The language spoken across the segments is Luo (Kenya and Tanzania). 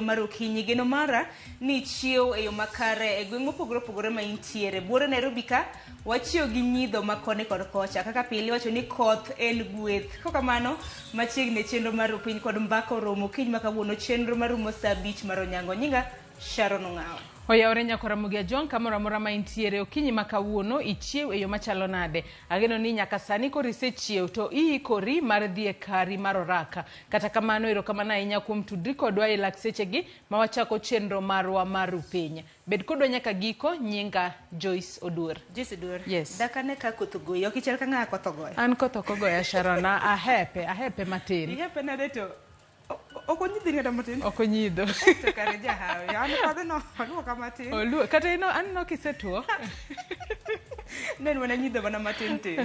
Mar okinyi geno mara ni ichiew e yo makare e gweng' mopogore opogore ma intiere. Buore Nairobi ka wachiew gi nyidho ma koni kod kocha. Kaka pile iwacho ni koth en gweth. Kokamano machiegni e chenro mar Rupiny kod Mbaka oromo okinyi ma kawuono chenro marumo saa abich mar onyango. Nyinga Sharon Ong'awo. Oyawore nyako Ramogi Ajwang' kamoro amora ma intiere okinyi ma kawuono ichiew e yo machalo nade? Ageno ni nyaka sani koro isechiew to iikori mar dhi e kari mar oraka. Kata kamano erokamano ahinya kuom tudri kodwa e lak sechegi ma wachako chenro marwa mar Rupiny. Bed kodwa nyaka giko, nyinga Joyce Oduor. Joyce Oduor. Yes. Dak ane ka koth ogoyi, ok ichal ka ng'a koth ogoyo. An koth ok ogoya Sharon, ahepe, ahepe matin. Ihepe nade to ok onyidhi kata matin? Ok onyidho. To kare jahawi. An kodhno oluoka matin. Oluo, kata in aneno kisetuo. Ne en mana nyidho mana matin tin.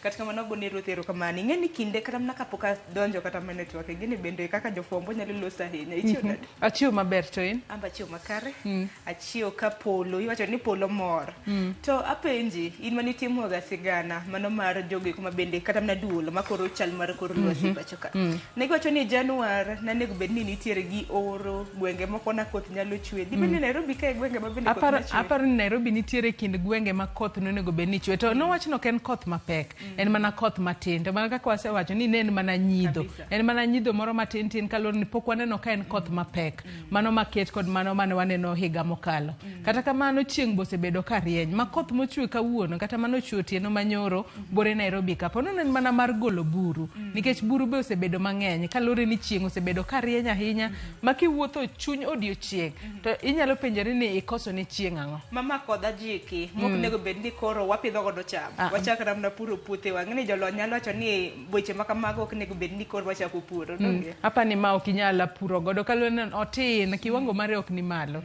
Kata kamano agone Ruoth erokamano. Ing'e ni kinde kata mana kapok adonjo kata mana e twak, ing'e ni bende kaka jofwambo nyalo loso ahinya. Ichiew nade? Achiew maber to in? An be achiew makare. Achiew ka polo, iwacho ni polo mor. To apenji, in mane itimoga sigana mano mar jogo eko ma bende kata mana duol makoro chal mar kor lwasi pacho ka. Ne giwacho ni Januar nanego bed ni nitiere gi oro, gwenge moko na koth nyalo chwe. Dibed ni Nairobi ka e gwenge ma bende koth Aparo, ne chwe? aparo ni Nairobi nitiere kind gwenge ma koth nonego bed ni chwe. To nowach ni ok en koth mapek, en mana koth matin. To mana kaka wasewacho ni ne en mana nyidho. Kabisa. En mana nyidho moro matin tin kaluwore ni pok waneno ka en koth mapek. Mano maket kod mano mane waneno higa mokalo. Kata kamano chieng' be osebedo ka rieny. Ma koth mochwe kawuono kata mano ochwe otieno manyoro bore Nairobi ka. Po nono en mana mar golo buru. Nikech buru be osebedo mang'eny kaluwore ni chieng' osebedo ka rieny ahinya ma kiwuotho chuny odiochieng' to inyalo penjori ni ikoso ne chieng' ang'o. Mama kodh ajiki mok nego bed ni koro wapidho godo cham. Wachak namna puro puothewa. Ang'e ni jolony nyalo wacho ni weche ma kamago ok nego bed ni koro wachako puro. Donge? Apa ni ma ok inyal puro godo kaluwore ni otin, kiwango mare ok ni malo.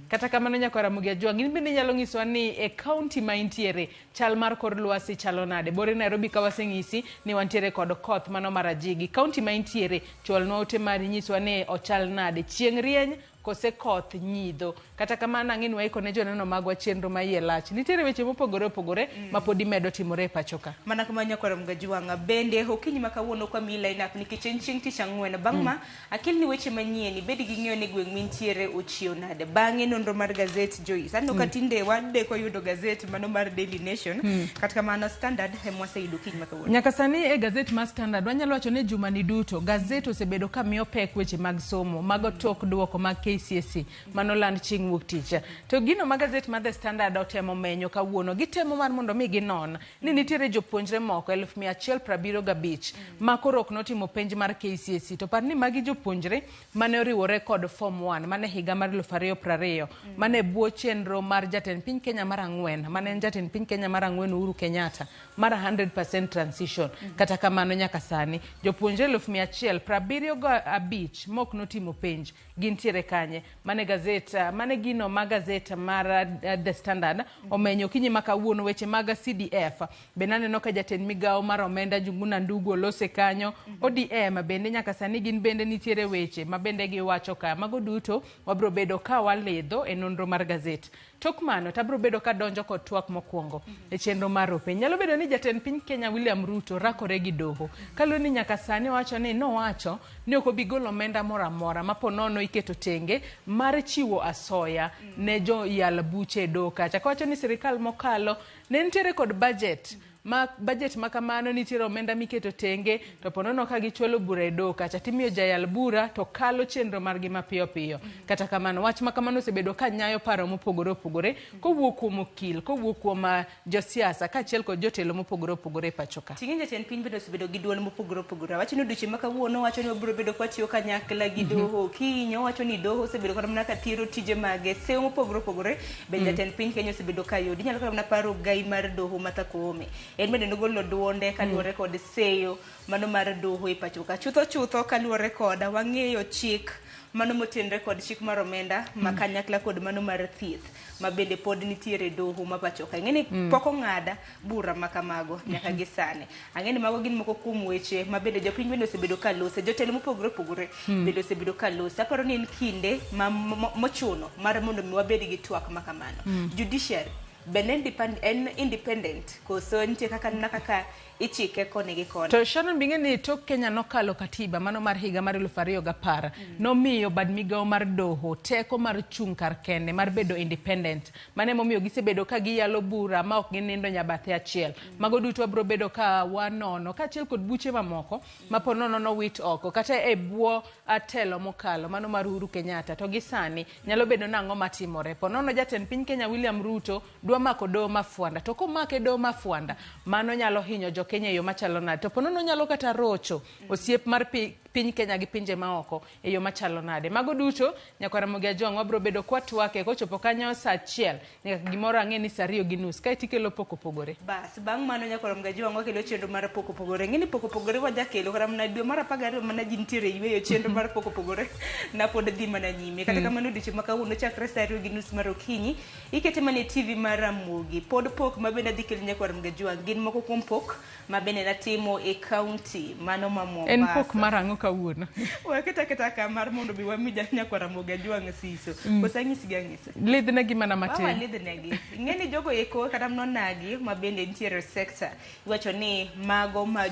Kata kamano nyakwar Ramogi Ajwang', in bende inyalo nyisowa ni e kaunti ma intiere chal mar kor lwasi chalo nade? Bore Nairobi ka waseng'isi ni wantiere kod koth mano mar ajigi. Kaunti ma intiere chwalnwa ote mari nyiswa ni ochal nade? Chieng' rieny kose koth nyidho? Kata kamano ang'e ni waiko ne joneno magwa chenro ma iye lach. Nitiere weche mopogore opogore ma pod imedo timore e pacho ka. Mana kamano nyakwar Ramogi Ajwang'. Bende okinyi ma kawuono ok wamiyi line up nikech en chieng' tich ang'wen. Bang' ma akelni weche manyien ibed gi ng'eyo ni gweng' mintiere ochiew nade. Bang'e nonro mar gazet Joyce. Aneno ka tinde wadeko yudo gazet mano mar Daily Nation. Kata kamano Standard ema waseyudo okinyi ma kawuono. Nyaka sani e gazet mar Standard wanyalo wacho ni juma ni duto gazet osebedo ka miyo pek weche mag somo mago tok duoko mag KCSE manoland chieng' wuok tich. To gino ma gazet mar The Standard otemo menyo kawuono gitemo mar mondo mi ginon ni nitiere jopuonjre moko 175,000 ma koro ok notimo penj mar KCSE to par ni magi jopuonjre mane oriwore kod form 1 mane higa mar 2020 mane bwo chenro mar jatend piny Kenya mar ang'wen mane en jatend piny Kenya mar ang'wen Uhuru Kenyatta mar 100% transition. Kata kamano nyaka sani jopuonjre 175,000 mok notimo penj gintiere kanye? Mane gazet, mane gino ma gazet mar The Standard omenyo okinyi ma kawuono weche mag CDF. Bende aneno ka jatend migawo mar omenda Njuguna Ndugu olose kanyo. ODM bende nyaka sani gin bende nitiere weche ma bende giwacho ka. Mago duto wabro bedo ka walidho e nonro mar gazet. Tok mano to abro bedo ka donjo kod twak mokwongo e chenro mar Rupiny. Nyalo bedo ni jatend piny Kenya William Ruto rakore gi doho. Kaluwore ni nyaka sani owacho ni nowacho ni ok obi golo omenda moro amora ma po nono iketo tenge mar chiwo asoya ne joyal buche e doho kacha. Kowacho ni sirikal mokalo ne nitiere kod budget ma budget ma kamano nitiere omenda miketo tenge to po nono ka gichwalo bura e doho kacha timiyo jayal bura to kalo chenro margi mapiyo piyo. Kata kamano wach ma kamano osebedo ka nyayo paro mopogore opogore kowuok kuom okil, kowuok kuom josiasa kaachiel kod jotelo mopogore opogore e pacho ka. Ting'e jatend piny bende osebedo gi duol mopogore opogore. Wacho ni odiochieng' ma kawuono wacho ni wabiro bedo kwatiyo kanyakla gi doho. Kiny owacho ni doho osebedo kata mana ka thiro tije mage. Sewo mopogore opogore be jatend piny Kenya osebedo ka yudi. Inyalo kata mana paro gai mar doho Martha Koome. En bende nogolo duonde kaluwore kod seyo mano mar doho e pacho ka. Chutho chutho kaluwore koda wang'eyo chik mano motenre kod chik mar omenda ma kanyakla kod mano mar thieth ma bende pod nitiere doho ma pacho ka. Ing'e ni pok ong'ad bura ma kamago nyaka gi sani. Ang'e ni mago gin moko kuom weche ma bende jopiny bende osebedo ka lose. Jotelo mopogore opogore bende osebedo ka lose. Aparo ni en kinde ma mochuno mar mondo mi wabed gi twak ma kamano. Judiciary Bende en independent koso nitie kaka nena kaka ichike koni gi koni. To Sharon bing'e ni tok Kenya nokalo katiba mano mar higa mar 2010 nomiyo bad migawo mar doho teko mar chung' kar kende mar bedo independent. Mano emomiyo gisebedo ka giyalo bura ma ok ginindo nyabathe achiel. Mago duto wabiro bedo ka wanono kaachiel kod buche mamoko ma po nono nowit oko kata e bwo telo mokalo mano mar Uhuru Kenyatta. To gi sani nyalo bedo nang'o matimore. Po nono jatend piny Kenya William Ruto dwa mako doho mafwanda, to komake doho mafwanda mano nyalo hinyo jo Kenya e yo machalo nade? To po nono nyalo kata rocho osiep mar piny Kenya gi pinje maoko e yo machalo nade? Mago duto nyakwar Ramogi Ajwang' wabiro bedo kwatwake kochopo kanyo saa achiel nyaka gimoro ang'e ni saa 2:30 kae tikelo pok opogore. Bas, bang' mano nyakwar Ramogi Ajwang' wakelo chenro mar pok opogore. Ng'e ni pok opogore wajakelo kata mana dwe mar 12 mana ji nitiere yueyo chenro mar pok opogore na pod dhi mana nyime. Kata kamano odiochieng' ma kawuono chakre saa 2:30 mar okinyi ikete mana e TV mar Ramogi. Pod pok ma bende adhi kelo nyakwar Ramogi Ajwang' gin moko kuom pok ma bende natimo e county mano ma Mombasa. En pok mar ang'o kawuono? Waketa aketa ka mar mondo bi wami nyakwar Ramogi Ajwang' siso. Koso anyisi gi ang'isa? Lidhnegi mana matin. Wawa lidhnegi. Ing'e ni jogo eko kata nonagi ma bende nitiere sector iwacho ni mago ma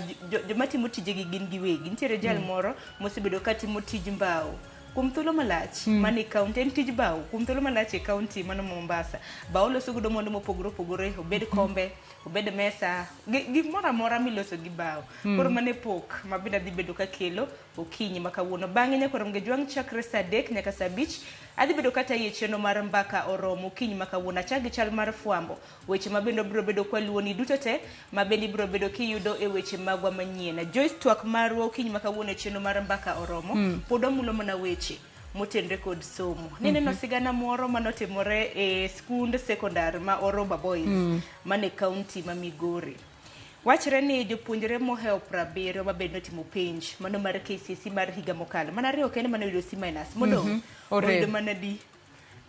joma timo tijegi gin giwegi. Nitiere jal moro mosebedo ka timo tij mbao kuom thuolo malach mane county, en tij bao kuom thuolo malach e county mano Mombasa. Bao loso godo mwandu mopogore opogore, obed kombe, obed mesa, gimoro amora miloso gi bao. Koro mano e pok ma bende adhi bedo kakelo okinyi ma kawuono. Bang'e nyakwar Ramogi Ajwang' chakre saa 3 nyaka saa 5 adhi bedo kata yie chenro mar mbaka oromo okinyi ma kawuono. Achak gi chal mar fwambo, weche ma bende obiro bedo kwaluwoni duto te ma bende ibiro bedo kiyudo e weche magwa manyien. Joyce, twak marwa okinyi ma kawuono e chenro mar mbaka oromo pod wamulo mana weche motenre kod somo. Nineno sigana moro manotimore e skund sekondar ma Oroba Boys mane county ma Migori. Wachre ni jopuonjre mohewo 70 ma bende notimo penj mano mar KCSE mar higa mokalo. Mana ariyo kende mane oyudo C minus, modong' oyudo mana D.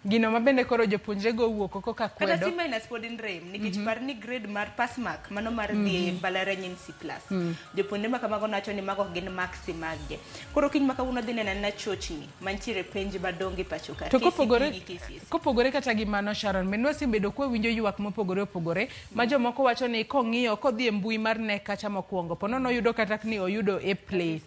Gino ma bende koro jopuonjre go owuok oko ka Kata kwedo. C minus pod en rem nikech par ni grade mar pass mark mano mar dhi e mbalariany en C plus. Jopuonjre ma kamago nowacho ni mago ok gin marks maggi. Koro kiny ma kawuono dhi neno anena chochni mantiere penj madongo e pacho ka. To kopogore gi KCSE. Kopogore kata gi mano Sharon, bende wasebedo kwawinjo ywak mopogore opogore ma jomoko wacho ni kong'iyo kodhi e mbui mar KNEC kacha mokwongo po nono oyudo kata ni oyudo A play.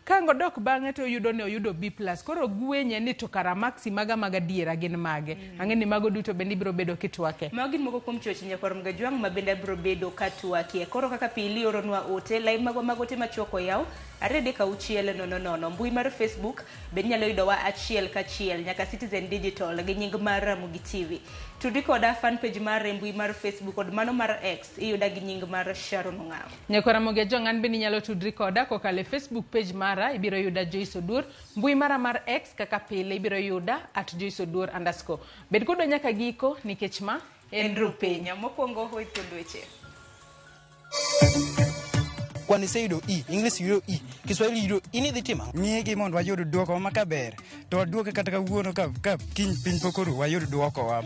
Ka odok bang'e to oyudo ni oyudo B plus. Koro gwenye ni to kara maksi maga mag adiera gin mage. Ang'e ni mago duto bende ibiro bedo kitwake. Mago gin moko kuom chochni nyakwar Ramogi Ajwang' ma bende abiro bedo katwakie. Koro kaka pile ioronwa ote, lai magwa mag ote machuok oyaw 2 3 6 0 0. Mbui mar Facebook bende inyalo yudowa achiel kachiel nyaka Citizen Digital gi nying mar Ramogi TV. Tudi koda fan page mar mbui mar Facebook kod mano mar X iyuda gi nying mar Sharon Ong'awo. Nyakwar Ramogi Ajwang' an bende inyalo tudri koda kokalo e Facebook page mara ibiro yuda Joyce Oduor, mbui mara mar X kaka pile ibiro yuda @JoyceOduor_. Bed kodwa nyaka giko nikech ma en Rupiny. Mokwongo hoy thuond weche. Kwan iseyudo E, English yudo E, Kiswahili yudo E, ni dhi timo ang'o? Ng'igi mondo wayud duoko ma kaber to waduoke kata kawuono ka kiny piny pok oru wayud duokowa.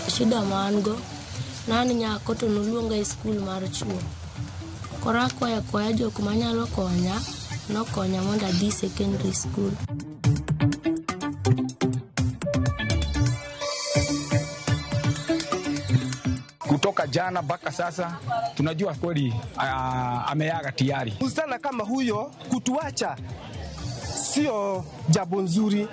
Shida ma an go, ne an nyako to noluonga e skul mar chuo. Koro akwayo akwaya jok manyalo konya, nokonya mondo adhi secondary school. Kutoka jana mpaka sasa tunajua kweli ameaga tayari. Msichana kama huyo kutuacha sio jambo nzuri.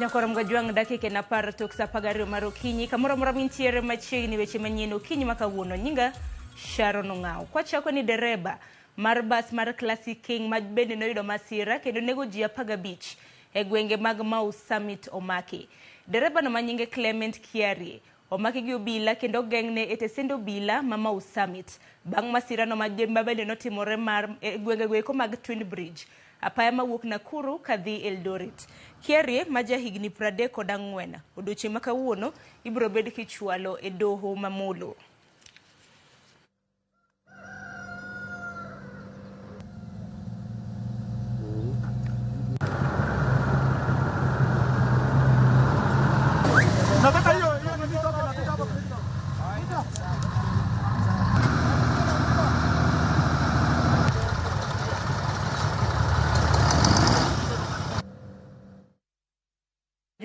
Nyakwar Ramogi Ajwang' dakika en 10 tok saa 12 mar okinyi. Kamoro amora mintiere machiegni weche manyien okinyi ma kawuono. Nyinga Sharon Ong'awo. Kwachako ni dereba mar bas mar Classic King ma bende noyudo masira kendo nego ji 15 e gwenge mag Mau Summit omaki. Dereba no manyinge Clement Kiarie omaki gi obila kendo ogeng'ne e tesend obila ma Mau Summit bang' masira no ma bende notimore mar e gwenge eko mag Twin Bridge. Apaya mawuok Nakuru kadhi Eldoret. Kiarie ma ja higni 34 odiochieng' ma kawuono ibiro bed kichwalo e doho mamolo.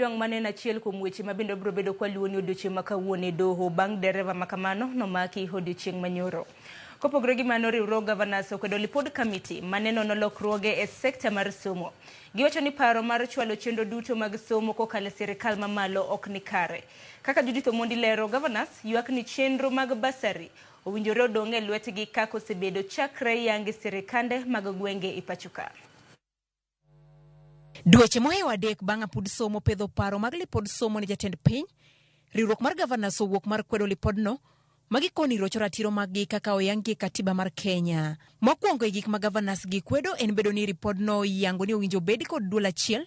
Jwang' mano en achiel kuom weche ma bende wabiro bedo kwaluwo ni odiochieng' ma kawuono e doho bang' dereva ma kamano nomaki odiochieng' manyoro. Kopogore gi mano, riwruog governors okwedo lipod kamiti mane nono lokruoge e sekta mar somo. Giwacho ni paro mar chwalo chenro duto mag somo kokalo e sirikal mamalo ok ni kare. Kaka Judith Omondi lero, governors ywak ni chenro mag basari owinjore odong' e lwetgi kaka osebedo chakre yangi sirikande mag gwenge e pacho ka. Dweche mohewo adek bang' apud somo pedho paro mag lipod somo ne jatend piny, riwruok mar governors owuok mar kwedo lipodno ma gikoni rocho ratiro maggi kaka oyangi e katiba mar Kenya. Mokwongo e gik ma governors gi kwedo en bedo ni ripodno yango ni owinjo bed kod duol achiel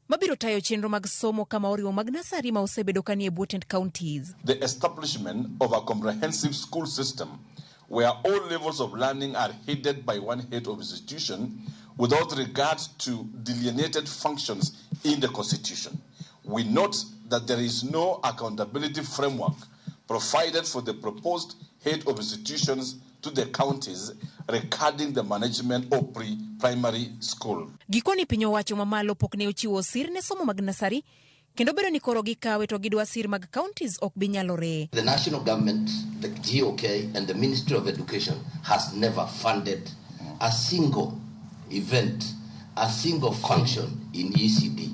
mabiro tayo chenro mag somo kama oriwo mag nasari ma osebedo ka nie bwo tend counties. The establishment of a comprehensive school system where all levels of learning are headed by one head of institution without regard to delineated functions in the Constitution. We note that there is no accountability framework provided for the proposed head of institutions to the counties regarding the management of pre-primary school. Gikoni piny owacho mamalo pok ne ochiwo sir ne somo mag nasari kendo bedo ni koro gikawe to gidwa sir mag counties ok bi nyalore. The national government, the GOK and the Ministry of Education has never funded a single event, a single function in ECD.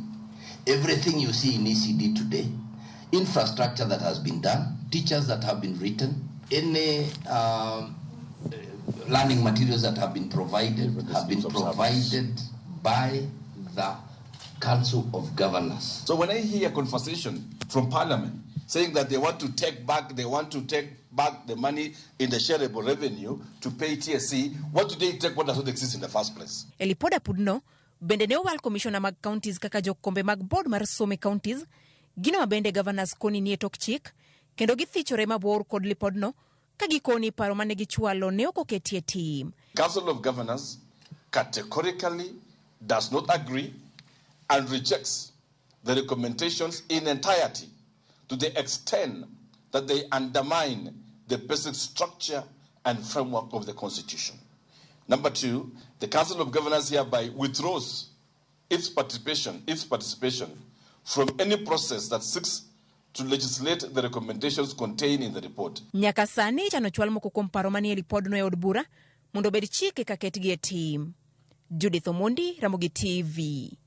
Everything you see in ECD today, infrastructure that has been done, teachers that have been written, any learning materials that have been provided by the Council of Governors. So when I hear conversation from Parliament saying that they want to take back, they want to take back the money in the shareable revenue to pay TSC, what do they take what does not exist in the first place? E lipod apudno, bende ne owal commissioner mag counties kaka jokombe mag board mar somo e counties, gino ma bende governors koni nie tok chik, kendo githichore mabor kod lipodno ka gikoni paro mane gichwalo ne ok oketie tim. Council of Governors categorically does not agree and rejects the recommendations in entirety to the extent that they undermine the basic structure and framework of the Constitution. Number two, the Council of Governors hereby withdraws its participation from any process that seeks to legislate the recommendations contained in the report. Nyaka sani ichano chwal moko kuom paro manie lipodno e od bura mondo obed chike ka ketgi e tim. Judith Omondi, Ramogi TV.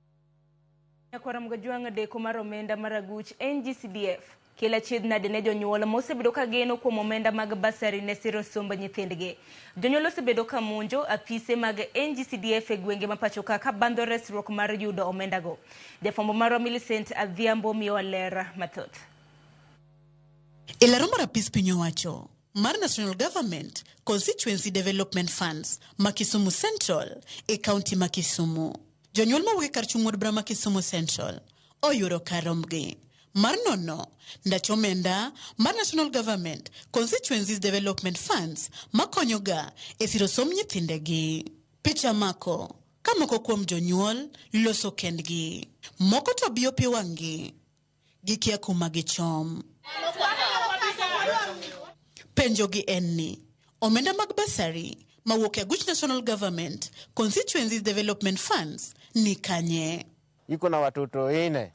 Nyakwara Mgajwang' deko mar omenda mar aguch NGCDF kelo achiedh nade ne jonyuol mosebedo ka geno kuom omenda mag basari ne siro somb nyithindgi. Jonyuol osebedo ka monjo apise mag NGCDF e gwenge ma pacho ka ka bandho resruok mar yudo omendago. Jafwambo marwa Millicent Adhiambo miyowa ler mathoth. E laro mar apis piny owacho mar National Government Constituency Development Funds ma Kisumu Central e kaunti ma Kisumu. Jonyuol mawuok e kar chung' od bura ma Kisumu Central oyudo kar rombgi mar nono ndach omenda mar National Government Constituencies Development Funds makonyoga e siro somb nyithindegi. Picha mako ka moko kuom jonyuol loso kendgi, moko to biyo pi wang'gi gikia kuma gichom. Penjogi en ni omenda mag basari mawuok e aguch National Government Constituencies Development Funds ni kanye? Iko na watoto ine,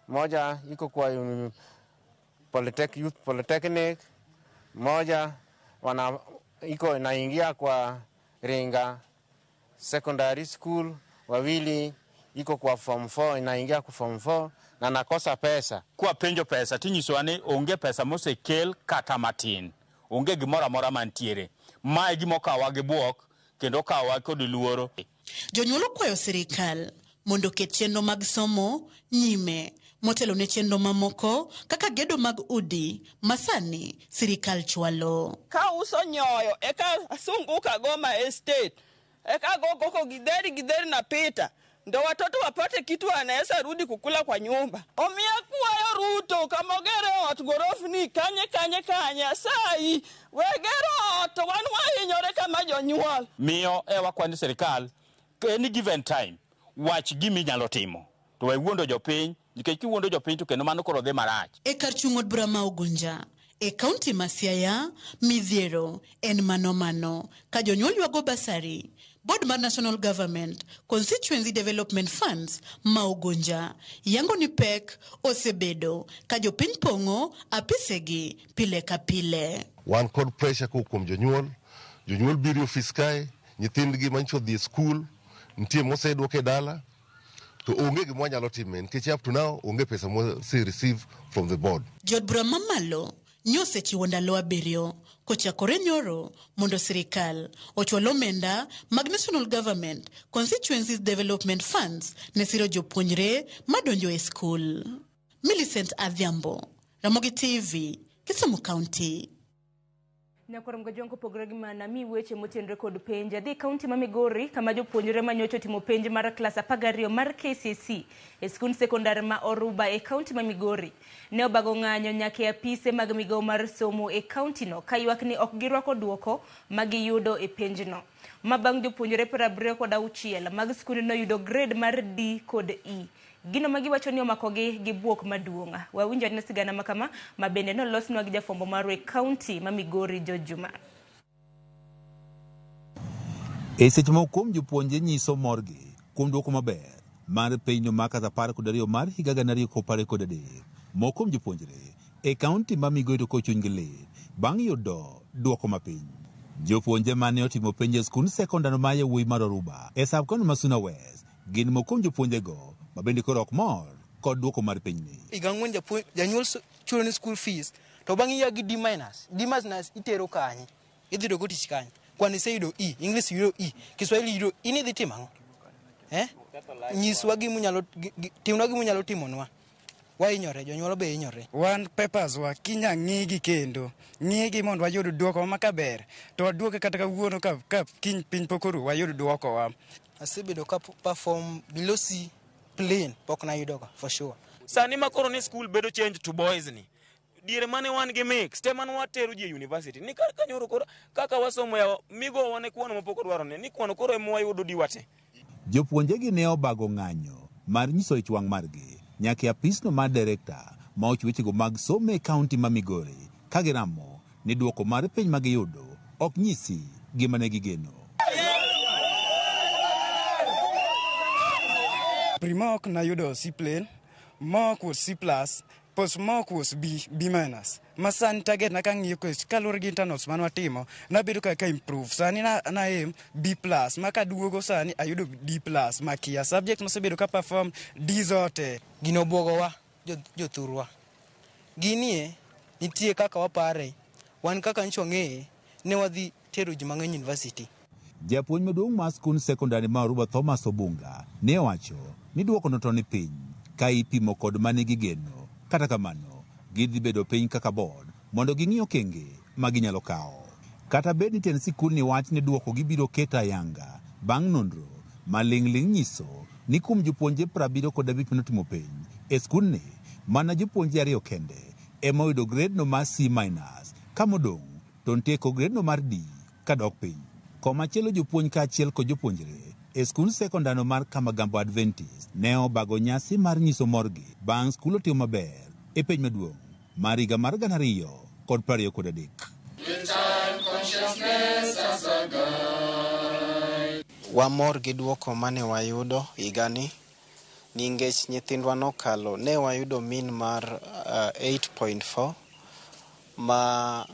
moja iko kwa Polytech, Youth Polytechnic, moja wana iko inaingia kwa Ringa Secondary School, wawili iko kwa form 4 inaingia kwa form 4 na nakosa pesa. Kwa penjo pesa tinyisowa ni onge pesa mosekel kata matin, onge gimoro amora mantiere. Mae gima okawa gi buok kendo okawa kod luoro. Jonyuol okwayo sirikal mondo oket chenro mag somo nyime motelo ne chenro mamoko kaka gedo mag udi masani sirikal chwalo. Ka uso nyoyo eka asunguka Goma Estate eka gogoko gidheri gidheri na pita ndo watoto wapate kitu wanaweza rudi kukula kwa nyumba. Omiya kwayo Ruto kama ogere ot gorofni kanye kanye kanye sai wegero ot wan wahinyore kama jonyuol. Miyo e wakwani sirikal any given time wach gima inyalo timo to we wuondo jopiny nikech kiwuondo jopiny to kendo mano koro dhi marach. E kar chung' od bura ma Ugunja e kaunti ma Siaya, midhiero en mano mano ka jonyuol ywago basari Board mar National Government Constituency Development Funds ma Ugunja yango ni pek osebedo ka jopiny pong'o apisegi pile ka pile. Wan kod pressure kowuok kuom jonyuol. Jonyuol biro e ofis kae, nyithindgi manyicho odhi e skul, nitie mosedwok e dala, to onge gima wanyalo time nikech up to now onge pesa mwase receive from the board. Jood bura mamalo nyosechiwo ndalo 7 kochakore nyoro mondo sirikal ochwal omenda mag National Government Constituencies Development Funds ne siro jopuonjre madonjo e skul. Millicent Adhiambo, Ramogi TV, Kisumu County. Nyakwar Mgajwang' kopogore gi mana mi weche motenore kod penj. Adhi e kaunti ma Migori kama jopuonjre manyocha otimo penj mar klas 12 mar KCSE e skund sekondar ma Oruba e kaunti ma Migori. Ne obago ng'anyo nyaka e apise mag migawo mar somo e kaunti no ka ywak ni ok girwako duoko ma giyudo e penjno. Ma bang' jopuonjre 76 mag skundno yudo grade mar D kod E. Gino ma giwacho ni omakogi gi buok maduong'. Wawinjo anena sigana ma kama ma bende nolosnwa gi jafwambo marwa e kaunti ma Migori George Juma. E seche moko kuom jopuonje nyiso morgi kuom duoko maber mar penjno mar klas 12 mar higa 2023. Moko kuom jopuonjre e kaunti ma Migori to chunygi lit bang' yudo duoko mapiny. Jopuonje mane otimo penj e skund sekondar ma yawuoyi mar Oruba e sub county ma Suna West gin moko kuom jopuonjego ma bende koro ok mor kod duoko mar penjni. Higa 4 janyuol chulo ni school fees to bang' iya gi D minus. D minus itero kanye? Idhi yudo go tich kanye? Kwan iseyudo E, English yudo E, Kiswahili yudo E, in idhi timo ang'o? Nyiswa gima timnwa gima unyalo timonwa. Wahinyore, jonyuol be hinyore. Wan papers wa kinya ng'igi kendo ng'igi mondo wayud duoko ma kaber to waduoke kata kawuono ka kiny piny pok oru wayud duoko wa. Asebedo ka perform below C plain pok nayudoga for sure. Sani ma koro ni school bedo change to boys ni. Diere mane wan gi mix, te mane watero ji e university. Ni kar kanyoro koro kaka wasomo yawa, migo wane kwano mapok odwaro ne, ni kwano koro ema wayudo diwate. Jopuonjegi ne obago ng'anyo mar nyiso ich wang' margi nyaka e apisno mar direkta ma ochiwo wechego mag somo e kaunti ma Migori ka giramo ni duoko mar penj ma giyudo ok nyisi gima ne gigeno. Pre-mock nayudo C plain, mock was C plus, post mock was B, B minus. Ma sani target na kang'iyo kaluwore gi internals mane watimo, nabedo ka improve. Sani na aim B plus, ma kaduogo sani ayudo D plus, makia subject mosebedo ka perform D zote. Gino bwogowa jothurwa. Ginie nitie kaka wapare, wan kaka nyicho wang'eye, ne wadhi tero ji mang'eny university. Japuonj maduong' mar skund sekondari ma Oruba Thomas Obunga ne owacho ni duokono to ni piny ka ipimo kod mane gigeno. Kata kamano, gidhi bedo piny kaka board mondo ging'i okenge ma ginyalo kawo. Kata bed ni tend sikul ni wach ni duoko gibiro keto ayanga bang' nonro ma ling'ling' nyiso ni kuom jopuonje 75 manotimo penj e skundni, mana jopuonje 2 kende ema oyudo grade no mar C minus, ka modong' to nitie kod grade no mar D kadok piny. Komachielo jopuonj kaachiel kod jopuonjre e skund sekondar mar Kamagambo Adventist ne obago nyasi mar nyiso morgi bang' skul otimo maber e penj maduong' mar higa mar 2023. Wamor gi duoko mane wayudo higani nikech nyithindwa nokalo, ne wayudo mean mar 8.4 ma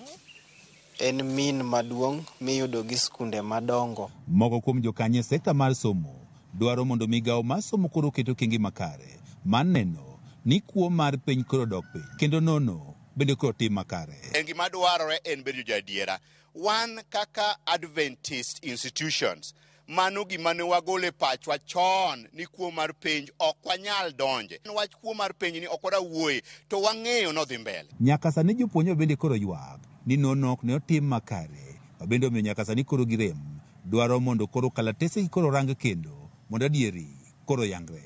en mean maduong' miyudo gi skunde madongo. Moko kuom jokanyo e sekta mar somo dwaro mondo migawo mar somo koro oket okenge makare mar neno ni kuo mar piny koro dok piny kendo nono bende koro tim makare. En gima dwarore en bedo jo-adiera. Wan kaka Adventist institutions, mano gima ne wagolo e pachwa chon ni kuo mar penj ok wanyal donje. Wach kuo mar penj ni ok wadwa wuoye, to wang'eyo nodhi mbele. Nyaka sani jopuonjre bende koro ywak ni nono ok ne otim makare, ma bende omiyo nyaka sani koro girem dwaro mondo koro kalatese koro rang kendo mondo adieri koro yangre.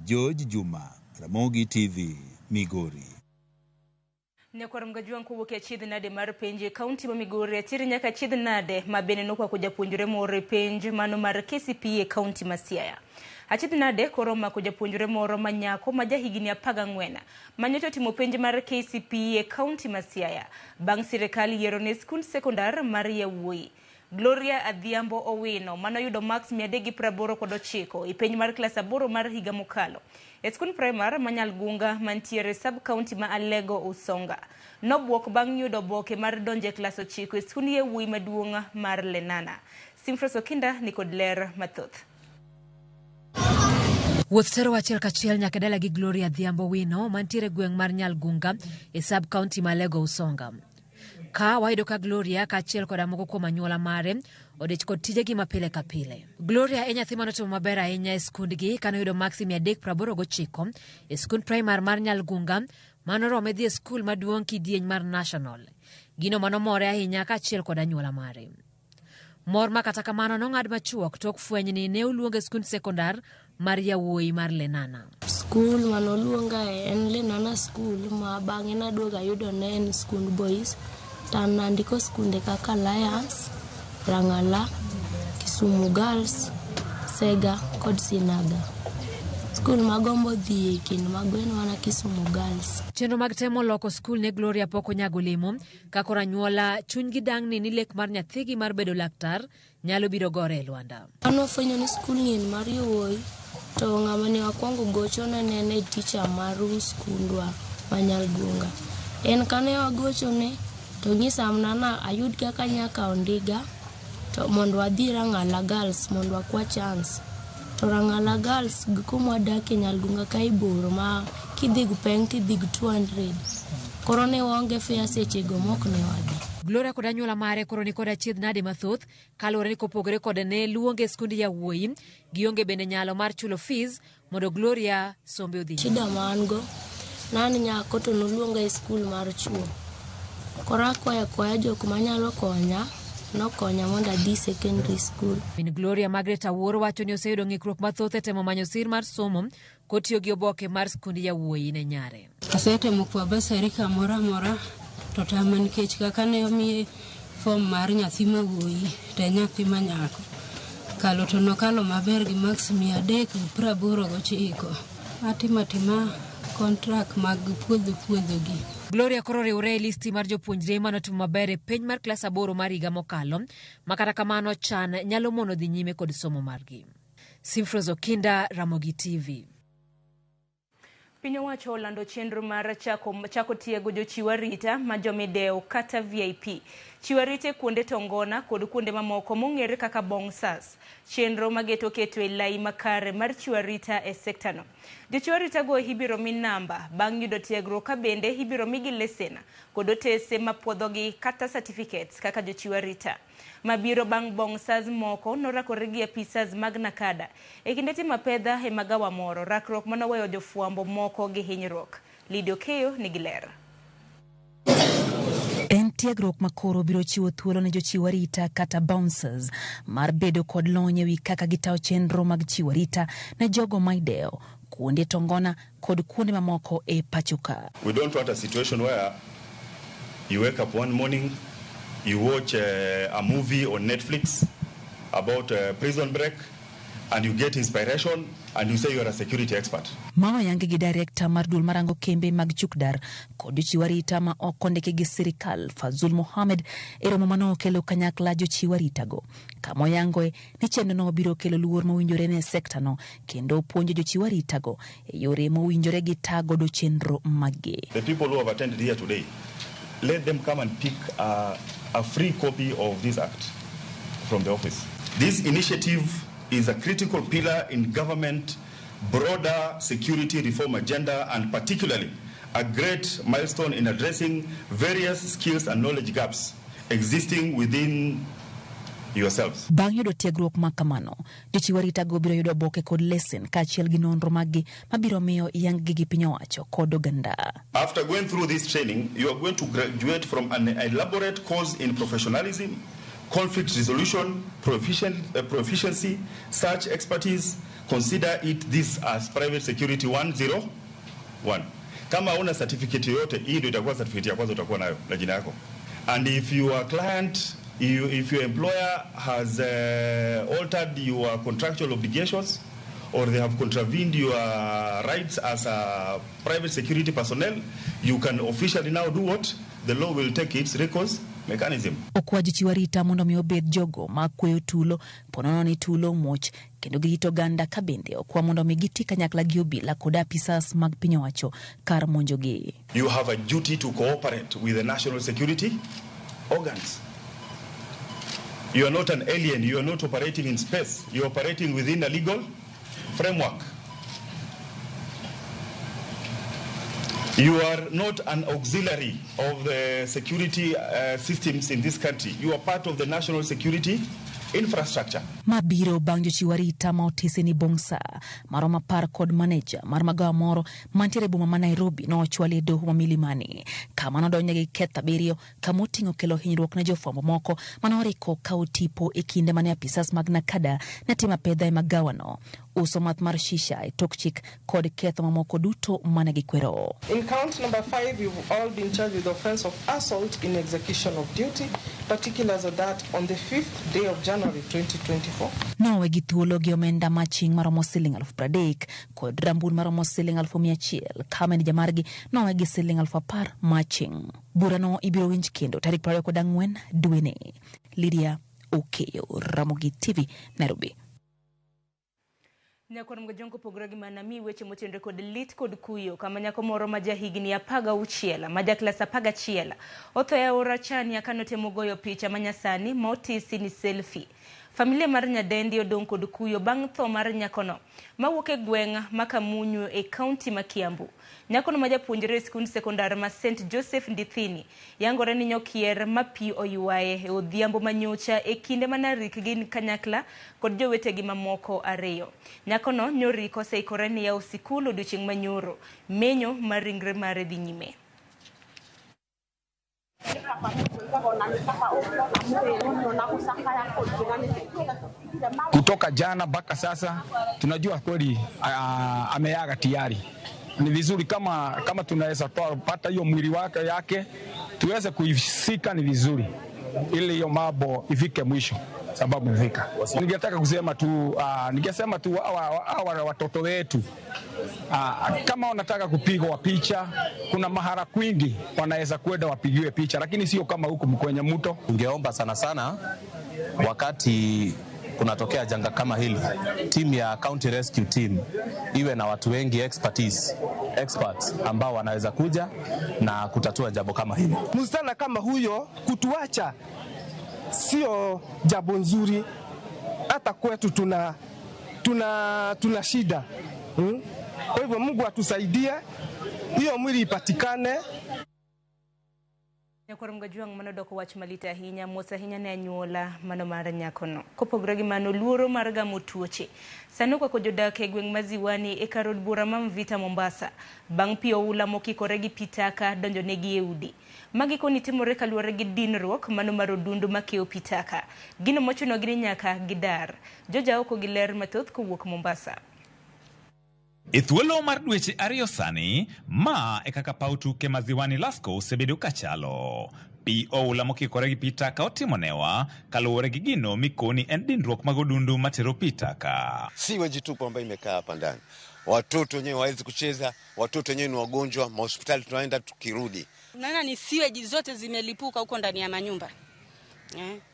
George Juma, Ramogi TV, Migori. Nyakwar Mgajwang' kowuok e achiedh nade mar penj e kaunti ma Migori, achiel nyaka achiedh nade ma bende nokwako japuonjre moro e penj mano mar KCPE e kaunti ma Siaya. Achiedh nade koro omako japuonjre moro ma nyako ma jahigni 14 ma nyocha otimo penj mar KCPE e kaunti ma Siaya bang' sirikal yiero ne skund sekondar mar yawuoyi. Gloria Adhiambo Owino manoyudo marks 389 e penj mar klas 8 mar higa mokalo e skund primar ma Nyalgunga mantiere sub county ma Alego Usonga. Nobuok bang' yudo oboke mar donjo e klas 9 e skund yawuoyi maduong' mar Lenana. Simfros Okinda nikod ler mathoth. Wuoth terowa achiel kachiel nyaka dala gi Gloria Adhiambo Wino mantiere gweng' mar Nyalgunga e sub county ma Alego Usonga. Ka wayudo ka Gloria kaachiel koda moko kuom anyuola mare odich kod tijegi ma pile ka pile. Gloria e nyathi manotimo maber ahinya e skundgi kane oyudo maksi 389 e skund primar mar Nyalgunga manorome dhi e skul maduong' kidieny mar National. Gino manomore ahinya kaachiel kod anyuola mare. Mor ma kata kamano nong'ad machuok tok fweny ni ne oluonge e skund sekondar mar yawuoyi mar Lenana. Skul manoluongae en Lenana School ma bang'e naduogo ayudo ne en skund boys. To an nandiko skunde kaka Alliance, Rang'ala, Kisumu Girls, Sega kod Sinaga. Skul magombo dhiye e kind mago en mana Kisumu Girls. Chenro mag temo loko skul ne Gloria pok onyago olemo ka koro anyuola chunygi dang'ni ni lek mar nyathigi mar bedo laktar nyalo biro gore e lwanda. An wafwenyo ni skul ni en mar yowuoyi to ng'ama ne wakwongo gochone ne en head teacher mar skundwa ma Nyalgunga. En kane wagochone to onyisa mana ni ayud kaka anyalo kawo ndiga to mondo wadhi Rang'ala Girls mondo wakwa chance. To Rang'ala Girls gi kuma wadakie Nyalgunga kae bor ma kidhi gi peng tidhi gi 200. Koro ne waonge fare sechego mok ne wadhi. Gloria kod anyuola mare koro ni kod achiedh nade mathoth kaluwore ni kopogore kod ne luonge e skund yawuoyi, gionge bende nyalo mar chulo fees mondo Gloria sombe odhi nyime. Shida ma an go, ne an nyako to noluonga e skul mar chuo. Koro akwayo akwaya jok manyalo konya, nokonya mondo adhi secondary school. Min Gloria Margaret Awuor wacho ni oseyudo ng'ikruok mathoth e temo manyo sir mar somo kotiyo gi oboke mar skund yawuoyi ne nyare. Asetemo kwa basari kamoro amora to tama nikech kaka ne omiye fom mar nyathi ma wuoyi to en nyathi ma nyako. Kalo to nokalo maber gi marks 389. Atimo atima contract mag puodho puodho gi. Gloria koro oriwre e listi mar jopuonjre manotimo maber e penj mar klas 8 mar higa mokalo, ma kata kamano chan nyalo mono dhi nyime kod somo margi. Simfros Okinda, Ramogi TV. Piny owacho olando chenro mar chako tiego jochiw arita ma jomideo kata VIP. Chiwo arita e kuonde tongona kod kuonde mamoko mong'ere kaka bouncers. Chenro mageto keto e lai makare mar chiwo arita e sektano. Jochiw arita go ibiro mi namba bang' yudo tiegruok ka bende ibiro migi lesen kod otese mapuodhogi kata certificates kaka jochiw arita. Mabiro bang' bouncers moko norakore gi apisas mag Nakada e kinde timo apedha e magawa moro, rakruok manoweyo jofwambo moko gi hinyruok. Lydia Okeyo nigi ler. En tiegruok makoro biro chiwo thuolo ne jochiw arita kata bouncers mar bedo kod lony ewi kaka gitayo chenro mag chiwo arita ne jogo ma idewo, kuonde tongona kod kuonde mamoko e pacho ka. We don't want a situation where you wake up one morning, you watch a movie on Netflix about a prison break, and you get inspiration and you say you are a security expert. Ma oyangi gi director mar duol marango kembe mag chukdar kod jochiw arita ma ok ondiki gi sirikal Fazul Mohamed e romo mane okelo kanyakla jochiw aritago, kama oyangoe ni chenrono biro kelo luor mowinjore ne sektano kendo puonjo jochiw aritago e yore mowinjore gi ta godo chenro maggi. The people who have attended here today, let them come and pick a free copy of this act from the office. This initiative is a critical pillar in government broader security reform agenda and particularly a great milestone in addressing various skills and knowledge gaps existing within yourselves. Bang' yudo tiegruok ma kamano, jochiw aritago biro yudo oboke kod lesen kaachiel gi nonro maggi mabiro miyo yang-gi gi piny owacho kod oganda. After going through this training, you are going to graduate from an elaborate course in professionalism, conflict resolution, proficiency, search expertise. Consider it this as private security 101. Kama una certificate yoyote, hii ndio itakuwa certificate ya kwanza utakuwa nayo na jina yako. And if your client, if your employer has altered your contractual obligations or they have contravened your rights as a private security personnel, you can officially now do what? The law will take its recourse mechanism. Okwa jochiw arita mondo mi obed jogo ma kweyo tulo ponono ni tulo omuoch kendo girito oganda ka bende okwa mondo mi giti kanyakla gi obila kod apisas mag piny owacho kar monjogi. You have a duty to cooperate with the national security organs. You are not an alien, you are not operating in space, you are operating within a legal framework. You are not an auxiliary of the security systems in this country. You are part of the national security infrastructure. Ma biro bang' jochiw arita ma otisi ni Bongsa maromo 10 kod maneja mar magawa moro mantiere e boma ma Nairobi nochwali e doho ma Milimani kama nodonjne gi ketho 7 kama oting'o kelo hinyruok ne jofwambo moko mane oriko kawo tipo e kinde mane apisas mag Nakada ne timo apedha e magawano, uso math mar shisha e tok chik kod ketho mamoko duto mane gikwero. In count number 5, you've all been charged with the offense of assault in execution of duty, particulars of that on the 5th day of January 2024. Nowe gi thuolo gi omenda maching maromo siling 30,000 kod rambun maromo siling 100,000 ka maneja margi nowe gi siling 10,000 maching. Burano ibiro winj kendo tarik 24 dweni. Lydia Okeyo, Ramogi TV, Nairobi. Nyakor Mgajongo pogore gi mana mi weche motenore kod lit kod kuyo kama nyako moro ma jahigni 16 ma ja klas 11 otho e aora Chania kanotemo goyo picha ma nyasani ma otisi ni selfie. Familia mar nyadendi odong' kod kuyo bang' tho mar nyakono mawuok e gweng' ma Kamunyu e kaunti ma Kiambu. Nyakono ma japuonjre e skund sekondar ma St Joseph Ndithini yangore ni nyokier ma pi oywaye e odhiambo manyocha e kinde mane gin kanyakla kod jowetegi mamoko 2. Nyakono nyorik oseikore ni yawo sikul odiochieng' manyoro. Menyo mar ringre mare dhi nyime. Kutoka jana mpaka sasa tunajua kweli ameaga tayari. Ni vizuri kama tunaweza pata hiyo mwili wake yake tuweze kuisika, ni vizuri ili hiyo mambo ifike mwisho, sababu imefika. Ningetaka kusema tu ningesema tu hawa watoto wetu kama wanataka kupigwa picha, kuna mahara kwingi wanaweza kwenda wapigiwe picha, lakini sio kama huku kwenye mto. Ningeomba sana sana wakati kunatokea janga kama hili, timu ya County Rescue Team iwe na watu wengi expertise, experts ambao wanaweza kuja na kutatua jambo kama hili. Msichana kama huyo kutuacha sio jambo nzuri, hata kwetu tuna shida. Kwa hivyo Mungu atusaidie hiyo mwili ipatikane. Nyakwar Mgajuang' manodoko wach malit ahinya, mos ahinya ne anyuola mano mar nyakono. Kopogore gi mano, luoro mar gamo tuoche sani okwako jodak e gweng' ma Ziwani e kar od bura ma Mvita Mombasa bang' pi oula mokikore gi pi taka donjonegi e udi. Magi koni timore kaluwore gi dinruok mano mar odundu makeyo pi taka. Gino mochunogi ni nyaka gidar. Joja oko gi ler mathoth kowuok Mombasa. E thuolo mar dweche 2 sani, ma e kaka paw tuke ma Ziwani Lasco osebedo kachalo. Pi oula mokikore gi pi taka otimo newa kaluwore gi gino mikoni en dinruok mag odundu matero pi taka. Siweji tupu ambayo imekaa hapa ndani. Watoto wenyewe hawawezi kucheza, watoto wenyewe ni wagonjwa, mahospitali tunaenda tukirudi. Unaona ni siweji zote zimelipuka huko ndani ya manyumba.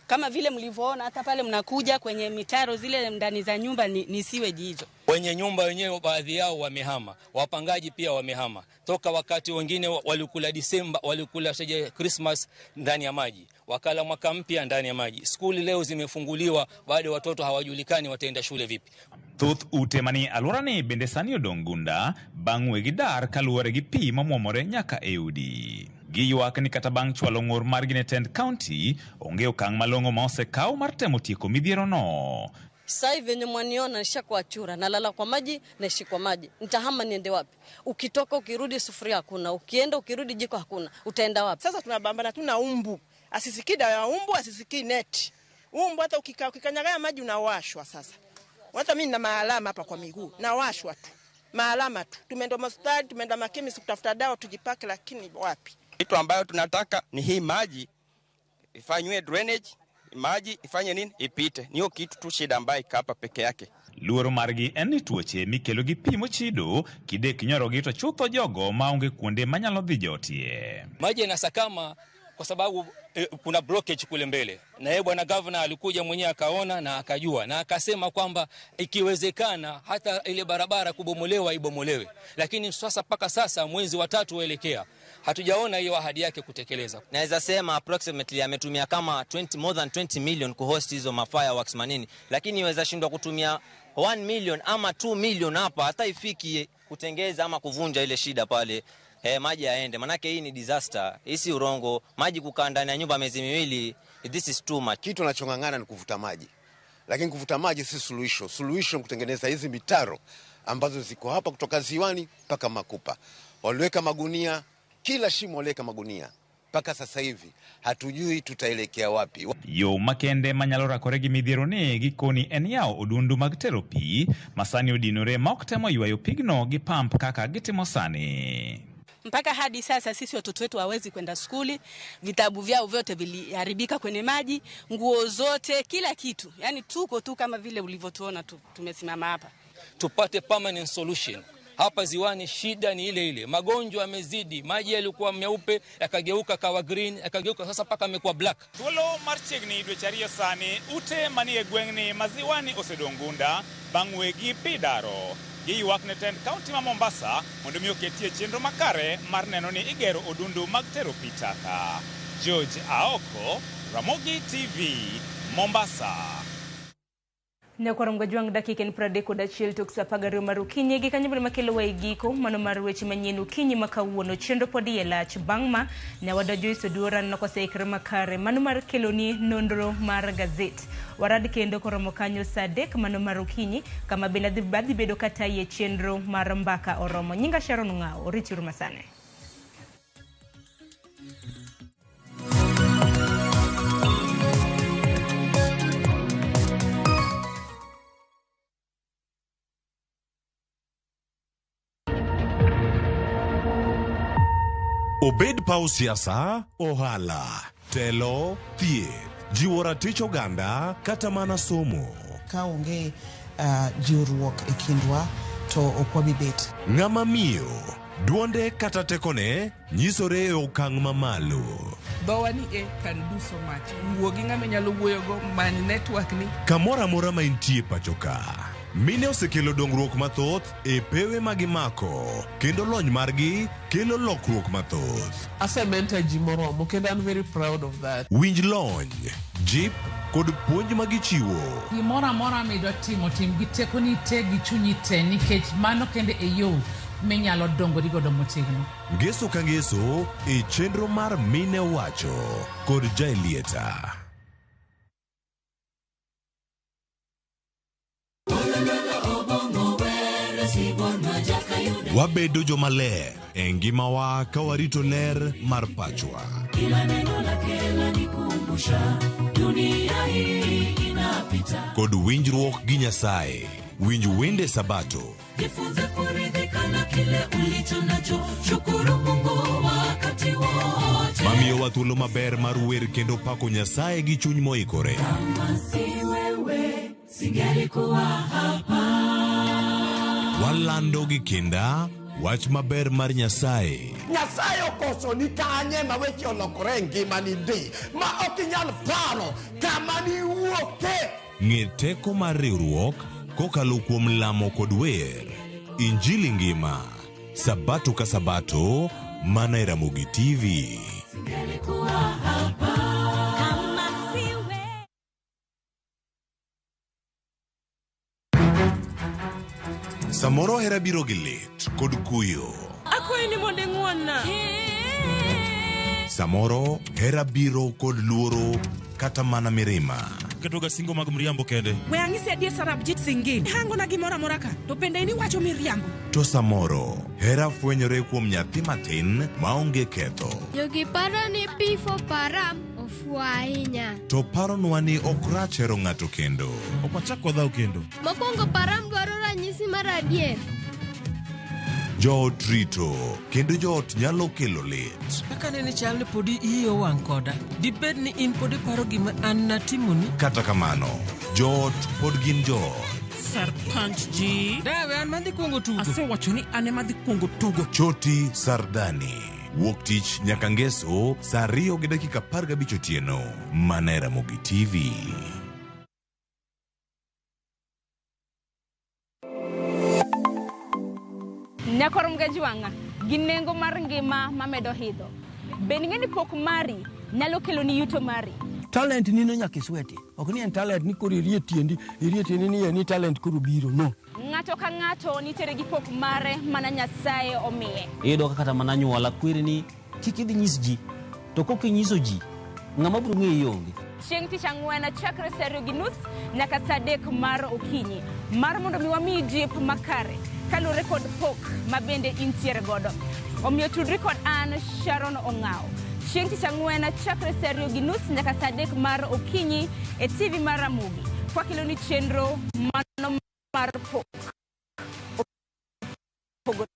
Kama vile mlivyoona hata pale mnakuja kwenye mitaro zile ndani za nyumba ni siweji hizo. Wenye nyumba wenyewe baadhi yao wamehama, wapangaji pia wamehama. Toka wakati wengine walikula Disemba, walikula Christmas ndani ya maji, wakala mwaka mpya ndani ya maji. Skuli leo zimefunguliwa, bado watoto hawajulikani wataenda shule vipi. Thoth ute manie alworani bende sani odong' gunda bang' wegi dar kaluwore gi pi mamuomore nyaka e udi. Giywak ni kata bang' chwalo ng'ur margi ne tend county, onge okang' malong'o ma osekaw mar temo tieko midhierono. Sasa hivi venye mwaniona nishakuwa chura, nalala kwa maji, naishi kwa maji. Nitahama niende wapi? Ukitoka ukirudi sufuria hakuna, ukienda ukirudi jiko hakuna. Utaenda wapi? Sasa tunabambana tuna umbu. Asisikii dawa ya umbu, asisikii neti. Umbu hata ukikanyaga maji unawashwa sasa. Hata mimi nina maalama hapa kwa miguu, nawashwa tu. Maalama tu. Tumeenda hospitali, tumeenda makemisi kutafuta dawa tujipake, lakini wapi? Kitu ambayo tunataka ni hii maji ifanywe drainage, maji ifanye nini? Ipite. Niyo kitu tu shida ambayo iko hapa peke yake. Luoro margi en ni tuoche mikelo gi pi mochido kidek nyorogi to chutho jogo maonge kuonde manyalo dhi jotie. Maji yanasakama kwa sababu kuna blockage kule mbele, na yeye bwana governor alikuja mwenyewe akaona na akajua na akasema kwamba ikiwezekana hata ile barabara kubomolewa ibomolewe, lakini sasa mpaka sasa mwezi wa 3 uelekea hatujaona hiyo ahadi yake kutekeleza. Naweza sema approximately ametumia kama more than 20 million kuhost hizo ma fireworks manini, lakini iweza shindwa kutumia 1 million ama 2 million hapa, hata ifiki kutengeza ama kuvunja ile shida pale. Maji yaende, manake hii ni disaster. Hii si urongo. Maji kukaa ndani ya nyumba miezi miwili, this is too much. Kitu anachong'ang'ana ni kuvuta maji, lakini kuvuta maji si suluhisho. Suluhisho ni kutengeneza hizi mitaro ambazo ziko hapa kutoka ziwani mpaka Makupa. Waliweka magunia, kila shimo waliweka magunia. Mpaka sasa hivi hatujui tutaelekea wapi. Yo makende manyalo rakore gi midhiero ni gikoni en yawo odundu mag tero pi masani odinore ma ok temo ywayo pigno gi pump kaka gitimo sani. Mpaka hadi sasa sisi watoto wetu hawezi kwenda skuli, vitabu vyao vyote viliharibika kwenye maji, nguo zote, kila kitu. Yani tuko tu kama vile ulivyotuona tu, tumesimama hapa. Tupate permanent solution. Hapa ziwani shida ni ile ile. Magonjwa yamezidi, maji yalikuwa meupe yakageuka kawa green, yakageuka sasa paka yamekuwa black. Thuolo mar chiegni dweche 2 sani, ute manie gweng'ni ma ziwani osedong' bang' wegi pi daro. Giywak ne tend kaunti ma Mombasa mondo mi oketie chenro makare mar neno ni igero odundu mag tero pi taka. George Aoko, Ramogi TV, Mombasa. Nyakwar Mgajwang' dakika en 31 tok saa 12 mar okinyi gi kanyo makelo wa e giko mano mar weche manyien okinyi ma kawuono. Chenro pod iye lach bang' ma nyawadwa Joyce Oduora neno koseikre makare mano mar keloni nonro mar gazet. Warad kendo koromo kanyo saa 3 mano mar okinyi kama bende adhi bedo kataye chenro mar mbaka oromo. Nyinga Sharon Ng'ao, oritiuru masane. Obed paw siasa, ohala, telo, thieth, jiwo ratich oganda kata mana somo. Ka onge jiwruok e kindwa to ok wabi bet. Ng'ama miyo, duonde kata tekone nyisore e okang' mamalo. Dhowa ni e can do so much. Wuo gi ng'ama inyalo wuoyogo, many network ni. Kamoro amora ma intie pacho ka, mine osekelo dongruok mathoth e pewe ma gimako, kendo lony margi kelo lokruok mathoth. Asementa ji moromo kendo I'm very proud of that. Winj lony, jip kod puonj ma gichiwo. Gimoro amora midwa timo, tim gi tekoni te gi chunyi te, nikech mano kende e yo minyalo dongori godo motegno. Ngeso ka ngeso e chenro mar Mine Wacho kod Jaelieta. Wabedo jomaler e ngimawa ka warito ler mar pachwa. Kila neno lake lanikumbusha dunia hii inapita. Kod winjruok gi Nyasaye. Winj wende Sabato. Jifunze kuridhika na kile ulicho nacho, shukuru Mungu wakati wote. Mamiyowa thuolo maber mar wer kendo pako Nyasaye gi chuny moikore. Kama si wewe singelikuwa hapa. Walando gi kinda wach maber mar Nyasaye. Nyasaye okoso ni kanye ma weche olokore e ngimani ndi ma ok inyal paro kama niwuoke. Ng'e teko mar riwruok kokalo kuom lamo kod wer. Injili ngima, Sabato ka Sabato, mana e Ramogi TV. Singelikuwa hapa. Kama si wewe. Samoro hera biro gi lit kod kuyo. Akwayi ni mondo ing'won-na. Samoro hera biro kod luoro kata mana mirima. Ketoga singo mag mriambo kende. We ang'isi adier Sarabjit Singh. Hangona gimoro amora ka, to bende in iwacho miriambo. To samoro hera fwenyore kuom nyathi matin maonge ketho. Jogi paro ni P4 Param ofuwo ahinya. To paronwa ni ok rach hero ng'ato kendo. Ok wachak wadhaw kendo. Mokwongo Param dwaro ranyisi mar adier. Joot rito kendo joot nyalo kelo lit. Kaka nene chal ni podi iyi owang' koda. Dibed ni in pod iparo gima an natimoni? Kata kamano, joot pod gin joot. Sarpanch ji. Dawe an madhi kuongo tugo. Asewacho ni an ema adhi kuongo tugo. Choti Sardani. Wuok tich nyaka ngeso saa 2:15 otieno. Mana e Ramogi TV. Nyakor Mgajwang'a gi nengo mar ngima mamedo hidho. Bende ing'e ni pok mari nyalo keloni yuto mari? Talent nino nyaka isweti. Ok ni en talent ni koro irie tiendi, irie tiendi ni en talent koro biro. No. Ng'ato ka ng'ato nitiere gi pok mare mana Nyasaye omiye. Iyudo ka kata mana anyuola kweri ni kik idhi nyis ji. To kok inyiso ji, ng'ama biro ng'eyi onge. Chieng' tich ang'wen chakre saa 2:30 nyaka saa 3 mar okinyi mar mondo mi wamiyi jip makare kaluwore kod pok ma bende intiere godo. Omiyo tudri kod an Sharon Ong'aw. Chieng' tich ang'wen chakre saa 2:30 nyaka saa 3 mar okinyi e TV mar Ramogi. Kwakeloni chenro mano mar pok. Opogore.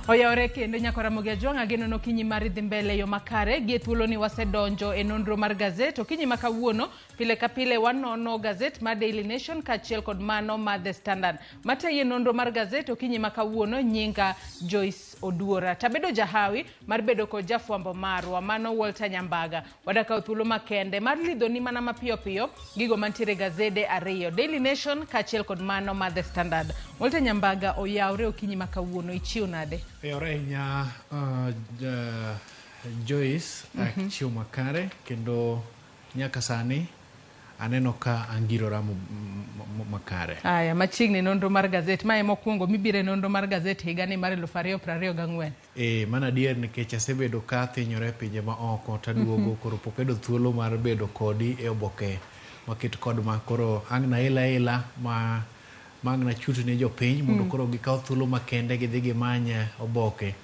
Oyawore kendo nyakora Ramogi Ajwang' ageno ni okinyi mari dhi mbele e yo makare. Gie thuoloni wasedonjo e nonro mar gazet. Okinyi ma kawuono pile ka pile wanono gazet mar Daily Nation kaachiel kod mano mar The Standard. Matayi e nonro mar gazet okinyi ma kawuono nyinga Joyce Oduora. Tabedo jahawi mar bedo kod jafwambo marwa mano Walter Nyambaga. Wadakawo thuolo makende mar lidhoni mana mapiyo piyo gigo mantiere gazede ariyo, Daily Nation kaachiel kod mano mar The Standard. Walter Nyambaga oyawre okinyi ma kawuono, ichiew nade? Oyawre ahinya Joyce, achiew makare kendo nyaka sani aneno ka angirora makare. Aya, machiegni nonro mar gazet. Ma ema mokwongo mibiro e nonro mar gazet higani mar 2024. Mano adier nikech asebedo ka athinyora e pinje ma oko taduogo koro pok ayudo thuolo mar bedo kodi e oboke maket kod ma koro ang' nail aila ma ang' nachut ne jopiny mondo koro gikaw thuolo makende gidhi gimany oboke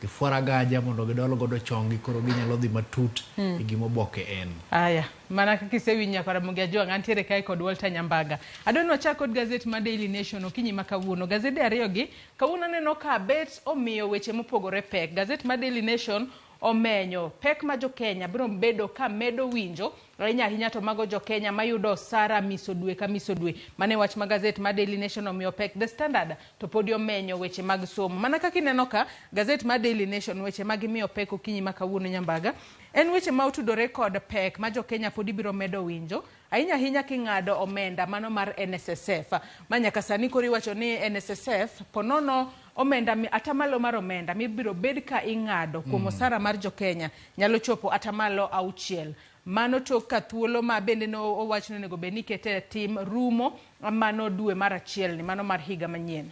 gifwar agaja mondo gidol godo chonggi koro ginyalo dhi matut e gima oboke en. Aya, mana kaka isewinjo nyakora Ramogi Ajwang', antiere kae kod Walter Nyambaga. Adwa ni wachak kod gazet mar Daily Nation okinyi ma kawuono. Gazede ariyo gi, kawuono aneno ka bet omiyo weche mopogore pek. Gazet mar Daily Nation omenyo pek ma jo Kenya biro bedo ka medo winjo ahinya ahinya to mago jo Kenya mayudo osara miso dwe ka miso dwe. Mane wach ma gazet mar Daily Nation omiyo pek. The Standard to podi omenyo weche mag somo. Mana kaka ineno ka gazet mar Daily Nation weche ma gimiyo pek okinyi ma kawuono Nyambaga en weche ma otudore kod pek ma jo Kenya podi biro medo winjo ahinya ahinya king'ado omenda mano mar NSSF. Ma nyaka sani koro iwacho ni NSSF ponono omenda atamalo mar omenda mibiro bed ka ing'ado kuom osara mar jo Kenya nyalo chopo atamalo 6. Mano tok ka thuolo ma bende no owach ni onego bed ni ikete e tim rumo mano dwe mar achiel ni mano mar higa manyien.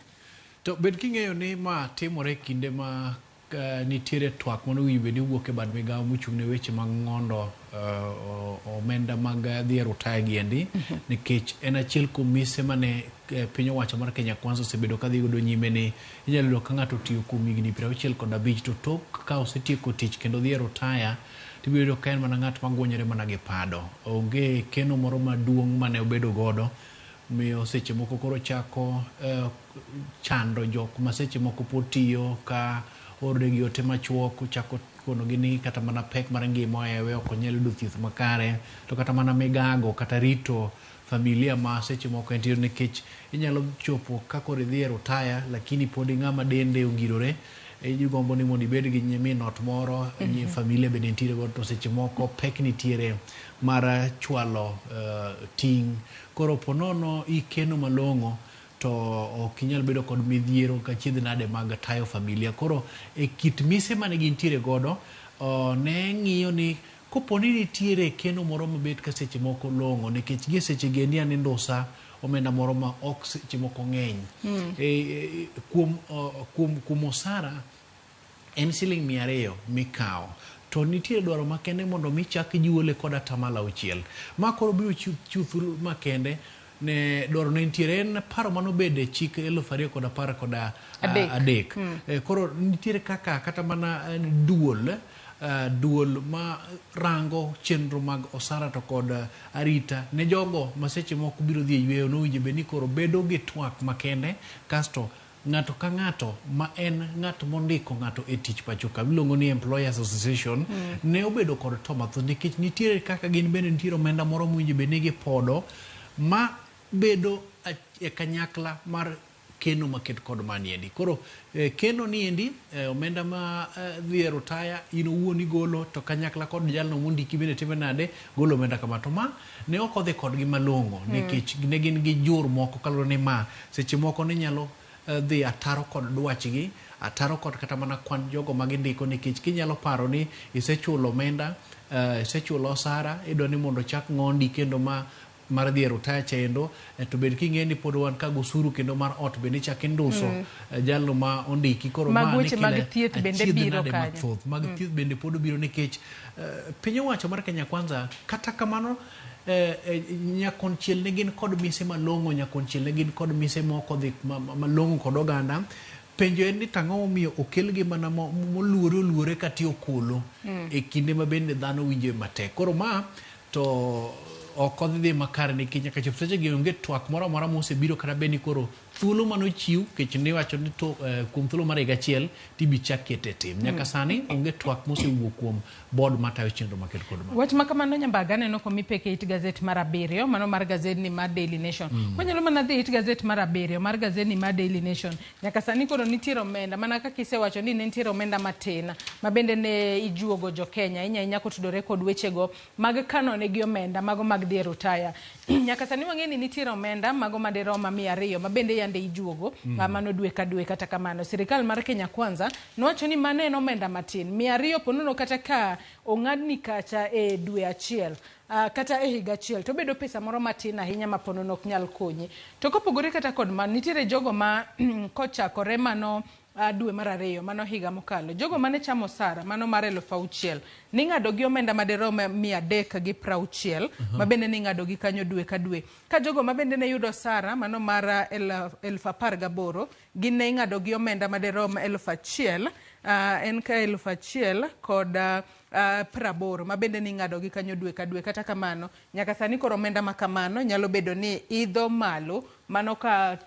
To bed king'eyo ni ma timore kinde ma nitiere twak mano winjo bed ni wuok e bad migawo mochung' ne weche mag ng'ondo omenda mag dhi e rutaya giendi nikech en achiel kuom mise mane piny owacho mar Kenya Kwanza osebedo ka dhi godo nyime ni inyalo yudo ka ng'ato otiyo kuom higni 65 to tok ka osetieko tich kendo dhi e rutaya tibiro yudo ka en mana ng'at magwonyore mana gi pado. Onge keno moro maduong' mane obedo godo miyo seche moko koro chako chando jok ma seche moko pod tiyo ka oornegi ote machuok ochako konogi ni kata mana pek mar ngima ohewe ok onyal yudo thieth makare to kata mana migago kata rito familia ma seche moko entiere nikech inyalo chopo ka koro idhi e rutaya lakini pod ng'ama dende ongirore igombo ni mondo ibed gi min ot moro familia bende nitiere godo to seche moko pek nitiere mar chwalo ting'. Koro ponono ikeno malong'o to ok inyal bedo kod midhiero kachiedh nade mag tayo familia. Koro e kit mise mane gintiere godo ne ng'iyo ni kopo ni nitiere keno moro mabet ka seche moko long'o nikech gie seche gi endi anendosa omenda moro ma ok seche moko ng'eny. Kuom osara en siling 200 mikawo. To nitie dwaro makende mondo mi chak juole kod 6%. Ma koro biro chiwo thuolo makende ne dwaro ne nitiere en paro manobede chik 2013. Koro nitiere kaka kata mana duol duol ma rango chenro mag osara to kod arita ne jogo ma seche moko biro dhi e yweyo nowinjo bed ni koro bedo gi twak makende kasto ng'ato ka ng'ato ma en ng'at mondiko ng'ato e tich pacho ka miluongo ni Employers Association ne obedo kod to mathoth nikech nitiere kaka gin bende nitiere omenda moro mowinjo bed ni gipodo ma bedo e kanyakla mar keno maket kod maniendi. Koro keno niendi omenda ma dhi e rutaya in owuon igolo to kanyakla kod jalno mondiki bende time nade golo omenda kama to ma ne ok odhi kodgi malong'o nikech ne gin gi jur moko kaluwore ni ma seche moko ne nyalo dhi ataro kod dwachgi, ataro kod kata mana kwan jogo ma gindiko nikech kinyalo paro ni isechulo omenda, isechulo osara, idwa ni mondo ochak ng'ondi kendo ma mar dhi e rutaya chaendo to bed king'e ni pod wan ka gosuru kendo mar ot bende ichak induso jalno ma ondiki koro Mag ma weche ni mag kila thieth bende achiedh biro nade kanyo. mathoth mag thieth bende pod biro nikech piny owacho mar Kenya Kwanza kata kamano nyakonchiel ne gin kod mise malong'o, nyakonchiel ne gin kod mise moko dhi malong'o kod oganda. Penjo en ni tang'o momiyo okelgi mana moluore oluore kati okolo e kinde ma bende dhano winjo matek. Koro ma to ok odhi dhi makare nikech nyaka chop seche gi onge twak moro amora mosebiro kata bed ni koro thuolo manochiw nikech niwacho ni to kuom thuolo mar higa achiel tibi chak kete e tim. Nyaka sani onge twak mosewuok kuom board matayo chenro maket kod ma. Wach ma kamano Nyambaga aneno komi pek e it gazet mar 7, mano mar gazedni mar Daily Nation. Wanyalo mana dhi e it gazet mar 7 mar gazedni mar Daily Nation. Nyaka sani koro nitiere omenda, mana kaka isewacho ni ne nitiere omenda matin ma bende ne ijuogo jo Kenya, ahinya ahinya kotudore kod wechego mag kano negi omenda mago mag dhi e rutaya. Nyaka sani wang'e ni nitiere omenda mago madirom 200 ma bende yande ijuogo mano dwe ka dwe. Kata kamano sirikal mar Kenya Kwanza nowacho ni mano en omenda matin 200 ponono kata ka ong'adni kacha e dwe achiel kata e higa achiel to bedo pesa moro matin ahinya ma ponono ok nyal konyi. To kopogore kata kod mano, nitiere jogo ma kochakore mano dwe mar 2 mano higa mokalo, jogo mane chamo osara mano mar 6,000 ning'ado gi omenda madirom 360 ma bende ning'ado gi kanyo dwe ka dwe. Ka jogo ma bende ne yudo osara mano mar 18,000 gin ne ing'ado gi omenda madirom 1,000 en ka 1,000 kod 80 ma bende ning'ado gi kanyo dwe ka dwe. Kata kamano nyaka sani koro omenda ma kamano nyalo bedo ni idho malo mano ka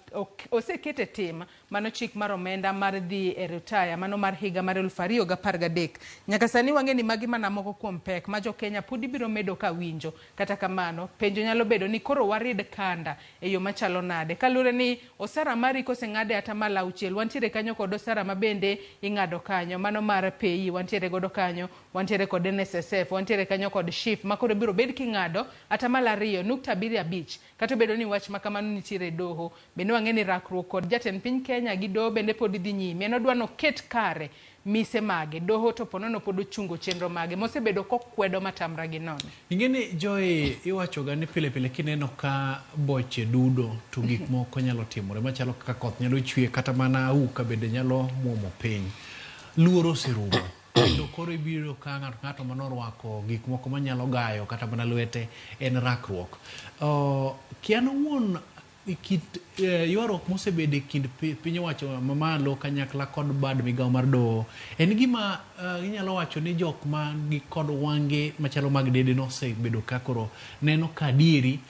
osekete tim mano chik mar omenda mar dhi e retire mano mar higa mar 2013. Nyaka sani wang'e ni magi mana moko kuom pek ma jo Kenya pod ibiro medo ka winjo. Kata kamano penjo nyalo bedo ni koro warid kanda e yo machalo nade kaluwore ni osara mari koseng'ade 6% wantiere kanyo kod osara ma bende ing'ado kanyo mano mar PAYE wantiere godo kanyo, wantiere kod NSSF, wantiere kanyo kod SHIF ma koro biro bed king'ado 2.75. Kata obedo ni wach ma kamano nitiere doho, bende wang'e ni rakruok kod jatend piny Kenya gi doho bende pod dhi nyime. En odwa noket kare mise mage, doho to ponono pod ochungo chenro mage mosebedo kokwedo matamra gi nono. Ing'e ni Joy, iwachoga ni pile pile kineno ka boche dudo to gik moko nyalo timore machalo kaka koth nyalo chwe kata mana auka bende nyalo muomo piny. Luoro oserumo. Kendo koro ibiro ka ng'ato manorwako gik moko manyalo gayo kata mana lwete en rakruok. Kian owuon kit ywaruok mosebedo e kind piny owacho mamalo kanyakla kod bad migawo mar doho en gima inyalo wacho ni jok ma gi kod wang'e machalo mag dede nosebedo ka koro neno ka adieri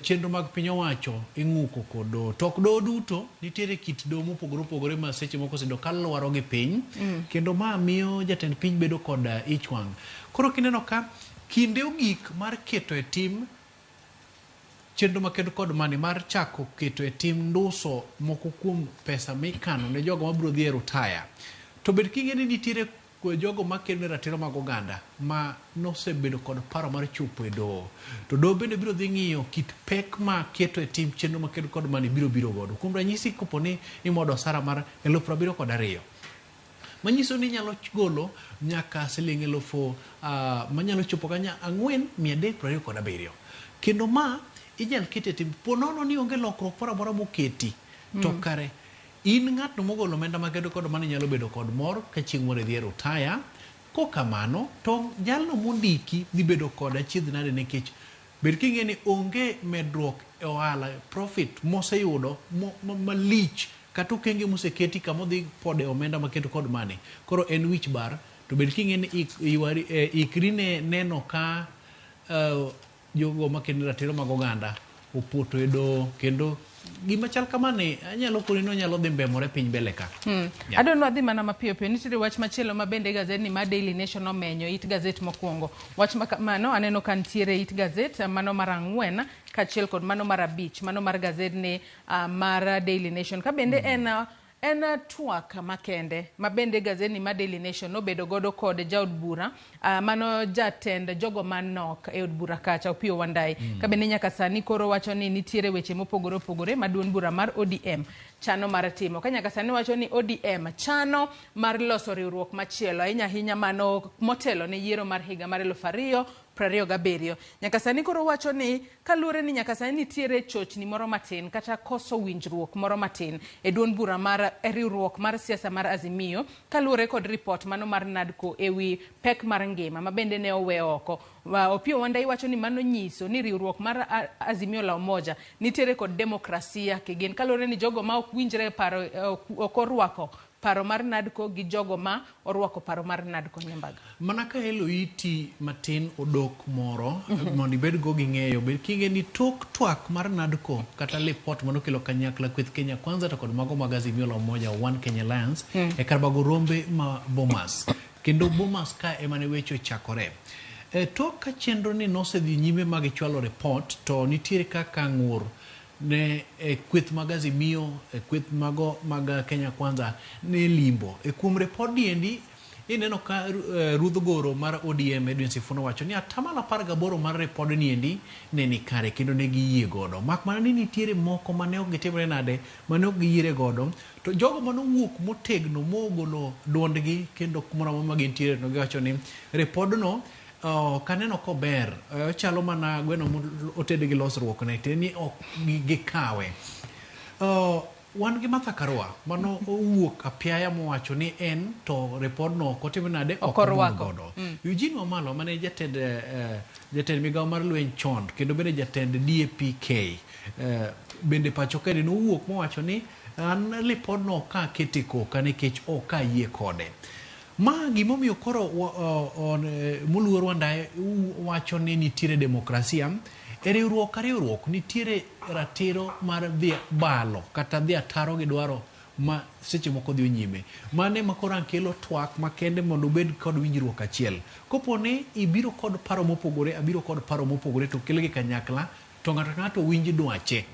chenro mag piny owacho ing'uko kod doho. To ok doho duto, nitiere kit doho mopogore opogore ma seche moko osebedo ka lwaro gi piny kendo ma miyo jatend piny bedo kod ich wang'. Koro kineno ka kinde ogik mar keto e tim chenro makendo kod mani mar chako keto e tim nduso moko kuom pesa mikano ne jogo mabiro dhi e rutaya. To bed king'e ni nitiere jogo makedo ne ratiro mag oganda ma nosebedo kod paro mar chopo e doho. To doho bende biro dhi ng'iyo kit pek ma keto e tim chenro makendo kod mani biro biro godo. Kuom ranyisi kopo ni imodo osara mar 72,000 manyiso ni inyalo golo nyaka siling 1,000 manyalo chopo kanya 4,327. Kendo ma inyal kete tim ponono ni onge lokruok moro amora moketi to kare in ng'atno mogolo omenda makedo kod mano nyalo bedo kod mor ka chieng' moro idhi e rutaya. Kokamano to jalno mondiki dhi bedo kod achiedh nade nikech bed king'e ni onge medruok e ohala profit moseyudo malich kata okenge moseketi kama odhi pode omenda maketo kod mani. Koro en wich bar to bed king'e ni ikri ne neno ka jogo makedo ratiro mag oganda opoto e doho kendo gima chal kamani anyalo koni ni onyalo dhi mbemore piny mbele ka. Yeah. Adwa ni wadhi mana mapiyo piyo. Nitiere wach machielo ma bende gazet ni mar Daily Nation omenyo it gazet mokwongo. Wach ma kamano aneno ka nitiere it gazet mano mar 4 kaachiel kod mano mar 5 mano mar gazet ni mar Daily Nation. Ka bende en twak makende ma bende gazet ni mar Daily Nation nobedo godo kod jaod bura mano jatend jogo manok e od bura kacha Opiyo Wandayi. Ka bende nyaka sani koro wacho ni nitiere weche mopogore opogore ma duond bura mar ODM chano mar timo. Ka nyaka sani wacho ni ODM chano mar loso riwruok machielo ahinya ahinya mano motelo ne yiero mar higa mar 2027. Nyaka sani koro wacho ni kaluwore ni nyaka sani nitiere chochni moro matin kata koso winjruok moro matin e duond bura mar e riwruok mar siasa mar Azimio kaluwore kod ripot mano mar NADCO ewi pek mar ngima ma bende ne owe oko. Opiyo Wandayi wacho ni mano nyiso ni riwruok mar Azimio la Umoja nitiere kod demokrasia kigin kaluwore ni jogo ma ok winjre e paro ok orwako paro mar NADCO gi jogo ma orwako paro mar NADCO. Nyambaga. Mana ka elo iti matin odok moro mondo ibed go gi ng'eyo bed king'e ni tok twak mar NADCO kata lipot manokelo kanyakla kweth Kenya Kwanza to kod mago mag Azimio la Umoja One Kenya Alliance e kar bago rombe ma Bomas kendo Bomas ka ema ne weche ochakore. Tok ka chenro ni nosedhi nyime ma gichwalo report to nitiere kaka ng'ur ne kweth mag Azimio e kweth mago mag Kenya Kwanza ne limbo. E kuom report ni endi ineno ka ruodh goro mar ODM Edwin Sifuna wacho ni 18% mar repod ni endi ne ni kare kendo ne giyie godo. Mak mana ni nitiere moko mane ok gitimre nade mane ok giyiere godo to jogo manowuok motegno mogolo duondgi kendo kumoro amora ma gintiere to giwacho ni repodno ok aneno kober, ochalo mana gweno moted gi losruok ne tiende ni ok gikawe. Wan gi Martha Karua mano owuok apiaya mowacho ni en to repodno ok otim nade ok omor godo. Eugene Wamalwa mane jatend migawo mar lweny chon kendo bende jatend DAPK bende pacho kae nowuok mowacho ni an lipodno ok akete koka nikech ok ayie kode. Ma gimomiyo koro moluor Wandayi wacho ni nitiere demokrasia e riwruok ka riwruok nitiere ratiro mar dhi balo kata dhi ataro gi dwaro ma seche moko dhi nyime. Mane ma koro ang' kelo twak makende mondo ubed kod winjruok achiel. Kopo ni ibiro kod paro mopogore, abiro kod paro mopogore to kelgi kanyakla to ng'ato ka ng'ato winj dwache.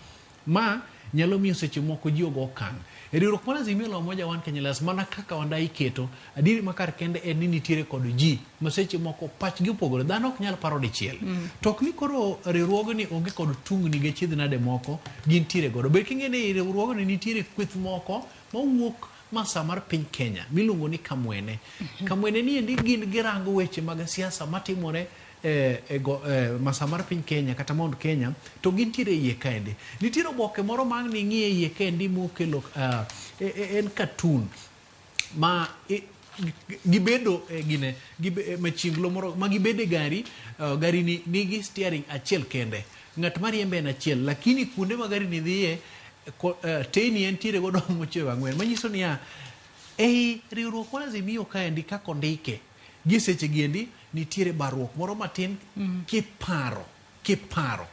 Ma nyalo miyo seche moko ji ogo okang'. E riwruok mar Azimio la Umoja One Kenya Alliance mana kaka Wandayi keto, adieri ma kar kende en ni nitiere kod ji ma seche moko pachgi opogore. Dhano ok nyal paro dichiel. To ok ni koro riwruogni onge kod tungni gi achiedh nade moko, gintiere godo. Bed king'e ni riwruogni nitiere kweth moko mawuok masa mar piny Kenya miluongo ni Kamwene. Kamwene ni endi gin girango weche mag siasa matimore masa mar piny Kenya kata Mount Kenya to gintiere iye kaendi. Nitiere oboke moro ma ang' ning'iye iye kaendi mokelo en cartoon ma gibedo gine machinglo moro ma gibedo e gari, gari ni nigi steering achiel kende. Ng'at mariembe en achiel, lakini kuonde ma gari ni dhiye teyni entiere godo mochweyo ang'wen. Manyiso niya, ei riwruok mar Azimio kaendi kaka ondike gi seche gi endi nitiere barruok moro matin kiparo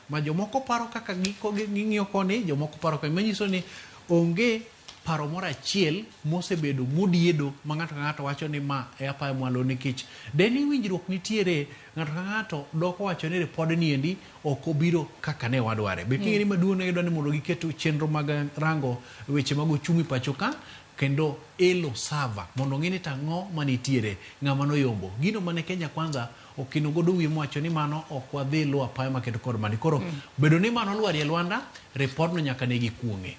ma jomoko paro kaka ging'iyo koni, jomoko paro koni, manyiso ni onge paro moro achiel mosebedo modiedo ma ng'ato ka ng'ato wacho ni ma e apaya mwalo nikech deni winjruok nitiere ng'ato ka ng'ato doko wacho ni ripod ni endi ok obiro kaka ne wadware. Be king'e ni maduong' ne gidwa ni mondo giket chenro mag rango weche mag ochumi pacho ka kendo elo sava mondo ong'e ni tang'o manitiere ng'ama noyombo gino mane Kenya Kwanza okino godo wiye mowacho ni mano ok wadhi luwo apaya maketo kod mani koro bedo ni mano olwarie lwanda ripodno nyaka ne gikuong'e.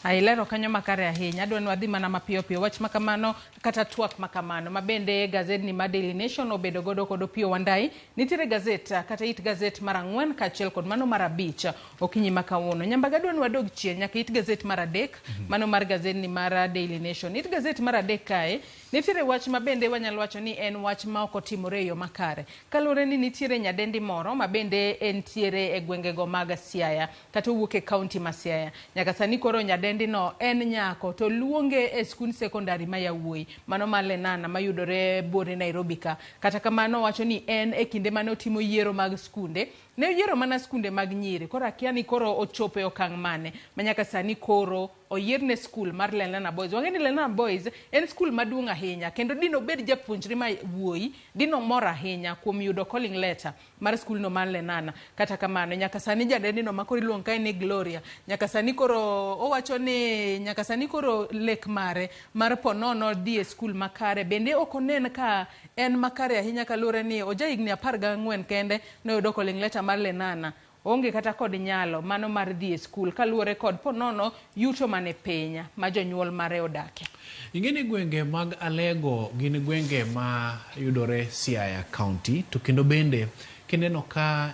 Ilero kanyo makare ahinya. Adwa ni wadhi mana mapiyo piyo wach makamano kata twak makamano ma bende gazedni mar Daily Nation obedo godo kod Opiyo Wandayi. Nitiere gazet kata it gazet mar 4 kaachiel kod mano mar 5 okinyi ma kawuono. Nyambaga adwa ni wadog chien nyaka it gazet mar 3 mano mar gazedni mar Daily Nation. It gazet mar 3 kae Nitiere wach ma bende wanyalo wacho ni en wach ma ok otimore e yo makare. Kaluwore ni nitiere nyadendi moro ma bende entiere e gwengego mag Siaya kata owuok e kaunti ma Siaya. Nyaka sani koro nyadendi no en nyako to luonge e skund sekondari ma yawuoyi mano mar Lenana mayudore buore Nairobi ka. Kata kamano owacho ni en e kinde mane otimo yiero mag skunde ne oyiero mana skunde mag nyiri koro akia ni koro ochopo e okang' mane ma nyaka sani koro oyierne skul mar Lenana Boys. Wang'e ni Lenana Boys en skul maduong' ahinya kendo dino bed japuonjre ma wuoyi dino mor ahinya kuom yudo calling letter mar skulno mar Lenana. Kata kamano nyaka sani jadendino ma koro iluongo kae ni Gloria nyaka sani koro owacho ni nyaka sani koro lek mare mar ponono dhi e skul makare bende ok onen ka en makare ahinya kaluwore ni oja higni 14 kende noyudo calling letter mar Lenana. Onge kata kod nyalo mano mar dhi e skul kaluwore kod ponono yuto mane piny ma jonyuol mare odake. Ing'e ni gwenge mag Alego gin gwenge ma yudore Siaya County to kendo bende kineno ka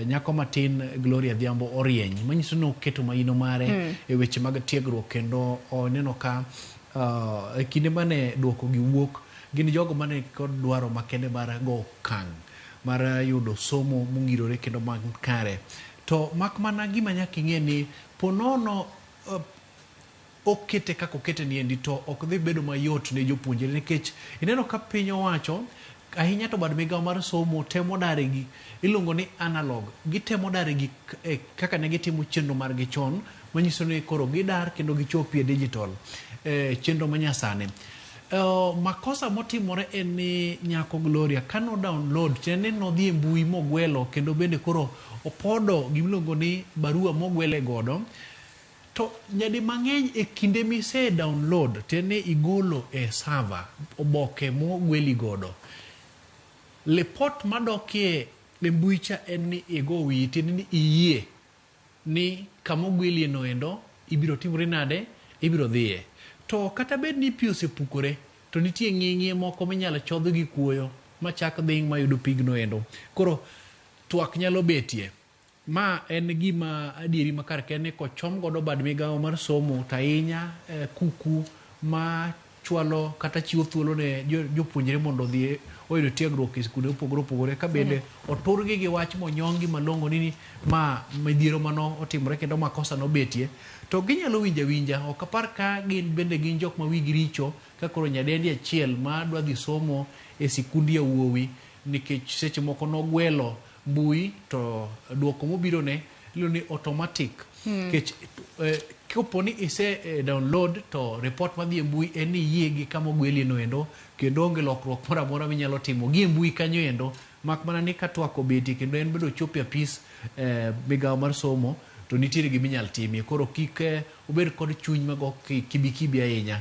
nyako matin Gloria Adhiambo orieny manyiso ni oketo maino mare e weche mag tiegruok kendo oneno ka e kinde mane duoko gi wuok gin jogo mane kod dwaro makende mar go okang' mar yudo somo mongirore kendo man kare. To mak mana gima nyaka ing'e ni ponono okete kaka okete ni endi to ok dhi bedo mayot ne jopuonjre nikech ineno ka piny owacho ahinya to bad migawo mar somo temo dare gi iluongo ni analog gitemo dare gi kaka ne gitimo chenro margi chon manyiso ni koro gidar kendo gichopie digital chenro manyasani. Makosa motimore en ni nyako Gloria kano download tiende ni nodhi e mbui mogwelo kendo bende koro opodo gimiluongo ni barua mogwele godo. To nyadi mang'eny e kinde mise download tiende ni igolo e server oboke mogweli godo. Lipot madokie e mbui cha en ni igo wiyi tiende ni iyie ni kama ogwelie no endo ibiro timori nade ibiro dhiye. To kata bed ni pi osepukore to nitie ng'ing'ie moko minyalo chodh gi kuoyo machak dhing' mayudo pigno endo. Koro twak nyalo betie. Ma en gima adieri ma kar kende kochom godo bad migawo mar somo to ahinya kuku ma chwalo kata chiwo thuolo ne jopuonjre mondo odhi oyud tiegruok e skunde mopogore opogore ka bende oturgi gi wach monyong'gi malong'o ni ma midhiero mano otimore kendo makosa nobetie to ginyalo winjo awinja. Ok apar ka gin bende gin jok ma wigi richo ka koro nyadendi achiel ma dwa dhi somo e sikund yawuowi nikech seche moko nogwelo mbui to duoko mobiro ne iluongo ni automatic. Nikech kopo ni ise download to report madhi e mbui en ni iyie gi kama ogwelie no endo kendo onge lokruok moro amora minyalo timo gi e mbui kanyo endo mak mana ni ka twak obetie kendo en bende ochopo e apis migawo mar somo to nitiere gima inyal timie. Koro kik obed kod chuny mago kibikibi ahinya.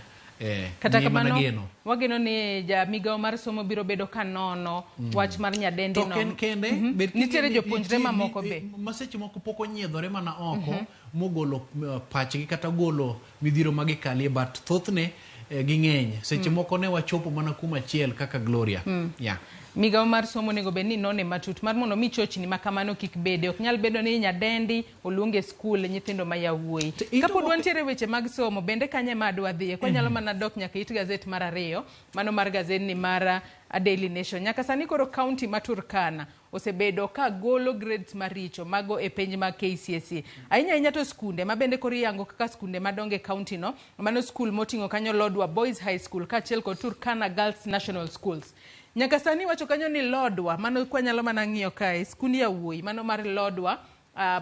Kata kamano wageno ni ja migawo mar somo biro bedo ka nono wach mar nyadendi no. To en kende nitiere jopuonjre mamoko be ma seche moko pok onyiedhore mana oko mogolo pachgi kata golo midhiero ma gikalie but thothne ging'eny. Seche moko ne wachopo mana kuma achiel kaka Gloria. Yeah. Migawo mar somo onego bed ni none matut mar mondo mi chochni ma kamano kik bede. Ok nyal bedo ni nyadendi oluonge skul nyithindo ma yawuoyi. Kapod wantiere weche mag somo bende kanye ma adwa dhiye kwanyalo mana dok nyaka it gazet mar 2 mano mar gazet ni mar Daily Nation. Nyaka sani koro kaunti ma Turkana osebedo ka golo grades maricho mago e penj mag KCSE. Ahinya ahinya to skunde ma bende koro iyango kaka skunde madongo e kaunti no, mano skul moting'o kanyo Lodwar Boys High School kaachiel kod Turkana Girls National Schools. Nyaka sani wacho kanyo ni Lodwar, mano kwanyalo mana ng'iyo kae, skund yawuoyi, mano mar Lodwar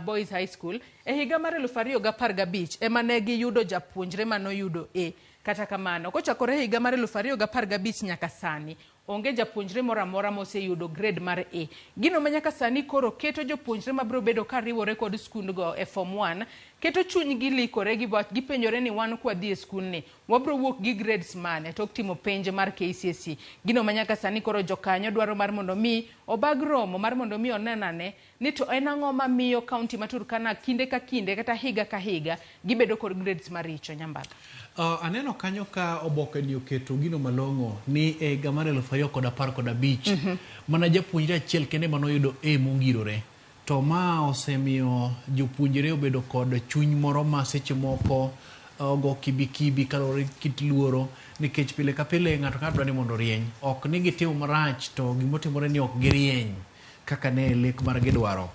Boys High School, e higa mar 2015 ema ne giyudo japuonjre manoyudo A. Kata kamano, kochakore higa mar 2015 nyaka sani, onge japuonjre moro amora moseyudo grade mar A. Gino ma nyaka sani koro keto jopuonjre mabiro bedo ka riwore kod skundgo e form 1, keto chunygi likore gipenjore ni wan kwadhi e skundni, wabiro wuok gi grades mane tok timo penj mar KCSE. Gino ma nyaka sani koro jokanyo dwaro mar mondo mi obag romo mar mondo mi onenane ni to en ang'o mamiyo kaunti ma Turkana kinde ka kinde kata higa ka higa gibedo kod grades maricho. Nyambaga. Aneno kanyo ka oboke ni oketo gino malong'o ni e higa mar 2015 mana japuonjre achiel kende manoyudo A mongirore. To ma osemiyo jopuonjre obedo kod chuny moro ma seche moko ogo kibikibi kaluwore gi kit luoro nikech pile ka pile ng'ato ka dwa ni mondo orieny. Ok ni gitimo marach to gimotimore ni ok girieny kaka ne lek margi dwaro.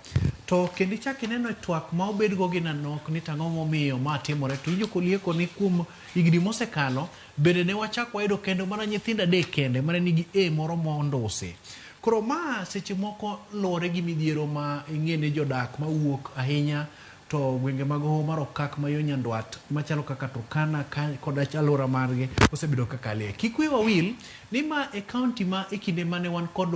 To kendo ichak ineno e twak ma obedgo gi Nanok ni tang'o momiyo ma timore to iwinjo kolieko ni kuom higni mosekalo bende ne wachak wayudo kendo mana nyithindo adek kende mane nigi A moro mondusi. Koro ma seche moko luwore gi midhiero ma ing'e ni jodak mawuok ahinya to gwenge mag hoho mar Okak ma yo nyandwat machalo kaka Turkana kod alwora margi osebedo ka kalie. Kik wiwa wil ni ma e kaunti ma e kinde mane wan kod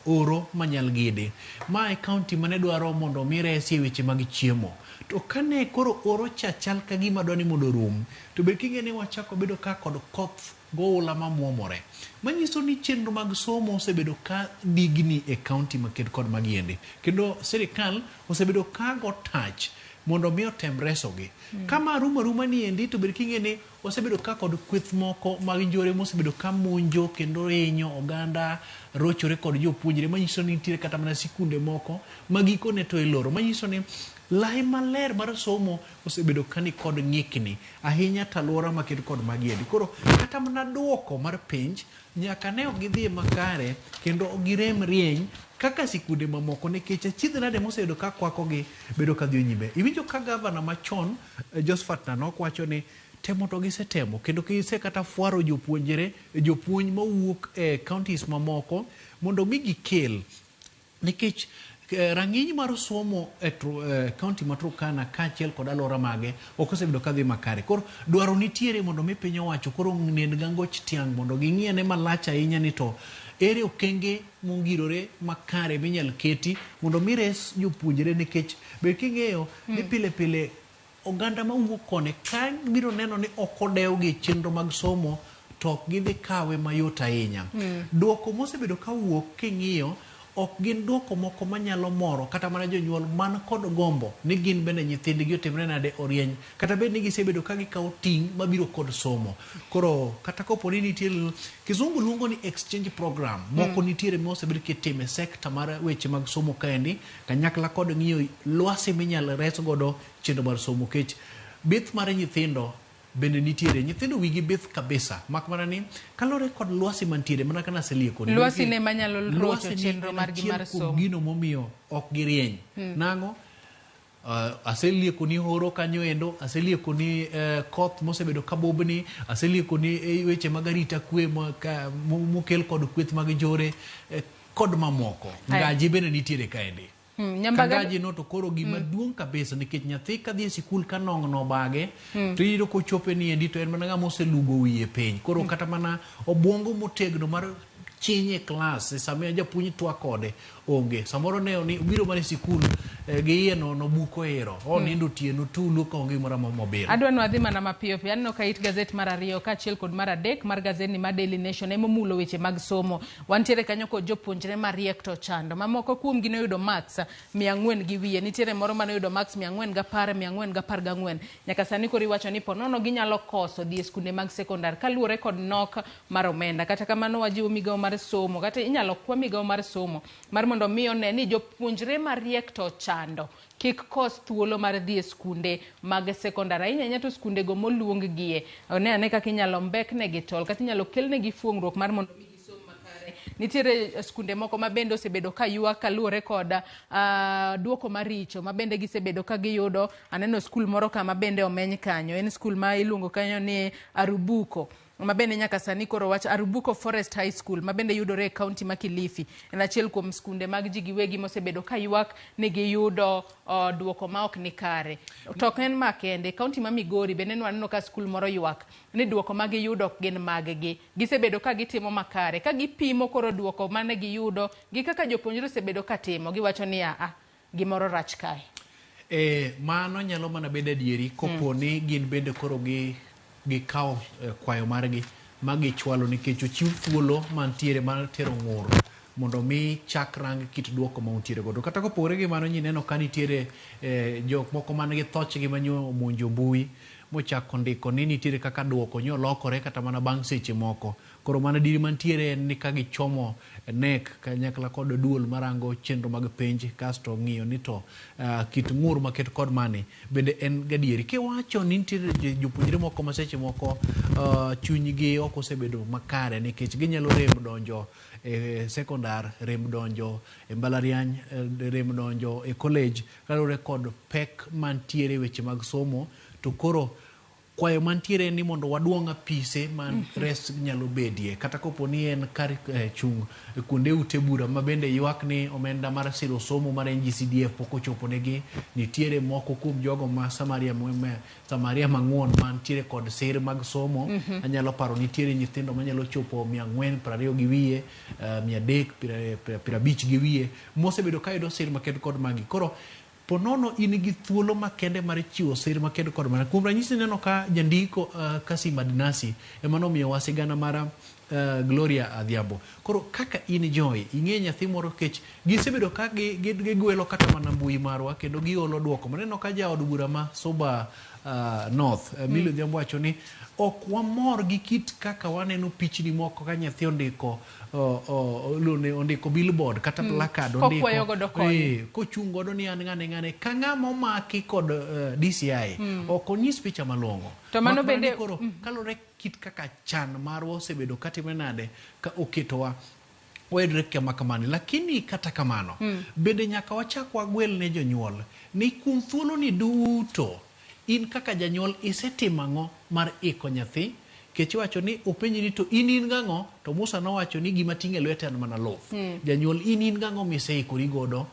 oro manyalgidi. Ma e kaunti mane dwaro mondo omi resi e weche mag chiemo. To kane koro oro cha chal ka gima dwa ni mondo orum, to bed king'e ni wachako bedo ka kod koth goula mamuomore. Manyiso ni chenro mag somo osebedo ka digni e kaunti maked kod magiendi. Kendo sirikal osebedo ka go tach mondo mi otem resogi. Kama rumo aruma ni endi to bed king'e ni wasebedo ka kod kweth moko mag njore mosebedo ka monjo kendo hinyo oganda rochore kod jopuonjre manyiso ni nitiere kata mana sikunde moko ma gikone to iloro. Manyiso ni lai maler mar somo osebedo ka ni kod ng'ikni ahinya to alwora maked kod magiendi. Koro kata mana duoko mar penj nyaka ne ok gidhi makare kendo ok girem rieny kaka sikunde mamoko nikech achiedh nade moseyudo ka kwakogi bedo ka dhi nyime. Iwinjo ka gavana machon Josephat Nanok wacho ni temo to gisetemo kendo gise kata fwaro jopuonjre jopuonj mawuok e counties mamoko mondo mi gikel nikech rang'iny mar somo e county ma Turkana kaachiel kod alwora mage ok osebedo ka dhi makare. Koro dwaro nitiere mondo mi piny owacho koro nen gangoch tiang' mondo ging'i ane malach ahinya ni to ere okenge mongirore makare minyal keti mondo mi res jopuonjre nikech be king'eyo ni pile pile oganda mawuok koni ka biro neno ni ok odewgi e chenro mag somo to ok gidhi kawe mayot ahinya. Duoko mosebedo kawuok king'iyo ok gin duoko moko manyalo moro kata mana jonyuol man kod gombo ni gin bende nyithindgi otimre nade orieny kata bed ni gisebedo ka gikawo ting' mabiro kod somo. Koro kata kopo ni nitie kizungu luongo ni exchange program moko nitiere mosebed kitime e sekta mar weche mag somo kaendi kanyakla kod ng'iyo lwasi minyal res godo chenro mar somo nikech bith mar nyithindo bende nitiere nyithindo wigi bith kabisa mak mana ni kaluwore kod lwasi mantiere mana kana aselieko ni Lwasi ne manyalo rocho lwasi ni chenro en margi achiel mar kuom somo. gino momiyo ok girieny. Nang'o? Aselieko ni horo kanyo endo, aselieko ni koth mosebedo ka bobni, aselieko ni weche mag arita kwe mokel kod kweth mag njore kod mamoko. Ngaji bende nitiere kaendi. Nyambaga Kangaji no to koro gima duong' kabisa nikech nyathi kadhi e sikul ka nong'no bage to iyudo kochope ni endi to en mana ng'ama oselugo wiye piny. Koro kata mana obuongo motegno mar chiny e klas e sama japuonj twak kode onge. Samoro ne ni obiro mana e sikul gi iye no nobuko iro. Onindo otieno tulu ka onge gimoro amora mobiro. Adwa ni wadhi mana mapiyo piyo. Aneno ka it gazet mar 2 kaachiel kod mar 3 mar gazetni mar Daily Nation emomulo weche mag somo. Wantiere kanyo kod jopuonjre mariek to chando. Mamoko kuomgi noyudo marks 400 gi wiye. Nitiere moro manoyudo marks 410, 414. Nyaka sani koro iwacho ni ponono ginyalo koso dhi e skunde mag sekondar kaluwore kod nok mar omenda. Kata kamano wajiwo migawo mar somo kata inyalo kwa migawo mar somo mar mondo mi one ni jopuonjre mariek to chando kik kos thuolo mar dhi e skunde mag sekondar ahinya ahinya to skunde go moluong gie one ane kaka inyalo mbeknegi tol kata inyalo kelnegi fuong'ruok mar mondo mi gisom makare. Nitiere skunde moko ma bende osebedo ka ywak kaluwore kod duoko maricho ma bende gisebedo ka giyudo. Aneno skul moro kama bende omeny kanyo, en skul ma iluongo kanyo ni Arubuko ma bende nyaka sani koro wach Arubuko Forest High School ma bende yudore e kaunti ma Kilifi. En achiel kuom skunde mag ji giwegi mosebedo ka ywak ni giyudo duoko ma ok ni kare. To ok en ma kende, kaunti ma Migori bende nwaneno ka skul moro ywak ni duoko ma giyudo ok gin mag-gi. Gisebedo ka gitimo makare, ka gipimo koro duoko mane giyudo gi kaka jopuonjre osebedo ka timo, giwacho ni aa, gimoro rach kae. Mano nyalo mana bedo adieri kopo ni gin bende koro gikawo kwayo margi ma gichwalo nikech ochiw thuolo mantiere mar tero ng'ur mondo mi chak rang kit duoko ma untiere godo. Kata kopogore gi mano nyineno ka nitiere jok moko man gi thochgi manyo omonjo mbui mochako ndiko ni nitiere kaka duoko nyo lokore kata mana bang' seche moko. Koro mana diri mantiere en ni ka gichomo NEC kanyakla kod duol marango chenro mag penj kasto ng'iyo ni to kit ng'ur maket kod mani bende en gadieri. Kiwacho ni nitiere jopuonjre moko ma seche moko chunygi ok osebedo makare nikech ginyalo rem donjo e sekondar, rem donjo e mbalariany, rem donjo e college kaluwore kod pek mantiere e weche mag somo. To koro kwayo mantiere en ni mondo waduong' apise man res nyalo bedie kata kopo ni en kar chung' kuonde ute bura ma bende ywak ni omenda mar siro somo mar NGCDF pok ochopo negi. Nitiere moko kuom jogo ma Samaria Samaria mang'uon mantiere kod sir mag somo. Anyalo paro nitiere nyithindo manyalo chopo 420 gi wiye, 350 gi wiye mosebedo kayudo sir maked kod magi. Koro ponono in gi thuolo makende mar chiwo sir makende kod mana. Kuom ranyisi neno ka jandiko Kasim Adnasi ema nomiyowa sigana mar Gloria Adhiambo. Koro kaka in Joy, ing'e nyathi moro kech gisebedo ka gigwelo kata mana mbui marwa kendo giolo duoko. Maneno ka jaod bura ma Suba North, Millie Odhiambo wacho ni ok wamor gi kit kaka waneno pichni moko ka nyathi ondiko ondiko billboard kata placard ondiko Kokwayo godo kony. Kochung' godo ni an ng'ane ng'ane ka ng'ama omaki kod DCI ok onyis picha malong'o. To mano Mak mana ni bende koro kaluwore kit kaka chan marwa osebedo katimre nade ka oketowa wayudre kama kamani. Lakini kata kamano bende nyaka wachak wagwel ne jonyuol ni kuom thuolo ni duto in kaka janyuol isetimo ang'o mar iko nyathi. Kech iwacho ni openji ni to in in gang'o, to Musa nowacho ni gima ting'e lwete en mana luth. Janyuol in in gang'o miseikori godo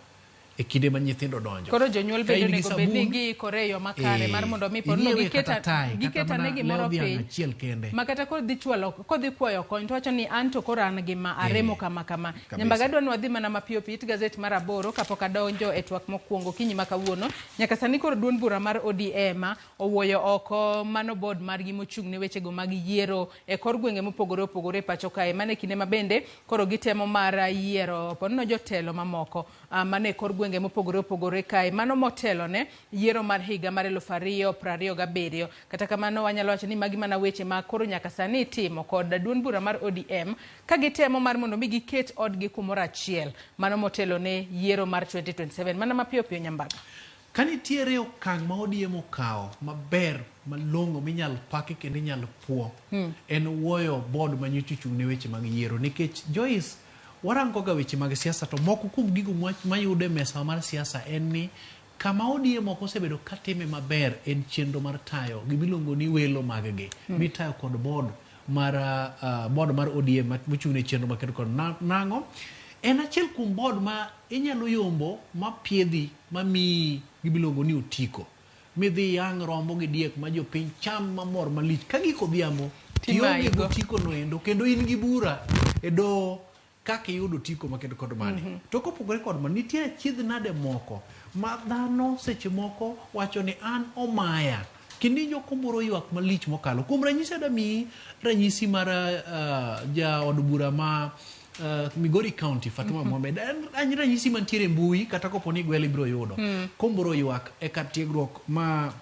e kinde ma nyithindo donjo. Koro jonyuol Ka bende in gi onego bed ni sabun, giikore e yo makare mar mondo mi pod no inyiewe kata tai, kata giket ane mana gimoro lew dhiang' piny achiel kende. ma kata kodhi chwalo kodhi kwayo kony to wacho ni an to koro an gi ma aremo kama kama. Kabisa. Nyambaga adwa ni wadhi mana mapiyo piyo it gazet mar 8 kapok adonjo e twak mokwongo kinyi ma kawuono. Nyaka sani koro duond bura mar ODM owuoyo oko mano board margi mochung' ne wechego mag yiero e kor gwenge mopogore opogore e pacho kae. Mano e kinde ma bende koro gitemo mar yiero ponono jotelo mamoko mano e kor gwenge mopogore opogore kae. Mano motelo ne yiero mar higa mar 2027. Kata kamano wanyalo wacho ni magi mana weche ma koro nyaka sani itimo kod duond bura mar ODM ka gitemo mar mondo mi giket odgi kumoro achiel. Mano motelo ne yiero mar 2027. Mana mapiyo piyo Nyambaga. Ka nitiere okang' ma ODM okawo maber malong'o minyal paki kendo inyal puo en wuoyo board manyocha ochung' ne weche mag yiero nikech Joyce warango ga weche mag siasa to moko kuom gigo mayudo e mesa mar siasa en ni kama ODM ok osebedo katime maber en chenro mar tayo gimiluongo ni welo mag gi mitayo kod board mar board mar ODM mochung' ne chenro maketo kod nang'o en achiel kuom board ma inyalo yombo mapiedhi mamiyi gimiluongo ni otiko midhi yang' rombo gi diek ma jopiny cham mamor malich ka giko odhiambo tionge Timayigo. gotiko noendo kendo in gi bura e doho kaka iyudo otiko maketo kod mani. To kopogore kod mano nitie achiedh nade moko ma dhano seche moko wacho ni an omaya kendo iwinjo komboro ywak malich mokalo. Kuom ranyisi adamiyi ranyisi mar jaod bura ma Migori County Fatuma Mohamed. En ranyisi mantiere e mbui kata kopo ni igwelo ibiro yudo. Komboro ywak e kar tiegruok ma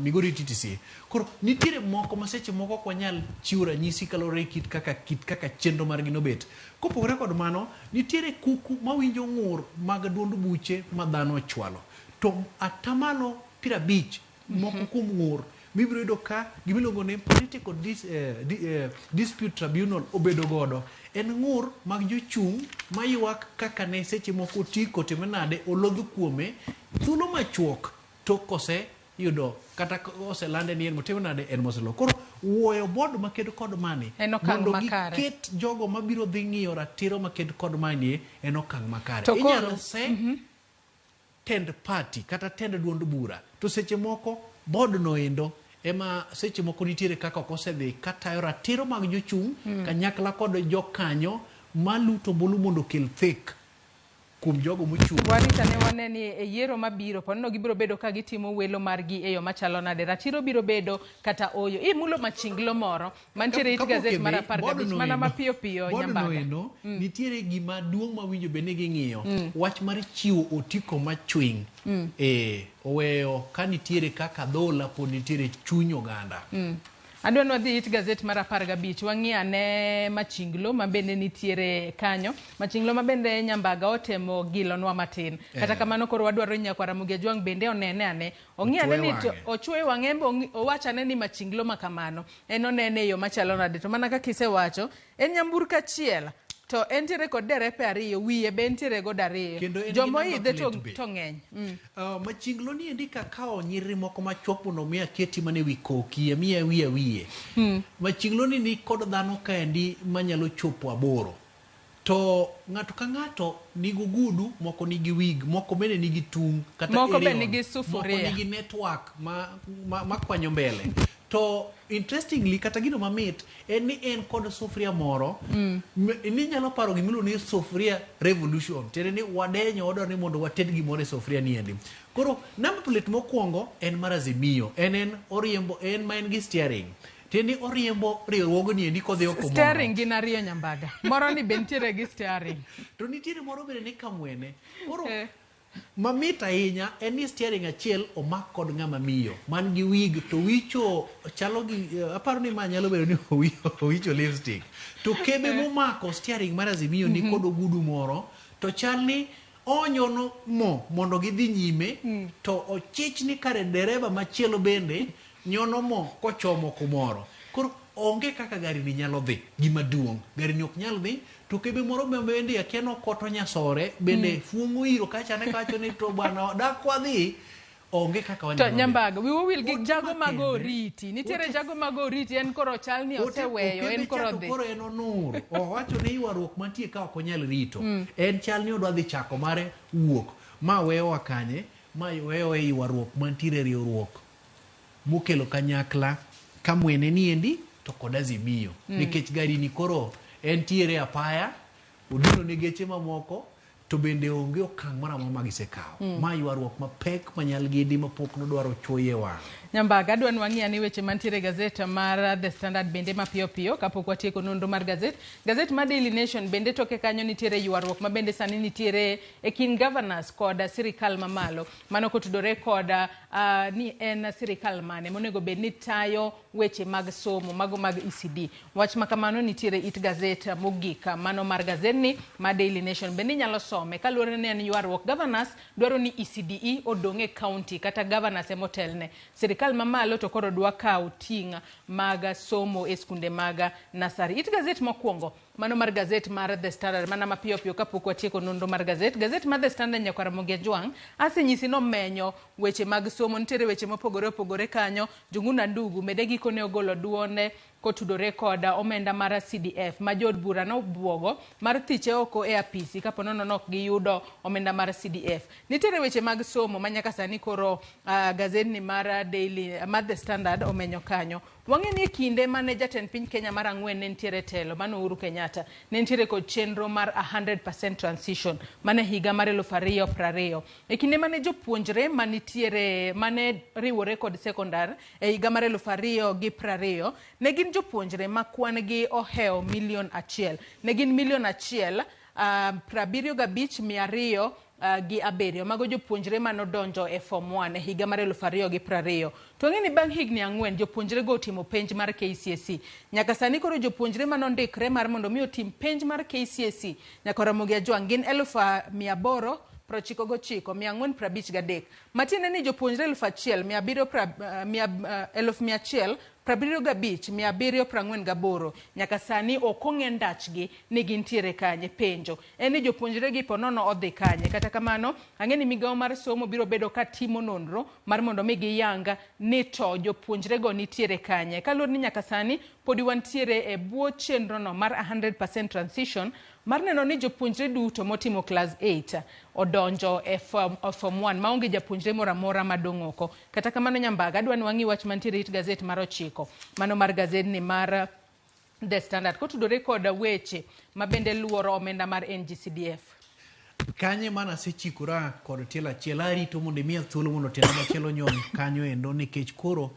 Migori TTC. Koro nitiere moko ma seche moko ok wanyal chiwo ranyisi kaluwore gi kit kaka chenro margi nobet. Kopogore kod mano, nitiere kuku mawinjo ng'ur mag duond buche ma dhano ochwalo. To atamalo 50 moko kuom ng'ur mibiro yudo ka gimiluongo ni Political Dispute Tribunal obedo godo en ng'ur mag jochung' maywak kaka ne seche moko otiko time nade olodh kuome thuolo machuok tok kose yudo kata oselande ni en motimo nade en moselo. Koro wuoyo board makedo kod mani En okang' mondo makare. giket jogo mabiro dhi ng'iyo ratiro maked kod mani en okang' makare. To koro- Inyalo se tend party kata tend duond bura to seche moko board no endo ema seche moko nitiere kaka ok osedhi katayo ratiro mag jochung' kanyakla kod jokanyo maluto ombulu mondo okel thek kuom jogo mochung'. Warita ne wane ni e yiero mabiro ponono gibiro bedo ka gitimo welo margi e yo machalo nade. Ratiro biro bedo kata oyo. Imulo machinglo moro mantiere it Kapok gazet mar idhi, 15 mana mapiyo piyo board no Nyambaga. endo nitiere gima duong' mawinjo bed ni ging'iyo wach mar chiwo otiko machwiny oweyo ka nitiere kaka dhola pod nitiere chuny oganda. Adwa ni wadhi it gazet mar 15 wang'i ane machinglo ma bende nitiere kanyo. Machinglo ma bende Nyambaga otemo gilonwa matin. Kata kamano koro wadwaro ni nyakwar Ramogi Ajwang' bende onene ane. Ong'i ane ni to ochwe wang'e en be owach ane ni machinglo ma kamano en onene e yo machalo nade. To mana kaka isewacho, en nyamburko achiel to entiere kod derepe ariyo, wiye be entiere godo ariyo. Kendo en gi Joma number oidhe to, plate be. to ng'eny. Machinglo ni endi kakawo nyiriri moko machuok mondo mi aketi mana ewi koki, amiya wiye wiye. Machinglo ni ni kod dhano kaendi manyalo chopo 8. To ng'ato ka ng'ato nigi ogudu, moko nigi wig, moko bende nigi tung' kata Moko be erion, nigi sufuria. Moko nigi network ma kwanyo mbele. To interestingly kata gino mamit en ni en kod sufuria moro ni nyalo paro gimiluongo ni sufuria revolution. Tiende ni wadenyo wadwaro ni mondo wated gimoro e sufuria ni endi. Koro number plate mokwongo en mar Azimio. En oriembo, en ma en gi steering. Tiende ni oriembo riwruogni endi kodhi oko moro. Steering gin ariyo Nyambaga. Moro ni be nitiere gi steering. To nitiere moro bende ni kamwene. Koro mamit ahinya en ni steering achiel omak kod ng'ama miyo man gi wig to wicho chalo gi aparo ni ma nyalo bedo ni owicho lipstick. To kebe momako steering mar Azimio ni kod ogudu moro to chal ni onyono mo mondo gidhi nyime to ochich ni kare dereba machielo bende nyono mo kochomo kumoro. Koro onge kaka gari ni nyalo dhi, gima duong', gari ni ok nyal dhi. To kebe moro bende akia nokoto nyasore bende fuong'o iro kacha ne kawacho ni to bwana dak wadhi, onge kaka To wanyalo dhi. Nyambaga, wiwa wil gi jago mag makende. oriti. Nitiere jago mag oriti, en koro chal ni oseweyo, en okebe koro cha to dhi. koro en onur. Owacho ni ywaruok mantie ka ok onyal rito. En chal ni odwa dhi chako mare wuok. Ma weyowa kanye? Ma weyowa e ywaruok mantiere e riwruok mokelo kanyakla kamwene niendi to kod Azimio. Nikech gari ni koro entiere apaya, odino ne geche mamoko, to bende onge okang' moro amora ma gisekawo. Ma ywaruok mapek manyal gidi mapok nodwaro chuoye wang'. Nyambaga, adwa ni wang'i ane weche mantiere e gazet mar The Standard bende mapiyo piyo kapok watieko nonro mar gazet. Gazet mar Daily Nation bende toke kanyo nitiere ywaruok ma bende sani nitiere e kind governors kod sirikal mamalo. Mano kotudore kod ni en sirikal mane monego bed ni tayo weche mag somo mago mag ECD. Wach ma kamano nitiere it gazet mogik mano mar gazetni mar Daily Nation bende inyalo some kaluwore ni en ywaruok. Governors dwaro ni ECDE odong' e county kata governors emotelne. Sirikal mamalo to koro dwa kawo ting' mag somo e skunde mag nasari. It gazet mokwongo mano mar gazet mar The Standard mana mapiyo piyo kapok watieko nonro mar gazet. Gazet mar The Standard nyakwar Ramogi Ajwang' asenyisi nomenyo weche mag somo, nitiere weche mopogore opogore kanyo. Njuguna Ndugu mede gikone ogolo duonde kotudore kod omenda mar CDF ma jood bura nobuogo mar thiche oko e apisi kapo nono nok giyudo omenda mar CDF. Nitiere weche mag somo ma nyaka sani koro gazetni mar Daily mar The Standard omenyo kanyo. Wang'e ni e kinde mane jatend piny Kenya mar ang'wen ne nitiere telo, mano Uhuru Kenyatta, ne nitiere kod chenro mar 100% transition mane higa mar 2020. E kinde mane jopuonjre manitiere mane riwore kod sekondar e higa mar 2020, ne gin jopuonjre ma kwan gi ohewo milion 1. Ne gin milion 1 75,207. Mago jopuonjre manodonjo e form 1 e higa mar 2020. To ng'e ni bang' higni 4 jopuonjre go otimo penj mar KCSE. Nyaka sani koro jopuonjre manondikre mar mondo mi otim penj mar KCSE nyaka Ramogi Ajwang' gin 899,453. Matiende ni jopuonjre 1,175,748 nyaka sani ok ong'e ndachgi ni gintiere kanye. Penjo en ni jopuonjre gi po nono odhi kanye. Kata kamano ang'e ni migawo mar somo biro bedo ka timo nonro mar mondo mi giyang ni to jopuonjre go nitiere kanye. Kaluwore ni nyaka sani podi wantiere e bwo chenro no mar 100% transition mar neno ni jopuonjre duto motimo class 8 odonjo e form 1 maonge japuonjre moro amora madong' oko. Kata kamano Nyambaga, adwa ni wang'i wach mantiere it gazet mar 9 mano mar gazetni mar The Standard kotudore kod weche mabende luoro omenda mar NGCDF. Kanye mana asechikora kod tielo achiel, arito mondo imiya thuolo mondo tielo machielo nyon kanyo endo nikech koro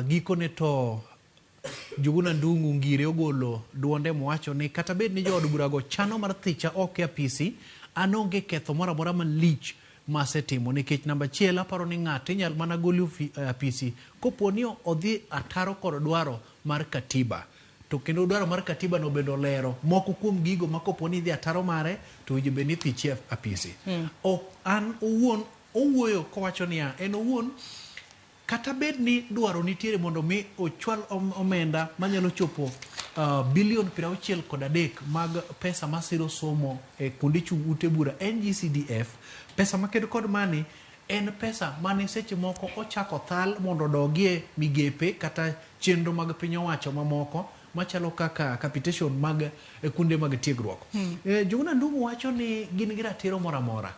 gikone to Njuguna Ndung'u Ngire ogolo duonde mowacho ni kata bed ni jood burago chano mar thicha oko e apisi, an onge ketho moro amora malich masetimo nikech namba achiel aparo ni ng'ato inyal mana gol e apisi kopo ni odhi ataro kod dwaro mar katiba. To kendo dwaro mar katiba no bende olero moko kuom gigo ma kopo ni idhi ataro mare to owinjo bed ni ithichi e apisi. Ok an owuon owuoyo kowacho niya en owuon kata bed ni dwaro nitiere mondo mi ochwal omenda manyalo chopo bilion 63 mag pesa masiro somo e kuonde chung' ute bura NGCDF, pesa makedo kod mani en pesa mane seche moko ochako thal mondo odogie migepe kata chenro mag piny owacho mamoko machalo kaka capitation mag kuonde mag tiegruok. Njuguna Ndung'u wacho ni gin gi ratiro moro amora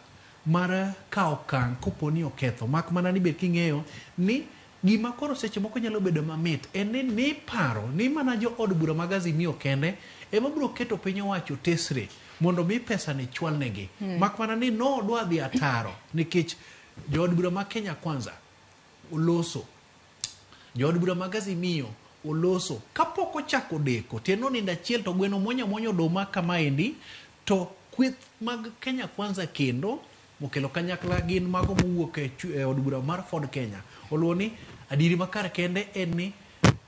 mar kawo okang' kopo ni oketho, mak mana ni bed king'eyo ni gima koro seche moko nyalo bedo mamit en ni niparo ni mana jo od bura mag Azimio kende ema biro keto piny owacho tesre mondo mi pesa ni chwalnegi. Mak mana ni nodwa dhi ataro nikech jo od bura mag Kenya Kwanza oloso, jo od bura mag Azimio oloso kapok ochako deko tiende nonindo achiel to gweno muonyo amuonya oduma kamaendi to kweth mag Kenya Kwanza kendo mokelo kanyakla gin mago mowuok e od bura mar Ford Kenya oluwo ni adieri makare kende en ni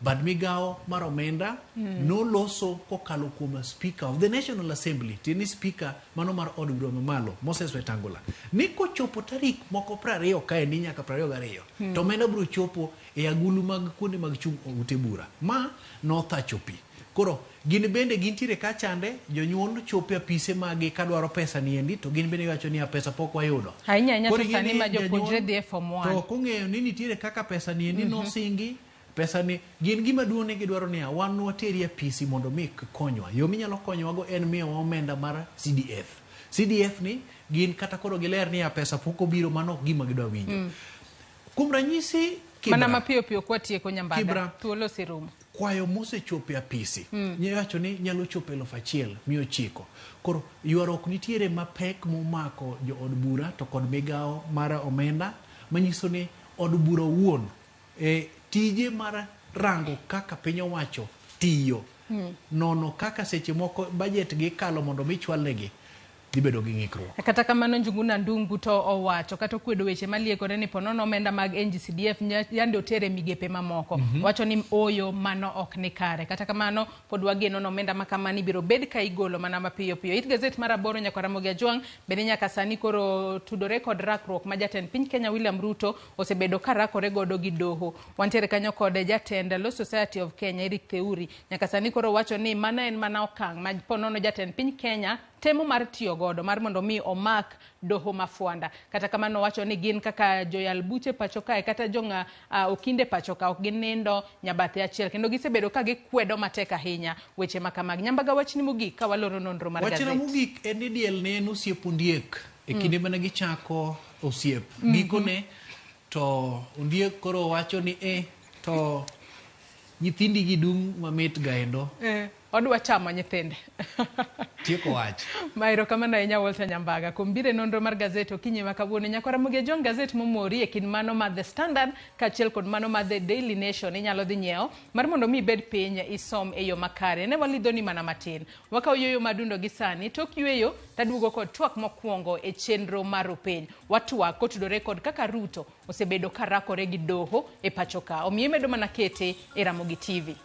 bad migawo mar omenda noloso kokalo kuom Speaker of the National Assembly, tiende ni Speaker mano mar od bura mamalo Moses Wetangula, ni kochopo tarik moko 20 kaendi nyaka 22 to omenda biro chopo e agulu mag kuonde mag chung' ute bura ma nothacho pi. Koro gin bende gintiere ka chande jonyuol chopo e apise magi kadwaro pesa niendi to gin bende giwacho niya pesa pok wayudo. Ahinya ahinya Koro to sani ing'e ni ma jopuonjre janyuol dhi e form to 1. ok ong'eyo ni nitiere kaka pesa niendi nosingi pesa ni gin gima duong' ne gidwaro niya wan wateri e apisi mondo mi konywa. Yo minyalo konyowago en miyowa omenda mar CDF. CDF ni gin kata koro giler niya pesa pok obiro mano ok gima gidwa winjo. Kuom ranyisi Mana Kibra, mapiyo piyo kwatieko Nyambaga. Kibra. Thuolo oserumo. Kwayo mosechopo e apisi nyawacho ni nyalo chopo 1900. Koro ywaruok nitiere mapek momako jo od bura to kod migawo mar omenda manyiso ni od bura owuon tije mar rango kaka piny owacho tiyo nono kaka seche moko budget gi kalo mondo mi chwalnegi dhi bedo gi ng'ikruok. Kata kamano Njuguna Ndung'u to owacho kata okwedo weche maliekore ni ponono omenda mag NGCDF yande otere migepe mamoko. Wacho ni oyo mano ok ni kare. Kata kamano pod wageno ni omenda ma kamano ibiro bed ka igolo mana mapiyo piyo. It gazet mar 8 nyaka Ramogi Ajwang' bende nyaka sani koro tudore kod rakruok ma jatend piny Kenya William Ruto osebedo ka rakore godo gi doho. Wantiere kanyo kod jatend Law Society of Kenya Eric Theuri. Nyaka sani koro wacho ni mano en mana okang' ma ponono jatend piny Kenya temo mar tiyo godo mar mondo mi omak doho ma Fwanda. Kata kamano wacho ni gin kaka joyal buche pacho kae kata jong'a okinde pacho ka ok ginindo nyabathe achiel kendo gisebedo ka gikwedo matek ahinya weche ma kamagi. Nyambaga wachni mogik ka waloro nonro mar Wachna gazet. mogik en ni diel ne en osiep ondiek e kinde mane gichako osiep. Gikone to ondiek koro wacho ni to nyithindi gi dung' mamit gaendo. Odwa chamo nyithinde. Tieko wach. Maero kamano ahinya Walter Nyambaga kuom biro e nonro mar gazet okinyi ma kawuono. Nyakwa Ramogi Ajwang' gazet momori e kind mano mar The Standard kaachiel kod mano mar The Daily Nation inyalo dhi nyiewo mar mondo mi ibed piny isom e yo makare. Ne walidhoni mana matin. Wakawo yueyo madundo gi sani. Tok yueyo taduogo kod twak mokwongo e chenro mar Openy. Watwak kotudore kod kaka Ruto osebedo ka rakore gi doho e pacho ka. Omiyo imedo mana kete e Ramogi TV.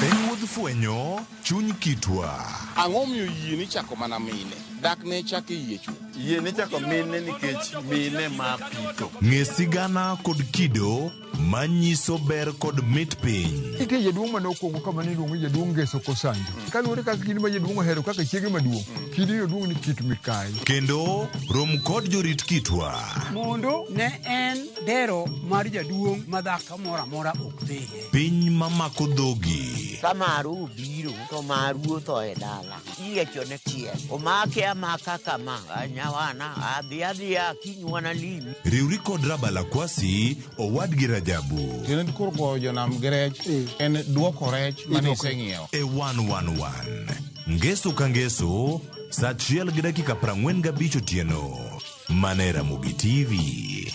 En wuodh fwenyo chuny kitwa. Ang'o miyo yie ni chako mana mine? Dak ne chak e yie chwo. Yie ni chako mine nikech mine ma pitho. Ng'e sigana kod kido manyiso ber kod mit piny. Nitie jaduong' mane okwongo kama ne iluongo ni jaduong' Ngeso Kosanjo. Kaluwore kaka kidi ma jaduong' ohero kaka chiege maduong', kidi no duong' ni kit mikayi. Kendo rom kod jorit kitwa. Mondo ne en dero mar jaduong' ma dhako moro amora ok dhiye. Piny mamako dhogi. Ka maru obiro to maru otho e dala. Iyiecho ne tiel. Omake amaka kama. Nyawana adhi adhiya kiny wanalimi. Riwri kod Rabala Kwasi owadgi Rajabu. Tiende koro goyo jonam gi rech en duoko rech mane iseng'iewo. E 111. Ngeso ka ngeso Sa 1:45 otieno. Mana e Ramogi TV.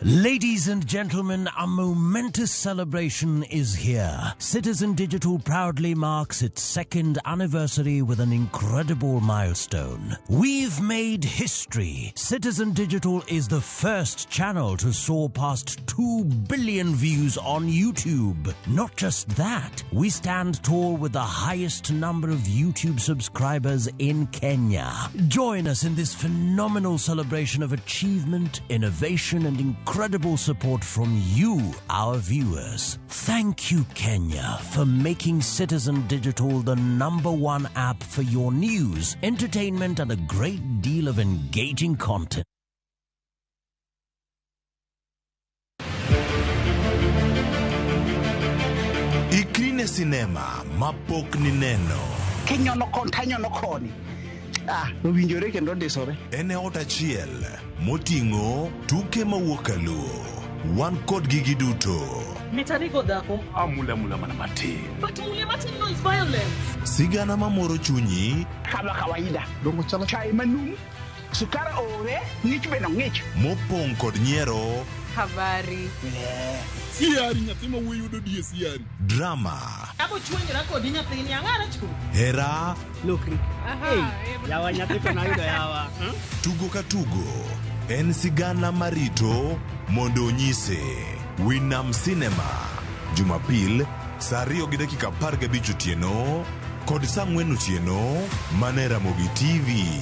Ladies and gentlemen, a momentous celebration is here. Citizen Digital proudly marks its second anniversary with an incredible milestone. We've made history. Citizen Digital is the first channel to soar past 2 billion views on YouTube. Not just that, we stand tall with the highest number of YouTube subscribers in Kenya. Join us in this phenomenal celebration of achievement, innovation, and incredible support from you, our viewers. Thank you, Kenya, for making Citizen Digital the number one app for your news, entertainment, and a great deal of engaging content. Ikri ne sinema mapok nineno. Kinyono kon tanyono koni. Ah, owinjore kendo ndisore. En e ot achiel moting'o tuke mawuok kaluo. Wan kodgi giduto. Mitarigo dhako. Amula mula mana matin. But mule matin no is violence. Sigana mamoro chunyi. Kama kawaida. Dongo chala chai manum. Sukara ore, ng'ich be no ng'ich. Mopong' kod nyiero. Habari. Yeah. Siari nyathi ma wuoyi yudo die siari. Drama. Abo chwenyra kodi nyathini ang'ara chu. Hera. Lokri. Hey, yawa nyathi to nayudo yawa. Tugo ka tugo en sigana marito mondo onyise. Winam Cinema. Jumapil saa 2:15 otieno kod saa 4 otieno mana e Ramogi TV.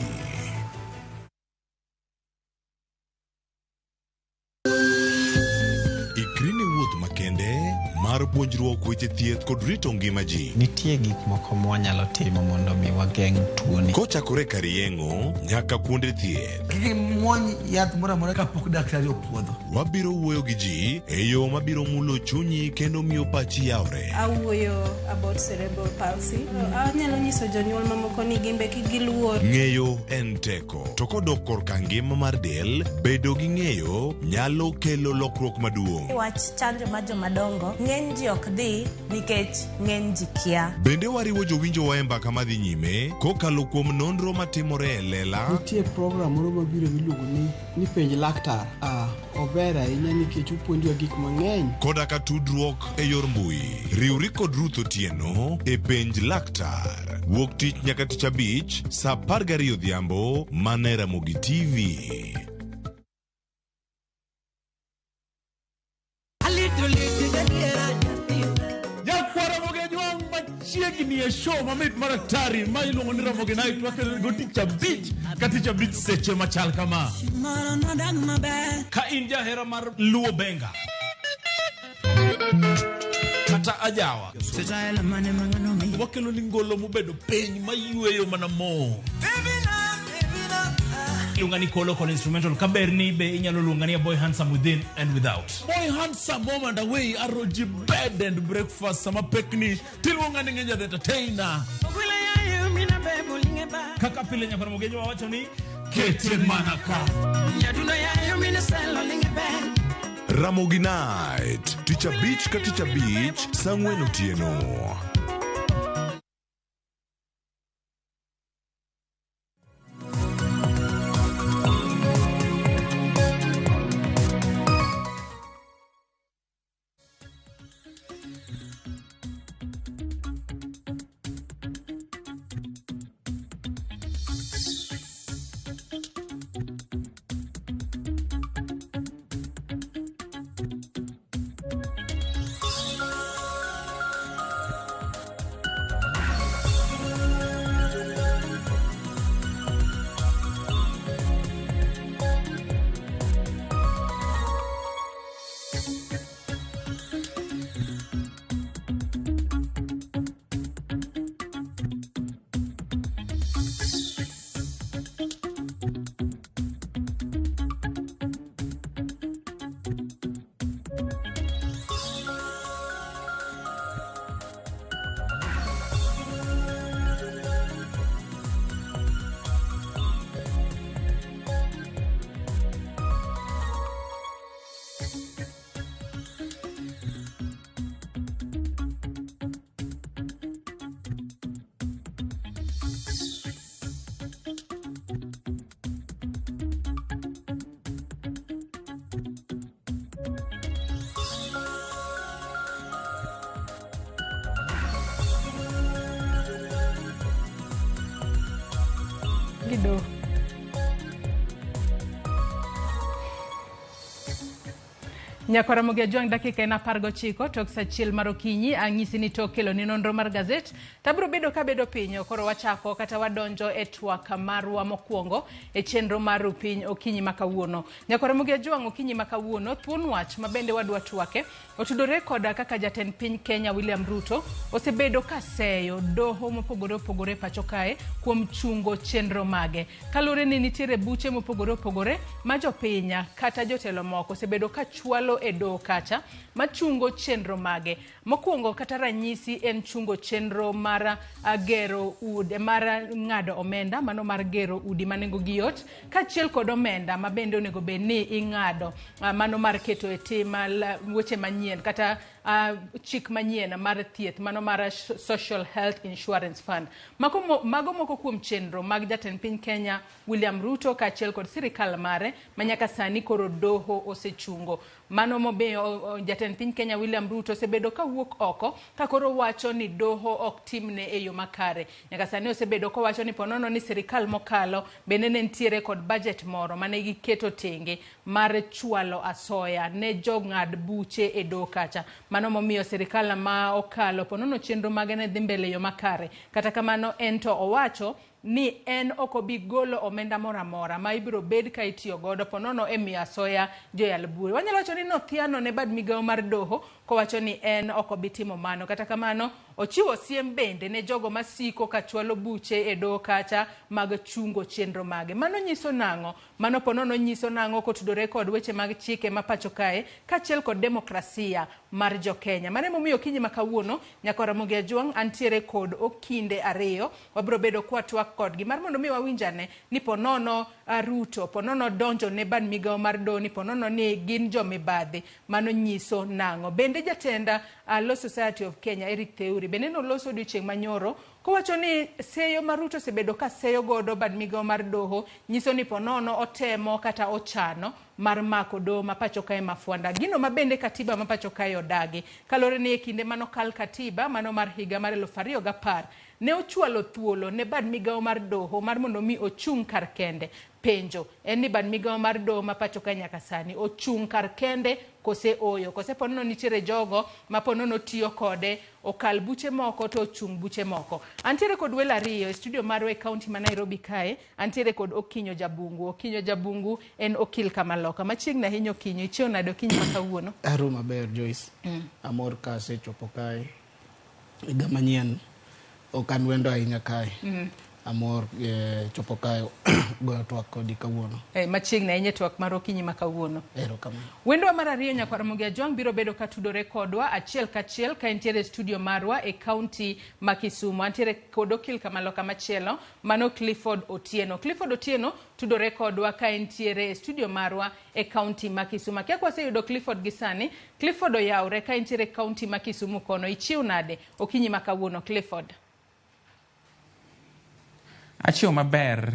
Ikri ne wuoth makende mar puonjruok weche thieth kod rito ngima ji. Nitie gik moko mwanyalo timo mondo mi wageng' tuoni. Kochakore kar yeng'o nyaka kuonde thieth. Kik imuony yath moro amora kapok daktari opuodho. Wabiro wuoyo gi ji e yo mabiro mulo chunyi kendo miyo pachi yawre. Awuoyo about cerebral palsy. Anyalo nyiso jonyuol mamoko ni gin be kik giluor. Ng'eyo en teko. To kodok korka ngima mar del, bedo gi ng'eyo nyalo kelo lokruok maduong'. Wach chanjo mar jomadongo, ng'eny ji ok dhi nikech ng'eny ji kia. Bende wariwo jowinjowa e mbaka madhi nyime kokalo kuom nonro matimore e lela. Nitie program moro mabiro miluongo ni penj laktar. Ah, ober ahinya nikech opuonjowa gik mang'eny. Koda ka tudruok e yor mbui. Riwri kod Ruth Otieno e penj laktar. Wuok tich nyaka tich abich saa 12 odhiambo mana e Ramogi TV. Nyakwara Ramogi Ajwang' machiegni e show mamit mar atari ma iluongo ni Ramogi Night wakelo go tich abich ka tich abich seche machal kama. Ka in jahera mar Luo Benga kata ajawa, wakelo ni ngolo mobedo piny mayweyo mana mo. Iluonga ni Kolo kod instrumental kaberni be inyalo luonga ni a boy handsome within and without. Boy handsome home and away aroji bed and breakfast sama pekni tiluonga ni ng'enya the entertainer. Kaka pile nyakwar Mogejo wawacho ni kete mana ka. Ramogi Night. Tich abich ka tich abich saa 4 otieno. Gi doho. Nyakwar Ramogi Ajwang' dakika en 19 tok sa achiel mar okinyi ang'isi ni tok kelo ni nonro mar gazet tabro bedo kabedo piny koro wachako kata wadonjo e twak marwa mokwongo e chenro mar piny okinyi ma kawuono. Nyakwar Ramogi Ajwang' okinyi ma kawuono thuon wach ma bende wadwa twake otudore koda kaka jatend piny Kenya William Ruto osebedo ka seyo doho mopogore opogore pacho kae kuom chungo chenro mage. Kaluwore ni nitiere buche mopogore opogore ma jopinya kata jotelo moko osebedo ka chwalo e doho kacha machungo chenro mage. Mokwongo kata ranyisi en chungo chenro mar gero udi mar ng'ado omenda mano mar gero udi ma nengo gi yot kaachiel kod omenda ma bende onego bed ni ing'ado mano mar keto e tim weche manyien kata chik manyien mar thieth mano mar Social Health Insurance Fund. Mago moko kuom chenro mag jatend piny Kenya William Ruto kaachiel kod sirikal mare ma nyaka sani koro doho osechungo. Mano momiyo jatend piny Kenya William Ruto osebedo kawuok oko ka koro wacho ni doho ok timne e yo makare. Nyaka sani osebedo kowacho ni ponono ni sirikal mokalo bende ne nitiere kod budget moro mane giketo tenge mar chwalo asoya ne jong'ad buche e doho kacha. Mano momiyo sirikal ma okalo ponono chenro mage ne dhi mbele e yo makare. Kata kamano en to owacho ni en ok obi golo omenda moro amora ma ibiro bed ka itiyo godo ponono e miyo asoya joyal bura. Wanyalo wacho ni nothiano ne bad migawo mar doho kowacho ni en ok obi timo mano. Kata kamano ochiwo siem bende ne jogo masiko ka chwalo buche e doho kacha mag chungo chenro mage. Mano nyiso nang'o? Mano ponono nyiso nang'o kotudore kod weche mag chike ma pacho kae kaachiel kod demokrasia mar jo-Kenya. Mano emomiyo okinyi ma kawuono Nyakwar Ramogi Ajwang' antiere kod okinde ariyo wabiro bedo kwatwak kodgi mar mondo mi wawinjane ni ponono Ruto ponono donjo ne bad migawo mar doho ni ponono ni gin jomibadhi. Mano nyiso nang'o? Bende jatenda Law Society of Kenya Eric Theuri bende noloso odiochieng' manyoro kowacho ni seyo ma Ruto osebedo ka seyo godo bad migawo mar doho nyiso ni ponono otemo kata ochano mar mako doho ma pacho kae ma Fwanda. Gino ma bende katiba ma pacho kae odagi. Kaluwore ni e kinde manokal katiba mano mar higa mar 2010 ne ochwalo thuolo ne bad migawo mar doho mar mondo mi ochung' kar kende. Penjo en ni bad migawo mar doho ma pacho kae nyaka sani ochung' kar kende kose oyo, kose ponono nitiere jogo ma ponono tiyo kode okal buche moko to ochung' buche moko. Antiere kod welo ariyo e studio marwa e kaunti ma Nairobi kae. Antiere kod Okinyo Jabungu. Okinyo Jabungu en okil kamaloka. Machiegni ahinya Okinyo, ichiew nade okinyi ma kawuono? Aru maber Joyce. Amor ka asechopo kae. Higa manyien ok an wendo ahinya kae. Amor chopo kae goyo twak kodi kawuono. Machiegni ahinya twak mar okinyi ma kawuono. Erokamano. Wendwa mar ariyo Nyakwar Ramogi Ajwang' biro bedo ka tudore kodwa achiel kachiel ka entiere e studio marwa e kaunti ma Kisumu. Antiere kod okil kamaloka machielo mano Clifford Otieno. Clifford Otieno tudore kodwa ka entiere e studio marwa e kaunti ma Kisumu. Akia ka waseyudo Clifford gi sani. Clifford oyawre ka entiere e kaunti ma Kisumu kono. Ichiew nade okinyi ma kawuono Clifford? Achiew maber.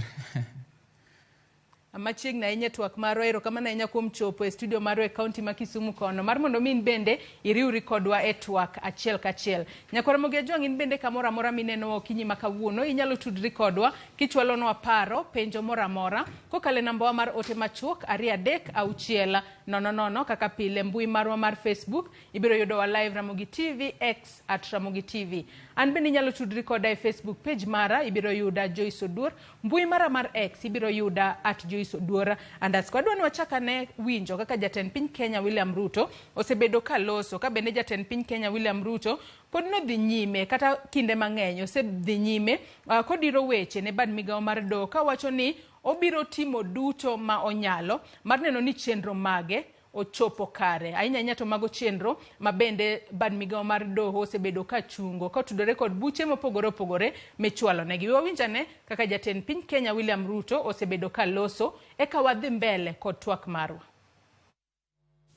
Machiegni ahinya twak marwa. Erokamano ahinya kuom chopo e studio marwa e kaunti ma Kisumu kono mar mondo mi in bende iriwri kodwa e twak achiel kachiel. Nyakwar Ramogi Ajwang' in bende kamoro amora minenowa okinyi ma kawuono inyalo tudri kodwa kichwalonwa paro, penjo moro amora kokalo e nambawa mar ote machuok 2 3 6 0 0 kaka pile mbui marwa mar Facebook ibiro yudowa live Ramogi TV X at Ramogi TV. An bende inyalo tudri koda e Facebook page mara ibiro yuda Joyce Oduor, mbui mara mar X ibiro yuda at Joyce Oduor underscore. Adwa ni wachak ane winjo kaka jatend piny Kenya William Ruto osebedo ka loso ka bende jatend piny Kenya William Ruto pod nodhi nyime kata kinde mang'eny osedhi nyime kodiro weche ne bad migawo mar doho kawacho ni obiro timo duto ma onyalo mar neno ni chenro mage ochopo kare. Ahinya ahinya to mago chenro ma bende bad migawo mar doho osebedo ka chungo kotudore kod buche mopogore opogore michwalo negi. Wawinj ane kaka jatend piny Kenya William Ruto osebedo ka loso eka wadhi mbele kod twak marwa.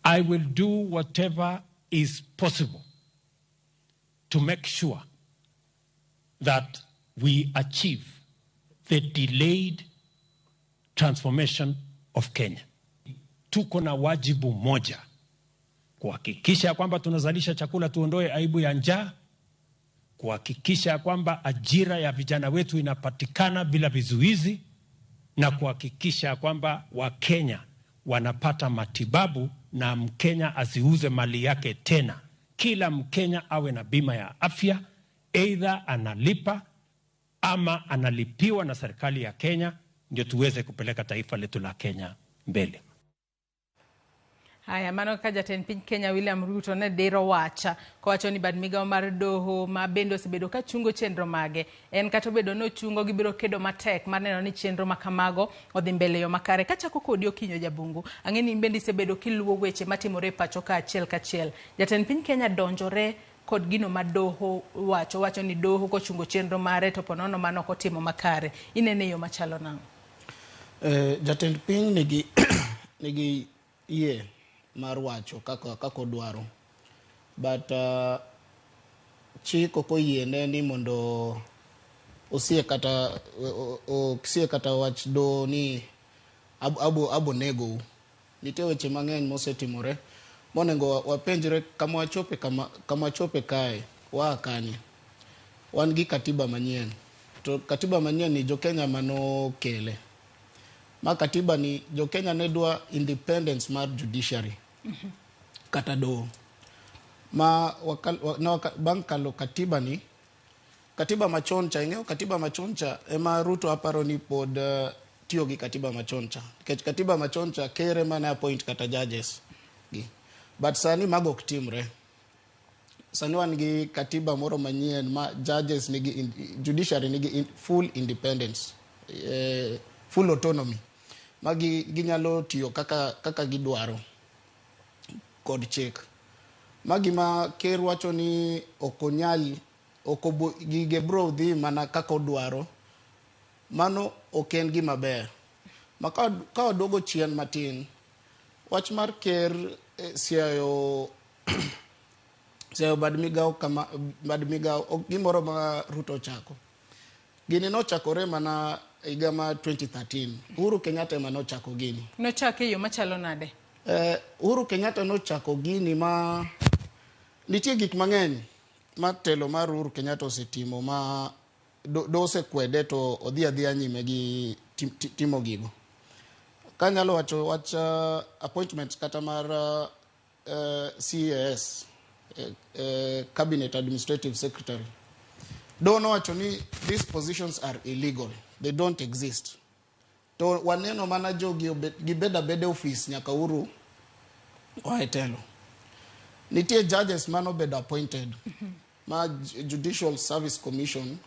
I will do whatever is possible to make sure that we achieve the delayed transformation of Kenya. Tuko na wajibu moja, kuhakikisha kwamba tunazalisha chakula, tuondoe aibu ya njaa, kuhakikisha kwamba ajira ya vijana wetu inapatikana bila vizuizi, na kuhakikisha kwamba Wakenya wanapata matibabu na Mkenya asiuze mali yake tena. Kila Mkenya awe na bima ya afya, aidha analipa ama analipiwa na serikali ya Kenya, ndio tuweze kupeleka taifa letu la Kenya mbele. Haya, mano kaka jatend piny Kenya William Ruto ne diro wacha kowacho ni bad migawo mar doho ma bende osebedo ka chungo chenro mage en kata obedo ni ochungo gibiro kedo matek mar neno ni chenro ma kamago odhi mbele yo makare. Kachako kodi Okinyo Jabungu, ang'e ni in bende isebedo kiluwo weche matimore e pacho ka achiel kachiel. Jatend piny Kenya donjore kod gino ma doho wacho, wacho ni doho kochungo chenro mare to ponono mano ok otimo makare. Inene e yo machalo nang'o? Jatend piny nigi yie mar wacho kaka odwaro, but chik ok oyiene ni mondo osie kata wach doho ni abo negou. Nitie weche mang'eny mosetimore monego wapenjre kama wachope kae waa kanye. Wan gi katiba manyien, to katiba manyien ni jo-Kenya manokele. Ma katiba ni jo-Kenya ne dwa independence mar judiciary kata doho. Ma bang' kalo katiba ni, katiba machon cha, ing'eyo katiba machon cha ema Ruto aparo ni pod tiyo gi katiba machon cha. Nikech katiba machon cha ker ema ne appoint kata judges gi. But sani mago ok timre. Sani wan gi katiba moro manyien ma judges nigi, judiciary nigi full independence, full autonomy. Ma ginyalo tiyo kaka gidwaro kod chik. Ma gima ker wacho ni ok onyal, ok gige bro dhi mana kaka odwaro, mano ok en gima ber. Ma ka waduogo chien matin, wach mar ker siayo bad migawo kama bad migawo ok gimoro ma Ruto ochako. Gini nochakore mana higa ma 2013. Uhuru Kenyatta ema nochako gini. Nochake e yo machalo nade? Uhuru Kenyatta nochako gini ma nitie gik mang'eny ma telo mar Uhuru Kenyatta osetimo ma do osekwede to odhi adhiya nyime gi timo gigo. Kanyalo wacho wach appointment kata mar CAS, Cabinet Administrative Secretary. Do nowacho ni these positions are illegal, they don't exist. To waneno mana jogi gibed abeda e office nyaka Uhuru oa e telo. Nitie judges manobedo appointed ma Judicial Service Commission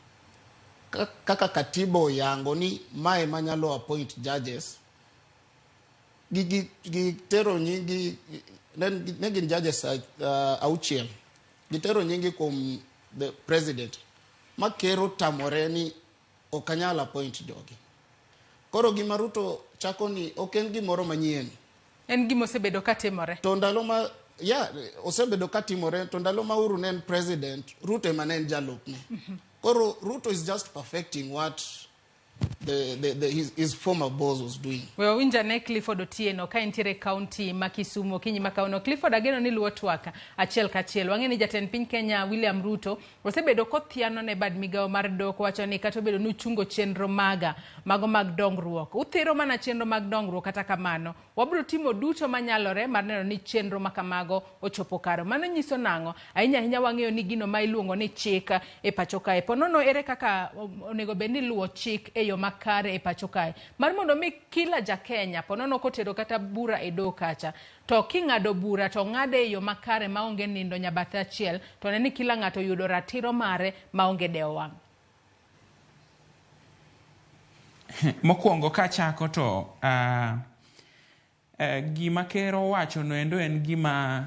kaka katiba oyango ni mae manyalo appoint judges, gitero nyingi ne gin judges auchiel, gitero nyingi kuom the president ma ker otamore ni ok anyal appoint jogi. Koro gima Ruto chako ni ok en gimoro manyien. En gima osebedo katimore. To ndalo ma osebedo katimore, to ndalo ma Uhuru ne en president, Ruto ema ne en jalupne. Koro Ruto is just perfecting what his former boss was doing. We wawinja ne Clifford Otieno ka entiere county ma Kisumu okinyi ma kawuono. Clifford, ageno ni luwo twak achiel kachiel. Wang'e ni jatend piny Kenya William Ruto osebedo kothiano ne bad migawo mar doho kowacho ni kata obedo ni uchungo chenro mago mag dongruok, uthiro mana chenro mag dongruok, kata kamano wabiro timo duto manyalore mar neno ni chenro makamago ochopo kare. Mano nyiso nang'o? Ahinya ahinya wang'eyo ni gino ma iluongo ni chik e pacho kae. Ponono ere kaka onego bed ni luwo chik e yo makare e pacho kae mar mondo mi kila ja Kenya ponono kotero kata bura e doho kacha to king'ado bura to ng'ade e yo makare maonge nindo nyabathe achiel, to ne ni kila ng'ato yudo ratiro mare maonge dewo wang'. Mokwongo kachako to gima ker owacho no endo en gima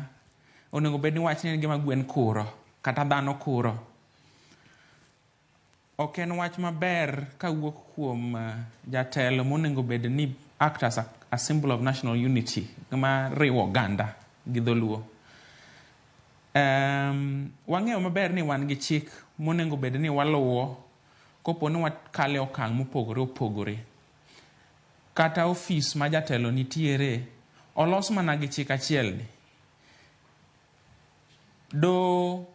onego bed ni wachni en gima gwen kuro kata dhano kuro. Ok en wach maber kawuok kuom jatelo monego bed ni act as a symbol of national unity ma riwo oganda gi dholuo. Wang'eyo maber ni wan gi chik monego bed ni waluwo kopo ni wakale okang' mopogore opogore. Kata ofis ma jatelo nitiere olos mana gi chik achiel ni. Do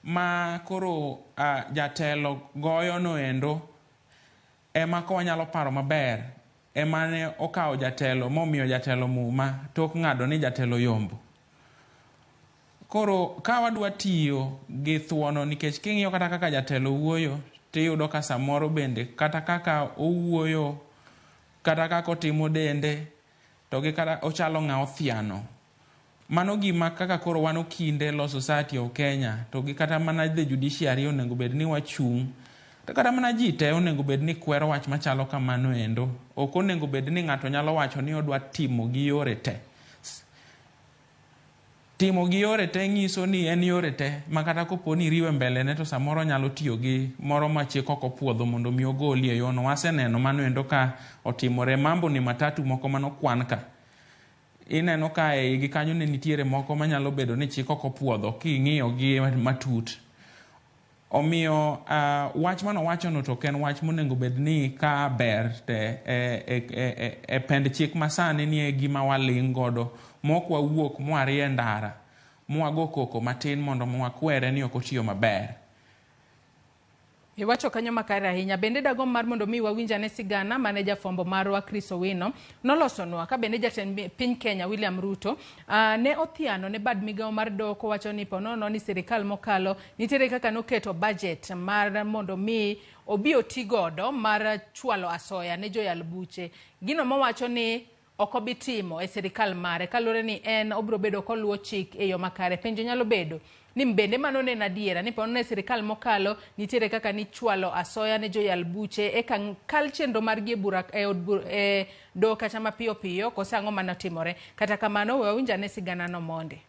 ma koro jatelo goyo no endo ema ka wanyalo paro maber emane okawo jatelo momiyo jatelo muma tok ng'ado ni jatelo yombo. Koro ka wadwa tiyo gi thuono nikech king'iyo kata kaka jatelo wuoyo tiyudo ka samoro bende kata kaka owuoyo kata kaka otimo dende to gi kata ochalo ng'a othiano. Mano gima kaka koro wan okinde Law Society of Kenya to gi kata mana the judiciary onego bed ni wachung' to kata mana ji te onego bed ni kwero wach machalo kamano endo. Ok onego bed ni ng'ato nyalo wacho ni odwa timo gi yore te. Timo gi yore te nyiso ni en yore te ma kata kopo ni iriwe mbele ne to samoro nyalo tiyo gi moro ma chik ok opuodho mondo mi ogoli e yono. Waseneno mano endo ka otimore. Mambo ni matatu moko manokwan ka. Ineno ka e igi kanyo ne nitiere moko manyalo bedo ni chik ok opuodho king'iyo gi matut. Omiyo wach manowachono to ok en wach monego bed ni ka ber te e pend chik masani ni e gima waling' godo mok wawuok mwarie ndara mwago koko matin mondo mwakwere ni ok otiyo maber. Iwacho kanyo makare ahinya. Bende dagomb mar mondo mi wawinj ane sigana mane jafwambo marwa Chris Owino nolosonwa ka bende jatend piny Kenya William Ruto ne othiano ne bad migawo mar doho kowacho ni ponono ni sirikal mokalo nitiere kaka noketo budget mar mondo mi obi oti godo mar chwalo asoya ne joyal buche. Gino mowacho ni ok obi timo e sirikal mare kaluwore ni en obiro bedo koluwo chik e yo makare. Penjo nyalo bedo ni bende mano ne en adiera ni ponono e sirikal mokalo nitiere kaka nichwalo asoya ne joyal buche eka kal chenro margi e bura e od bura e doho kata mapiyo piyo kose ang'o manotimore. Kata kamano we wawinj ane siganano monde.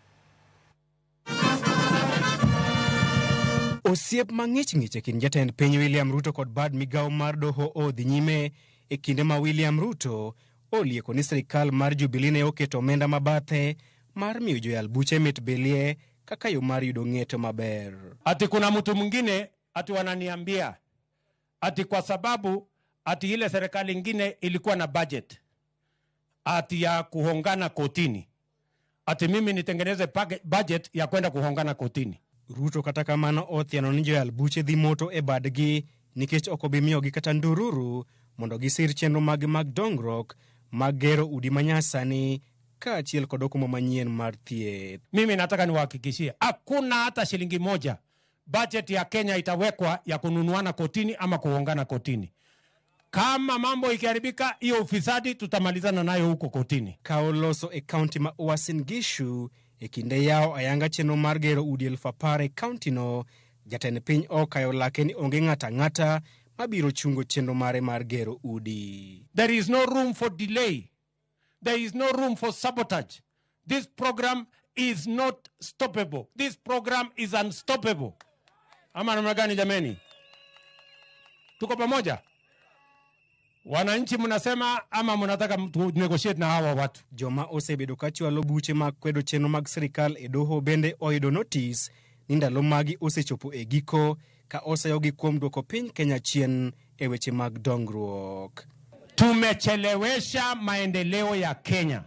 Osiep mang'ich ng'ich e kind jatend piny William Ruto kod bad migawo mar doho odhi nyime e kinde ma William Ruto olieko ni sirikal mar Jubilee ne oketo omenda mabathe mar miyo joyal buche mit bilie kaka yo mar yudo ng'eto maber. Ati kuna mtu mwingine ati wananiambia ati kwa sababu ati ile serikali ingine ilikuwa na budget ati ya kuhongana kotini, ati mimi nitengeneze budget ya kwenda kuhongana kotini. Ruto kata kamano othiano ni joyal buche dhi moto e badgi nikech ok obi miyogi kata ndururu mondo gisir chenro maggi mag dongruok mag gero udi manyasani kaachiel kod okumba manyien mar thieth. Mimi nataka niwahakikishie hakuna hata shilingi moja budget ya Kenya itawekwa ya kununuana kotini ama kuhongana kotini. Kama mambo ikiharibika, hiyo ufisadi tutamalizana nayo huko kotini. Ka oloso e kaunti ma Uasin Gishu e kinde yawo ayanga chenro mar gero udi 10,000 e kaunti no, jatend piny okayo lake ni onge ng'ato ang'ata mabiro chungo chenro mare mar gero udi. There is no room for delay. There is no room for sabotage. This program is not stoppable. This program is unstoppable. Ama namna gani jameni? Tuko pamoja? Wananchi mnasema ama mnataka tu negotiate na hawa watu? Joma osebedo ka chwalo buche mag kwedo chenro mag sirikal e doho bende oyudo notis ni ndalo magi osechopo e giko ka oseyogi kuom duoko piny Kenya chien e weche mag dongruok. Tumechelewesha maendeleo ya Kenya.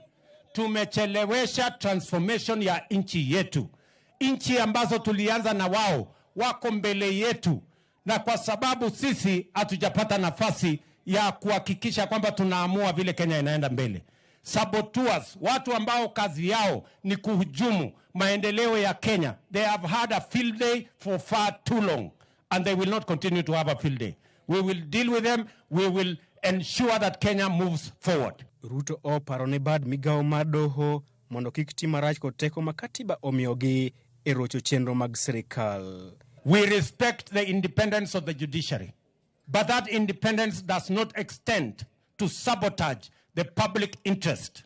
Tumechelewesha transformation ya nchi yetu. Nchi ambazo tulianza na wao wako mbele yetu, na kwa sababu sisi hatujapata nafasi ya kuhakikisha kwamba tunaamua vile Kenya inaenda mbele. Saboteurs, watu ambao kazi yao ni kuhujumu maendeleo ya Kenya, they have had a field day for far too long, and they will not continue to have a field day. We will deal with them. We will ensure that Kenya moves forward. Ruto oparo ne bad migawo mar doho mondo kik ti marach kod teko ma katiba omiyogi e rocho chenro mag sirikal. We respect the independence of the judiciary, but that independence does not extend to sabotage the public interest.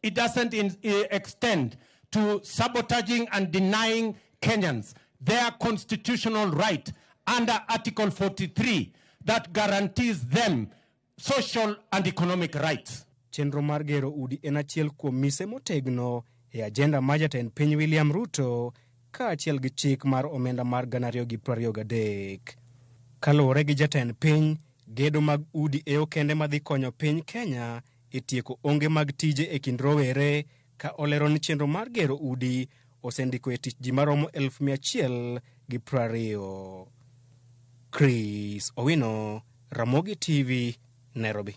It doesn't extend to sabotaging and denying Kenyans their constitutional right under Article 43 that guarantees them social and economic rights. Chenro mar gero udi en achiel kuom mise motegno e agenda mar jatend piny William Ruto kaachiel gi chik mar omenda mar 2023. Kaluwore gi jatend piny, gedo mag udi e okende madhi konyo piny Kenya e tieko onge mag tije e kind rowere, ka olero ni chenro mar gero udi osendiko e tich ji maromo 120,000. Chris Owino, Ramogi TV, Nairobi.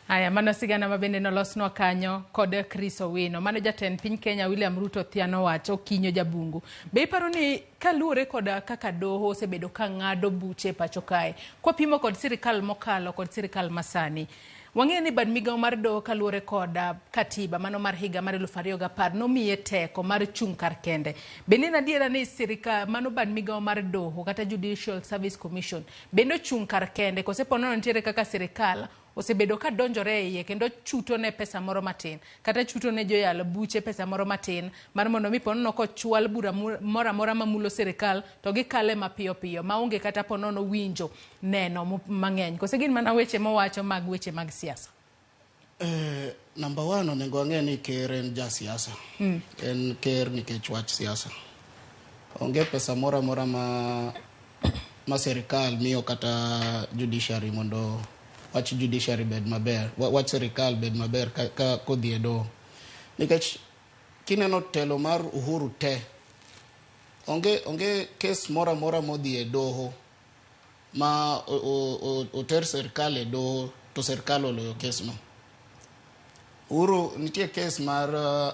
Aya, mano sigana ma bende nolosnwa kanyo kod Chris Owino. Mano jatend piny Kenya William Ruto thiano wach Okinyo Jabungu. Be iparo ni kaluwore kod kaka doho osebedo ka ng'ado buche e pacho kae, kwapimo kod sirikal mokalo kod sirikal masani, wang'eyo ni bad migawo mar doho kaluwore kod katiba mano mar higa mar 2010 nomiye teko mar chung' kar kende. Bende en adiera ni sirikal mano bad migawo mar doho kata Judicial Service Commission bende ochung' kar kende kose po nono nitiere kaka sirikal osebedo ka donjore e iye kendo chuto ne pesa moro matin kata chuto ne joyal buche pesa moro matin mar mondo mi ponono kochwal bura moro amora mamulo sirikal to gikale mapiyo piyo maonge kata ponono winjo neno mang'eny kose gin mana weche mowacho mag weche mag siasa. Number one, onego wang'e ni ker en ja siasa. En ker nikech wach siasa. Onge pesa moro amora ma sirikal miyo kata judiciary mondo wach judiciary bed maber, wach sirikal bed maber ka kodhi e doho. Nikech kineno telo mar Uhuru te, onge kes moro amora modhi e doho ma oter sirikal e doho to sirikal oloyo kes no. Uhuru nitie kes mar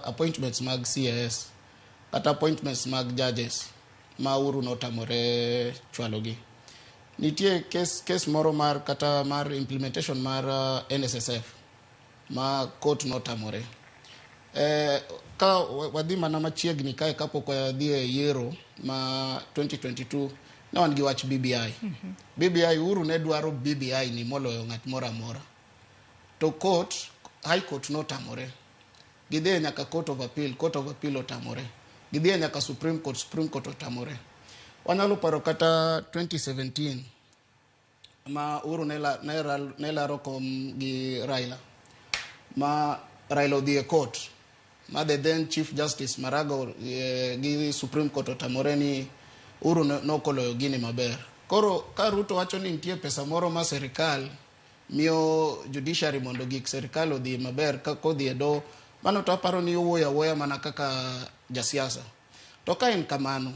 appointments mag CAS kata appointments mag judges ma Uhuru notamore chwalogi. Nitie kes moro mar kata mar implementation mar NSSF ma court notamore. Ka wadhi mana machiegni kae kapok wadhi e yiero ma 2022 ne wan gi wach BBI. BBI Uhuru ne dwaro BBI ni moloyo ng'at moro amora. To court, High Court notamore. Gidhi nyaka Court of Appeal, Court of Appeal otamore. Gidhi nyaka Supreme Court, Supreme Court otamore. Wanyalo paro kata 2017 ma Uhuru ne laro kom gi Raila. Ma Raila odhi e court. Ma the then Chief Justice Maraga gi Supreme Court otamore ni Uhuru nokoloyo gini maber. Koro ka Ruto wacho ni nitie pesa moro ma sirikal miyo judiciary mondo gik sirikal odhi maber ka kodhi e doho, mano to aparo ni owuoyo awuoya mana kaka jasiasa. To ka en kamano,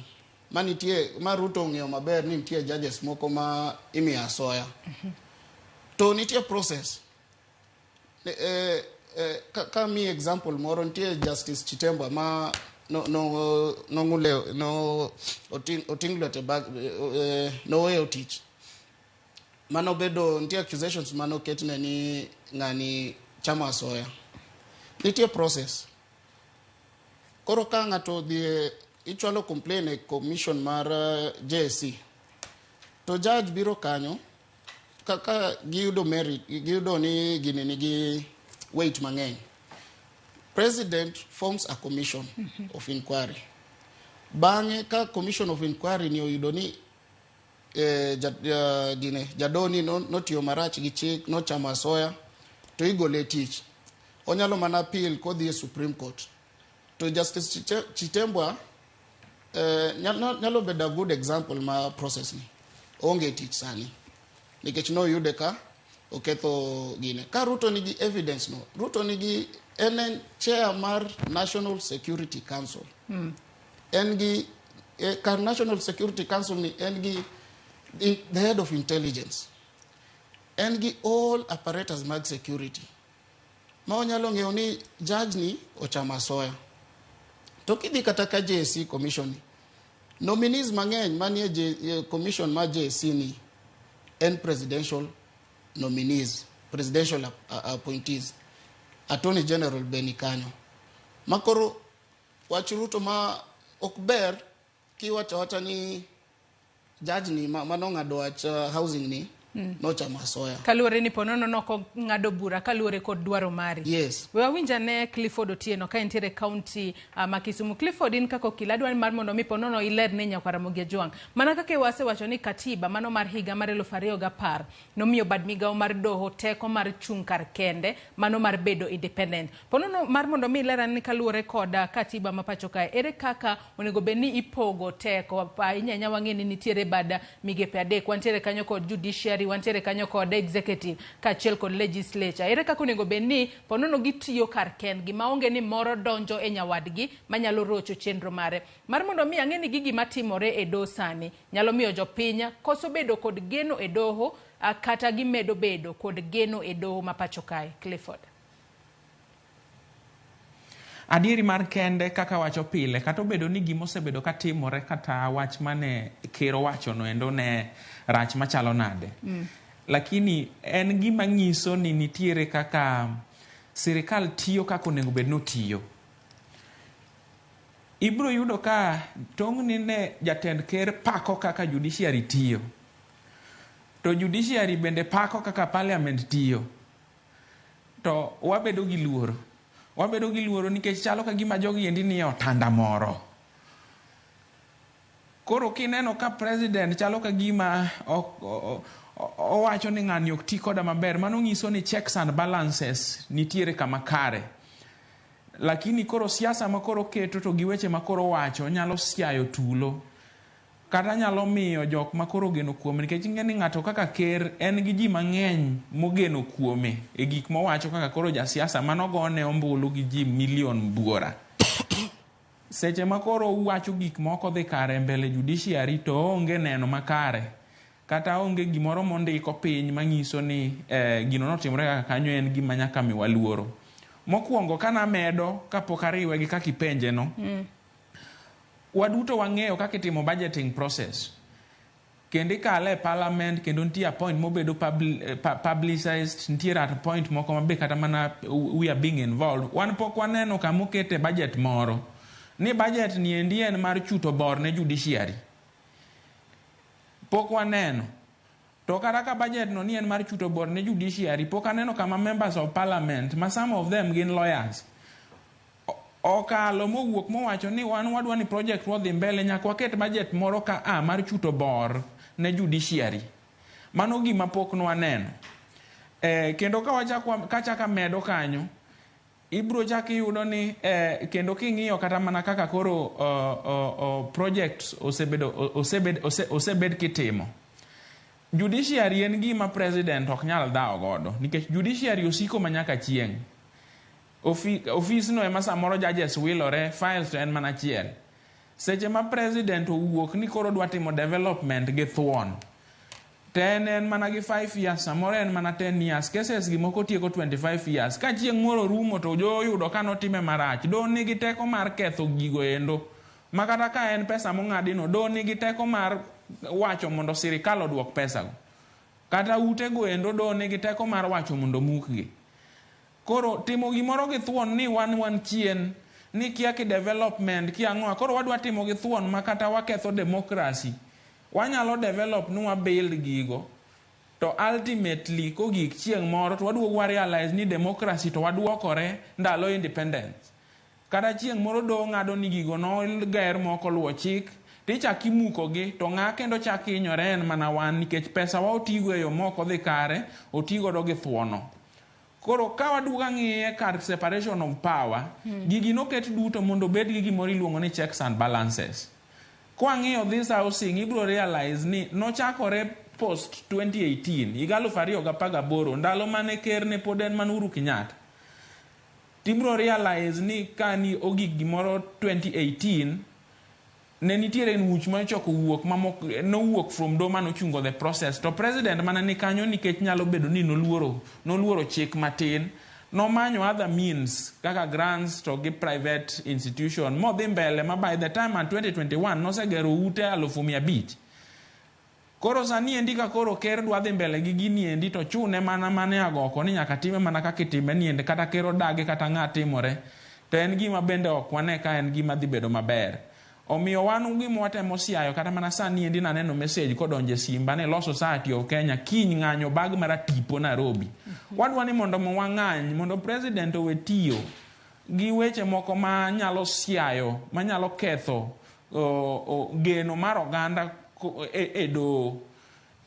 ma nitie ma Ruto ong'eyo maber ni nitie judges moko ma imiyo asoya. To nitie process. Ka mi example moro, nitie Justice Chitembwe ma no nong'ule no oting' lwete bag noweyo tich. Mano bedo nitie accusations manoketne ni ng'ani chamo asoya. Nitie process. Koro ka ng'ato odhi ichwalo complain e commission mar JSC, to judge biro kanyo ka giyudo merit, giyudo ni gini nigi weight mang'eny. President forms a commission of inquiry. Bang'e ka commission of inquiry ni oyudo ni jadoni notiyo marach gi chik, nochamo asoya, to igole tich. Onyalo mana appeal kodhi e Supreme Court. To Justice Chitembwe nyalo bedo a good example ma process ni. Onge tich sani. Nikech noyude ka oketho gine. Ka Ruto nigi evidence no, Ruto nigi en chair mar National Security Council. En gi kar National Security Council ni en gi the head of intelligence. En gi all apparatus mag security. Ma onyalo ng'eyo ni judge ni ochamo asoya. To kidhi kata ka JSC commission ni, nominees mang'eny manie commission mar JSC ni en presidential nominees, presidential appointees. Attorney General be ni kanyo. Makoro wach Ruto ma ok ber kiwacho awacha ni judge ni manong'ado wach housing ni nochamo asoya. Kaluwore ni ponono noko ng'ado bura kaluwore kod dwaro mari. Yes. We wawinj ane Clifford Otieno ka entiere county ma Kisumu. Clifford, in kaka okil adwaro mar mondo mi ponono iler ne nyakwar Ramogi Ajwang'. Mana kaka wasewacho ni katiba mano mar higa mar 2010 nomiyo bad migawo mar doho teko mar chung' kar kende mano mar bedo independent. Ponono mar mondo mi iler ane ni kaluwore kod katiba ma pacho kae, ere kaka onego bed ni ipogo teko? Ahinya ahinya wang'e ni nitiere bad migepe adek. Wantiere kanyo kod judiciary, judiciary, wantiere kanyo kod executive kaachiel kod legislature. Ere kaka onego bed ni ponono gitiyo kar kendgi maonge ni moro donjo e nyawadgi manyalo rocho chenro mare mar mondo mi ang'e ni gigi matimore e doho sani nyalo miyo jopiny koso bedo kod geno e doho kata gimedo bedo kod geno e doho ma pacho kae. Clifford. Adieri mar kende kaka wacho pile, kata obedo ni gima osebedo katimore kata wach mane ker owacho no endo ne rach machalo nade. Lakini en gima nyiso ni nitiere kaka sirikal tiyo kaka onego bed ni otiyo. Ibiro yudo ka tong'ni ne jatend ker pako kaka judiciary tiyo. To judiciary bende pako kaka parliament tiyo. To wabedo gi luoro. Wabedo gi luoro nikech chalo ka gima jogi endi nie otanda moro. Koro kineno ka president chalo ka gima owacho ni ng'ani ok ti koda maber, mano nyiso ni checks and balances nitiere kama kare. Lakini koro siasa ma koro keto to gi weche ma koro wacho nyalo siayo tulo. Kata nyalo miyo jok ma koro ogeno kuome nikech ing'e ni ng'ato kaka ker en gi ji mang'eny mogeno kuome e gik mowacho kaka koro jasiasa manogone ombulu gi ji milion buora. Seche ma koro uwacho gik moko dhi kare mbele judiciary to onge neno makare. Kata onge gimoro mondiko piny manyiso ni gino notimore kaka kanyo en gima nyaka miwa luoro. Mokwongo kanamedo kapok ariwe gi kaka ipenje no, waduto wang'eyo kaka itimo budgeting process. Kendo ikale e parliament kendo nitie a point mobedo publicized, nitiere at point moko mabe kata mana we are being involved. Wan pok waneno kama okete budget moro. Ni budget ni endi en mar chuto bor ne judiciary. Pok waneno. To kata ka budget no ni en mar chuto bor ne judiciary, pok aneno kama members of parliament, ma some of them gin lawyers, okalo mowuok mowacho ni wan wadwa ni project wadhi mbele nyaka waket budget moro ka a mar chuto bor ne judiciary. Mano gima pok nwaneno. Kendo ka wachak kachak amedo kanyo, ibro chak iyudo ni kendo king'iyo kata mana kaka koro projects osebedo osebed kitimo. Judiciary en gima president ok nyal dhawo godo nikech judiciary osiko manyaka chieng'. Ofis no ema samoro judges wilore, files to en mana achiel. Seche ma president owuok ni koro dwa timo development gi thuon, to en mana gi 5 years, samoro en mana 10 years, cases gi moko tieko 25 years. Ka chieng' moro orumo to jo oyudo ka notime marach, do nigi teko mar ketho gigo endo. Ma kata ka en pesa mong'adi no, do nigi teko mar wacho mondo sirikal oduok pesago. Kata ute go endo do nigi teko mar wacho mondo mukgi. Koro timo gimoro gi thuon ni wan chien, ni kia ki development, kia ang'o. Koro wadwa timo gi thuon ma kata waketho democracy. Wanyalo develop ni wa build gigo. To ultimately kogik chieng' moro to waduogo wa realize ni democracy to waduokore ndalo independence. Kata chieng' moro do ng'ado ni gigo noger moko luwo chik, tichak imukogi to ng'a kendo chak hinyore en mana wan nikech pesa wa otigo e yo mok odhi kare, otigodo gi thuono. Koro ka waduogo ang'iye kar separation of power, gigi noket duto mondo obed gi gimoro iluongo ni checks and balances. Kwang'iyo this housing, ibiro realize ni nochakore post 2018, higa 2018, ndalo mane ker ne pod en mana Uhuru Kenyatta. Tibiro realize ni kani ogik gimoro 2018, ne nitiere much manochako wuok mamoko nowuok from do manochungo the process to president mana ni kanyo nikech nyalo bedo ni noluoro chik matin nomanyo other means kaka grants to gi private institution modhi mbele ma by the time and 2021 nosegero ute 500,000. Koro sani endi ka koro ker dwa dhi mbele gi gini endi to chune mana mane agoko ni nyaka time mana kaka itime ni endi kata ker odagi kata ng'a timore to en gima bende ok wane ka en gima dhi bedo maber. Omiyo wan gima watemo siayo kata mana sani endi naneno message kodonjo e simba ni Law Society of Kenya kiny ng'anyo bag maratipo Nairobi. Wadwa ni mondo wang'any mondo president owe tiyo gi weche moko ma nyalo siayo manyalo ketho geno mar oganda e doho.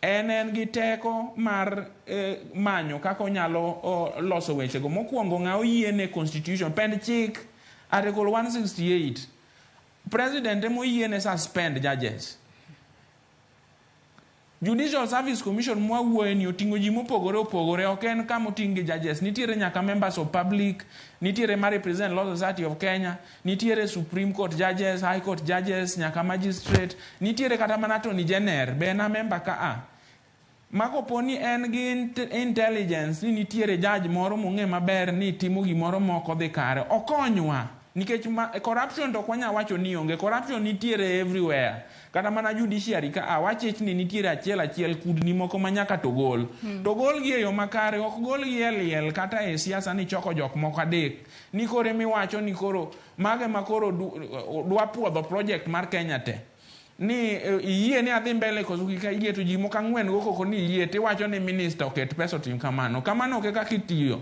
En gi teko mar manyo kaka onyalo loso wechego. Mokwongo ng'a oyiene constitution pend chik article 168 president ema oyiene suspend judges. Judicial Service Commission mwawuoye ni oting'o ji mopogore opogore, ok en kama oting' gi judges. Nitiere nyaka members of public, nitiere ma represent Law Society of Kenya, nitiere Supreme Court judges, High Court judges, nyaka magistrate, nitiere kata mana Attorney General be en a member ka a. Ma kopo ni en gi intelligence ni nitiere judge moro mong'e maber ni timo gimoro mok odhi kare, okonywa. Nikech ma, corruption to ok wanyal wacho ni onge, corruption nitiere everywhere. Kata mana judiciary ka a wachich ni nitiere achiel achiel kudni moko ma nyaka to gol. To gol gi e yo makare, ok gol gi e liel kata e siasa ni choko jok moko adek. Ni koro emiwacho ni koro mago ema koro dwa puodho project mar Kenya te. Ni iyie ni adhi mbele koso kik ayie to ji moko ang'wen go koko ni iyie tiwacho ni minister oket pesa otim kamano. Kamano ok e kaka itiyo.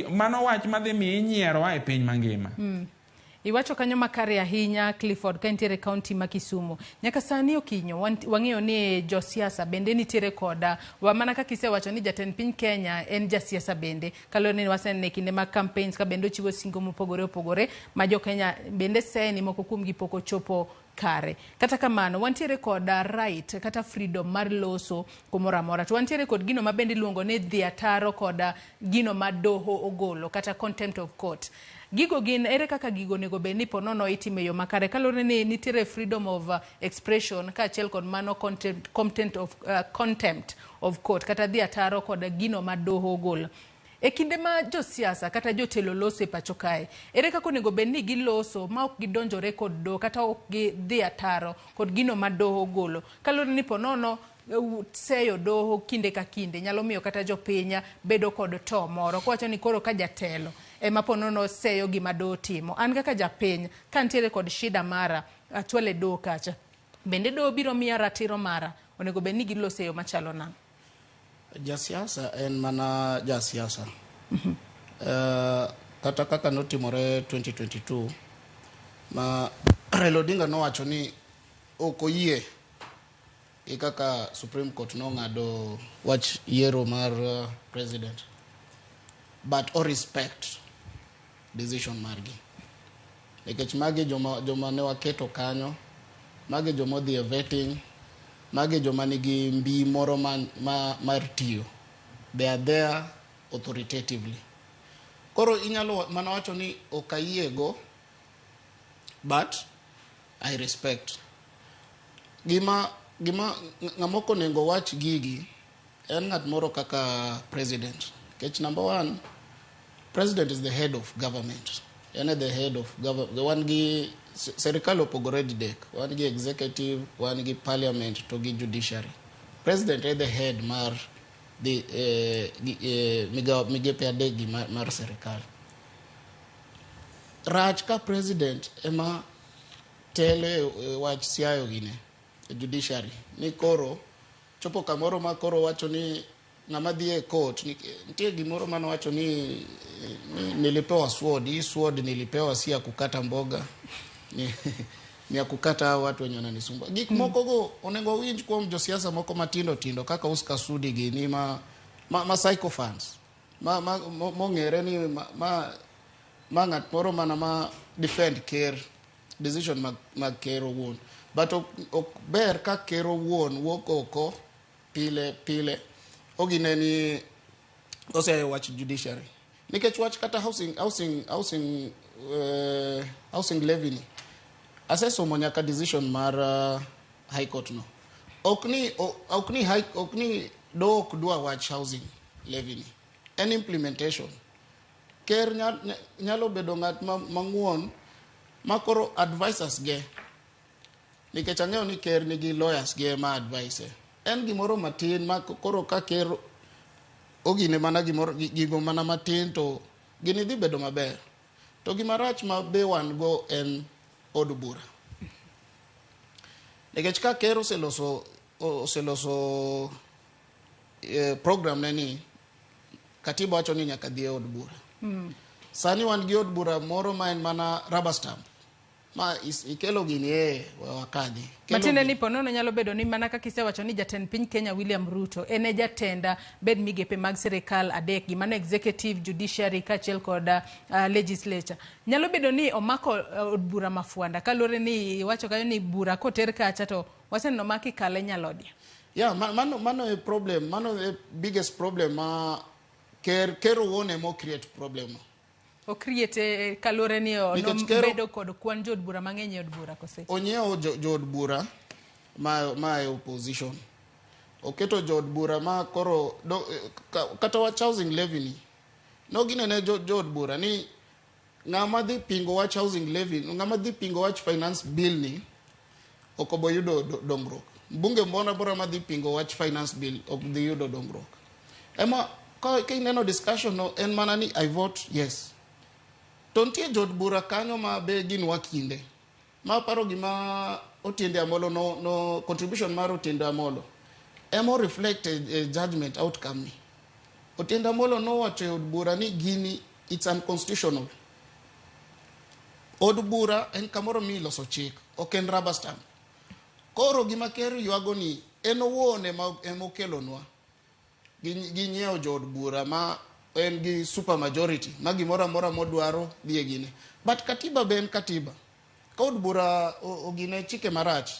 Mano wach madhi miyi nyiero e piny mangima. Iwacho kanyo makare ahinya Clifford ka nitiere kaunti ma Kisumu. Nyaka sani Okinyo wang'eyo ni josiasa bende nitiere koda wa mana kaka isewacho ni jatend piny Kenya en jasiasa bende. Kaluwore ni wasenene kinde mag campaigns ka bende ochiwo singo mopogore opogore ma jo Kenya bende seye ni moko kuomgi pok ochopo kare. Kata kamano wantiere koda right kata freedom mar loso kumoro amora. To wantiere kod gino ma bende iluongo ni dhi ataro koda gino ma doho ogolo kata contempt of court. Gigo gin ere kaka gigo onego bed ni ponono itimo e yo makare kaluwore ni nitiere freedom of expression kaachiel kod mano contempt of court kata dhi ataro kod gino ma doho ogolo. E kinde ma josiasa kata jotelo loso e pacho kae, ere kaka onego bed ni giloso ma ok gidonjore kod doho kata ok gidhi ataro kod gino ma doho ogolo. Kaluwore ni ponono seyo doho kinde ka kinde nyalo miyo kata jopiny bedo kod to moro kowacho ni koro ka jatelo ema ponono seyo gima doho timo. An kaka japiny ka nitiere kod shida mara achwale doho kacha, bende doho biro miya ratiro mara, onego bed ni giloso e yo machalo nang'o? Jasiasa en mana jasiasa. Kata kaka notimore 2022 ma Raila Odinga nowacho ni ok oyie gi kaka Supreme Court nong'ado wach yiero mar president, but o respect decision margi nikech magi joma ne waketo kanyo, magi joma odhi e vetting, magi joma nigi mbi moro mar tiyo. They are there authoritatively. Koro inyalo mana wacho ni ok ayiego, but I respect. Gima ng'ama ok onego wach gigi en ng'at moro kaka president. Nikech number one, president is the head of government. En the head of government. Wan gi serikal opogore didek. Wan gi executive, wan gi parliament to gi judiciary. President e the head mar the migepe adek gi mar serikal. Rach ka president ema telo e wach siayo gine judiciary ni koro chopo kamoro ma koro wacho ni ng'ama dhi e court nitie gimoro mane wacho ni nilipewa sword, hii sword nilipewa si ya kukata mboga, ni ya kukata hao watu wenye wananisumbua. Gik moko go onego winj kuom josiasa moko matindo tindo kaka Oscar Sudi gini ma sycophants ma mong'ere ni ma ng'at moro mana ma defend ker decision mag ker owuon. But ok ber ka ker owuon wuok oko pile pile ogine ni oseyo wach judiciary nikech wach kata housing levy ni asesomo nyaka decision mar high court no. Ok ni do ok dwa wach housing levy ni, en implementation. Ker nyalo bedo ng'at mang'uon ma koro advisors ge, nikech ang'eyo ni ker nigi lawyers ge ma advise. En gimoro matin ma koro ka ker ogine mana gimoro gigo mana matin to gini dhi bedo maber. To gima rach ma be wan go en od bura. Nikech ka ker oseloso program ne ni, katiba wacho ni nyaka dhi e od bura. Sani wan gi od bura moro ma en mana rubber stamp. Ma ikelo gini e wakadhi. Kelo Matiende gini. ni ponono nyalo bedo ni mana kaka isewacho ni jatend piny Kenya William Ruto en e jatend bed migepe mag sirikal adek gi mano executive, judiciary kaachiel kod legislature. Nyalo bedo ni omako od bura mafuanda kaluwore ni iwacho kanyo ni bura koter kacha to waseneno ma kikale nyalodia. Yeah, mano e problem, mano e biggest problem ma ker owuon ema create problem no. Okriete kaluwore ni Nikech ker- nobedo kod kwan jood bura mang'eny e od bura kose. Onyiewo jood bura ma e opposition. Oketo jood bura ma koro kata wach housing levy ni. Noginene jood bura ni ng'ama dhi pingo wach housing levy, ng'ama dhi pingo wach finance bill ni ok obo yudo dongruok. Mbunge moro amora madhi pingo wach finance bill ok dhi yudo dongruok. Ema ka ineno discussion no en mana ni I vote yes. To nitie jood bura kanyo ma be gin wakinde. Ma paro gima Otiende Amolo no contribution mar Otiende Amolo ema reflect a judgment outcome ni. Otiende Amolo nowacho e od bura ni gini it's unconstitutional. Od bura en kamoro miloso chik, ok en rubber stamp. Koro gima ker ywago ni en owuon ema okelonwa. Ginyiewo jood bura ma en gi super majority ma gimoro amora modwaro dhi e gine. But katiba be en katiba. Ka od bura ogine chike marach,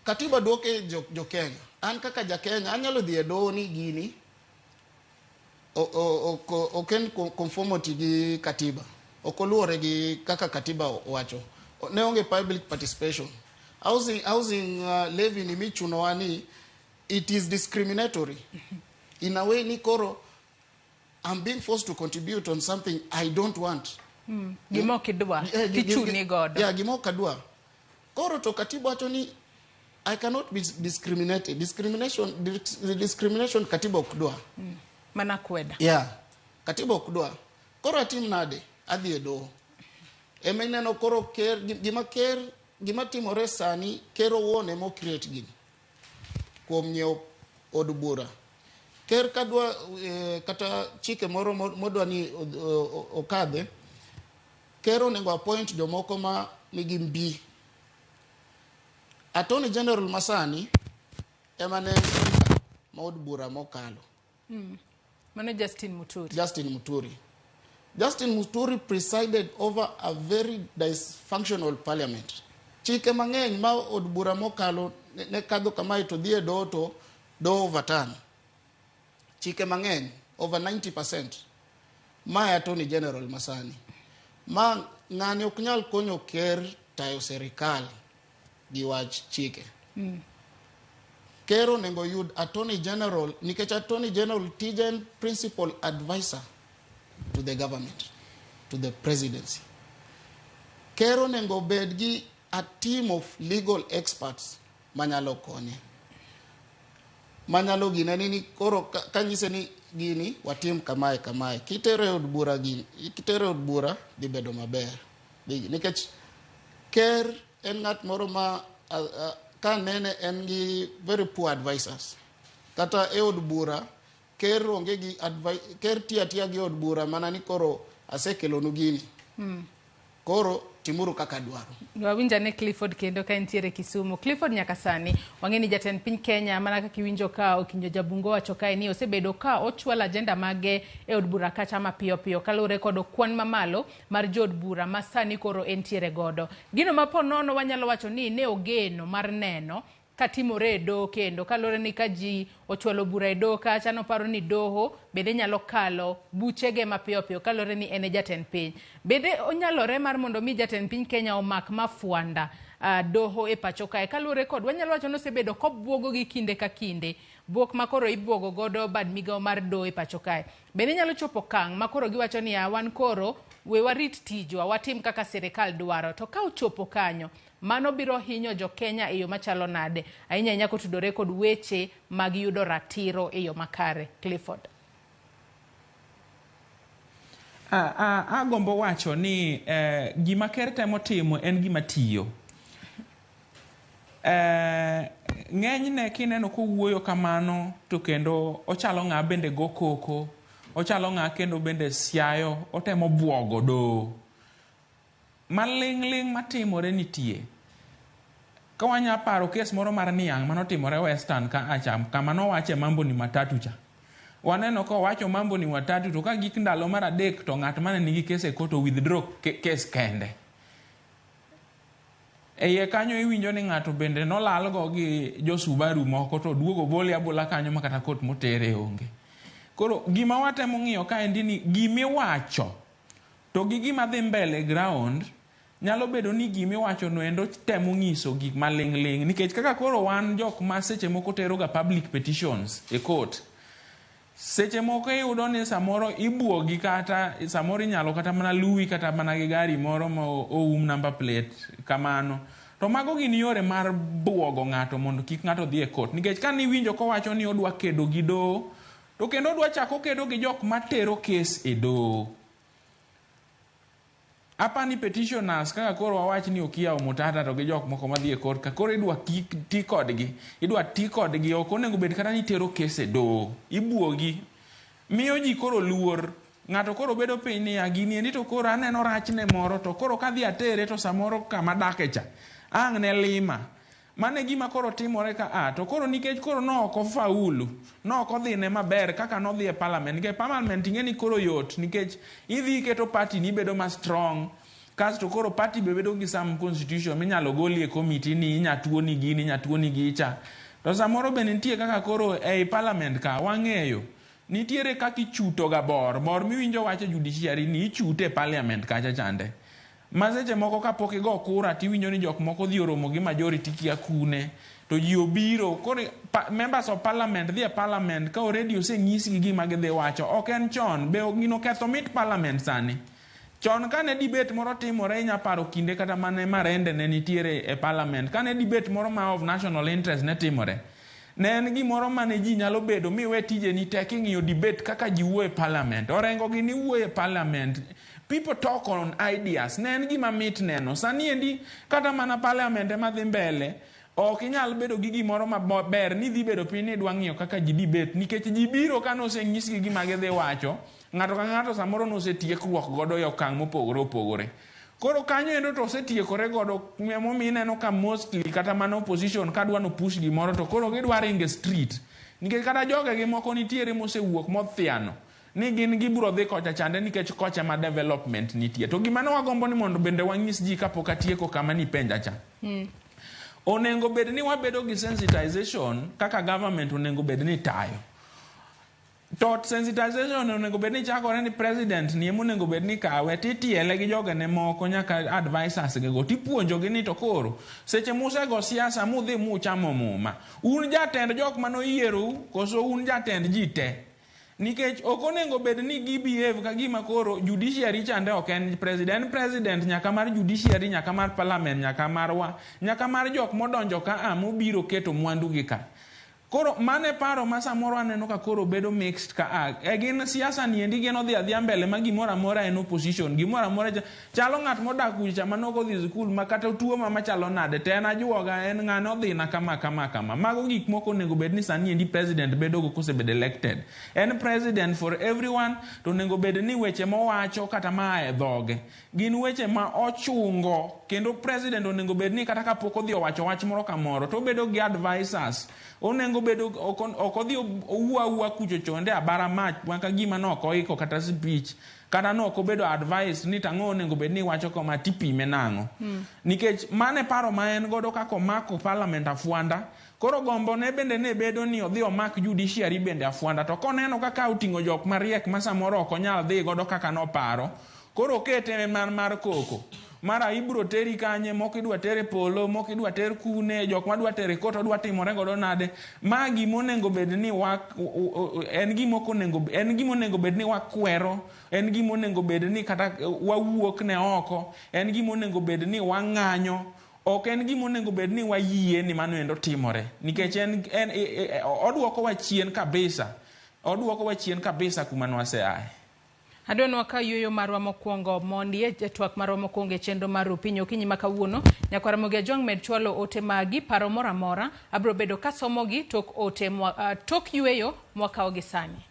katiba duoke jo Kenya. An kaka ja Kenya anyalo dhi e doho ni gini ok en conformity gi katiba. Ok oluwore gi kaka katiba owacho. Ne onge public participation. Housing levy ni michunowa ni it is discriminatory. In a way ni koro I'm being forced to contribute on something I don't want. Gima ok idwa, tichuni godo. Yeah, gima ok adwa. Koro to katiba wacho ni I cannot be discriminated. Discrimination katiba ok dwa. Mana kweda. Yeah. Katiba ok dwa. Koro atim nade? Adhi e doho. Ema ineno koro ker, gima ker, gima timore sani, ker owuon ema o create gini. Kuom nyiewo od bura. Ker kadwa kata chike moro modwa ni okadhe, ker onego appoint jomoko ma nigi mbi. Attorney General masani ema ne speaker ma od bura mokalo. Mano Justin Muturi. Justin Muturi. Justin Muturi presided over a very dysfunctional parliament. Chike mang'eny ma od bura mokalo ne kadho kamae to dhi e doho to doho overturn. Chike mang'eny, over 90%. Ma e Attorney General masani. Ma ng'ani ok nyal konyo ker tayo serikal gi wach chike. Ker onego yud Attorney General nikech Attorney General tije en principal advisor to the government, to the presidency. Ker onego bed gi a team of legal experts manyalo konye. Manyalo gine ni koro kanyise ni gini watim kamae kamae. Kitere e od bura gini, kitere e od bura dhi bedo maber. Nikech ker en ng'at moro ma ka nene en gi very poor advisors. Kata e od bura ker onge gi ker tiyo atiya gi od bura mana ni koro asekelonu gini. Koro timuru kaka dwaro. Wawinjo ne Clifford kendo ka entiere Kisumu. Clifford, nyaka sani wang'e ni jatend piny Kenya mana kaka iwinjo ka Okinjo Jabungo wacho kae ni osebedo ka ochwalo agenda mage e od bura kacha mapiyo piyo kaluwore kod kwan mamalo mar jood bura ma sani koro entiere godo. Gino ma po nono wanyalo wacho ni ne ogeno mar neno katimore e doho kendo kaluwore ni ka ji ochwalo bura e doho kacha noparo ni doho bende nyalo kalo buchege mapiyo piyo kaluwore ni en e jatend piny. Bende onyalore mar mondo mi jatend piny Kenya omak mafuanda doho e pacho kae kaluwore kod wanyalo wacho ni osebedo kobuogo gi kinde ka kinde buok ma koro ibuogo godo bad migawo mar doho e pacho kae. Bende nyalo chopo okang' ma koro giwacho ni wan koro we warit tijwa watim kaka sirikal dwaro to ka ochopo kanyo mano biro hinyo jo Kenya e yo machalo nade ahinya ahinya kotudore kod weche mag yudo ratiro e yo makare. Clifford. Agombo wacho ni gima ker temo timo en gima tiyo. Ng'enyne kineno kowuoyo kamano to kendo ochalo ng'a bende go koko, ochalo ng'a kendo bende siayo, otemo buogo doho. Maling'ling' matimore nitie. Ka wanya paro kes moro mar niang' manotimore Western ka acham kama nowache mambo ni matatu cha. Waneno ka owacho mambo ni watatu to ka gik ndalo mar adek to ng'at mane nigi kes e court o withdraw kes kende. E iye kanyo iwinjo ni ng'ato bende nolalgo gi jo Subaru moko to oduogo obole abola kanyo ma kata court motere onge. Koro gima watemo ng'iyo kaendi ni gimiwacho to gi gima dhi mbele ground nyalo bedo ni gimiwacho no endo temo nyiso gik maling'ling' nikech kaka koro wan jok ma seche moko tero ga public petitions e court. Seche moko iyudo ni samoro ibuogi kata samoro inyalo kata mana luwi kata mana gi gari moro ma oum number plate kamano. To mago gin yore mar buogo ng'ato mondo kik ng'ato dhi e court. Nikech ka niwinjo kowacho ni odwa kedo gi doho, to kendo odwa chako kedo gi jok matero kes e doho. Apani petitioners kaka koro wawach ni Okiya Omtatah to gi jok moko madhi e court ka koro idwa ti kodgi. Idwa ti kodgi ok onego bed kata ni itero kes e doho. Ibuogi. Miyo ji koro luor. Ng'ato koro bedo piny niya gini endi to koro aneno rachne moro to koro kadhi atere to samoro kama adake cha ang' ne lima. Mano e gima koro timore ka a to koro nikech koro no ok ofaulu, no ok odhine maber kaka nodhi e parliament. Nikech parliament ing'e ni koro yot nikech idhi iketo party ni bedo ma strong. Kasto koro party be bedo gi some constitution minyalo goli e committee ni inya tuoni gini, inya tuoni gicha. To samoro be nitie kaka koro ei parliament ka wang'eyo nitiere kaka ichuto ga bor. Bor miwinjo wacho judiciary ni ichute e parliament kacha chande. Ma seche moko kapok igo kura tiwinjo ni jok moko odhi oromo gi majority kia kune to ji obiro koro members of parliament dhi e parliament ka already osenyisgi gima gidhi wacho. Ok en chon be gino ketho mit parliament sani. Chon kane debate moro timore inya paro kinde kata mane Marende ne nitiere e parliament. Kane debate moro ma of national interest ne timore, ne en gimoro mane ji nyalo bedo miwe tijeni te king'iyo debate kaka ji wuoyo e parliament. Orengo gini wuoyo e parliament. People talk on ideas. Ne en gima mit neno. Sani endi kata mana parliament ema dhi mbele, ok inyal bedo gi gimoro maber ni dhi bedo piny ni idwa ng'iyo kaka ji debate nikech ji biro ka nosenyisgi gima gidhi wacho. Ng'ato ka ng'ato samoro nosetiekruok godo e okang' mopogore opogore. Koro kanyo endo to osetiekore godo emomiyo ineno ka mostly kata mana opposition ka dwa no push gimoro to koro gidwa ringo e street. Nikech kata jogegi moko nitiere mosewuok mothiano ni gin gibiro dhi kocha chande nikech kocha ma development nitie. To gima ne wagombo ni mondo bende wanyis ji kapok atieko kama nipenja cha. Onego bed ni wabedo gi sensitization kaka government onego bed ni tayo. To sensitization onego bed ni chakore ni president ni ema onego bed ni kawe titiele gi jogene moko nyaka advisors gi go tipuonjogi ni to koro seche musego siasa mudhi muchamo muma un jatend jok manoyierou koso un jatend ji te. Nikech ok onego bed ni gi behave ka gima koro judiciary chande ok en president. President nyaka mar judiciary, nyaka mar parliament, nyaka marwa, nyaka mar jok modonjo ka a mobiro keto mwandu gi ka. Koro mane paro ma samoro aneno ka koro bedo mixed ka a. E gin siasa ni endi gin odhi adhiya mbele ma gimoro amora en opposition. Gimoro amora chalo ng'at modak kucha ma nok odhi skul ma kata tuo ma machalo nade to en ajuoga en ng'ane odhi na kama kama kama. Mago gik moko onego bed ni sani endi president bedo go kosebedo elected. En president for everyone to onego bed ni weche mowacho kata maa e dhoge gin weche ma ochungo kendo president onego bed ni kata kapok odhi owacho wach moro kamoro to obedo gi advisors. Onego bedo ok odhi owuo awuoa kucho chonde abara mach maka gima nok oiko kata speech kata nok obedo advice ni tang'o onego bed ni iwacho kama tipime nang'o. Nikech mane paro ma en godo kaka omako parliament afwanda. Koro gombo ne bende ne bedo ni odhi omak judiciary bende afwanda to koneno kaka oting'o jok mariek ma samoro ok onyal dhi godo kaka noparo. Koro okete mar koko. Mara ibro teri kanye, moko idwa tere polo, moko idwa ter kune, jok madwa tere court odwa timore godo nade. Ma gima onego bed ni wa, en gima ok onego, en gima onego bed ni wakwero, en gima onego bed ni kata wawuok ne oko, en gima onego bed ni wang'anyo, ok en gima onego bed ni wayie ni mano endo timore. Nikech en odwokowa chien kabisa. Odwokowa chien kabisa kuma nwaseaye. Adwa ka yueyo marwa mokwongo mondi e twak marwa mokwongo e chenro mar Rupiny okinyi ma kawuono. Nyakwar Ramogi Ajwang' med chwalo ote magi, paro moro amora. Abiro bedo kasomogi tok ote tok yueyo mwakawo gi sani.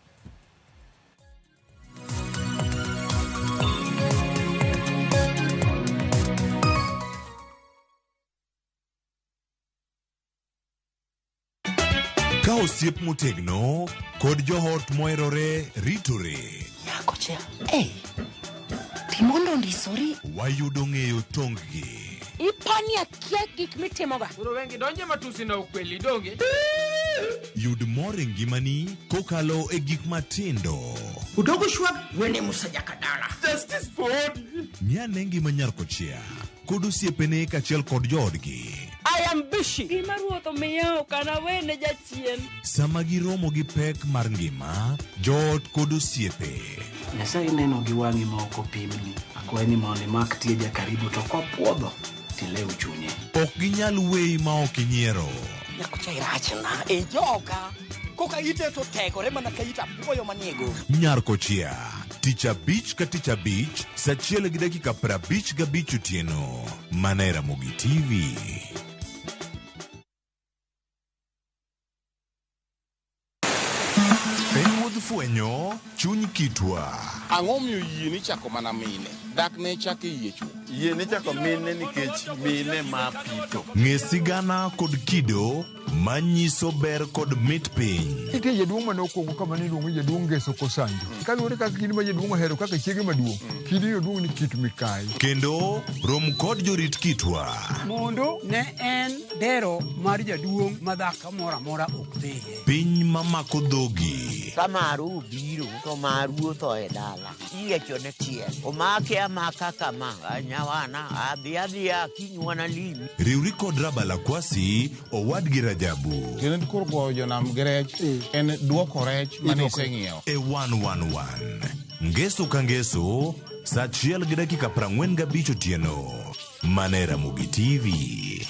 Ka osiep motegno kod joot moherore ritore. Nyako cha, ei, timondo ndisori. Wayudo ng'eyo tonggi. Ipani akia gik mitimoga. Koro wengi donje matusi na ukweli donge. Yud mor e ngimani kokalo e gik matindo. Udogo shwag wene Musa Jakadala. Justice for Odi. Ng'ane ngima nyar kochia kod osiepene kaachiel kod joodgi. I am busy. Gima ruoth omiya ok anawene jachien. Sama giromo gi pek mar ngima, joot kod osiepe. Nyasaye neno gi wang'i ma ok opimni. Akwayi ni mondo imak tie jakaribu to kopuodho tilew chunye. Ok ginyal weyi ma ok inyiero. Nyakocha irachna e joka. Koka ite to tegore mana ka it apuoyo manie goro. Nyar Kochia, tich abich ka tich abich, saa achiel gi dakika 55 otieno, mana e Ramogi TV. En wuodh fwenyo chuny kitwa. Ang'o miyo yie ni chako mana mine? Dak ne chak e yie chwo. Yie ni chako mine nikech mine ma pito. Ng'e sigana kod kido manyiso ber kod mit piny. Nitie jaduong' mane okwongo kama ne iluongo ni jaduong' Ngeso Kosanjo. Kaluwore kaka kidi ma jaduong' ohero kaka chiege maduong', kidino duong' ni Kit Mikayi. Kendo rom kod jorit kitwa. Mondo ne en dero mar jaduong' ma dhako moro amora ok dhiye. Piny mamako dhogi. Ka maru obiro to maru otho e dala. Iyiechone tiel. Omake amaka kama. Nyawana adhi adhiya kinywana limi. Riwri kod Rabala Kwasi owadgi Rajabu. Tiende koro goyo jonam gi rech en duoko rech mane iseng'iewo. E 111. Ngeso ka ngeso, saa achiel gi dakika 45 otieno. Mana e Ramogi TV.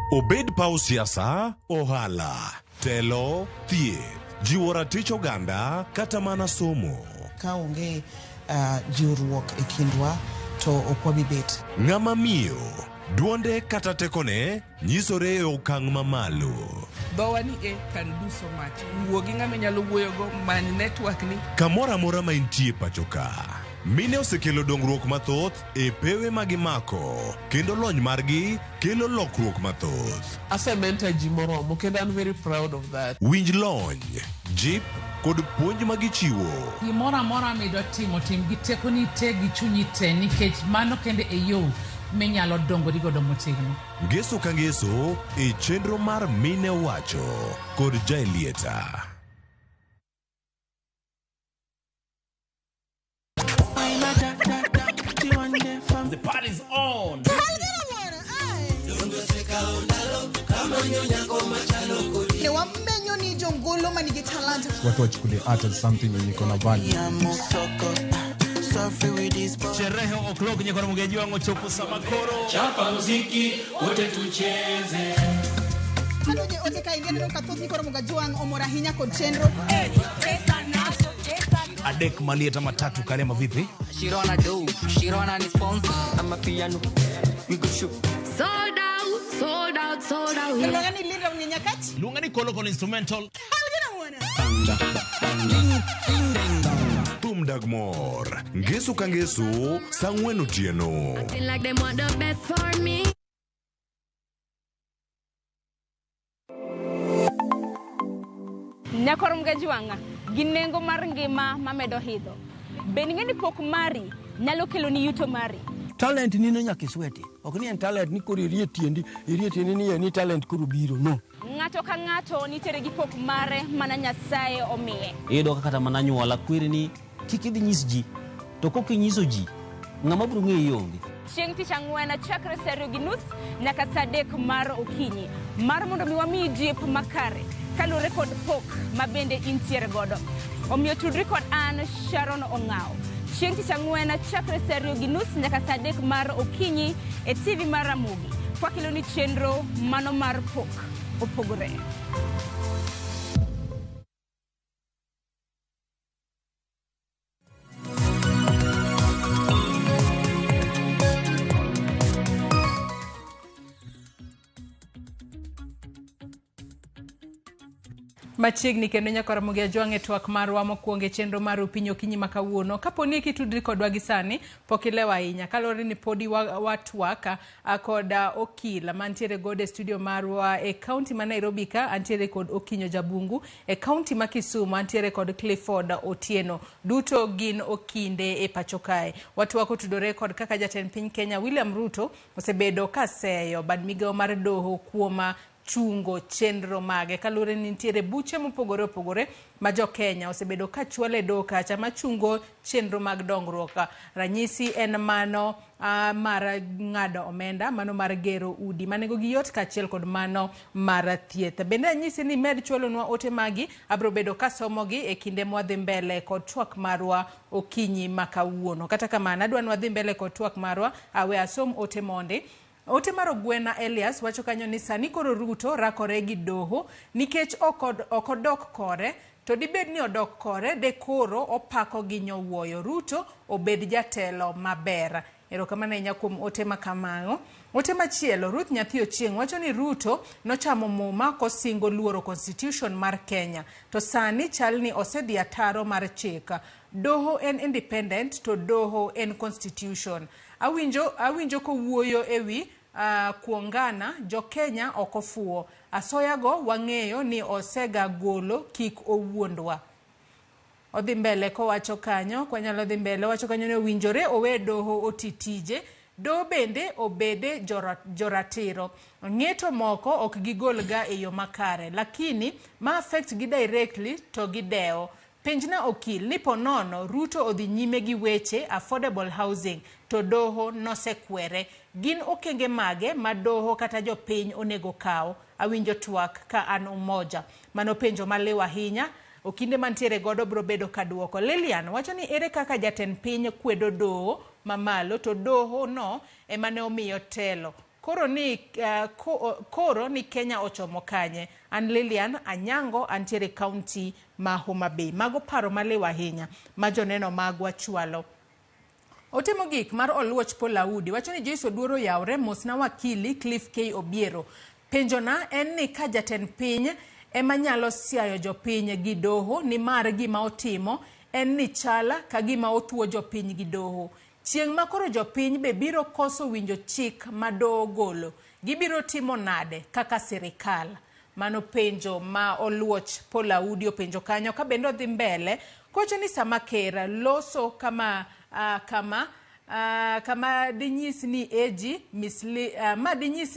Obed paw siasa, ohala, telo, thieth, jiwo ratich oganda kata mana somo. Ka onge jiwruok e kindwa to ok wabi bet. Ng'ama miyo, duonde kata tekone nyisore e okang' mamalo. Dhowa ni e can do so much. Wuo gi ng'ama inyalo wuoyogo, many network ni. Kamoro amora ma intie pacho ka, mine osekelo dongruok mathoth e pewe ma gimako kendo lony margi kelo lokruok mathoth. Asementa ji moromo kendo I'm very proud of that. Winj lony, jip kod puonj ma gichiwo. Gimoro amora midwa timo, tim gi tekoni te gi chunyi te nikech mano kende e yo minyalo dongori godo motegno. Ngeso ka ngeso e chenro mar Mine Wacho kod Jaelieta. The party's on. Ne wamenyo ni jongolo manigi talanta. Watu wachukulie art as something yenye iko na value. Sherehe o'clock nyakora mugeji wangu chopo samakoro. Chapa muziki wote tucheze. Kanoje ote ka ingia neno kathoth ni koro Mugajwang' omor ahinya kod chenro. Adek malieta matatu karema vipi? Shirona do, Shirona ni sponsor. I'm a piano. We go shoot. Sold out, sold out, sold out. Luonga ni Linda Mnyenyakach. Luonga ni Kolo Kolo instrumental. Thum dag mor. Ngeso ka ngeso, saa ang'wen otieno. Acting like they want the best for me. Nyakor Mugajwang' gi nengo mar ngima mamedo hidho. Be ing'e ni pok mari nyalo kelo ni yuto mari? Talent ni no nyaka isweti. Ok ni en talent ni koro irie tiendi ni en talent koro biro, no. Ng'ato ka ng'ato nitiere gi pok mare mana Nyasaye omiye. Iyudo ka kata mana anyuola kweri ni kik idhi nyis ji, to kok inyiso ji, ng'ama biro ng'eyi onge. Chieng' tich ang'wen chakre saa 2:30 nyaka saa 3 mar okinyi mar mondo mi wamiyi jip makare kaluwore kod pok ma bende intiere godo. Omiyo tudri kod an Sharon Ong'aw. Chieng' tich ang'wen chakre saa 2:30 nyaka saa 3 mar okinyi e TV mar Ramogi. Kwakelo ni chenro mano mar pok opogore. Machiegni kendo nyaka Ramogi Ajwang' e twak marwa mokwongo e chenro mar Upinyi Okinyi ma kawuono. Kapo ni kitudri kodwa gi sani, pok ilewo ahinya. Kaluwore ni podi watwak kod okil mantiere godo e studio marwa e kaunti ma Nairobi ka, antiere kod Okinyo Jabungu, e kaunti ma Kisumu antiere kod Clifford Otieno. Duto gin okinde e pacho kae. Watwak otudore kod kaka jatend piny Kenya William Ruto osebedo kaseyo bad migawo mar doho kuom chungo chenro mage kaluwore ni nitiere buche mopogore opogore ma jo Kenya osebedo ka chwalo e doho kacha machungo chenro mag dongruok. Ranyisi en mano mar ng'ado omenda, mano mar gero udi ma nengogi yot kaachiel kod mano mar thieth. Bende anyisi ni med chwalonwa ote magi, abiro bedo kasomogi e kinde mwadhi mbele kod twak marwa okinyi ma kawuono. Kata kamano, adwa ni wadhi mbele kod twak marwa, awe asom ote mondi. Ote mar Ogwena Elias wacho kanyo ni sani koro Ruto rakore gi doho nikech ok odok kore, to dibed ni odok kore de koro opako gi nyowuoyo. Ruto obed jatelo maber. Erokamano ahinya kuom ote ma kamago. Ote machielo, Ruth Nyathi Ochieng' wacho ni Ruto nochamo muma kosingo luoro constitution mar Kenya. To sani chal ni osedhi ataro mar chik. Doho en independent to doho en constitution. Awinjo kowuoyo ewi kuongana, jo Kenya ok ofuwo. Asoyago wang'eyo ni osega golo kik owuondwa. Odhi mbele kowacho kanyo, kwanyalo dhi mbele, owacho kanyo ni owinjore owe doho oti tije. Doho bende obede joratiro. Ng'eto moko ok gigolga e yo makare, lakini ma affect gi directly to gidewo. Penjna okil ni ponono Ruto odhi nyime gi weche affordable housing to doho nosekwere. Gin okenge mage ma doho kata jopiny onego kaw? Awinjo twak ka an Umoja. Mano penjo maliw ahinya. Okinde mantiere godo biro bedo ka duoko. Lilian wacho ni ere kaka jatend piny kwedo doho mamalo to doho no ema ne omiyo telo. Koro ni Kenya ochomo kanye? An Lilian Anyango antiere kaunti ma Homa Bay. Mago paro maliw ahinya ma joneno magwa chwalo. Ote mogik mar Oluoch Paul Audi wacho ni Joyce Oduor oyawre mosna wakili Cliff K Obiero. Penjona en ni ka jatend piny ema nyalo siayo jopiny gi doho nimar gima otimo en ni chala ka gima othuo jopiny gi doho. Chieng' ma koro jopiny be biro koso winjo chik ma doho golo, gibiro timo nade kaka sirikal? Mano penjo ma Oluoch Paul Audi openjo kanyo ka bende odhi mbele kowacho ni sama ker loso kama dinyis ni AG mislead,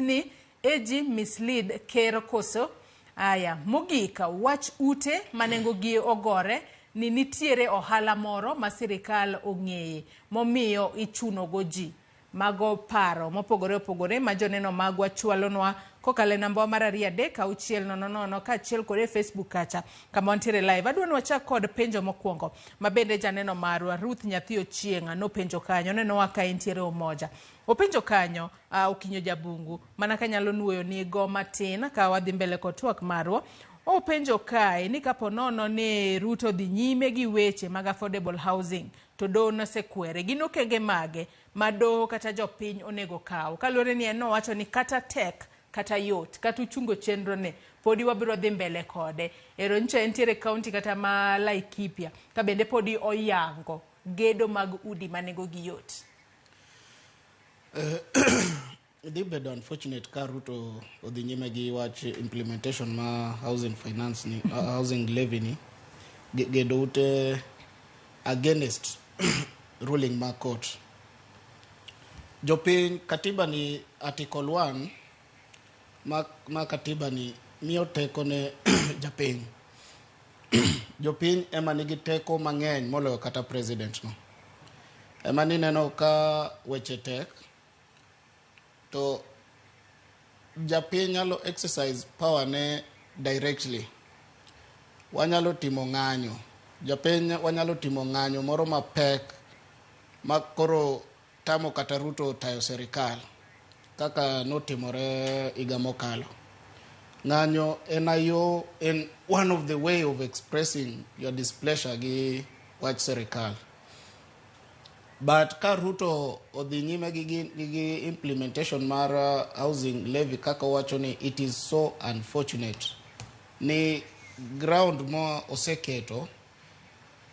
ni AG mislead ker koso. Aya, mogik wach ute manengogi ogore ni nitiere ohala moro ma sirikal ong'eye momiyo ichunogo ji. Mago paro mopogore opogore ma joneno magwa chwalonwa kokalo e namba mar 2 3 6 0 0 kaachiel kod e Facebook kacha kama wantiere live. Adwa ni wachak kod penjo mokwongo ma bende janeno marwa Ruth Nyathi Ochieng' nopenjo kanyo, nenowa ka entiere Umoja. Openjo kanyo Okinyo Jabungu mana kanyalo nuoyo ni go matin ka wadhi mbele kod twak marwa. Openjo kae ni kapo nono ni Ruto dhi nyime gi weche mag affordable housing to doho nosekwere, gin okenge mage ma doho kata jopiny onego kaw? Kaluwore ni en nowacho ni kata tek kata yot kata uchungo chenro ne podi wabiro dhi mbele kode. Ero nyicha entiere kaunti kata ma Laikipia ka bende podi oyango gedo mag udi ma nengogi yot. Dhi bedo unfortunate ka Ruto odhi nyime gi wach implementation ma housing finance ni, housing levy ni, gedo ute against ruling ma court. Jopiny katiba ni article 1 ma katiba ni miyo teko ne japiny. Jopiny ema nigi teko mang'eny moloyo kata president no. Ema ni neno ka weche tek to japiny nyalo exercise power ne directly. Wanyalo timo ng'anyo. Japiny wanyalo timo ng'anyo moro mapek ma koro tamo kata Ruto tayo serikal kaka notimore higa mokalo. Ng'anyo en ayo en one of the way of expressing your displeasure gi wach serikal. But ka Ruto odhi nyime gi implementation mar housing levy kaka owacho ni it is so unfortunate ni ground ma oseketo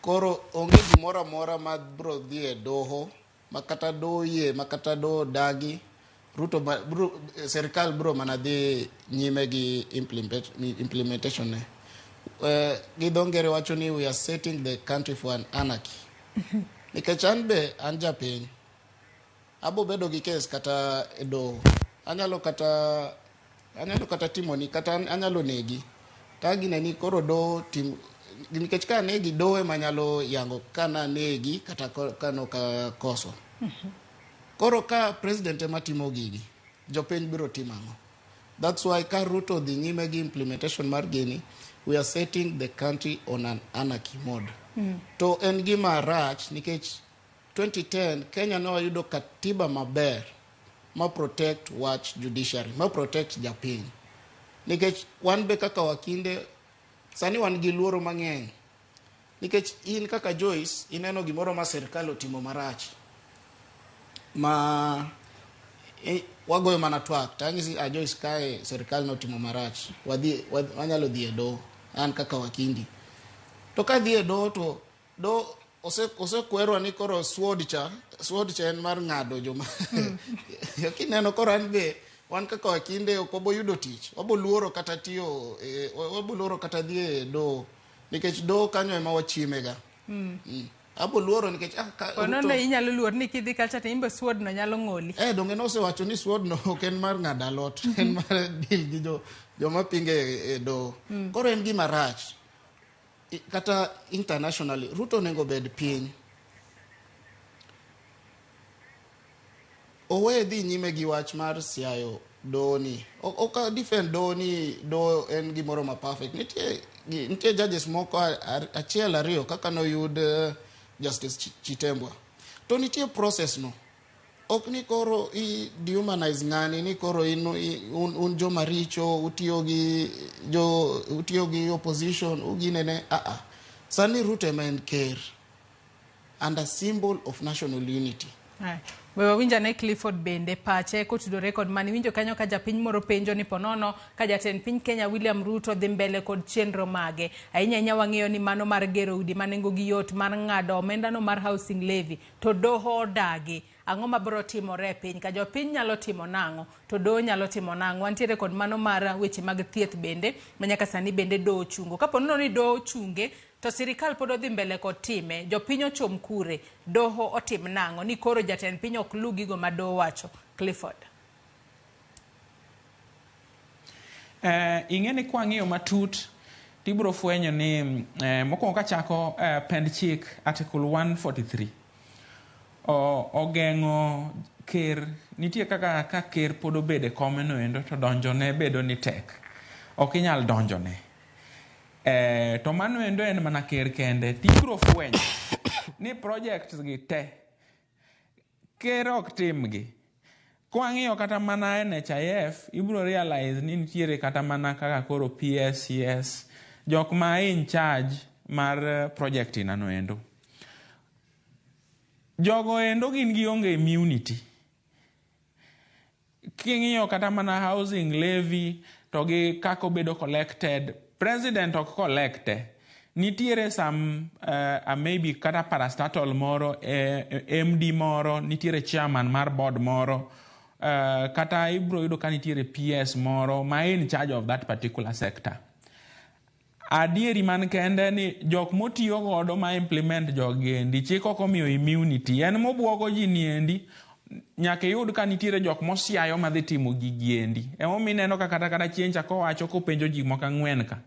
koro onge gimoro amora ma bro dhi e doho ma kata doho yie ma kata doho dagi Ruto ma, bro, serikal bro mana dhi nyime gi implementation ne. Gi dho ngere wacho ni we are setting the country for an anarchy. Nikech an be an japiny abo bedo gi kes kata e doho anyalo kata timoni kata anyalo negi to agineni koro doho tim nikech ka negi doho ema nyalo yango ka nanegi kata ka nokakoso. Koro ka president ema timo gigi, jopiny biro timo ang'o? That's why ka Ruto dhi nyime gi implementation mar gini, we are setting the country on an anarchy mode. To en gima rach nikech 2010 Kenya ne wayudo katiba maber ma protect wach judiciary, ma protect japiny. Nikech wan be kaka wakinde, sani wan gi luoro mang'eny. Nikech in kaka Joyce, ineno gimoro ma sirkal otimo marach. Ma wagoyo mana twak, to anyisi a Joyce kae sirkal notimo marach. Wanyalo dhi e doho, an kaka wakindi. To ka dhi e doho to doho osekwerwa ni koro sword cha en mar ng'ado joma. Kineno koro an be wan kaka wakinde ok wabo yudo tich, wabo luoro kata tiyo, wabo luoro kata dhi e doho. Nikech doho kanyo ema wachiemega. Abo luoro nikech Onono inyalo luor ni kidhi kacha to imbe sword no nyalo ng'oli. Donge nosewacho ni sword no ok en mar ng'ado alot, en mar deal gi joma pinge e doho. Koro en gima rach. Kata internationally, Ruto onego bed piny. Owe dhi nyime gi wach mar siayo doho ni. Ok defend doho ni doho en gimoro ma perfect. Nitie judges moko achiel ariyo kaka noyud Justice Chitembwa. To nitie process no. Ok ni koro i dehumanize ng'ani ni koro un joma richo utiyo gi opposition uginene a. Sani Ruto ema en ker under symbol of national unity. We wawinja ne Clifford bende pache kotudore kod mani winjo kanyo ka japiny moro penjo ni ponono ka jatend piny Kenya William Ruto dhi mbele kod chenro mage. Ahinya ahinya wang'eyo ni mano mar gero udi ma nengo gi yot mar ng'ado omenda no mar housing levy to doho odagi. Ang'o mabiro timore e piny ka jopiny nyalo timo nang'o to doho nyalo timo nang'o? Wantiere kod mano mar weche mag thieth bende ma nyaka sani bende doho ochungo. Kapo nono ni doho ochunge to sirikal pod odhi mbele kod time, jopiny ochom kure, doho otim nang'o ni koro jatend piny ok lu gigo ma doho wacho? Clifford. Ing'e ni kwang'iyo matut tibiro fwenyo ni mokwongo kachako pend chik article 143 ogeng'o ker. Nitie kaka ka ker pod obedo e kome no endo to donjone bedo ni tek, ok inyal donjone. To mano endo en mana ker kende. Tibiro fwenyo ni projects gi te ker ok timgi. Kwang'iyo kata mana NHIF, ibiro realize ni nitiere kata mana kaka koro PSCS, jok ma in charge mar project inano endo. Jogo endo gin gionge immunity. King'iyo kata mana housing levy to gi kaka obedo collected, president ok collecte. Nitiere some maybe kata parastatal moro, MD moro, nitiere chairman mar board moro, kata ibiro yudo ka nitiere PS moro ma in charge of that particular sector. Adieri man kende ni jok motiyo godo ma implement jogi endi chik ok omiyo immunity. En mobuogo ji ni endi nyaka iyud ka nitiere jok mosiayo madhi timo gigi endi. Emomiyo ineno ka kata chieng' cha kowacho kopenjo ji moko ang'wen ka,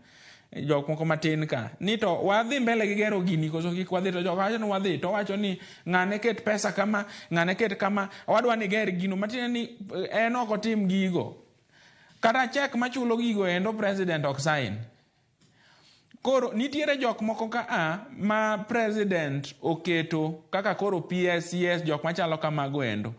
jok moko matin ka, ni to wadhi mbele gi gero gini koso kik wadhi, to jok wacho ni wadhi, to wacho ni ng'ane ket pesa kama, ng'ane ket kama, wadwa ni ger gino, matiende ni en ok otim gigo. Kata check machulo gigo endo president ok sign. Koro nitiere jok moko ka a ma president oketo kaka koro PSCS, jok machalo kamago endo.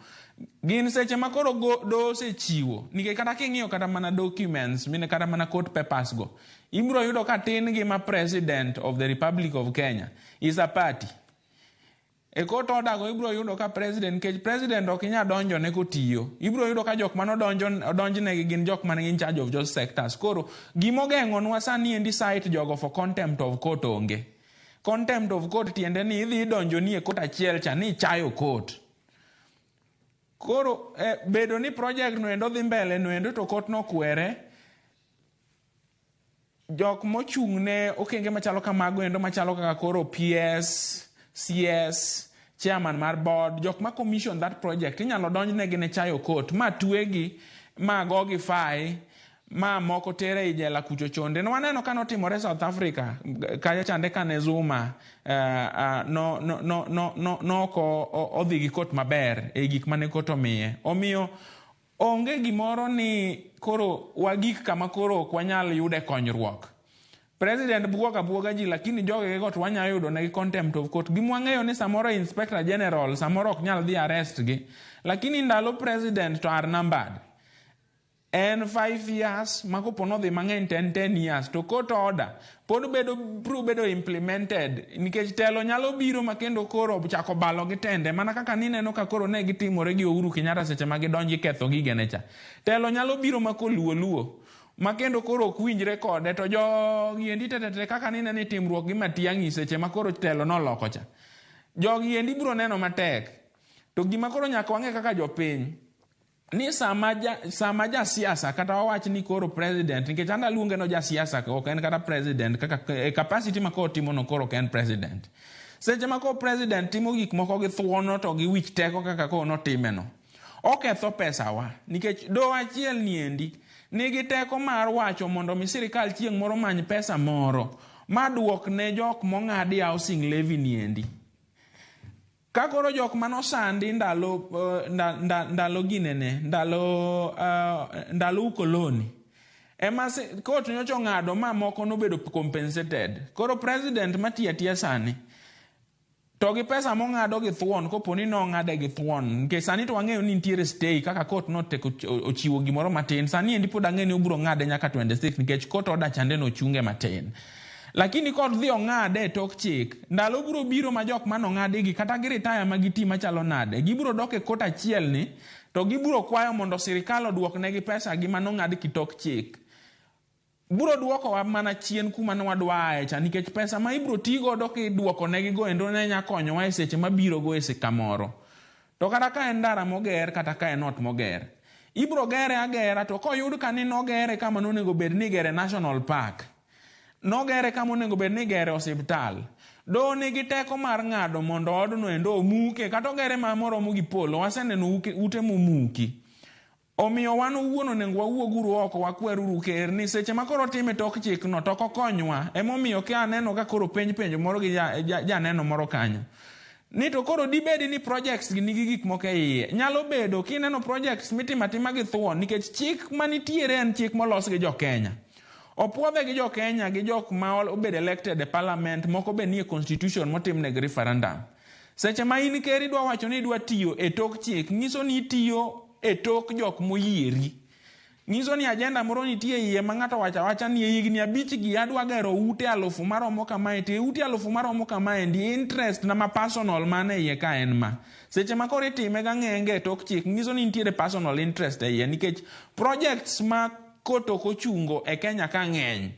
Gin seche ma koro doho osechiwo, nikech kata king'iyo kata mana documents, mine kata mana court papers go, ibiro yudo ka tin gi ma president of the Republic of Kenya is a party. E court order go ibiro yudo ka president, nikech president ok inyal donjone kotiyo. Ibiro yudo ka jok mane odonjnegi gin jok man in charge of those sectors. Koro gimogeng'onwa sani endi cite jogo for contempt of court onge. Contempt of court tiende ni idhi idonjoni e court achiel cha ni ichayo court. Koro bedo ni project no endo dhi mbele no endo to court nokwere, jok mochung' ne okenge machalo kamago endo machalo kaka koro PS, CS, chairman mar board, jok ma commission that project inyalo donjnegi ne chayo court ma twegi, ma gogi fai, ma moko tere ei jela kucho chonde. Ne waneno ka notimore South Africa kacha chande kane Zuma no no no no no no ok odhi gi court maber e gik mane court omiye. Omiyo onge gimoro ni koro wagik kama koro ok wanyal yude konyruok. President buoga buoga ji, lakini jogego to wanyalo yudo negi contempt of court. Gima wang'eyo ni samoro Inspector General samoro ok nyal dhi arrest gi, lakini ndalo president to are numbered. En 5 years, ma kopo nodhi mang'eny to en 10 years, to court order pod bedo biro bedo implemented nikech telo nyalo biro ma kendo koro chako balo gi tende mana kaka nineno ka koro ne gitimore gi Uhuru Kenyatta seche ma gidonjo ketho gigene cha. Telo nyalo biro ma koluo luo ma kendo koro ok winjre kode to jogi endi tetete kaka nineno ni timruok gi Matiang'i seche ma koro telo noloko cha. Jogi endi biro neno matek. To gima koro nyaka wang'e kaka jopiny ni sama jasiasa kata wawach ni koro president, nikech an aluonge no jasiasa, ok en kata president kaka e capacity ma koro timo no koro ok en president. Seche ma koro president timo gik moko gi thuono to gi wich teko kaka koro notime no, oketho pesawa nikech doho achiel ni endi nigi teko mar wacho mondo mi sirikal chieng' moro many pesa moro ma duok ne jok mong'adi housing levy ni endi. Ka koro jok manosandi ndalo ndalo ginene, ndalo ndalo ukoloni ema court nyocha ong'ado ma moko nobedo compensated. Koro president matiyo atiya sani to gi pesa mong'ado gi thuon, kopo ni nong'ade gi thuon, nikech sani to wang'eyo ni nitiere stay kaka court noteko ochiwo gimoro matin. Sani endi pod ang'e ni obiro ng'ade nyaka 26 nikech court order chande nochunge matin. Lakini court dhi ong'ade e tok chik, ndalo biro biro ma jok manong'adi gi kata gi retire ma giti machalo nade, gibiro dok e court achiel ni to gibiro kwayo mondo sirikal oduok negi pesa gi manong'ad kitok chik. Biro duokowa mana chien kuma ne wadwa aye cha, nikech pesa ma ibiro ti godo kiduoko negi go endo ne nya konyowa e seche mabiro go e kamoro. To kata ka en ndara moger kata ka en ot moger, ibiro gere agera to koyud ka ni nogere kama nonego bed ni igere National Park, nogere kama onego bed ni igere osiptal, doho nigi teko mar ng'ado mondo odno endo omuke kata ogere ma moromo gi polo. Waseneno ute momuki. Omiyo wan owuon onego wawuog uru oko wakweruru ker ni seche ma koro otime tok chik no to ok okonywa. Emomiyo ka aneno ka koro penj penjo moro gi janeno moro kanyo ni to koro dibedi ni projects gi nigi gik moko e iye. Nyalo bedo kineno projects mitimo atima gi thuon nikech chik manitiere en chik molos gi jo Kenya. Opuodhe gi jo Kenya gi jok ma obedo elected e parliament, moko be nie constitution motimnegi referendum. Seche ma in ker idwa wacho ni idwa tiyo e tok chik, nyiso ni itiyo e tok jok moyieri. Nyiso ni agenda moro nitie iye ma ng'ato wacho awacha ni e higni 5 gi adwa gero ute 1000 maromo kamae, to e ute 1000 maromo kamae ndi interest na ma personal man e iye ka en ma. Seche ma koro itime gang'enge e tok chik, nyiso ni nitiere personal interest e iye nikech projects ma court ok ochungo e Kenya ka ng'eny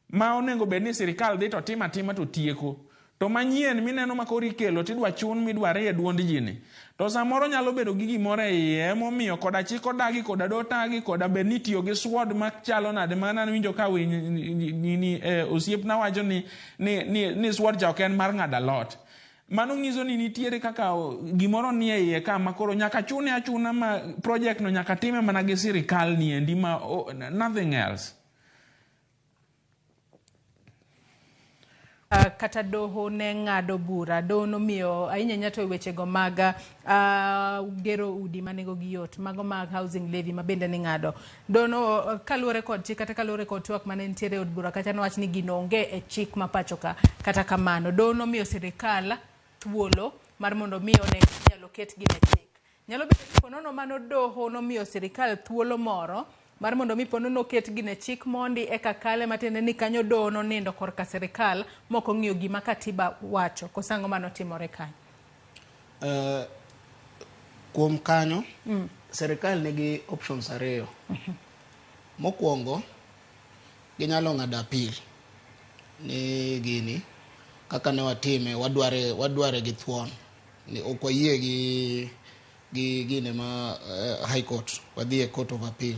ma onego bed ni sirikal dhi to timo atima to tieko. To manyien mineno ma koro ikelo tidwa chun midwa rie duond ji ni. To samoro nyalo bedo gi gimoro e iye emomiyo koda chik odagi koda doho tagi koda bed ni itiyo gi sword machalo nade mana nawinjo ka winy osiepna wacho ni sword cha ok en mar ng'ado alot. Mano nyiso ni nitiere kaka gimoro nie iye ka ma koro nyaka chune achuna ma project no nyaka time mana gi sirikal ni endi ma nothing else. Kata doho ne ng'ado bura, doho nomiyo ahinya ahinya to e wechego mag gero udi ma nengogi yot, mago mag housing levy ma bende ning'ado. Doho kaluwore kod chik kata kaluwore kod twak mane nitiere e od bura kacha nowach ni gino onge e chik ma pacho ka. Kata kamano, doho nomiyo sirikal thuolo mar mondo mi one inyalo ket gino e chik. Nyalo bedo ni ponono mano doho nomiyo sirikal thuolo moro mar mondo mi ponono oket gino e chik mondi eka kale, matiende ni kanyo doho nonindo korka sirikal mok ong'iyo gima katiba wacho. Koso ang'o manotimore kanyo? Kuom kanyo, serikal nigi options ariyo. Mokwongo, ginyalo ng'ado appeal ni gini kaka ne watime, wadware gi thuon ni ok wayie gi gine ma High Court, wadhi e Court of Appeal.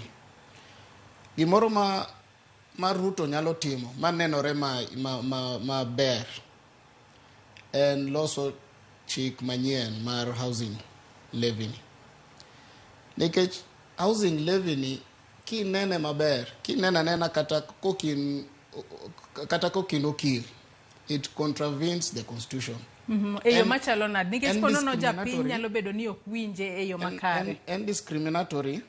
Gimoro ma Ruto nyalo timo manenore ma ber en loso chik manyien mar housing levy ni. Nikech housing levy ni kinene maber, kinene anena kata kokin okil, it contravenes the constitution. E yo machalo nade? Nikech En ponono japiny discriminatory. nyalo bedo ni ok winje e yo makare. En discriminatory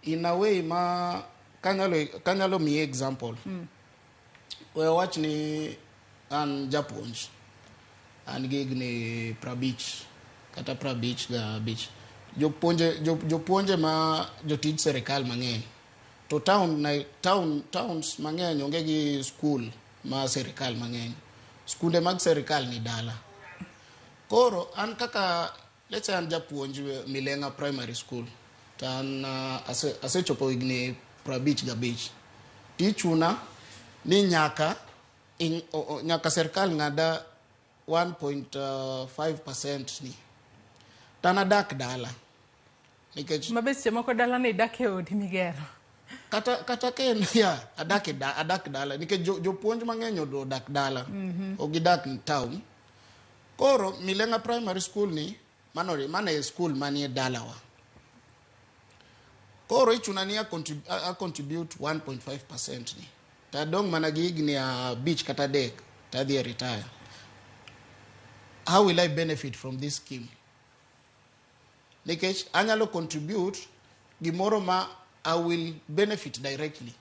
in a way ma kanyalo miyi example. We wach ni an japuonj, an gi higni 50 kata 55. Jopuonje ma jotij serikal mang'eny to towns mang'eny onge gi skul ma serikal mang'eny. Skunde mag serikal ni dala. Koro an kaka, let's say, an japuonj Milenga Primary School to an asechopo higni 55, tichuna ni nyaka serikal ng'ada 1.5% ni to an adak dala nikech Ma be seche moko dala ni idak e odi migero. Kata ka en ya adak e da, adak dala nikech jopuonj mang'eny odak dala. Ok gidak town. Koro Milenga Primary School ni mano e school manie dalawa. Koro ichuna ni a contribute 1.5% ni to adong' mana gi higni 5 kata 3 to adhi e retire. How will I benefit from this scheme? Nikech anyalo contribute gimoro ma I will benefit directly.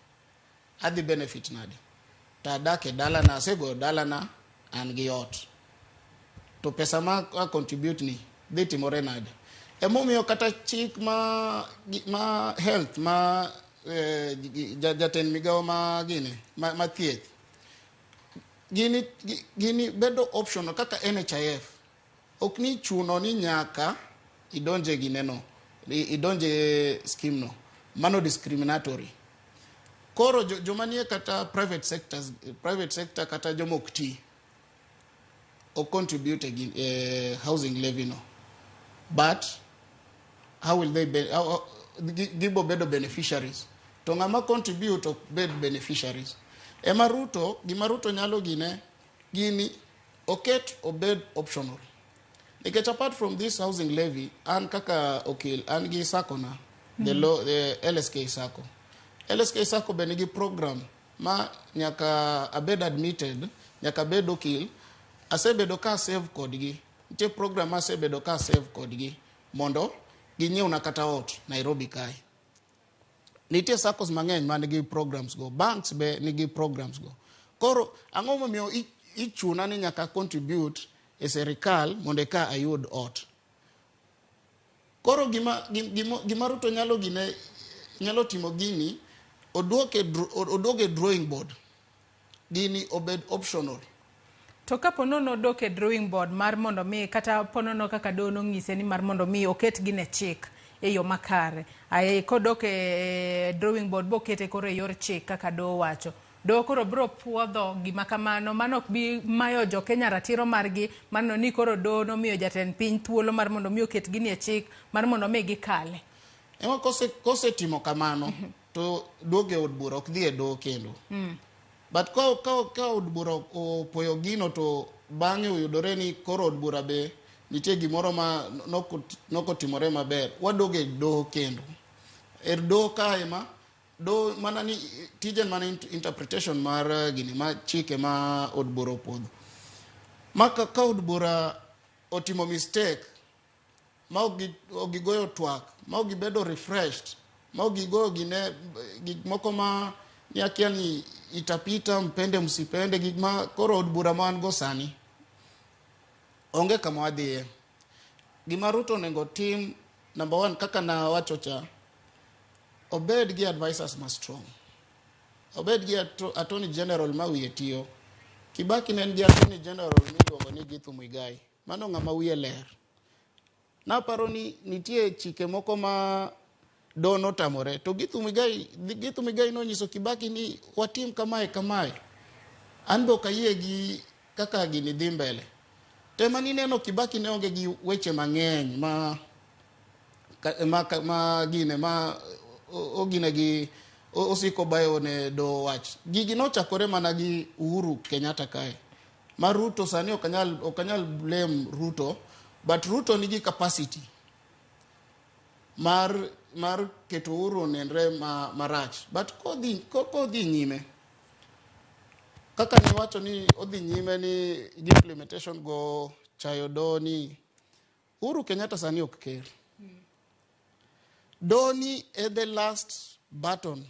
Adhi benefit nade to adak e dalana, asegoyo dalana, an gi ot, to pesa ma a contribute ni dhi timore nade? Emomiyo kata chik ma health ma jatend migawo ma gine ma thieth gini bedo optional kaka NHIF. Ok ni chuno ni nyaka idonje gineno, idonje scheme no. Mano discriminatory. Koro joma nie kata private sectors, private sector kata joma ok ti ok contribute e housing levy no, but how will they be, how, gibo bedo beneficiaries? To ng'ama contribute ok bed beneficiaries. Ema Ruto, gima Ruto nyalo gine gini oket obed optional. Nikech apart from this housing levy, an kaka okil an gi sacco na, the, law, the LSK Sacco. LSK Sacco be nigi program ma nyaka abed admitted, nyaka abed okil. Asebedo ka save kodgi. Nitie program ma asebedo ka save kodgi mondo ginyiewna kata ot Nairobi kae. Nitie saccos mang'eny man gi programs go, banks be nigi programs go. Koro ang'o momiyo ichuna ni nyaka contribute e serikal mondo eka ayud ot? Koro gima Ruto nyalo gine, nyalo timo gini, oduoke drawing board, gini obed optional. To kapo nono odok e drawing board mar mondo mi kata ponono kaka doho nong'ise ni mar mondo mi oket gine chik e yo makare. Ae kodok e drawing board bokete koro e yor chik kaka doho wacho. Doho koro biro puodho gima kamano, mano ok bi mayo jo Kenya ratiro margi mano ni koro doho nomiyo jatend piny thuolo mar mondo mi oket gini e chik mar mondo mi gikale. Ema kosetimo kamano to duogo e od bura, ok dhi e doho kendo. But ka od bura opoyo gino to bang'e oyudore ni koro od bura be nitie gimoro ma nokotimore maber, waduogo e doho kendo. E doho kae ma doho mana ni tije mana interpretation mar gini ma chike ma od bura opuodho. Ma ka od bura otimo mistake ma ok gigoyo twak, ma ok gibedo refreshed, ma ok gigoyo gine gik moko ma ni akia ni itapita mpende msipende, gik ma koro od bura ma wan go sani onge kama wadhiye. Gima Ruto onego tim, number one, kaka nawacho cha, obed gi advisors ma strong, obed gi attorney general ma wiye tiyo. Kibaki ne en gi attorney general miluongo ni Githu Muigai. Mano ng'ama wiye ler. Naparo ni nitie chike moko ma doho notamore to Githu Muigai, Githu Muigai nonyiso Kibaki ni watim kamae kamae. An be ok ayie gi kaka gini dhi mbele. Tema nineno Kibaki ne onge gi weche mang'eny ma ma, ma gine ma ogine gi osiko bayo ne doho wach. Gigi nochakore mana gi Uhuru Kenyatta kae. Ma Ruto sani ok anyal ok anyal blame Ruto, but Ruto nigi capacity mar mar keto Uhuru onenre ma, marach. But kodhi kodhi nyime kaka niwacho ni odhi nyime ni gi implementation go chayo doho ni Uhuru Kenyatta sani ok ker. Doho ni e the last button,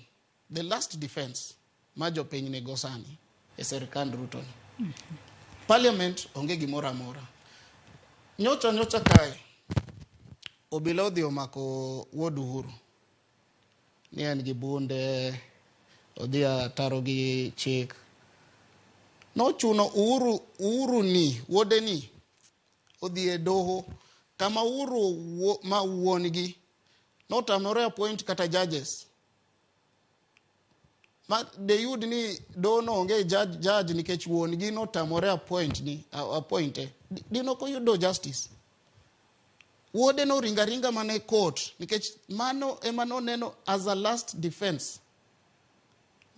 the last defense ma jopiny nigo sani e serikand Ruto ni. Parliament onge gimoro amora. Nyocha nyocha kae obila odhi omako wuod Uhuru ni en gi bunde odhi ataro gi chik. Nochuno Uhuru Uhuru ni wuode ni odhi e doho kama Uhuru ma wuon gi notamore appoint kata judges ma de yud ni doho no onge judge, judge nikech wuon gi notamore appoint ni appointe dinok oyudo justice. Wuode noringo aringa mana e court nikech mano ema noneno as a last defense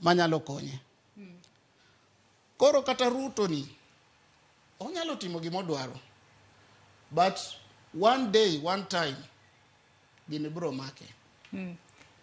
manyalo konye. Koro kata Ruto ni onyalo timo gimodwaro but one day one time gini biro make.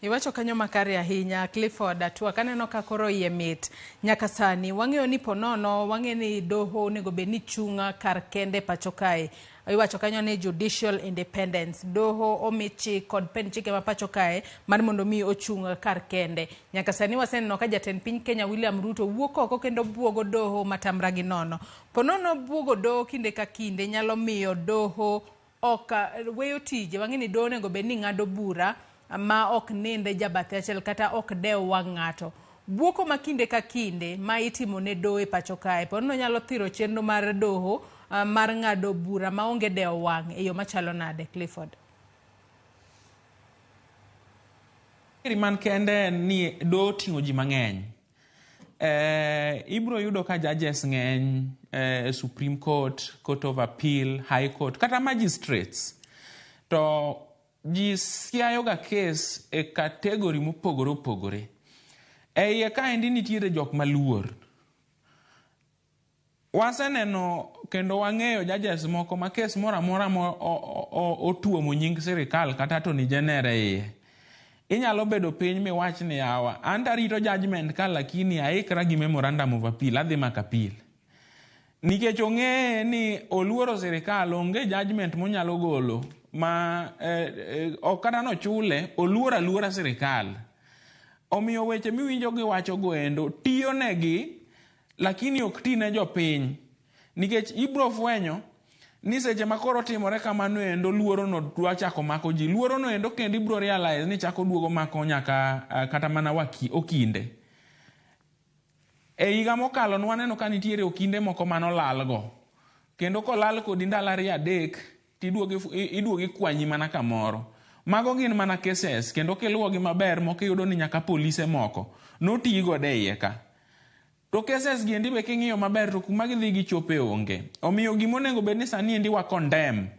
Iwacho kanyo makare ahinya Clifford Atwak, aneno ka koro iye mit nyaka sani. Wang'eyo ni ponono, wang'eyo ni doho onego bed ni chung' kar kende pacho kae. Iwacho kanyo ni judicial independence. Doho omi chik kod pend chike ma pacho kae mar mondo mi ochung' kar kende. Nyaka sani waseneno ka jatend piny Kenya William Ruto wuok oko kendo buogo doho matamra gi nono. Ponono buogo doho kinde ka kinde nyalo miyo doho ok weyo tije. Wang'e ni doho onego bed ni ng'ado bura ma ok ninde jabathe achiel kata ok dew wang' ng'ato. Buoko ma kinde ka kinde ma itimo ne doho e pacho kae ponono nyalo thiro chenro mar doho mar ng'ado bura maonge dewo wang' e yo machalo nade Clifford? Man kende en ni doho oting'o ji mang'eny. Ibiro yudo ka judges ng'eny Supreme Court, Court of Appeal, High Court, kata magistrates. To ji siayo ga case e category mopogore opogore. E iye kaendi nitiere jok maluor. Waseneno kendo wang'eyo judges moko ma case moro amora ma otuomo nying sirikal kata attorney general e iye. Inyalo bedo piny miwach ni yawa, an tarito judgment ka lakini aikra gi memorandum of appeal, adhi mako appeal. Nikech ong'eye ni oluoro sirikal, onge judgment monyalo golo ma ok kata nochule, oluoro aluora sirikal. Omiyo weche miwinjo giwacho go endo tiyo negi lakini ok ti ne jopiny. Nikech ibro fwenyo ni seche ma koro timore kamano endo luoro no dwa chako mako ji. Luoro no endo kendo ibro realize ni chako duogo mako nyaka kata mana waki, okinde. E higa mokalo nwaneno ka nitiere okinde moko manolal go. Kendo kolal kodi ndalo ariyo adek tiduogo ikwanyi mana kamoro. Mago gin mana cases kendo kiluwogi maber moko iyudo ni nyaka polise moko notii godo e iye ka. To cases gi endi be king'iyo maber to kuma gidhi gichope onge. Omiyo gima onego bed ni sani endi wa condemn.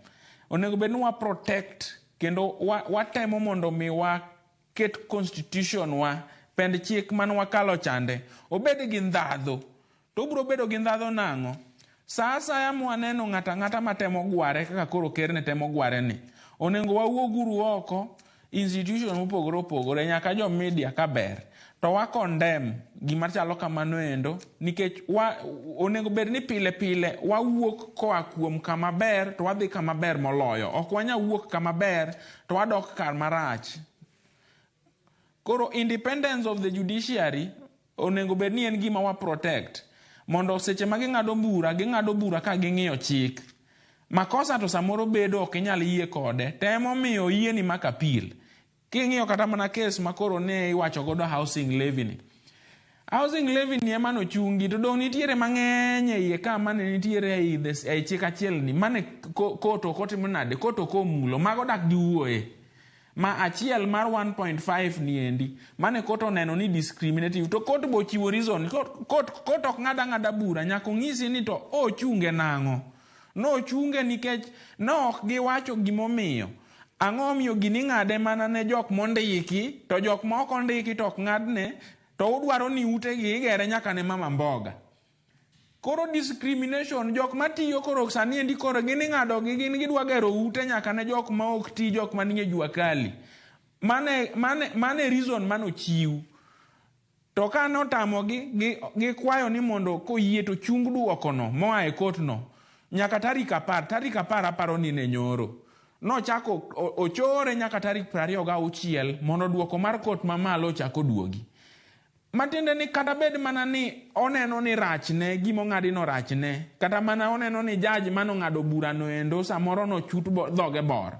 Onego bed ni wa protect kendo watemo mondo mi waket constitution wa pend chik man wakalo chande obed gi ndhadhu. To obiro bedo gi ndhadhu nang'o? Sa asaya mwaneno ng'ato ang'ata matemo gware kaka koro ker ne temo gware ni, onego wawuog uru oko institution mopogore opogore nyaka jo media ka ber to wa condemn gima chalo kamano endo nikech onego bed ni pile pile wawuok koa kuom kama ber to wadhi kama ber moloyo. Ok wanyal wuok kama ber to wadok kar marach. Koro independence of the judiciary onego bed ni en gima wa protect mondo seche ma ging'ado bura, ging'ado bura ka ging'iyo chik. Makosa to samoro bedo ok inyal yie kode, temo miyo oyieni mak appeal. King'iyo kata mana case ma koro ne iwacho godo housing levy ni. Housing levy ni ema nochungi to dong' nitiere mang'eny e iye ka mane nitiere ei the ei chik achiel ni mane court ok otimo nade court ok omulo mago dak giwuoye. Ma achiel mar 1.5 ni endi mane court oneno ni discriminative to court be ochiwo reason court court ok ng'ad ang'ada bura nyaka onyisi ni to ochunge nang'o. Nochunge nikech ne ok giwacho gimomiyo. Ang'o omiyo gini ing'ade mana ne jok mondiki to jok ma ok ondiki to ok ng'adne to udwaro ni utegi igere nyaka ne mama mboga. Koro discrimination jok matiyo koro sani endi koro gin ing'adogi gin gidwa gero ute nyaka ne jok ma ok ti jok manie jua kali. Mane, mane, mane reason mane ochiw. To ka notamogi, gikwayo ni mondo koyie to chung duokono moa e court no nyaka tarik 10, tarik 10 aparo ni ne nyoro. Nochako ochore nyaka tarik 26 mondo duoko mar court mamalo ochak oduogi. Matiende ni kata bed mana ni oneno ni rachne, gima ong'adi no rachne, kata mana oneno ni judge mane ong'ado burano endo samoro nochut dhoge bor.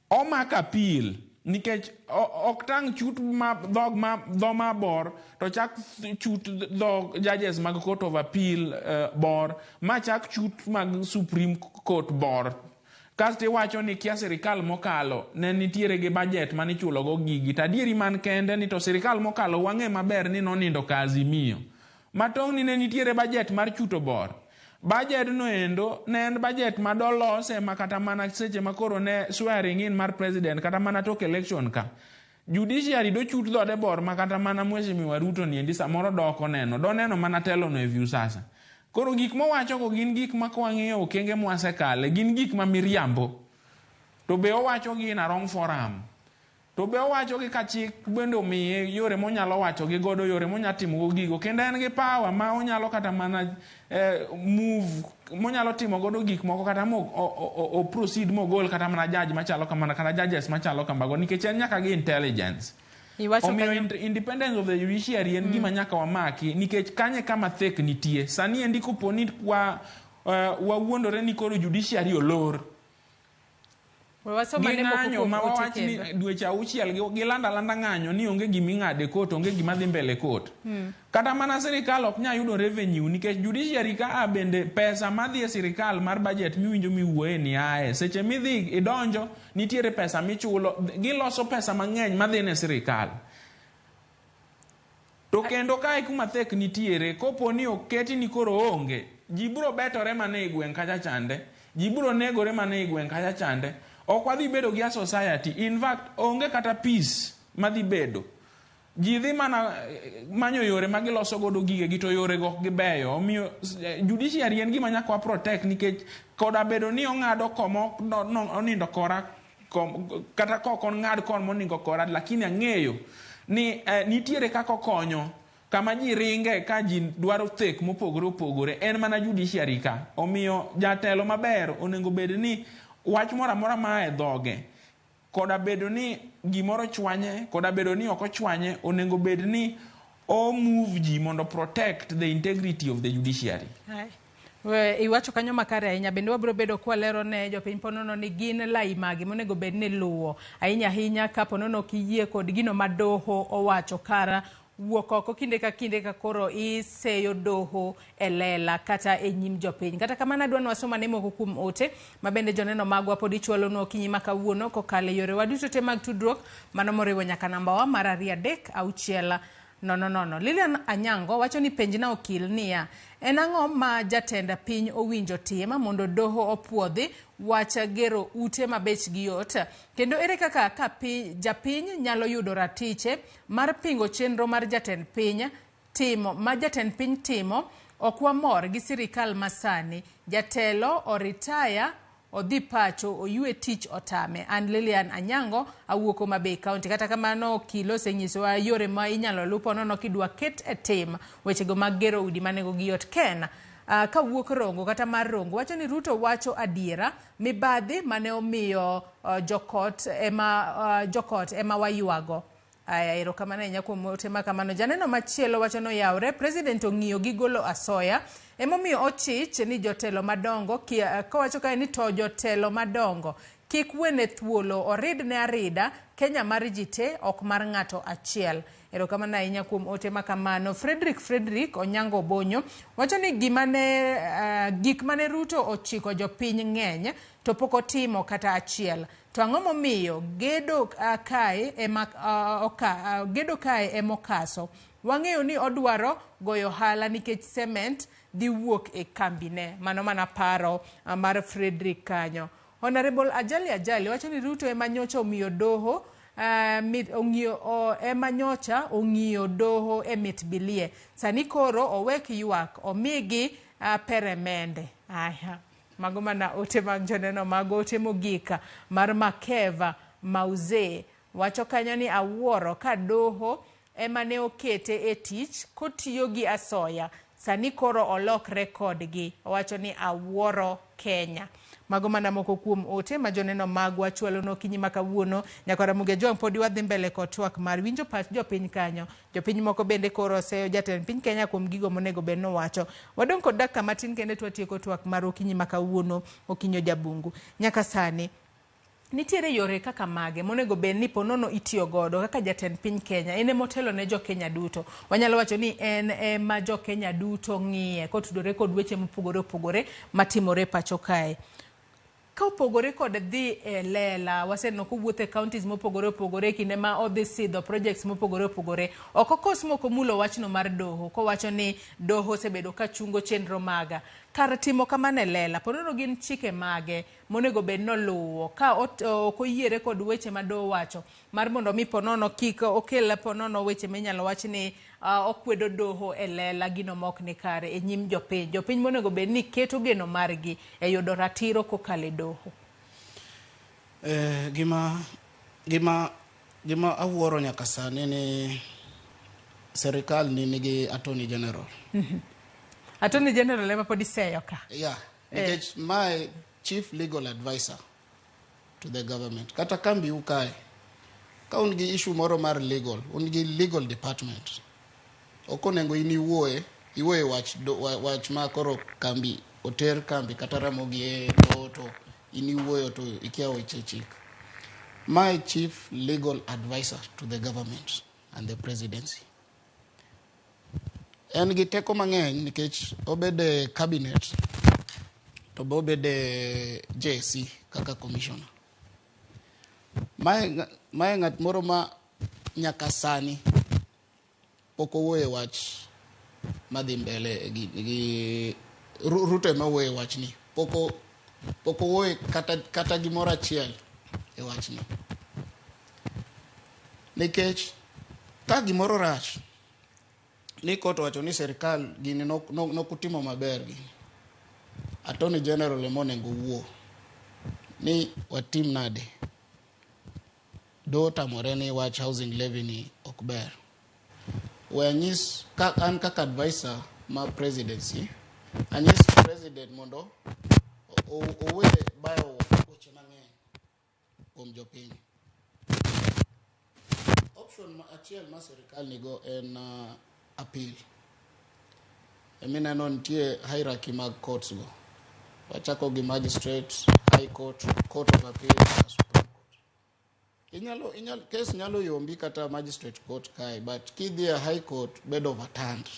Omako appeal nikech ok tang' chut ma dhog ma dho ma bor to chak chut dho judges mag court of appeal bor ma chak chut mag Supreme Court bor. Kasto iwacho ni kia sirikal mokalo ne nitiere gi budget mane ichulo go gigi to adieri man kende ni to sirikal mokalo wang'e maber ni nonindo ka Azimio. Matong' ni ne nitiere budget mar chuto bor. Budget no endo ne en budget ma dolose ma kata mana seche ma koro ne swearing in mar president kata mana tok election ka. Judiciary dochut dhode bor ma kata mana Mheshimiwa Ruto ni endi samoro dok oneno. Doneno mana telo no e Viusasa. Koro gik mowacho go gin gik ma kwang'iyo okenge mwasekale, gin gik ma miriambo. To be owacho gi in a wrong forum. To be owacho gi ka chik bende omiye yore monyalo wacho gi godo, yore monyalo timo go gigo. Kendo en gi power ma onyalo kata mana move, monyalo timo godo gik moko kata mo o proceed mogol kata mana judge machalo kamano, kata judges machalo kamago, nikech en nyaka gi intelligence. Omiyo independence of the judiciary en gima nyaka wamaki, nikech kanye kama thek nitie. Sani endi kopo ni wawuondore ni koro judiciary olor. Gi ng'anyo ma wawach ni dweche 6 gilando alanda ng'anyo ni onge gima ing'ado e court, onge gima dhi mbele e court. Kata mana sirikal ok nyal yudo revenue nikech judiciary ka a bende pesa madhi e sirikal mar budget miwinjo miwuoye ni ae. Seche midhi idonjo nitiere pesa michulo, giloso pesa mang'eny madhi ne sirikal. To kendo kae kuma thek nitiere, kopo ni oketi ni koro onge, ji biro betore mana e gweng' kacha chande, ji biro negore mana e gweng' kacha chande. Ok wadhi bedo gi a society. In fact, onge kata peace madhi bedo. Ji dhi mana manyo yore ma giloso godo gigegi to yorego ok gibeyo. Omiyo judiciary en gima nyaka wa protect nikech koda bedo ni ong'ado koma onindo kora, kata kok ong'ad koma onindo kora, lakini ang'eyo ni nitiere kaka okonyo kama ji ringe ka ji dwaro thek mopogore opogore, en mana judiciary ka. Omiyo jatelo maber onego bed ni wach moro amora maa e dhoge, koda bedo ni gimoro chwanye, koda bedo ni ok ochwanye, onego bed ni o move ji mondo protect the integrity of the judiciary. Iwacho kanyo makare ahinya. Bende wabiro bedo kwalero ne jopiny ponono ni gin lai mage monego bed ni luwo ahinya ahinya ka ponono ok iyie kod gino ma doho owacho kara wuok oko kinde ka kinde ka koro iseyo doho e lela kata e nyim jopiny. Kata kamano adwa ni wasom ane moko kuom ote ma bende joneno magwa pod ichwalonwa okinyi ma kawuono kokalo e yorewa duto te mag tudruok, mano moriwo nyaka namba wa mar 2 3 6 0 0. Lilian Anyango wacho ni penjna okil niya, en ang'o ma jatend piny owinjo tim mondo doho opuodhi wach gero ute ma bechgi yot, kendo ere kaka ka japiny nyalo yudo ratiche mar pingo chenro mar jatend piny timo ma jatend piny timo. Ok wamor gi sirikal masani, jatelo oritaya odhi pacho oywe tich otame. An Lilian Anyango awuok Homa Bay County. Kata kamano okil osenyisowa yore ma inyalo luw ponono kidwa ket e tim wechego mag gero udi ma nengogi yot. Ken kawuok Rongo kata mar Rongo wacho ni Ruto wacho adiera, mibadhi mane omiyo jokot ema waywago. Aya, erokamano ahinya kuom ote ma kamano. Janeno machielo wacho ni oyawre, president ong'iyo gi golo asoya, emomiyo ochich ni jotelo madongo, kowacho kae ni to jotelo madongo kik wene thuolo, oridne arida. Kenya mar ji te ok mar ng'ato achiel. Erokamano ahinya kuom ote ma kamano. Frederick Frederick Onyango Obonyo wacho ni gima ne gik mane Ruto ochiko jopiny ng'eny to pok otimo kata achiel. To ang'o momiyo gedo kae ema gedo kae ema okaso? Wang'eyo ni odwaro goyo ohala nikech cement dhi wuok e kambine. Mano mana paro mar Frederick kanyo. Honorable Ajali Ajali wacho ni Ruto ema nyocha omiyo doho mit ong'iyo ema nyocha ong'iyo doho e mit bilie. Sani koro owek ywak omigi peremende. Aya. Mago mana ote mag joneno mago ote mogik mar Makeva Mauze wacho kanyo ni awuoro ka doho ema ne okete e tich kotiyo gi asoya sani koro olokre kodgi. Owacho ni awuoro Kenya. Mago mana moko kuom ote ma joneno magwa chwalo nokinyi ma kawuono. Nyaka Ramogi Ajwang' podi wadhi mbele kod twak mar winjo pach jopiny kanyo. Jopiny moko bende koro oseyo jatend piny Kenya kuom gigo monego bed nowacho. Wadong' kod dakika matin kende to watieko twak mar okinyi ma kawuono okinyo jabungu. Nyaka sani nitiere yore kaka mage monego bed ni ponono itiyo godo kaka jatend piny Kenya en emotelo ne jokenya duto. Wanyalo wacho ni en ema jokenya duto ng'iye kotudore kod weche mopogore opogore matimore pacho kae. Ka opogore kod dhi e lela, waseneno kowuotho e counties mopogore opogore kinde ma odhi sidho projects mopogore opogore. Ok okos mok omulo wachno mar doho kowacho ni doho osebedo ka chungo chenro maga. Kar timo kamano e lela, ponono gin chike mage monego bed noluwo ka ok oyiere kod weche ma doho wacho mar mondo mi ponono kik okel ponono weche minyalo wach ni okwedo doho e lela gino mok ni kare e nyim jopiny. Jopiny monego bed ni keto geno margi e yudo ratiro kokalo e doho. Gima awuoro nyaka sani ni serikal ni nigi Attorney General. Attorney General ema pod iseyo ka. Yeah, nikech mae chief legal advisor to the government. Kata kambi u kae, ka un gi issue moro mar legal, un gi legal department. Ok onego in iwuoye, iwuoye wach, wach ma koro kambi oter kambi kata Ramogi e doho to in iwuoyo to ikia weche chik. My chief legal advisor to the government and the presidency. En gi teko mang'eny nikech obede cabinet to be obede JSC kaka commissioner. Mae ng'at moro ma nyaka sani pok owuoyo e wach madhi mbele gi Ruto ema owuoyo e wachni. Pok owuoyo kata gimoro achiel e wachni. Nikech ka gimoro rach, ni court owacho ni serikal gini nokutimo maber gini. Attorney General ema onego wuo ni watim nade. Do tamore ni wach housing levy ni ok ber. We anyis ka an kaka advisor ma presidency, anyis president mondo owe bayo weche mang'eny kuom jopiny. Option achiel ma serikal nigo en appeal. Emineno nitie hierarchy mag courts go. Wachako gi magistrate, high court, court of appeal, Supreme Court. Case nyalo yombi kata magistrate court kae, but kidhi e high court bedo overturned.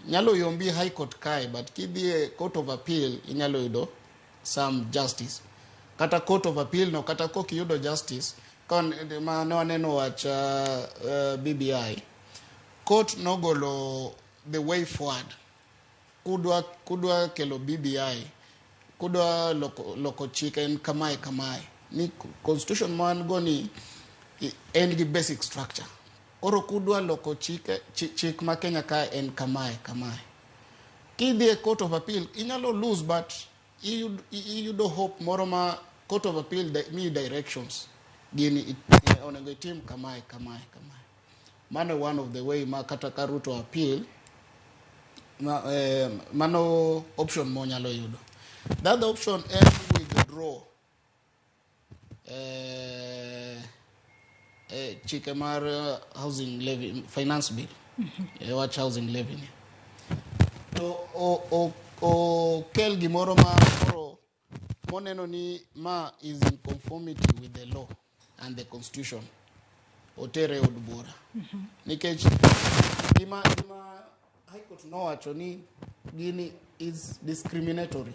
Nyalo yombi high court kae, but kidhi e court of appeal inyalo yudo some justice. Kata court of appeal no, kata kok iyudo justice, ka ma ne waneno wach BBI, court nogolo the way forward. Kudwa kelo BBI, kudwa loko chik en kamae kamae. Ni constitution ma wan go ni en gi basic structure. Koro kudwa loko chik ma Kenya ka en kamae kamae. Kidhi e court of appeal inyalo lose, but iyudo hope moro ma court of appeal miyi directions. Gini onego itim kamae kamae kamae. Mano one of the way ma kata ka Ruto appeal ma, mano option monyalo yudo. The other option en withdraw chike mar housing levy, finance bill, wach housing levy ni. To okel gimoro ma koro moneno ni ma is in conformity with the law. and the constitution otere e od bura nikech gima gima high court nowacho ni gini is discriminatory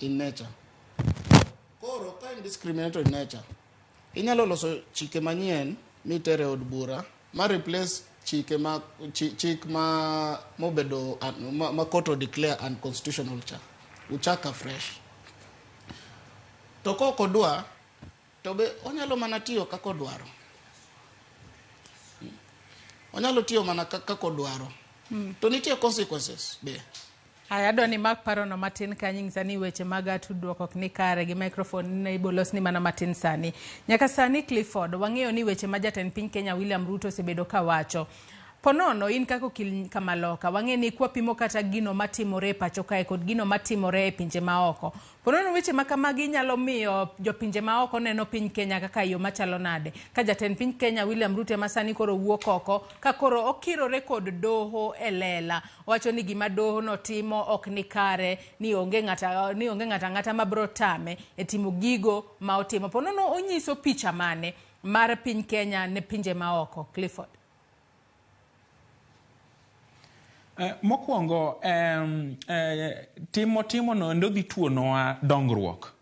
in nature koro ka en discriminatory in nature inyalo loso chike manyien mitere e od bura ma replace chike ma chi, chik ma mobedo un- ma, ma court o declare unconstitutional cha uchak afresh to kok odwa to be onyalo mana tiyo kaka odwaro onyalo tiyo mana kaka odwaro to nitie consequences be. Aya, adwa ni mak parono matin kanyo ing'isa ni weche mag tudruok ok ni kare gi microphone ne ibolosni mana matin sani. Nyaka sani Clifford, wang'eyo ni weche ma jatend piny Kenya William Ruto osebedo ka wacho. Ponono in kaka okil kamaloka, wang'e ni kwapimo kata gino matimore e pacho kae kod gino matimore e pinje maoko. Ponono weche ma kamagi nyalo miyo jopinje maoko neno piny Kenya kaka yo machalo nade. Ka jatend piny Kenya William Ruto ema sani koro wuok oko, ka koro okirore kod doho e lela. Owacho ni gima doho no timo ok ni kare, ni onge ng'ata ni onge ng'ata ang'ata mabro tame e timo gigo ma otimo. Ponono onyiso picha mane mar piny Kenya ne pinje maoko, Clifford? Mokwongo timo timo no endo dhi tuonowa dongruok.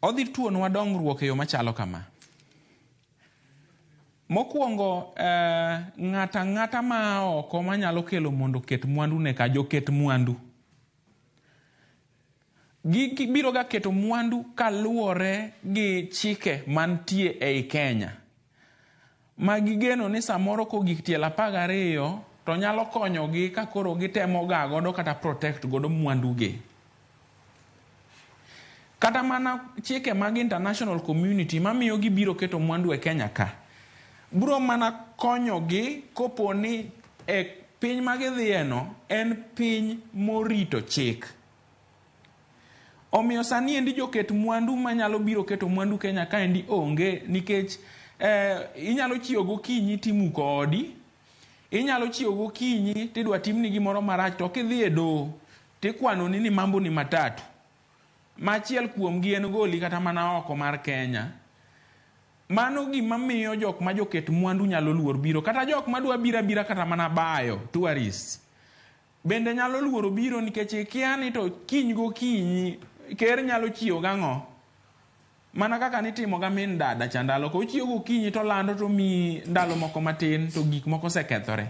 Odhi tuonowa dongruok e yo machalo kama. Mokwongo ng'ata ang'ata ma oko manyalo kelo mondo oket mwandu ne ka joket mwandu. Gibiro ga keto mwandu kaluwore gi chike mantie ei Kenya. Ma gigeno ni samoro kogik tielo 12 to nyalo konyogi ka koro gitemo ga godo kata protect godo mwandu gi. Kata mana chike mag international community mamiyo gibiro keto mwandu e Kenya ka biro mana konyogi kopo ni e piny ma gidhiye no en piny morito chik. Omiyo sani endi joket mwandu manyalo biro keto mwandu Kenya kaendi onge nikech inyalo chiewo gokinyi timuko odi, inyalo chiewo gokinyi tidwa timni gimoro marach to kidhi e doho tikwanoni ni mambo ni matatu. Ma achiel kuomgi en goli kata mana oko mar Kenya. Mano gima miyo jok ma joket mwandu nyalo luor biro. Kata jok madwa biro abira kata mana bayo, tourists, bende nyalo luoro biro nikech ikia ni to kiny gokinyi ker nyalo chiewo gang'o. Mana kaka nitimo ga min dada cha ndalo ko ochiewo gokinyi to lando to miyi ndalo moko matin to gik moko osekethore.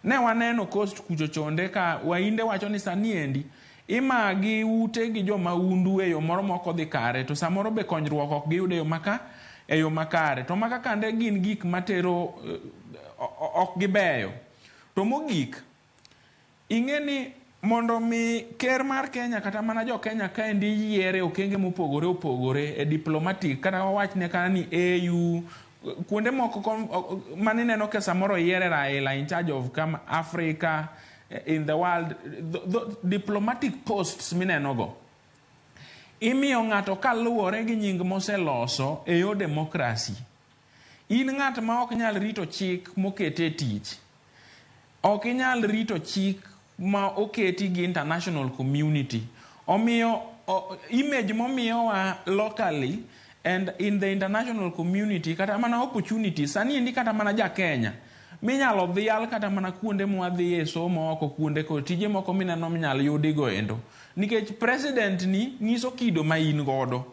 Ne waneno coast kucho chonde ka wainde wacho ni sani endi imagi ute gi jomaundu e yo moro mok odhi kare to samoro be konyruok ok giyud e yo maka e yo makare. To maka kande gin gik matero ok gibeyo. To mogik, ing'e ni mondo mi ker mar Kenya kata mana jo Kenya kaendi yiere okenge mopogore opogore e diplomatic kata wawachne kata ni AU kuonde moko manineno ka samoro oyiere Raila in charge of kama Africa in the world the diplomatic posts mineno go imiyo ng'ato kaluwore gi nying moseloso e yor democracy. In ng'at ma ok nyal rito chik mokete e tich, ok inyal rito chik ma oketi gi international community. Omiyo image momiyowa locally and in the international community kata mana opportunity sani endi kata mana ja Kenya minyalo dhial kata mana kuonde mwadhiye somo oko kuonde kod tije moko mineno minyalo yudigo endo nikech president ni nyiso kido ma in godo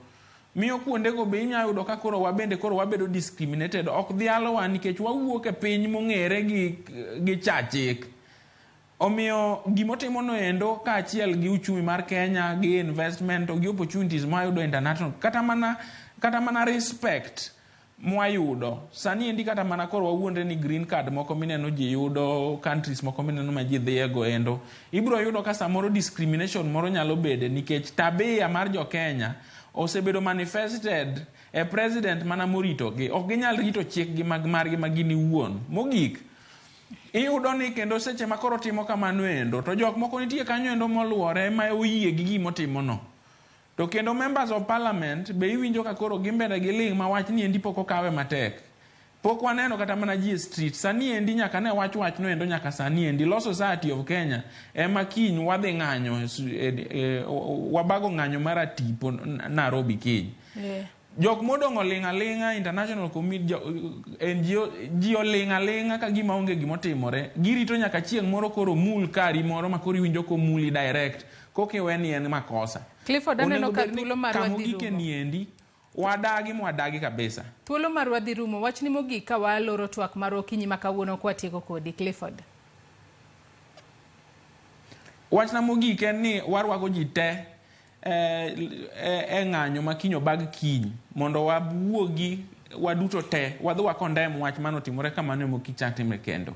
miyo kuondego be inyalo yudo ka koro wabende koro wabedo discriminated ok dhialowa nikech wawuok e piny mong'ere gi cha chik. Omiyo gimotimo no endo kaachiel gi uchumi mar Kenya gi investment to gi opportunities mwayudo international kata mana respect mwayudo sani endi kata mana koro wawuondre ni green card moko mineno ji yudo countries moko mineno ma ji dhiye go endo ibiro yudo ka samoro discrimination moro nyalo bede nikech tabia mar jo Kenya osebedo manifested e president mana moritogi ok ginyal rito chikgi mag margi ma gin iwuon. Mogik iyudo ni kendo seche ma koro timo kamano endo to jok moko nitie kanyo endo moluore ma oyie gi gimotimo no. To kendo members of parliament be iwinjo ka koro gin bende giling' ma wach ni endi pok okawe matek. Pok waneno kata mana ji e street. Sani endi nyaka ne wach wachno endo nyaka sani endi Law Society of Kenya ema kiny wadhi ng'anyo wabago ng'anyo mar atipo Nairobi kiny. Jok modong' oling' aling'a, international community, NGO, ji oling' aling'a ka gima onge gimotimore. Girito nyaka chieng' moro koro mul kari moro ma koro iwinjo komuli direct, kokiwe ni en makosa. Clifford, aneno Onego ka bed ni thuolo marwa dhi kamogike rumo. niendi, wadagi mwadagi kabisa. Thuolo marwa dhi rumo. Wachni mogik ka waloro twak marwa okinyi ma kawuono kwatieko kodi, Clifford. Wachna mogik en ni warwako ji te e ng'anyo ma kiny obag kiny mondo wawuogi waduto te wadhi wakondem wach manotimore kamano ema kik chak timre kendo.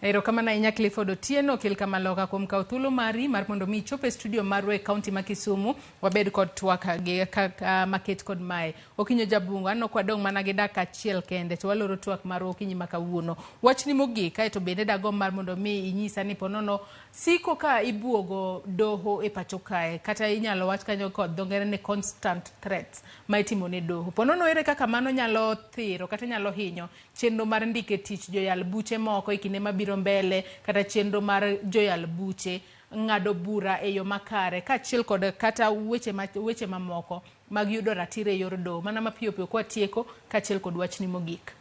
Erokamano ahinya Clifford Otieno Okil Kamaloka kuom kawo thuolo mari mar mondo mi ichop e studio marwa e kaunti ma Kisumu wabed kod twak gi kaka maket kod mae. Okinyo Jabungo, aneno ka wadong' mana gi dakika achiel kende to waloro twak marwa okinyi ma kawuono. Wachni mogik kaeto bende dagomb mar mondo mi inyisa ni ponono siko ka ibuogo doho e pacho kae kata inyalo wach kanyo kod dho ngere ni constant threats ma itimo ne doho. Ponono ere kaka mano nyalo thiro kata nyalo hinyo chenro mar ndiko e tich joyal buche moko e kinde mabiro mbele kata chenro mar joyal buche ng'ado bura e yo makare kaachiel kod kata weche mamoko mag yudo ratiro e yor doho. Mana mapiyo piyo kwatieko kaachiel kod wachni mogik.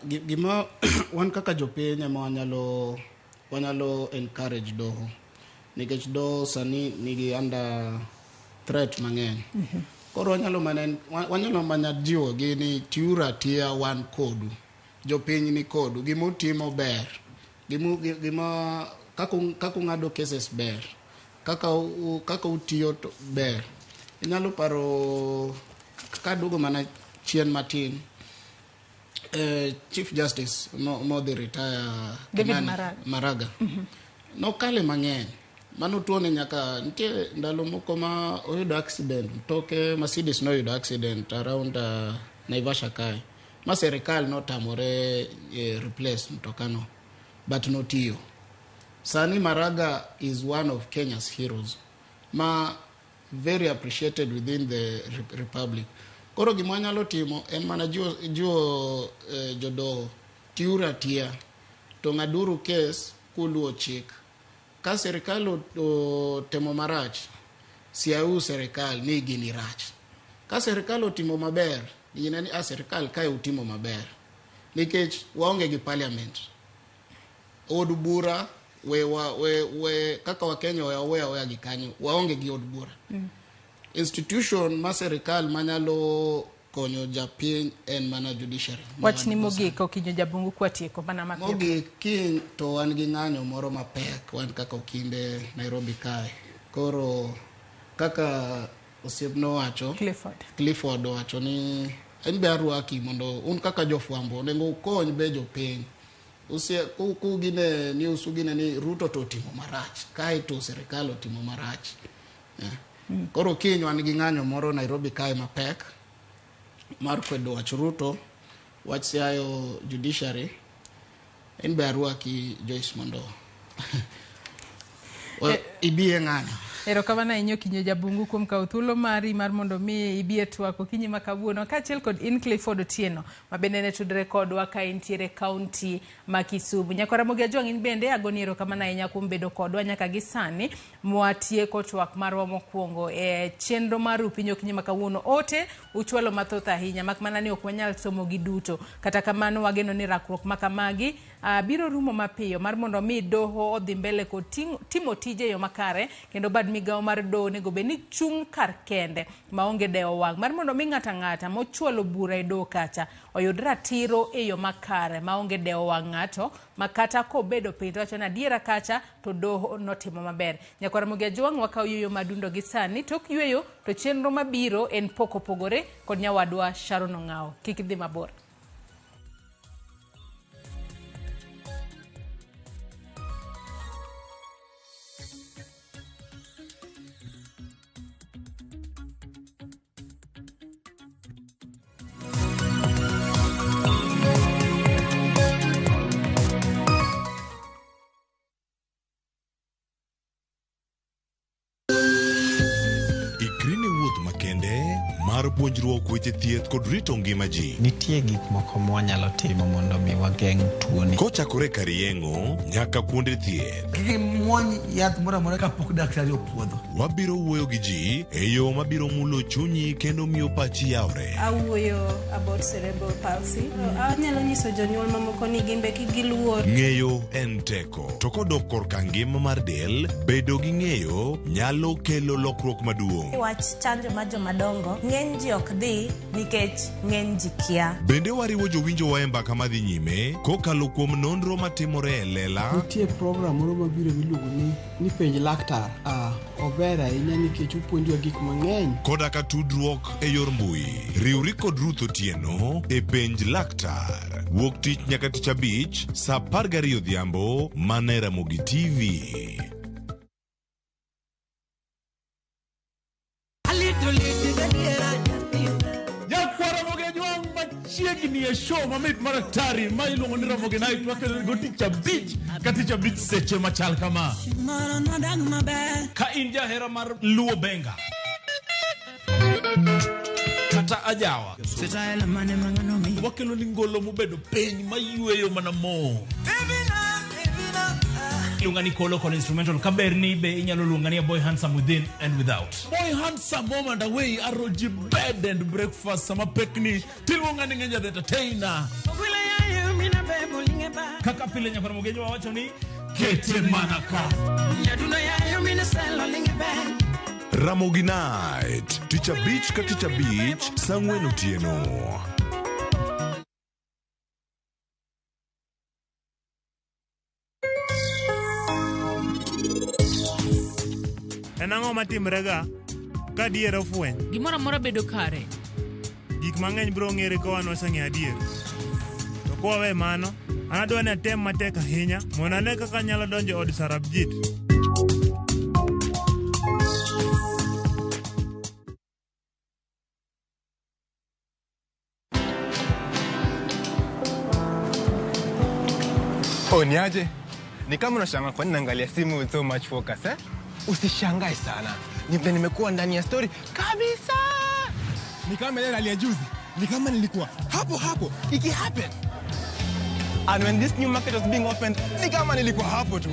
Gima wan kaka jopiny ema wanyalo encourage doho nikech doho sani nigi under threat mang'eny. Koro wanyalo mana jiwo gi ni tiuru atiya wan kodu, jopiny ni kodu, gimutimo ber, gima kaka ung'ado cases ber, kaka utiyo to ber. Inyalo paro kaduogo mana chien matin, Chief Justice modhi retire David Kimani Maraga. Maraga. Nokale mang'eny. Mano tuone nyaka nitie ndalo moko ma oyudo accident, mtoke Mercedes noyudo accident around Naivasha kae. Ma serikal notamore replace mtokano, but notiyo. Sani Maraga is one of Kenya's heroes, ma very appreciated within the republic. Koro gima wanyalo timo en mana jiwo jodoho, tiuru atiya, to ng'aduru kes kuluwo chik. Ka serikal otemo marach, siauru serikal ni gini rach. Ka serikal otimo maber, gine ni serikal kae utimo maber. Nikech waonge gi parliament. Od bura, we kaka Wakenya we aweya aweya gi kanyo, waonge gi od bura. Institution ma serikal manyalo konyo japiny en mana judiciary. Wachni mogik Okinyo Jabungu kwatieko mana mapiyo. Mogik kiny to wan gi ng'anyo moro mapek wan kaka okinde Nairobi kae. Koro kaka osiepna owacho, Clifford owacho ni en be arwaki mondo un kaka jofwambo onego ukony be jopiny. Kugine news ugine ni Ruto to otimo marach, kae to serikal otimo marach. Koro kiny wan gi ng'anyo moro Nairobi kae mapek mar kwedo wach Ruto, wach siayo judiciary. En be arwaki Joyce mondo ibi e ng'anyo. Erokamano ahinya Okinyo Jabungu kuom kawo thuolo mari mar mondo mi ibi e twak okinyi ma kawuono kaachiel kod in Clifford Otieno ma bende ne tudre kodwa ka entiere kaunti ma Kisumu. Nyakwa Ramogi Ajwang' in bende agoni erokamano ahinya kuom bedo kodwa nyaka gi sani mwatieko twak marwa mokwongo e chenro mar Rupiny okinyi ma kawuono. Ote uchwalo mathoth ahinya mak mana ni ok wanyal somo gi duto. Kata kamano wageno ni rakruok ma kamagi biro rumo mapiyo mar mondo mi doho odhi mbele kod timo tije e yo makare kendo bad migawo mar doho onego bed ni chung' kar kende maonge dewo wang' mar mondo mi ng'ato ang'ata mochwalo bura e doho kacha oyud ratiro e yo makare maonge dewo wang' ng'ato ma kata kobedo piny to wacho ni adiera kacha to doho notimo maber. Nyakwa Ramogi Ajwang' wakawo yueyo madundo gi sani tok yueyo to chenro mabiro en pok opogore kod nyawadwa Sharon Ong'awo. Kik idhi mabor. Ikri ne wuoth makende mar puonjruok weche thieth kod rito ngima ji. Nitie gik moko mwanyalo timo mondo mi wageng' tuoni. Kochakore kar yeng'o nyaka kuonde thieth. Kik imuony yath moro amora kapok daktari opuodho. Wabiro wuoyo gi ji e yo mabiro mulo chunyi kendo miyo pachi yawre. Awuoyo about cerebral palsy. Anyalo nyiso jonyuol mamoko ni gin be kik giluor. Ng'eyo en teko. To kodok korka ngima mar del, bedo gi ng'eyo nyalo kelo lokruok maduong'. Wach chanjo mar jomadongo, ng'eny ji ok dhi nikech ng'eny ji kia. Bende wariwo jowinjowa e mbaka madhi nyime kokalo kuom nonro matimore e lela. Nitie program moro mabiro miluongo ni penj laktar. Ober ahinya nikech opuonjowa gik mang'eny. Koda ka tudruok e yor mbui. Riwri kod Ruth Otieno e penj laktar. Wuok tich nyaka tich abich saa 12 odhiambo mana e Ramogi TV. Nyakwara machiegni e show mamit mar atari ma iluongo ni Ramogi Night wakelo go tich abich ka tich abich seche machal kama. Ka in jahera mar Luo Benga kata ajawa, wakelo ni ngolo mobedo piny mayweyo mana mo. Iluonga ni Kolo kod instrumental kaberni be inyalo luonga ni a boy handsome within and without. Boy handsome home and away aroji bed and breakfast sama pekni tiluonga ni ng'enya the entertainer. Kaka pile nyakwar Mogenjo wawacho ni kete mana ka. Ramogi Night, tich abich ka tich abich, saa 4 otieno. En ang'o matimrega ka adier ofweny? Gimoro amora bedo kare. Gik mang'eny biro ng'ere ka wan waseng'eyo adier. To kwawe mano, an adwa ni atem matek ahinya mondo ane kaka anyalo donjo od Sarabjit. Oh, niaje? Ni kama unashangaa kwa nini naangalia simu with so much focus, eh? Usishangae sana. Ni vile nimekuwa ndani ya story kabisa. Ni kama ile hali ya juzi. Ni kama nilikuwa hapo hapo iki happen. And when this new market was being opened, ni kama nilikuwa hapo tu.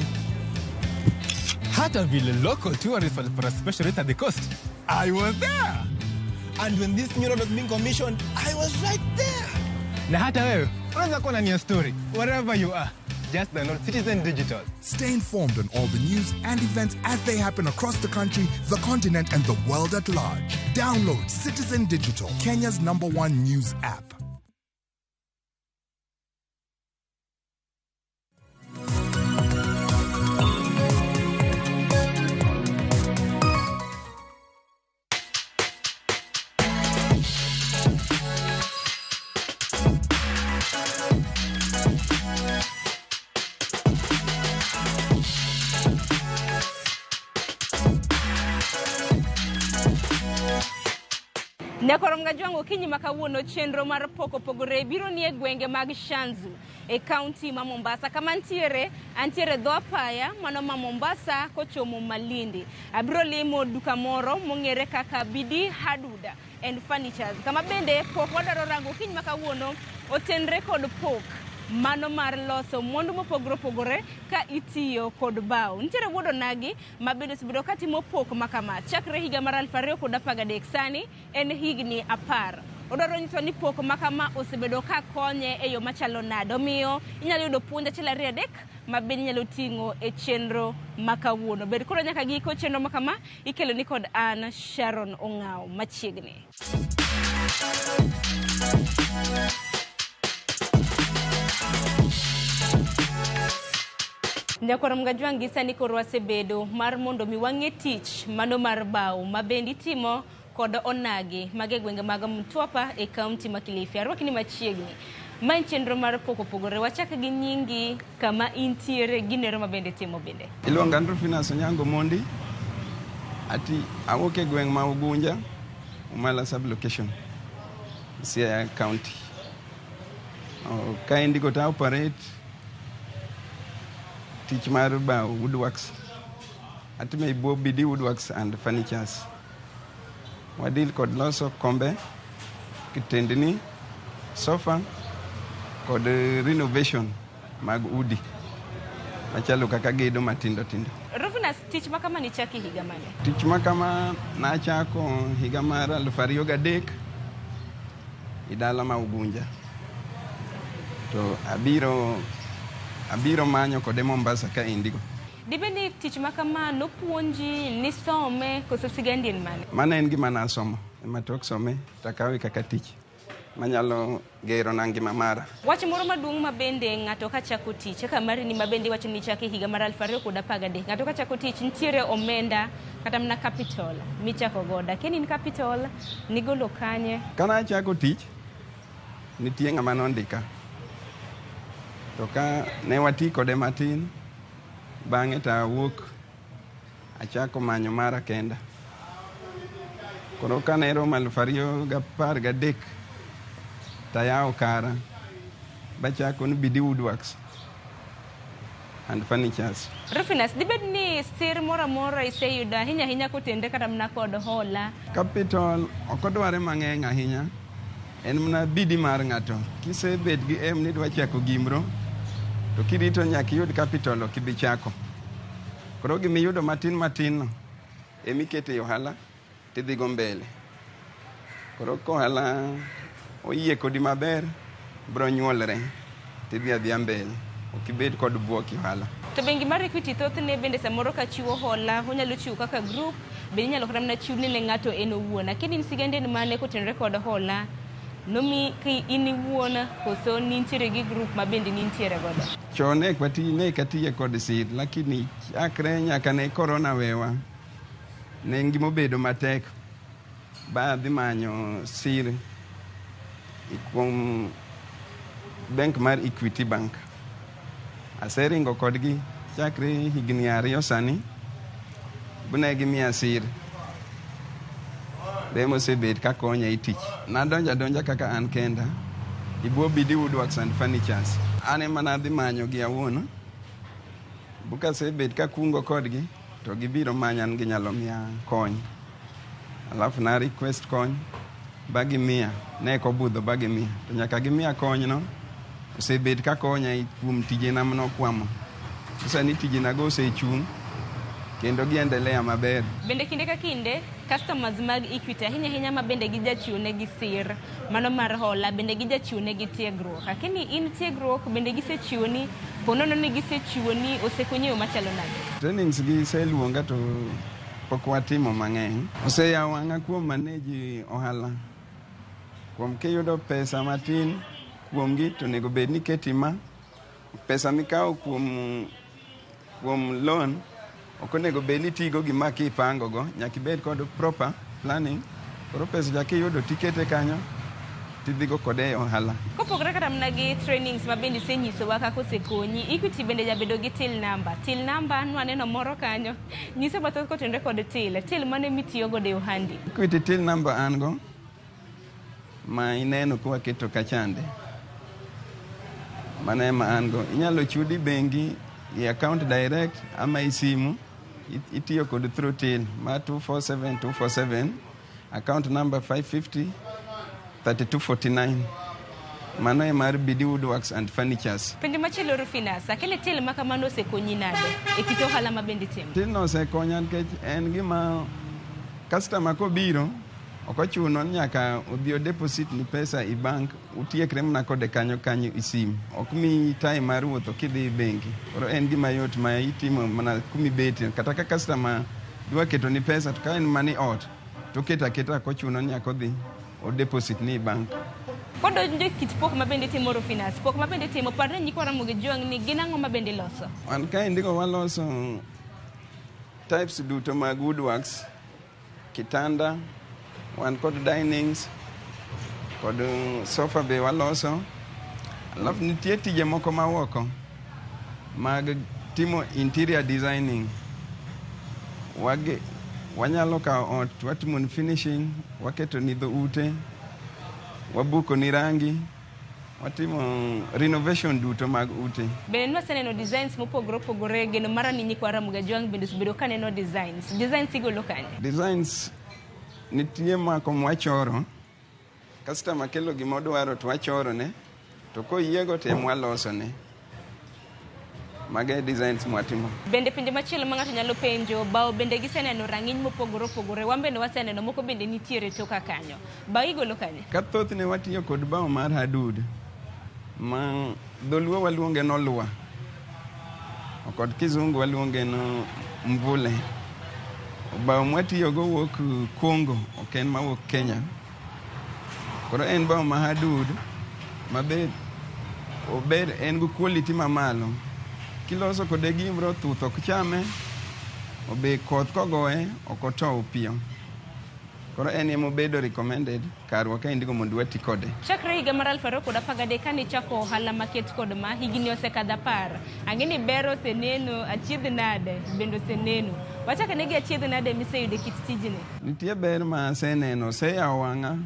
Hata vile local tourists walipata special rate at the coast, I was there. And when this new road was being commissioned, I was right there. Na hata wewe unaweza kuwa ndani ya story wherever you are. Just download Citizen Digital. Stay informed on all the news and events as they happen across the country, the continent, and the world at large. Download Citizen Digital, Kenya's #1 news app. Nyakwar Mgajwang' okinyi ma kawuono chenro mar pok opogore biro ni e gwenge mag Shanzu e kaunti ma Mombasa. Kama antiere dho apaya mano ma Mombasa kochomo Malindi. Abiro limo duka moro mong'ere kaka Bidii Hardwood and Furnitures. Kama bende pok wadwaro rango okinyi ma kawuono otenre kod pok mano mar loso mwandu mopogore opogore ka itiyo kod bao. Nitiere wuod onagi ma bende osebedo katimo pok makama chakre higa mar 2013 sani en higni 10. Odwaro nyiso ni pok makama osebedo ka konye e yo machalo nade. Omiyo inyalo yudo puonj 1 2 3 ma bende inyalo ting'o e chenro ma kawuono. Bed koro nyaka giko chenro makama ikelo ni kod an Sharon Ong'aw machiegni. Nyakwar Mgajwang' gi sani koro wasebedo mar mondo mi wang'e tich mano mar bao ma bende itimo kod onagi mag e gwenge mag Mtwapa e kaunti ma Kilifi. Arwaki ni machiegni. Ma en chenro mar pok opogore. Wachak gi nyingi kama intiere ginero ma bende timo bende. Iluonga Andrew Finance Onyango Mondi. Ati awuok e gweng' ma Ugunja, Umala sub-location, Siaya County. Ka indiko to operate tich mar bao woodworks. Atime e bwo Bidii Woodworks and Furnitures. Wadil kod loso kombe, Kitendni, sofa kod renovation mag udi machalo kaka gedo matindo tindo. Rufinus, tich ma kama nichaki higa mane? Tich ma kama nachako higa mar 2003 e dala ma Ugunja. To abiro manyo kode Mombasa ka indigo. Dibed ni tich ma kama nopuonji, nisome, koso sigandi en mane? Mano en gima nasomo, ema tok some takawe kaka tich manyalo gero na ngima mara. Wach moro maduong' ma bende ng'ato kachako tich, kaka mari ni ma bende iwacho ni ichake higa mar 2013, ng'ato kachako tich nitiere omenda kata mana capital michako godo. Akia ni in capital nigolo kanye? Kana achako tich, nitie ng'ama nondika. To ka ne wati kode matin, bang'e to awuok achako manyo mara kenda. Koro kane romo 2013 tayawo kara bachako ni Bidii Woodworks and Furnitures. Rufinus, dibed ni sir moro amora iseyudo ahinya ahinya kotenre kata mana kod hola? Capital ok odware mang'eny ahinya, en mana bidii mar ng'ato. Kisebet gi aim ni idwa chako gimoro, to kirito nyaka iyud capital ok ibi chako. Koro gimiyudo matin matin no emikete e ohala tidhigo mbele. Koro kohala oyie kodi maber, bro nyuolre tidhi adhiya mbele, ok ibed kod buok e ohala. To bengi mar Equity thothne bende samoro ka chiwo hola, onyalo chiwo kaka group, bende inyalo kata mana chiwne ne ng'ato en owuon. Akia ni in sigandi en mane kotenore kod hola, nomi ki in iwuon koso nintiere gi group ma bende nintiere godo? Chon ne katiye kod sir, lakini chakre nyaka ne corona wewa, ne ngima obedo matek, ba adhi manyo sir kuom bank mar Equity Bank. Aseringo kodgi chakre higni 2 sani, bune gimiya sir. Be mosebet ka konya e tich. Nadonjo adonja kaka an kenda e bwo Bidii Woodworks and Furnitures. An ema nadhi manyo gi awuon. Bu kasebet kakungo kodgi, to gibiro manya ni ginyalo miya kony. Alafu na request kony, ba gimiya. Ne ok obudho ba gimiya. To nyaka gimiya kony no, osebet ka konya kuom tijena manokwamo. Sani tijena go osechung' kendo giendelea maber. Bende kinde ka kinde, customers mag Equity ahinya ahinya ma bende gijachiwo negi sir, mano mar hola, bende gijachiwo negi tiegruok. Akia ni in tiegruok bende gisechiwoni, po nono ni gisechiwoni, osekonyi e yo machalo nade? Trainings gi iseluonga to pok watimo mang'eny. Oseyawo wang'a kuom manage ohala. Kuom kiyudo pesa matin kuomgi to onego bed ni iketi ma. Pesa mikawo kuom loan ok onego bed ni itigo gima kipango go, nyaka ibed kod proper planning. Koro pesa cha kiyudo tikete kanyo tidhigo kode e ohala. Kopogore kata mana gi trainings ma bende isenyisowa kaka osekonyi, Equity bende jabedo gi till number. Till number nwaneno moro kanyo. Nyiso mathoth kotenore kod till. Till mane mitiyo godo e ohandi? Equity till number an go ma ineno ka waketo kachande. Mano ema an go. Inyalo chudi bengi e account direct ama e simu itiyo kod through till ma 247 247 account number 550 3249. Mano e mar Bidii Woodworks and Furnitures. Penjo machielo Rufinus, akia ni till ma kamano osekonyi nade e kit ohala ma bende itimo? Till no osekonya nikech en gima customer kobiro ok ochuno ni nyaka odhi o deposit ni pesa e bank, utiekre mana kode kanyo kanyo e sim. Ok miyi time mar wuotho kidhi e bengi. Koro en gima yot ma itimo mana kumibetie. Kata ka customer dwa keto ni pesa to ka en mana e ot to oketo aketa ok ochuno ni nyaka odhi o deposit ni e bank. Kodonjo e kit pok ma bende itimo Rufinus, pok ma bende itimo, par ne nyikwa Ramogi Jwang' ni gin ang'o ma bende iloso? Wan kaendi go waloso types duto mag woodworks, kitanda, wan kod dinings, kod sofa be waloso. Alafu nitie tije moko mawoko mag timo interior designing. Wanyalo kawo ot, watimo ni finishing, waketo ni dho ute, wabuko ni rangi, watimo renovation duto mag ute. Bende nwaseneno designs mopogore opogore, geno mara ni nyikwa Ramogi Ajwang' bende osebedo ka neno designs. Designs igolo kanye? Designs nitie mako mwachoro Customer kelo gima odwaro to wachorone, to koyiego to ema walosone. Mago e designs mwatimo. Bende penjo machielo ma ng'ato nyalo penjo, bao bende giseneno rang'iny mopogore opogore, wan bende waseneno moko bende nitiere toka kanyo. Bao igolo kanye? Ka thothne watiyo kod bao mar hardwood, ma dholuo waluonge nolwa, kod kizungu waluonge no mvule. Bao mwatiyogo wuok Congo, ok en mawuok Kenya. Koro en bao ma hardwood, maber ober en gi quality mamalo. Kiloso kode gimoro thuth ok chame, obe koth kogoye ok otow piyo. Koro en ema obedo recommended karwa kaendi go mondo wati kode. Chakre higa mar 2013 kane ichako ohala maket kod ma, higni osekadho 10. Ang'e ni ber oseneno, achiedh nade bende oseneno. Wachak ane gi achiedh nade miseyudo e kit tijni. Nitie ber ma aseneno, oseyawo wang'a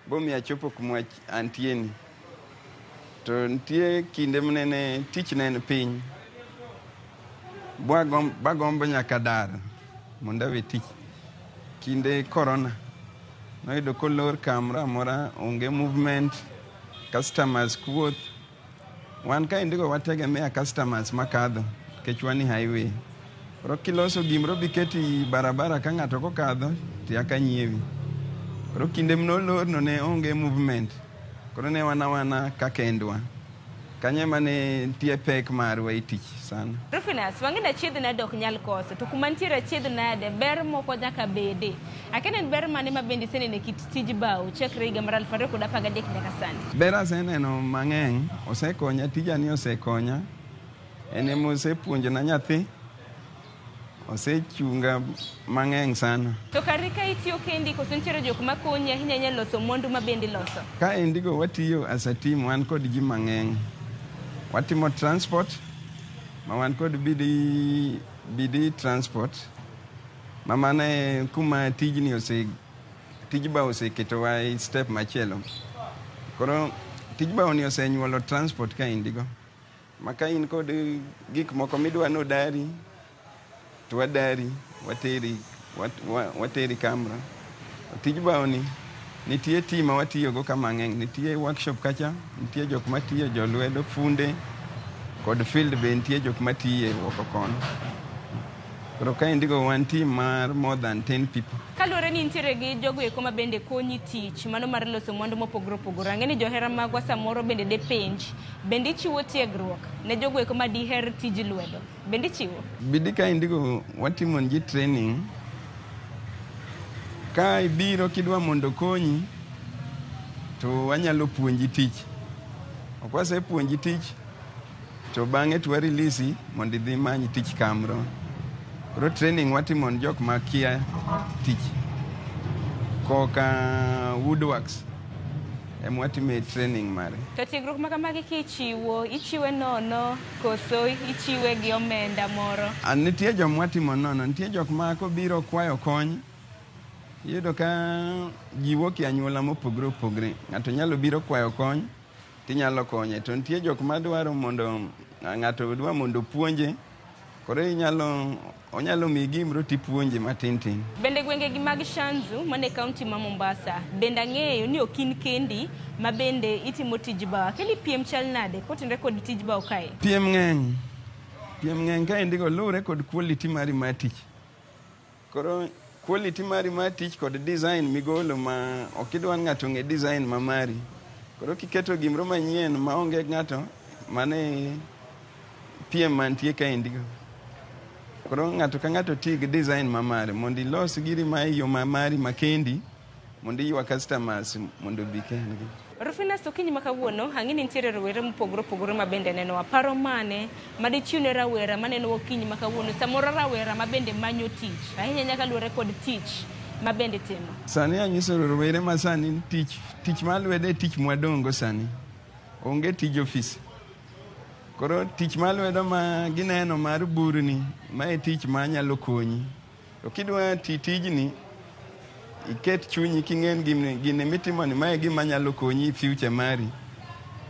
bomiyo achopo kuma antie ni. To nitie kinde manene tich ne en piny, bagombo nyaka dar mondo awe tich. Kinde corona, noyudo kolor kamoro amora, onge movement, customers kuoth. Wan kaendi go wategemea customers makadho, nikech wan e highway. Koro kiloso gimoro biketi barabara ka ng'ato kokadho, tiaka nyiewi. Koro kinde manolor no ne onge movement. Koro ne wan awana ka kendwa. Kanyo ema ne nitie pek marwa e tich sana. Rufinus, wang'e ni achiedh nade ok nyal koso, to kuma nitiere achiedh nade, ber moko nyaka bede. Akia ni en ber mane ma bende iseneno e kit tij bao chakre higa mar 2013 nyaka sani? Ber aseneno mang'eny, osekonya, tijani osekonya. En ema osepuonjona nyathi, osechunga mang'eny sana. To kari ka itiyo kendi koso nitiere jok makonyi ahinya ahinya loso mwandu ma bende iloso? Kaendi go watiyo as a team, wan kod ji mang'eny. Watimo transport, ma wan kod bidii, bidii transport, ma mano e kuma tijni ose, tij bao oseketowa e step machielo. Koro tij bao ni osenyuolo transport kaendi go. Ma ka in kod gik moko midwa ni odari, to wadari, wateri, wateri kamra. Tij bao ni, nitie team ma watiyogo ka mang'eny. Nitie workshop kacha, nitie jok matiyo jolwedo, funde, kod field be nitie jok matiye oko kono. Koro kaendi go wan team mar more than 10 people. Kaluwore ni nitiere gi jogo eko ma bende konyi tich mano mar loso mwandu mopogore opogore. Ang'e ni johera magwa samoro bende de penj. Bende ichiwo tiegruok ne jogo eko ma diher tij lwedo? Bende ichiwo? Bidii kaendi go watimo ji training. Ka ibiro kidwa mondo okonyi, to wanyalo puonji tich. Ok wasepuonji tich, to bang'e to wa-release mondo idhi imany tich kamoro. Koro training watimo ne jok makia tich. Koka woodworks ema watime training mare. To tiegruok ma kamagi kichiwo, ichiwe nono koso ichiwe gi omenda moro? Nitie joma watimo nono, nitie jok ma kobiro kwayo kony, iyudo ka ji wuok e anyuola mopogore opogore. Ng'ato nyalo biro kwayo kony, tinyalo konye. To nitie jok madwaro mondo ng'ato dwa mondo opuonje, koro inyalo onyalo miyi gimoro tipuonje matin tin. Bende gwenge gi mag Shanzu mane kaunti ma Mombasa, bende ang'eyo ni ok in kendi ma bende itimo tij bao. Akia ni piem chal nade kotenore kod tij bao kae? Piem ng'eny. Piem ng'eny kaendi go luwore kod quality mari mar tich. Koro quality mari mar tich kod design migolo ma ok idwa ni ng'ato ong'e design ma mari. Koro kiketo gimoro manyien maonge ng'ato, mano e piem mantie kaendi go. Koro ng'ato ka ng'ato ti gi design ma mare mondo ilos giri ma e yo ma mari ma kendi mondo iywa customers mondo obi kendgi. Rufinus, okinyi ma kawuono ang'e ni nitiere rowere mopogore opogore ma bende nenowa. Paro mane madichiw ne rawera maneno okinyi ma kawuono? Samoro rawera ma bende manyo tich, ahinya ahinya kaluwore kod tich ma bende timo. Sani anyiso rowere ma sani ni tich tich mar lwedo e tich mwadong'go sani. Onge tij ofis. Koro tich mar lwedo ma gineno mar burni, ma e tich ma nyalo konyi. To kidwa ti tijni, iket chunyi king'e ni gini mitimoni ma e gima nyalo konyi e future mari.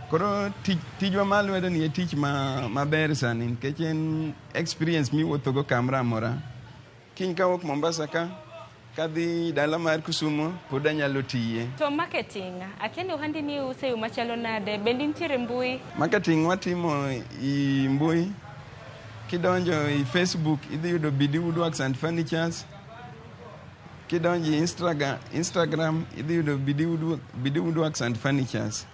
Koro tijwa mar lwedo ni e tich maber sani nikech en experience miwuotho go kamoro amora. Kiny kawuok Mombasa ka, Kadhi dala mar Kisumo pod anyalo tiye. To marketing, akia ni ohandi ni iuse e yo machalo nade, bende intiere mbui? Marketing watimo i mbui. Kidonjo i Facebook idhi yudo Bidii Woodworks and Furnitures. Kidonjo i Instagram idhi yudo Bidii Woodworks and Furnitures.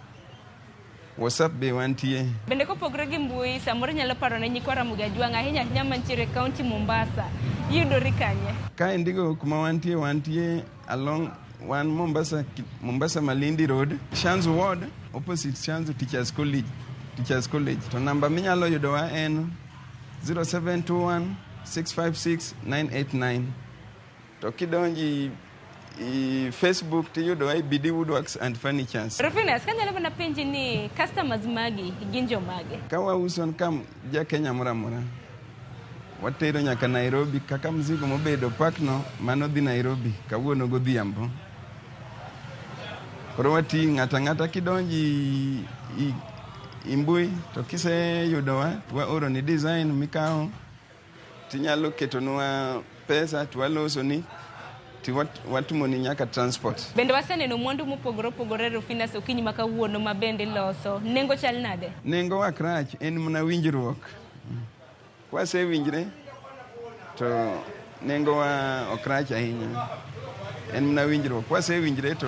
WhatsApp be wantie. Bende kopogore gi mbui, samoro inyalo paro ne nyikwa Ramogi Ajwang' ahinya ahinya mantiere e kaunti Mombasa. Iyudori kanye? Kaendigo kuma wantie, wantie along wan Mombasa, Mombasa Malindi Road, Shanzu Ward, opposite Shanzu Teachers College, Teachers College. To namba minyalo yudowa en 0721 656 989. To kidonji i Facebook tiyudowa e Bidii Woodworks and Furnitures. Rufinus, kanyalo mana penji ni customers magi gin jomage? Ka wauso ka ja Kenya moro amora, watero nyaka Nairobi kaka mzigo mobedo pak no mano dhi Nairobi kawuono godhiambo. Koro wati ng'ato ang'ata kidonji i mbui to kiseyudowa to waoroni design mikawo tinyalo ketonwa pesa to walosoni to watumoni nyaka transport. Bende waseneno mwandu mopogore opogore Rufinus okinyi ma kawuono ma bende iloso. Nengo chal nade? Nengo ok rach, en mana winjruok. Kwasewinjre to nengowa ok rach ahinya. En mana winjruok. Kwasewinjre to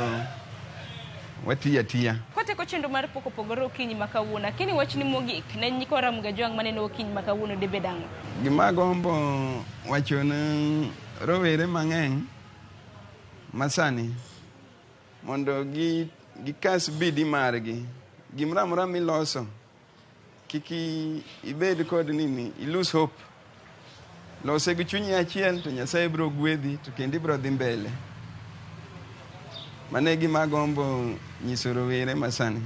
watiyo atiya. Kwatieko chenro mar pok opogore okinyi ma kawuono, akini wachni mogik ne nyikwa Ramogi Ajwang' maneno okinyi ma kawuono dibed ang'o? Gima agombo wacho ne rowere mang'eny masani mondo gikas bidii margi. Gimoro amora miloso kik ibed kod nini, i lose hope. Lose gi chunyi achiel to Nyasaye biro gwedhi to kendo ibiro dhi mbele. Mano e gima agombo nyiso rowere masani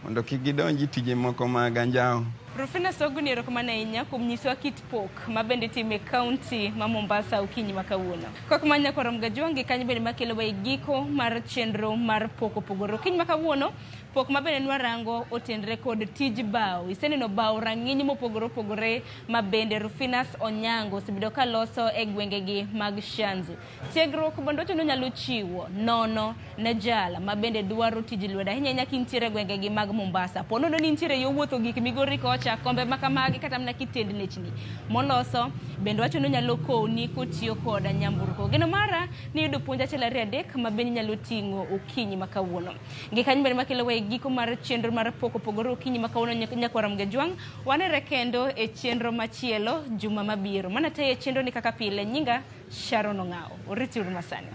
mondo kik gidonj e tije moko mag anjawo. Rufinus Oguni, erokamano ahinya kuom nyisowa kit pok ma bende itimo e kaunti ma Mombasa okinyi ma kawuono. Kok mana nyakwar Ramogi Ajwang' gi kanyo bende makelowa e giko mar chenro mar pok opogore. Okinyi ma kawuono, pok ma bende nwarango otenre kod tij bao. Iseneno bao rang'iny mopogore opogore ma bende Rufinus Onyango osebedo ka loso e gwengegi mag Shanzu. Tiegruok bende wacho ni onyalo chiwo nono ne jal ma bende dwaro tij lwedo ahinya ahinya kintiere e gwengegi mag Mombasa. Po nono ni nitiere yo wuotho gik Migori kocha, kombe makamagi kata mana kitend nechni moloso bende wacho ni onyalo kowni kotiyo koda nyamburko. Geno mara ni yudo puonj achiel ariyo adek ma bende inyalo ting'o okinyi ma kawuono. Gi kanyo bende makelo wa e giko mar chenro mar pok opogore okinyi ma kawuono nyakwar Ramogi Ajwang'. Wanere kendo e chenro machielo juma mabiro. Mana tayo e chenro ni kaka pile, nyinga Sharon Ong'awo. Oriti uru masani.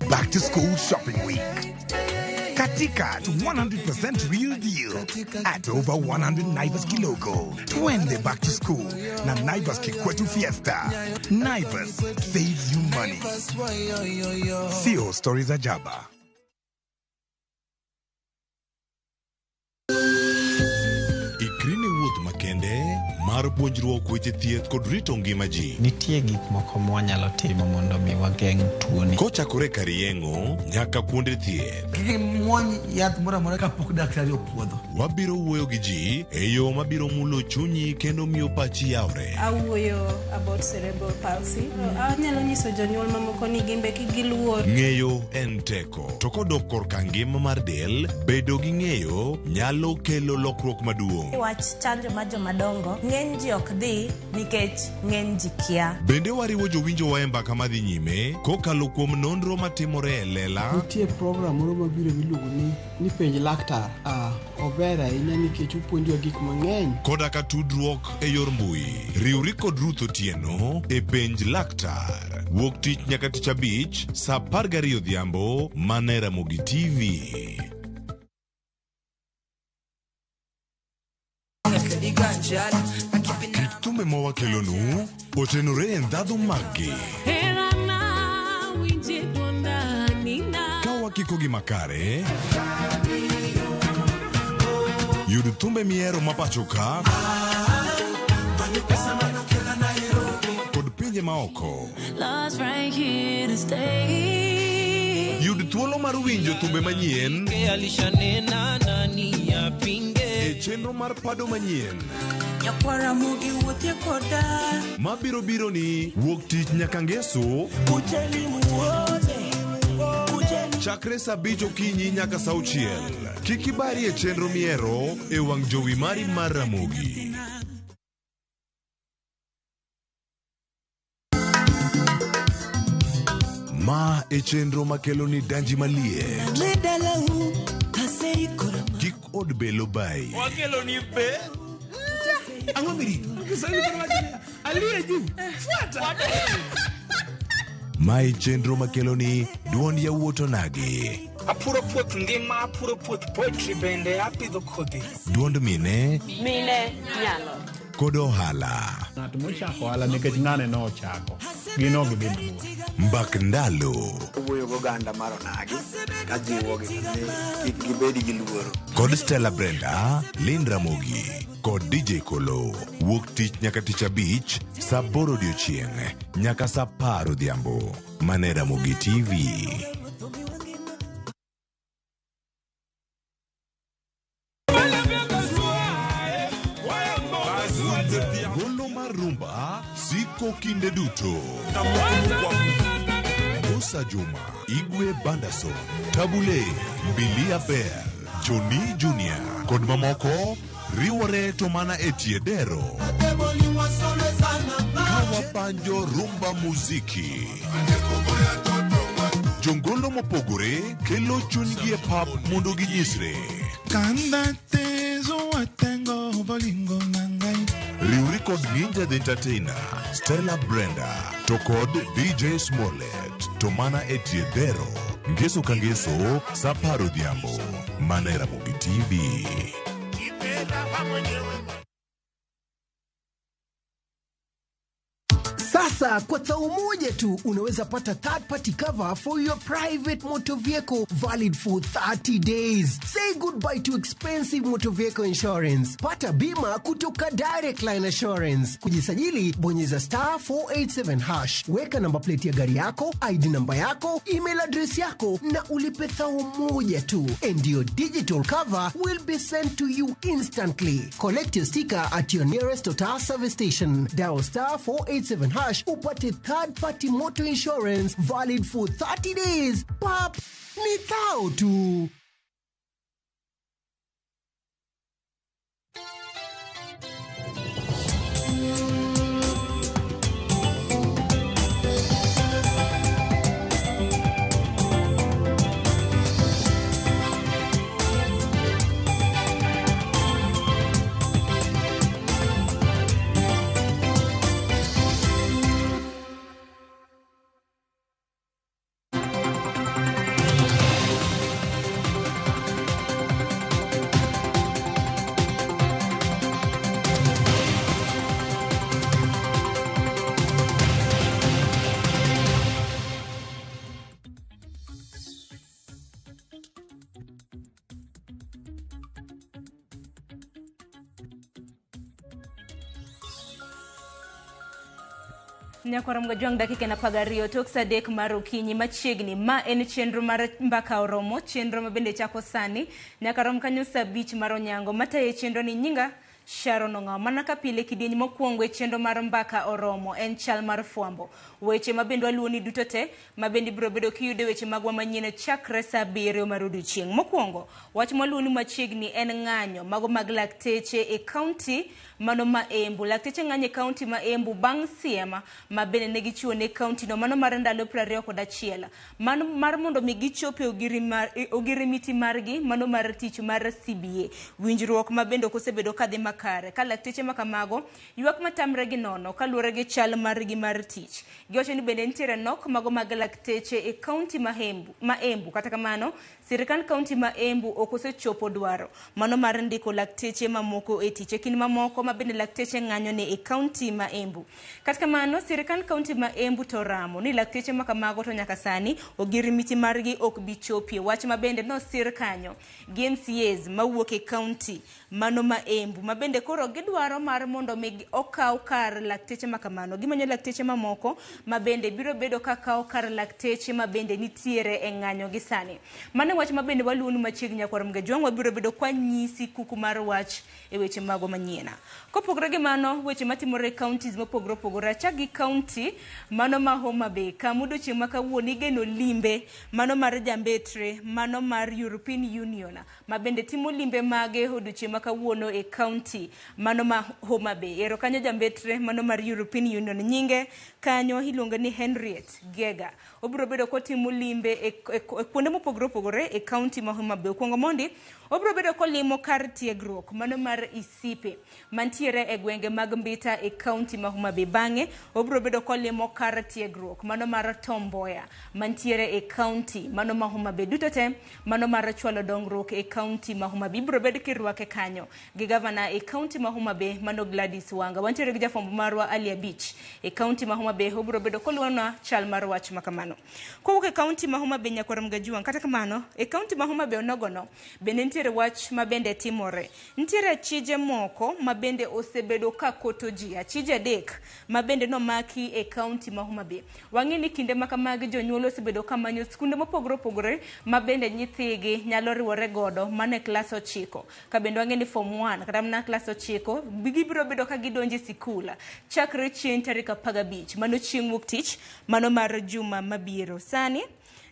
Back to school shopping week. Katika to 100% real deal at over 100 Naivas Kiloko. Twende back to school na Naivas Kikwetu Fiesta. Naivas saves you money. Sio stories ajaba. Ikri ne wuoth wuoth makende mar puonjruok weche thieth kod rito ngima ji. Nitie gik moko mwanyalo timo mondo mi wageng' tuoni. Kochakore kar yeng'o nyaka kuonde thieth. Kik imuony yath moro amora kapok daktari opuodho. Wabiro wuoyo gi ji e yo mabiro mulo chunyi kendo miyo pachi yawre. Awuoyo about cerebral palsy. Anyalo nyiso jonyuol mamoko ni gin be kik giluor. Ng'eyo en teko. To kodok korka ngima mar del, bedo gi ng'eyo nyalo kelo lokruok maduong'. Wach chanjo mar jomadongo, ng'eny ji ok dhi nikech ng'eny ji kia. Bende wariwo jowinjowa e mbaka madhi nyime kokalo kuom nonro matimore e lela. Nitie program moro mabiro miluongo ni penj laktar. Ober ahinya nikech opuonjowa gik mang'eny. Koda ka tudruok e yor mbui. Riwri kod Ruth Otieno e penj laktar. Wuok tich nyaka tich abich saa 12 odhiambo mana e Ramogi TV. Kit thumbe mawakelonu otenore e ndhadhu maggi. Ka wakikogi makare, yud thumbe mihero mapacho ka kod pinje maoko. Yud thuolo mar winjo thumbe manyien e chenro mar pado manyien mabiro biro ni wuok tich nyaka ngeso chakre saa 5 okinyi nyaka saa 6. Kik ibari e chenro mihero e wang' jowi mari mar Ramogi. Ma e chenro makelo ni danji maliet. Kik od belo bai. Wakelo ni be. Ang'o mirito? Kiswahili aliye juu. Fuata. Ma e chenro makelo ni duond yawuot onagi. Apuro puoth ngima, apuro puoth poetry bende apidho kodhi. Duond mine. Mine nyalo. Kod ohala. Ng'at mochako ohala nikech ng'ane nochako. Gin ok gidhi mabor. Mbak ndalo. Owuoyo gi oganda mar onagi ka jiwogi ni kik gibed gi luoro. Kod Stella Brenda, Lynn Ramogi kod DJ Kolo. Wuok tich nyaka tich abich saa 8 odiochieng' nyaka saa 10 odhiambo. Mana e Ramogi TV. Golo mar rumba siko kinde duto. Musa Juma, Igwe Bandason, Tabule, Mbilia Bell, Johnny Junior kod mamoko riwore to mana e tie dero. Kawabanjo rumba muziki. Jongolo mopogore kelo chunygi e pap mondo ginyisre. Riwri kod Ninja the Entertainer, Stella Brenda, to kod DJ Smollett, to mana e tie dero. Ngeso ka ngeso, saa 10 odhiambo, mana e Ramogi TV. Sasa kwa thao moja tu unaweza pata third party cover for your private motor vehicle valid for 30 days. Say goodbye to expensive motor vehicle insurance. Pata bima kutoka Direct Line Assurance. Kujisajili bonyeza *487#. Weka namba plate ya gari yako, ID namba yako, email address yako na ulipe thao moja tu. And your digital cover will be sent to you instantly. Collect your sticker at your nearest Total service station. Dial *487# upate third party motor insurance valid for 30 days. Pap, ni thao tu. Nyakwar Mgajwang' dakika en 12 tok saa 3 mar okinyi machiegni. Ma en chenro mar Mbaka Oromo, chenro ma bende chako sani nyaka rom kanyo saa 5 mar onyango. Matayo chenro ni nyinga Sharon Ong'awo. Mana ka pile kidieny mokwongo e chenro mar Mbaka Oromo en chal mar fwambo. Weche ma bende waluwo ni duto te ma bende ibiro bedo kiyudo weche magwa manyien chakre saa 7 mar odiochieng'. Mokwongo, wach mwaluwo ni machiegni en ng'anyo mago mag lakteche e kaunti mano ma Embu. Lakteche ng'anyo e kaunti ma Embu bang' siem ma bende ne gichiwo ne kaunti no mano mar ndalo 21. Mano mar mondo mi gichop e ogirimiti margi mano mar tich mar CBA. Winjruok ma bende ok osebedo kadhi makare. Ka lakteche ma kamago ywak matamre gi nono kaluwore gi chal margi mar tich. Giwacho ni bende nitiere nok mago mag lakteche e kaunti ma Embu. Kata kamano, sirkand kaunti ma Embu ok osechopo dwaro mano mar ndiko lakteche mamoko e tich. E kind mamoko ma bende lakteche ng'anyo ne e kaunti ma Embu. Kata kamano, sirkand kaunti ma Embu to ramo ni lakteche ma kamago to nyaka sani ogirimiti margi ok bi chopie. Wach ma bende nosir kanyo gi MCAs mawuok e kaunti mano ma Embu ma bende koro gidwaro mar mondo mi okaw kar lakteche ma kamano. Gimanyo lakteche mamoko ma bende biro bedo ka kawo kar lakteche ma bende nitiere e ng'anyo gi sani. Mano wach ma bende waluwo machiegni nyakwar Mgajwang' wabiro bedo kwa nyisi kuku mar wach e weche magwa manyien. Kopogore gi mano, weche matimore e counties mopogore opogore, achak gi county mano ma Homa Bay kama odiochieng' ma kawuono igeno limbe mano mar jambetre mano mar European Union ma bende timo limbe mage odiochieng' ma kawuono e county mano ma Homa Bay. Ero kanyo jambetre mano mar European Union nyinge kanyo iluongo ni Henriette Gega. Obiro bedo kotimo limbe e kuonde mopogore opogore e county ma Homa Bay. Okuongo mondi obiro bedo kolimo kar tiegruok mano mar Isipe mantiere e gwenge mag Mbita e county ma Homa Bay. Bang'e obiro bedo kolimo kar tiegruok mano mar Tomboya mantiere e county mano ma Homa Bay. Duto te mano mar chwalo dongruok e county ma Homa Bay. Ibiro bedo kirwake kanyo gi gavana e county ma Homa Bay mano Gladys Wanga. Wantiere gi jafwambo marwa Ali Abich e county ma Homa Bay. Obiro bedo koluwonwa chal mar wach makamano. Kowuok e county ma Homa Bay nyakwar Mgajuang'. Kata kamano e county ma Homa Bay onogono bende nitiere wach ma bende timore. Nitiere achije moko ma bende osebedo ka koto ji, achije 3 ma bende nomaki e county ma Homa Bay. Wang'e ni kinde ma kamagi jonyuol osebedo ka manyo skunde mopogore opogore ma bende nyithigi nyalo riwore godo mano e klas 9. Ka bende wang'e ni form 1 kata mana klas 9 gibiro bedo ka gidonjo e sikul chakre chieng' tarik 15 mano chieng' wuok tich mano mar juma mabiro. Sani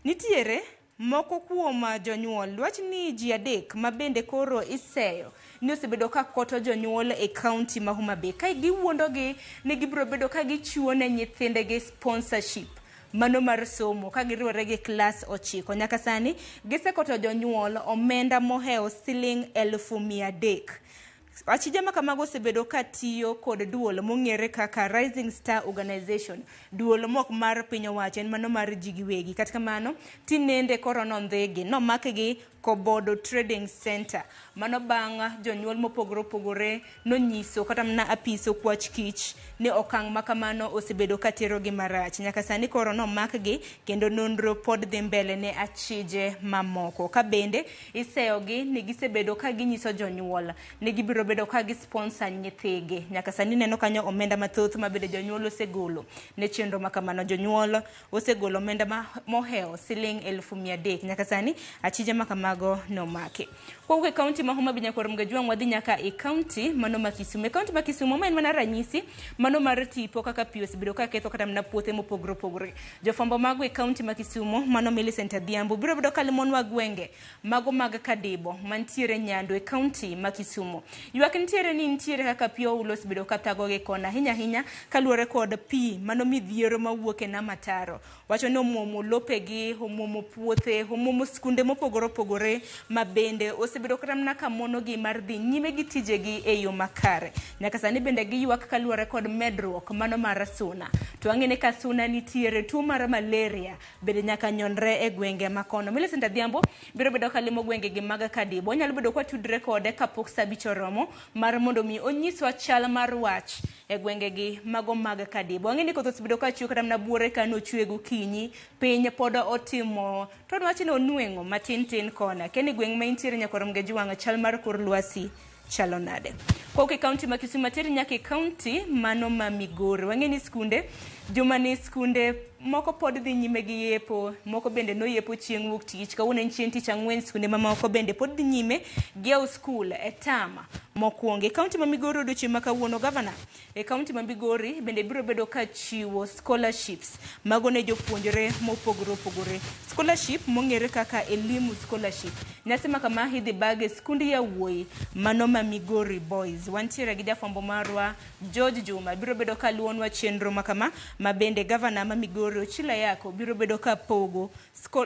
nitiere moko kuom jonyuol wach ni ji 3 ma bende koro iseyo ni osebedo ka koto jonyuol e county ma Homa Bay ka giwuondogi ni gibiro bedo ka gichiwo ne nyithindegi sponsorship mano mar somo ka giriwore gi klas 9. Nyaka sani gisekoto jonyuol omenda mohewo siling 300,000. Achije ma kamago osebedo ka tiyo kod duol mong'ere kaka Rising Star Organization, duol mok mar piny owacho en mano mar ji giwegi. Kata kamano tinende koro nondhigi nomakgi Kobodo Trading Center. Mano bang' jonyuol mopogore opogore nonyiso kata mana apis okwach kich ni okang' ma kamano osebedo ka terogi marach. Nyaka sani koro nomakgi kendo nonro pod dhi mbele ne achije mamoko. Ka bende iseyogi ni gisebedo ka ginyiso jonyuol ni gibiro bedo ka gisponsor nyithigi. Nyaka sani neno kanyo omenda mathoth ma bende jonyuol osegolo ne chenro ma kamano. Jonyuol osegolo omenda mohewo siling 300,000. Nyaka sani achije ma kamago nomaki. Kowuok e kaunti ma Homa Bay nyakwar Mgajwang' wadhi nyaka e kaunti mano ma Kisumu. E kaunti ma Kisumu ma en mana ranyisi mano mar tipo kaka pi osebedo ka ketho kata mana puothe mopogore opogore. Jofwambo mago e kaunti ma Kisumu mano Millicent Adhiambo biro bedo kalimonwa gwenge mago mag Kadibo mantiere Nyando e kaunti ma Kisumu. Ywak nitiere ni nitiere kaka pi oulo osebedo ka thagogi kona ahinya ahinya kaluwore kod pi mano midhiero mawuok e nam ataro. Wacho ni omuomo lopegi, omuomo puothe, omuomo skunde mopogore opogore ma bende osebedo kata mana ka monogi mar dhi nyime gi tijegi e yo makare. Nyaka sani bende giywak kaluwore kod medruok mano mar suna. To wang'e ni ka suna nitiere tuo mar malaria bende nyaka nyonre e gwenge ma kono. Millicent Adhiambo biro bedo kalimo gwenge gi mag Kadibo. Onyalo bedo kwa tudre kode kapok saa 5 oromo mar mondo mi onyiswa chal mar wach e gwenge gi mago mag Kadibo. Wang'e ni koth osebedo ka chwe kata mana buore ka nochwe gokinyi, piny pod otimo to wach ni onweng'o matin tin kona. Keni gweng' ma intiere nyakwar Mgajwang' chal mar kor lwasi chalo nade. Kowuok e kaunti ma Kisumu ateri nyaka e kaunti mano ma Migori. Wang'e ni skunde juma ni skunde moko pod dhi nyime gi yepo, moko bende noyepo chieng' wuok tich. Kawuono en chieng' tich ang'wen, skunde mamoko bende pod dhi nyime gi yawo skul e tam mokwongo. E kaunti ma Migori odiochieng' ma kawuono, gavana e kaunti ma Migori bende biro bedo ka chiwo scholarships mago ne jopuonjre mopogore opogore. Scholarship mong'ere kaka Elimu Scholarship. Nyasi ma kama idhi bag e skund yawuoyi mano ma Migori Boys. Wantiere gi jafwambo marwa George Juma biro bedo ka luwonwa chenro ma kama ma bende gavana ma Migori Ochilo Ayako biro bedo ka pogo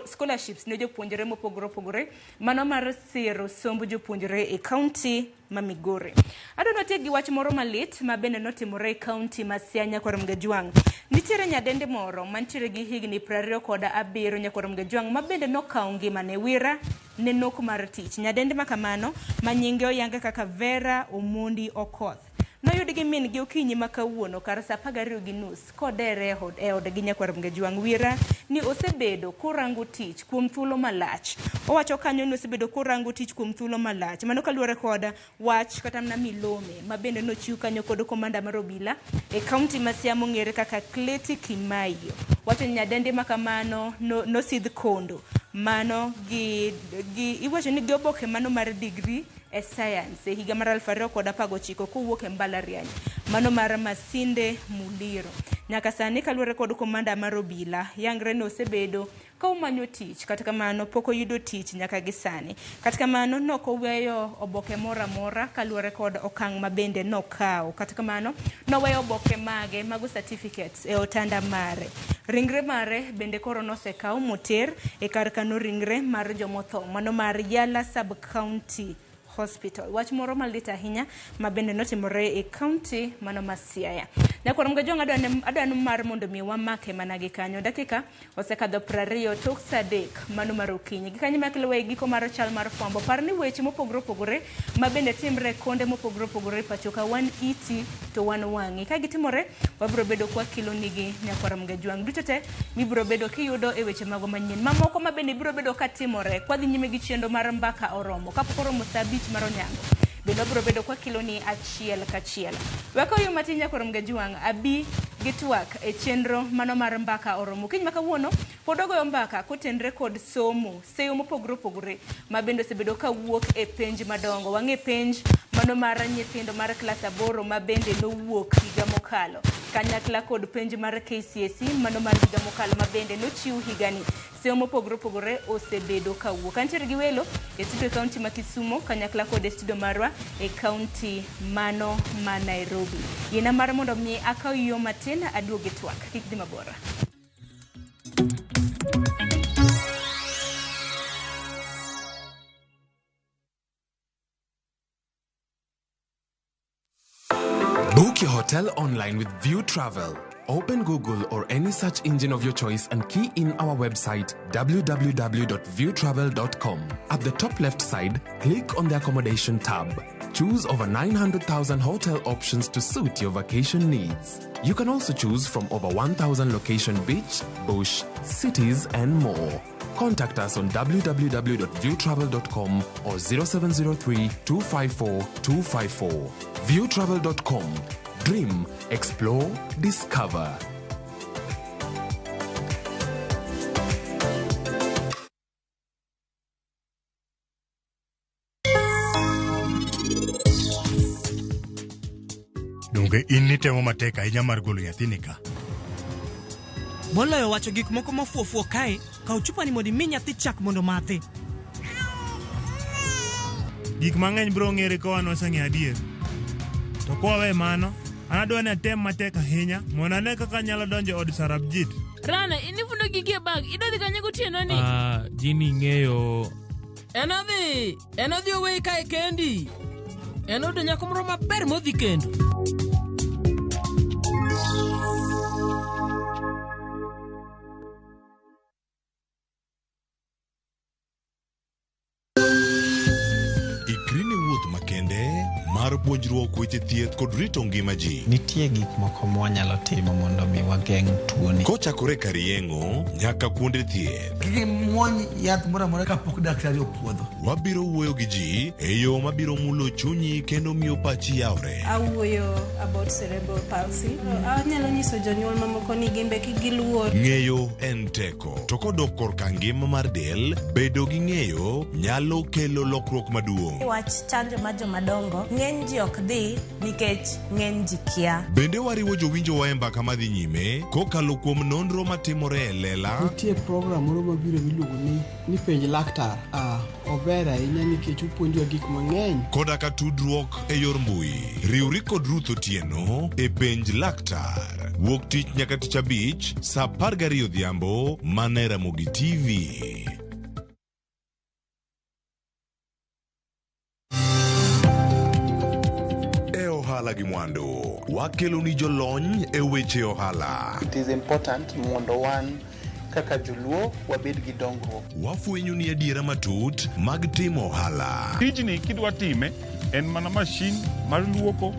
scholarships ne jopuonjre mopogore opogore mano mar siro somb jopuonjre e kaunti ma Migori. Adwa notiek gi wach moro malit ma bende notimore e kaunti ma Siaya Nyakwar Mgajwang'. Nitiere nyadende moro mantiere gi higni 27 Nyakwar Mgajwang' ma bende nokawo ngimane wira ne nok mar tich. Nyadende ma kamano ma nyinge oyang kaka Vera Omondi Okoth noyud gi min gi okinyi ma kawuono kar saa 12:30 kodere e odgi Nyakwar Mgajwang' wira ni osebedo korango tich kuom thuolo malach. Owacho kanyo ni osebedo korango tich kuom thuolo malach. Mano kaluwore kod wach kata mana milome ma bende nochiw kanyo kod komanda mar obila e kaunti ma Siaya mong'ere kaka Kleti Kimaiyo. Wacho ni nyadende ma kamano nosidh kondo mano gi iwacho ni gi oboke mano mar degree e science e higa mar 2019 kowuok e mbalariany mano mar Masinde Muliro. Nyaka sani kaluwore kod komanda mar obila, yangre ni osebedo ka omanyo tich, kata kamano pok oyudo tich nyaka gi sani. Kata kamano nok oweyo oboke moro amora kaluwore kod okang' ma bende nokawo. Kata kamano noweyo oboke mage mago certificates e otanda mare. Ringre mare bende koro nosekaw moter e kar kano ringre mar jomotho mano mar Yala Sub County Hospital. Wach moro malit ahinya ma bende notimore e kaunti mano ma Siaya. Nyakwar Mgajwang' adwaro mar mondo mi wamake mana gi kanyo. Dakika osekadho 20 tok saa 3 mano mar okinyi. Gi kanyo makelo e giko mar chal mar fwambo. Par ni weche mopogore opogore ma bende timre konde mopogore opogore e pacho ka wan iti to wan wang'i. Ka gitimore wabiro bedo kwa kelo nigi Nyakwar Mgajwang' duto te mibiro bedo kiyudo e weche mago manyien. Mamoko ma bende biro bedo katimore kwadhi nyime gi chenro mar mbaka oromo. Kapok oromo saa 5 mar onyango bende wabiro bedo kwa kelo ni achiel kachiel. Weko yo matin Nyakwar Mgajwang' abi gi twak e chenro mano mar mbaka oromo. Kiny ma kawuono pod wagoyo mbaka kotenre kod somo, seyo mopogore opogore ma bende osebedo kawuok e penj madongo. Wang'e penj mano mar nyithindo mar klas 8 ma bende nowuok higa mokalo, kanyakla kod penj mar KCSE mano mar higa mokalo ma bende nochiw higani. Seyo mopogore opogore osebedo kawuok. Antiere gi welo e studio e kaunti ma Kisumu kanyakla kod e studio marwa e kaunti mano ma Nairobi. Yiena mar mondo mi akaw yo matin aduog e twak. Kik dhi mabor. Book your hotel online with View Travel. Open Google or any search engine of your choice and key in our website www.viewtravel.com. At the top left side, click on the accommodation tab. Choose over 900,000 hotel options to suit your vacation needs. You can also choose from over 1,000 location beach, bush, cities, and more. Contact us on www.viewtravel.com or 0703 254 254. Viewtravel.com. Dream, explore, discover. Donge in nitemo matek ahinya mar golo nyathini ka? Moloyo wacho gik moko mofuofuo kae, kaw chupani mondo imi nyathi chak mondo omadhi. Gik mang'eny biro ng'ere ka wan waseng'eyo adier. To kwawe mano, an adwa ni atem matek ahinya mondo ane kaka anyalo donjo e od Sarabjit. Rana, inifundo gigi e bag. Idwa dhi kanye gotieno ni? Jimmy ng'eyo En odhi oweyi kae kendi. En oyudo nyako moro maber modhi kendo. Ikri ne wuoth makende mar puonjruok. puonjruok weche thieth kod rito ngima ji. Nitie gik moko mwanyalo timo mondo mi wageng' tuoni. Kochakore kar yeng'o nyaka kuonde thieth. Kik imuony yath moro amora kapok daktari opuodho. Wabiro wuoyo gi ji e yo mabiro mulo chunyi kendo miyo pachi yawre. Awuoyo about cerebral palsy. Anyalo nyiso jonyuol mamoko ni gin be kik giluor. Ng'eyo en teko. To kodok korka ngima mar del, bedo gi ng'eyo nyalo kelo lokruok maduong'. Wach chanjo mar jomadongo ng'eny ji ok dhi nikech ng'eny ji kia. Bende wariwo jowinjowa e mbaka madhi nyime kokalo kuom nonro matimore e lela. Nitie program moro mabiro miluongo ni penj laktar. Ober ahinya nikech opuonjowa gik mang'eny. Koda ka tudruok e yor mbui. Riwri kod Ruth Otieno e penj laktar. Wuok tich nyaka tich abich saa 12 odhiambo mana e Ramogi TV. E ohala gi mwandu, wakelo ni jolony e weche ohala. It is important mondo wan kaka joluo wabed gi dongruok. Wafwenyo ni adiera matut mag timo ohala. Tijni kidwa time en mana mashin mar luoko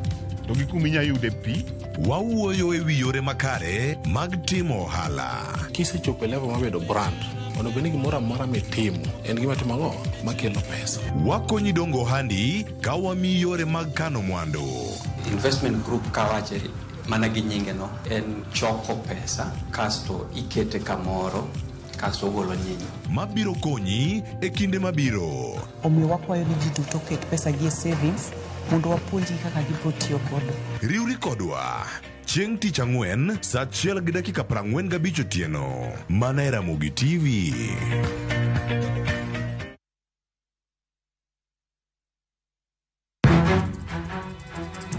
to gi kuma inya yude pi. Wawuoyo e wi yore makare mag timo ohala. Kisechopo e level mar bedo brand, onego bed ni gimoro amora mitimo en gima timo ang'o makelo pesa. Wakonyi dongo ohandi ka wamiyi yore mag kano mwandu. Investment group kawache mana gi nyinge no en choko pesa kasto ikete kamoro kasto ogolo nyinyo. Mabiro konyi e kinde mabiro. Omiyo wakwayo ni ji duto oket pesa gi e savings mondo wapuonjgi kaka gibiro tiyo godo. Riwri kodwa chieng' tich ang'wen saa 1:45 otieno mana e Ramogi TV.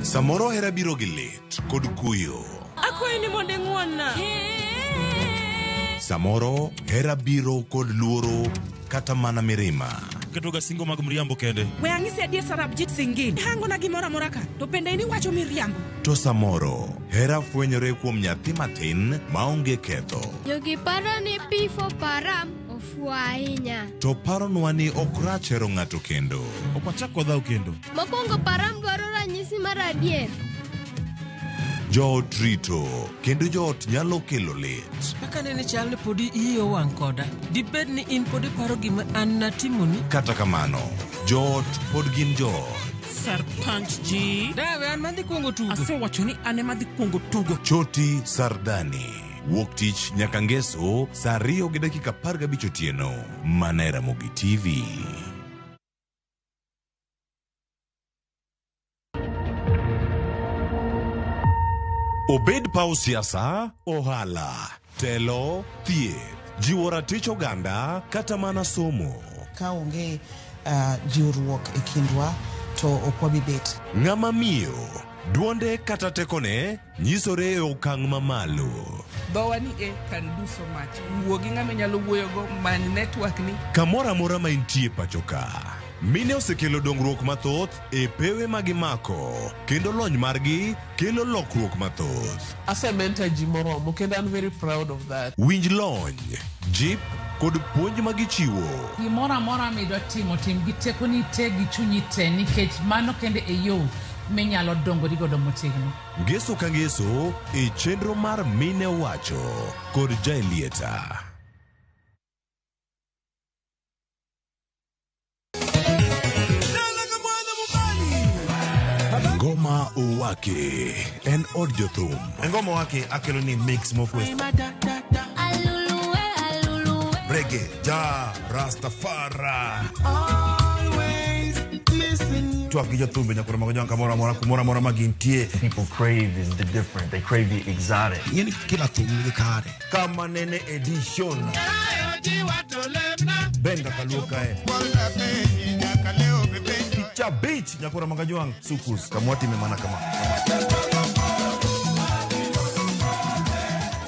Samoro hera biro gi lit kod kuyo. Akwayi ni mondo ing'won-na. Samoro hera biro kod luoro kata mana mirima. Ketoga singo mag mriambo kende. We ang'isi adier Sarabjit Singh. Hangona gimoro amora ka to bende in iwacho miriambo. To samoro hera fwenyore kuom nyathi matin maonge ketho. Jogi paro ni P for Param ofuwo ahinya. To paronwa ni ok rach hero ng'ato kendo. Ok wachak wadhaw kendo. Mokwongo Param dwaro ranyisi mar adier. Joot rito kendo joot nyalo kelo lit. Kaka nene chal ni podi iyi owang' koda. Dibed ni in pod iparo gima an natimoni? Kata kamano, joot pod gin joot. Sarpanch ji. Dawe an madhi kuongo tugo. Asewacho ni an ema dhi kuongo tugo. Choti Sardani. Wuok tich nyaka ngeso saa 2:15 otieno mana e Ramogi TV. Obed paw siasa, ohala, telo, thieth, jiwo ratich oganda kata mana somo. Ka onge jiwruok e kindwa to ok wabi bet. Ng'ama miyo, duonde kata tekone nyisore e okang' mamalo. Dhowa ni e can do so much. Wuo gi ng'ama inyalo wuoyogo, many network ni. Kamoro amora ma intie pacho ka. Mine osekelo dongruok mathoth e pewe ma gimako kendo lony margi kelo lokruok mathoth. Asementor ji moromo kendo an very proud of that. Winj lony, jip kod puonj ma gichiwo. Gimoro amora midwa timo tim gi tekoni te gi chunyi te nikech mano kende e yo minyalo dongori godo motegno. Ngeso ka ngeso e chenro mar Mine Owacho kod Jaelieta. Ngoma Owake en od jothum. Ngoma Owake akelo ni mix mofwes. Reggae, ja, Rastafari. Twak gi jothumbe nyaka romo gi kamoro amora kumoro amora ma gintie. People crave is the different. They crave the exotic. Ing'eni kila thum nigi kare. Kama nene edition. Benga kaluo kae. Cha beach nyakora magajwang sukus kamwatime mana kama.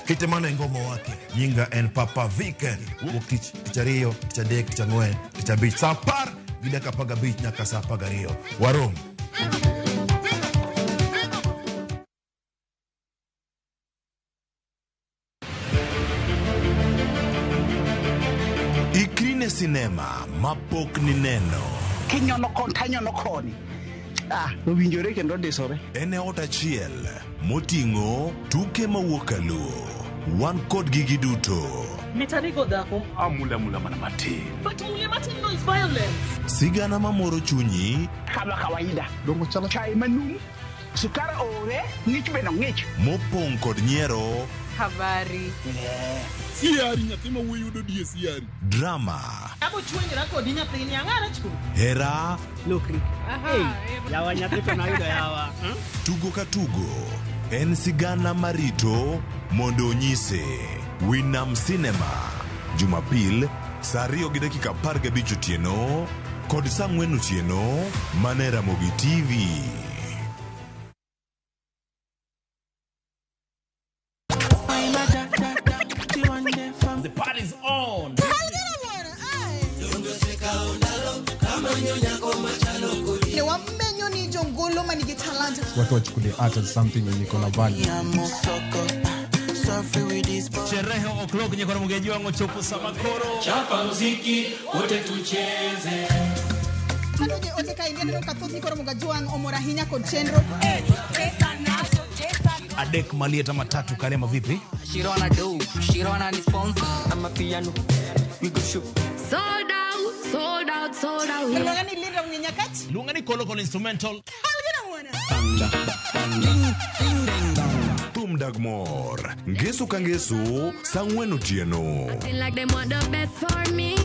Kite mano e ngoma wake. Nyinga en Papa Viken. Wuok tich, tich ariyo, tich adek, tich ang'wen, tich abich. Saa 10:15 nyaka saa 12. Warom. Ikri ne sinema mapok nineno. Kinyono koni tanyono koni. Ah, owinjore kendo disore. En e ot achiel moting'o tuke mawuok kaluo. Wan kod gigi duto. Mitanigo dhako. Amula mula mana matin. But mule matin no is violence. Sigana mamoro chunyi. Kama kawaida. Dongo chalo chai manum. Sukar ore, ng'ich bende ng'ich. Mopong' kod nyiero. Habari. Siari nyathi ma wuoyi yudo die siari. Drama. Abo chwenyra kodi nyathini ang'ara chwo. Hera. Lokri. Hey, yawa nyathi to nayudo yawa. Tugo ka tugo en sigana marito mondo onyise. Winam Cinema. Jumapil saa 2:15 otieno kod saa 4 otieno mana e Ramogi TV. The party's on. Ne wamenyo ni jongolo manigi talanta. Watu wachukulie art as something yenye iko na value. Sherehe o'clock nyeko mugeji wangu chopo samakoro. Chapa muziki wote tucheze. Kanoje ote ka india neno kathoth ni koro mugajuang omora hinya kod chenro. Adek malieta matatu karema vipi? Shirona do, Shirona ni sponsor. I'm a piano. We go shoot. Sold out, sold out, sold out. Luonga ni Linda Mnyenyakach. Luonga ni Kolo Kolo instrumental. Thum dag mor. Ngeso ka ngeso saa 4 otieno. Acting like they want the best for me.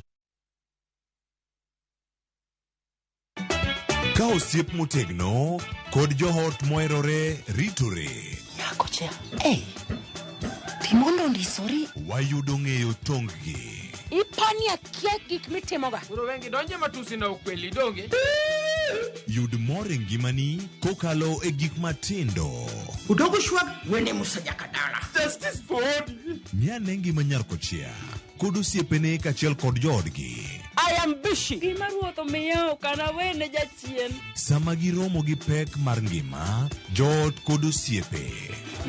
Ka osiep motegno kod johot moherore ritore. Nyakocha. Hey. Timondo ndisori. Wayudo ng'eyo tong-gi. Ipani akia gik mitimoga. Koro wengi donje matusi na ukweli donge. Yud mor e ngimani kokalo e gik matindo. Udogo shwag wene musa jakadala. Justice for Odi. Ng'ane ngima nyar kochia kod osiepene kaachiel kod joodgi. I am busy. Gima ruoth omiya ok anawene jachien. Sama giromo gi pek mar ngima, joot kod osiepe.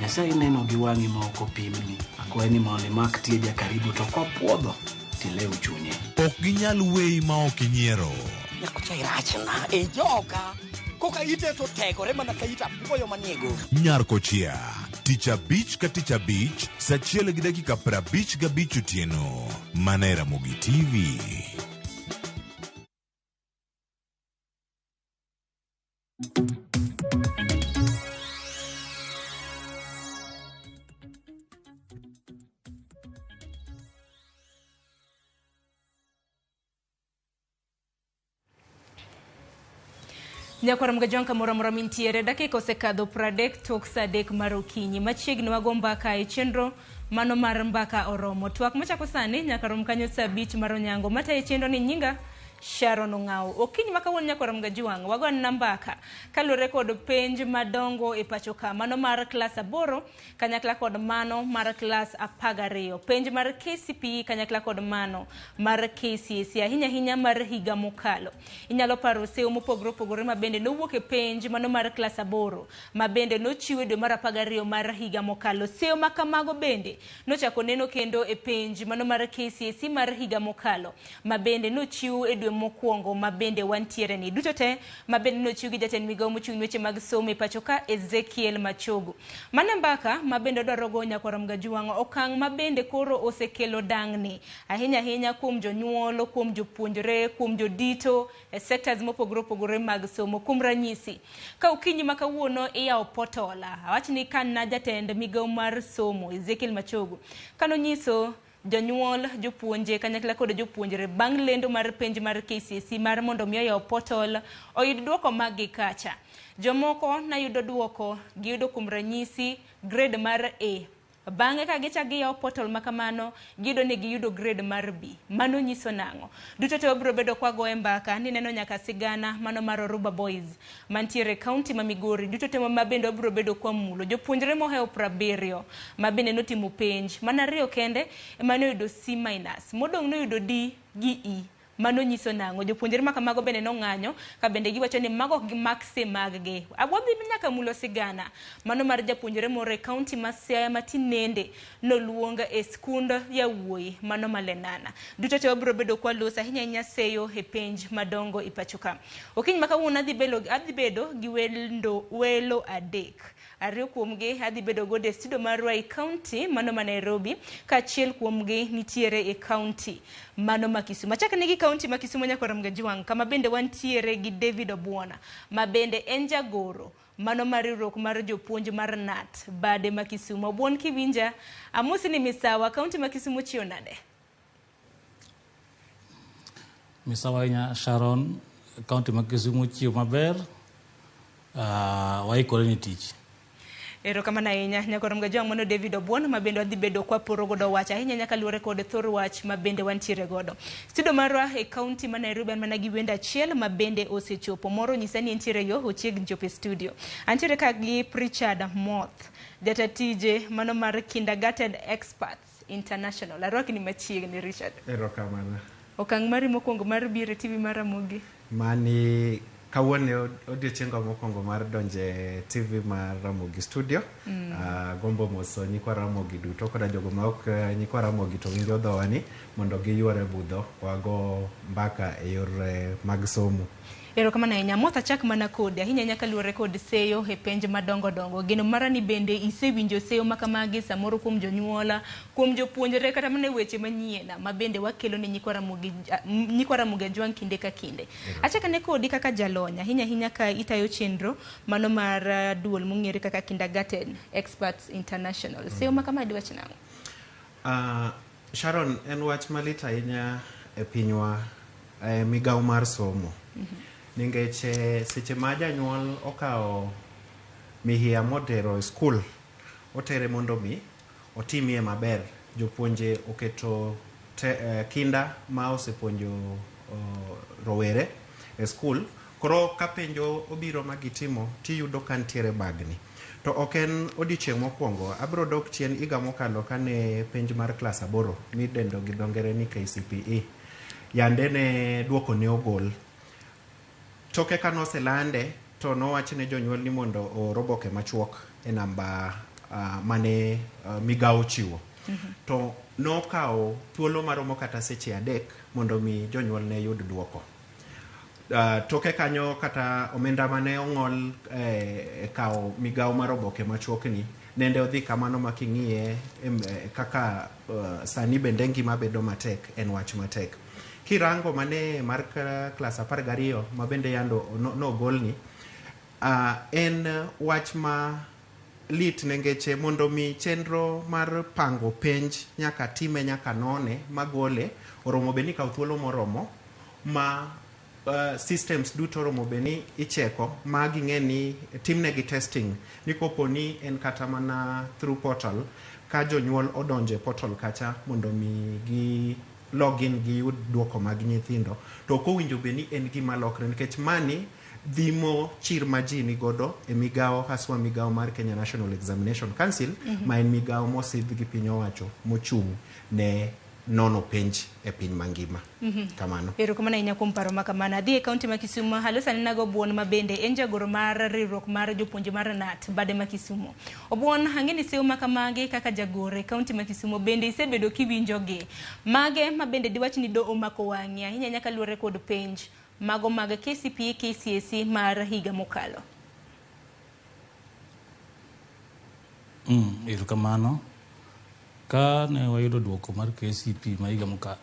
Nyasaye neno gi wang'i ma ok opimni. Akwayi ni mondo imak tieja karibu to kopuodho tilew chunye. Ok ginyal weyi ma ok inyiero. Nyakocha irachna e joka. Koka ite to tegore mana ka ita apuoyo maniego. Nyar kochia. Tich abich ka tich abich, saa 1:55 otieno. Mana e Ramogi TV. Nyakwar mgajong kamoro amora mintiere dakika osekadho 30 tok saa 3 mar okinyi. Machiegni wago mbaka e chenro mano mar mbaka oromo. Twak machako sani nyaka rom kanyo saa 5 mar onyango. Matayo chenro ni nyinga Sharon Ong'awo. Okinyi ma kawuono nyakwar mgajuang' wago na mbaka kaluwore kod penj madongo e pacho ka mano mar klas 8 kanyakla kod mano mar klas 12. Penj mar KCPE kanyakla kod mano mar KCSE ahinya ahinya mar higa mokalo. Inyalo paro sewo mopogore opogore ma bende nowuok e penj mano mar klas 8 ma bende nochiw e dwe mar 12 mar higa mokalo. Sewo ma kamago bende nochako neno kendo e penj mano mar KCSE mar higa mokalo ma bende nochiw e dwe mokwongo ma bende wantiere ni duto te ma bende nochiw gi jatend migawo mochung' weche mag somo e pacho ka Ezekiel Machogu. Mana mbaka ma bende odwaro go nyakwar Mgajuang' okang' ma bende koro osekelo dangni ahinya ahinya kuom jonyuol, kuom jopuonjre, kuom jodito e sectors mopogore opogore mag somo. Kuom ranyisi, ka okinyi ma kawuono iyawo portal, awach ni kana jatend migawo mar somo Ezekiel Machogu kanonyiso jonyuol, jopuonje kanyakla kod jopuonjre bang' lendo mar penj mar KCSE mar mondo mi oyaw portal oyud duoko mag gi kacha. Jomoko nayudo duoko giyudo kuom ranyisi grade mar A. Bang'e ka gichak giyawo portal ma kamano, giyudo ni giyudo grade mar B. Mano nyiso nang'o? Duto te wabiro bedo kwa goye mbaka ni neno nyaka sigana mano mar Oruba Boys mantiere county ma Migori. Duto te ma bende wabiro bedo kwa mulo. Jopuonjre mohewo 70 ma bende notimo penj. Mana 2 kende ema noyudo C minus. Modong' noyudo D gi E. Mano nyiso nang'o? Jopuonjre ma kamago bende nong'anyo ka bende giwacho ni mago ok maksi mag-gi. Wadhi nyaka mulo sigana mano mar japuonjre moro e kaunti ma Siaya ma tinende noluong e skund yawuoyi mano ma Lenana. Duto te wabiro bedo kwaloso ahinya ahinya seyo e penj madongo e pacho ka. Okinyi ma kawuono adhi bedo gi welo adek. Ariyo kuomgi adhi bedo godo e studio marwa e kaunti mano ma Nairobi, ka achiel kuomgi nitiere e kaunti mano ma Kisumu. Achak nigi kaunti ma Kisumu nyaka Ramogi Ajwang', kama bende wantiere gi David Obwona, ma bende en jagoro mano mar riwruok mar jopuonj mar KNUT bade ma Kisumu. Obuon kiwinja, amosi ni misawa, kaunti ma Kisumu chiew nade? Misawa ahinya Sharon, kaunti ma Kisumu chiew maber, waikore ni tich. Erokamano ahinya nyaka Ramogi Ajwang' mano David Obuon ma bende wadhi bedo kwaporo godo wach ahinya nyaka luwore kod thor wach ma bende wantiere godo. Studio marwa e kaunti ma Nairobi an mana gi wendo achiel ma bende osechopo. Moro nyisa ni entiere yo ochiegni chopo e studio. Antiere ka gi Richard Moth, jata tije mano mar Kindergarten Experts International. Arwaki ni machiegni Richard. Erokamano. Okang' mari mokwongo mar biro e TV mar Ramogi. Mani kawuono odiochienga mokwongo mar donje TV mar Ramogi Studio. Gombo moso nyikwa Ramogi duto koda jogo ma ok nyikwa Ramogi to winjo dhowani mondo giyuore budho wago mbaka e yor mag somo. Erokamano ahinya. Moth achak mana kodi ahinya nyaka luwore kod seyo e penj madongo dongo. Geno mara ni bende isewinjo seyo ma kamagi samoro kuom jonyuola, kuom jopuonjre kata mana e weche manyien ma bende wakelo ne nyikwa Ramogi Ajwang' kinde ka kinde. Achak ane kodi kaka jalony ahinya ahinya ka itayo chenro mano mar duol mong'ere kaka Kindergarten Experts International. Seyo ma kama diwach nang'o? Sharon, en wach malit ahinya e pinywa, migawo mar somo. Nikech seche ma janyuol okawo mihia motero e skul, otere mondo mi otimie maber. Jopuonje oketo kinda ma osepuonjo rowere e skul. Koro ka penjo obiro ma gitimo, tiyudo ka nitiere bagni. To ok en odiochieng' mokwongo, abiro dok chien higa mokalo kane penj mar klas 8 midendo gi dho ngere ni KCPE. Yande ne duoko ne ogol. Toke ka noselande to nowach ne jonyuol ni mondo oor oboke machuok e namba mane migawo ochiwo. To nokawo thuolo maromo kata seche 3 mondo mi jonyuol ne yud duoko. Toke kanyo kata omenda mane ong'ol e kawo migawo mar oboke machuok ni nende odhi kamano ma king'iye kaka sani bende ngima bedo matek, en wach matek. Kirango mane mar klas 12 ma bende yando nogolni, en wach ma lit nengeche mondo mi chenro mar pango penj nyaka time nyaka none magole oromo bed ni kaw thuolo moromo ma systems duto oromo bed ni icheko ma ging'e ni timnegi testing ni kopo ni en kata mana through portal ka jonyuol odonje portal kacha mondo mi gi login giyud duoko mag nyithindo to ok owinjo bed ni en gima lokre nikech mani dhimo chir ma ji nigodo e migawo haswa migawo mar Kenya National Examination Council ma en migawo mosidh gi piny owacho mochung' ne nono penj e piny mangima. Kamano. Erokamano ahinya kuom paro ma kamano. Adhi e kaunti ma Kisumu, aloso anena go Obuon ma bende en jagoro mar riwruok mar jopuonje mar KNUT bade ma Kisumu. Obuon, ang'e ni seyo ma kamagi kaka jagoro e kaunti ma Kisumu bende isebedo kiwinjogi. Mage ma bende diwach ni do omako wang'i ahinya nyaka luwore kod penj mago mag KCPE, KCSE mar higa mokalo. Erokamano. Ka ne wayudo duoko mar KCPE ma higa mokalo,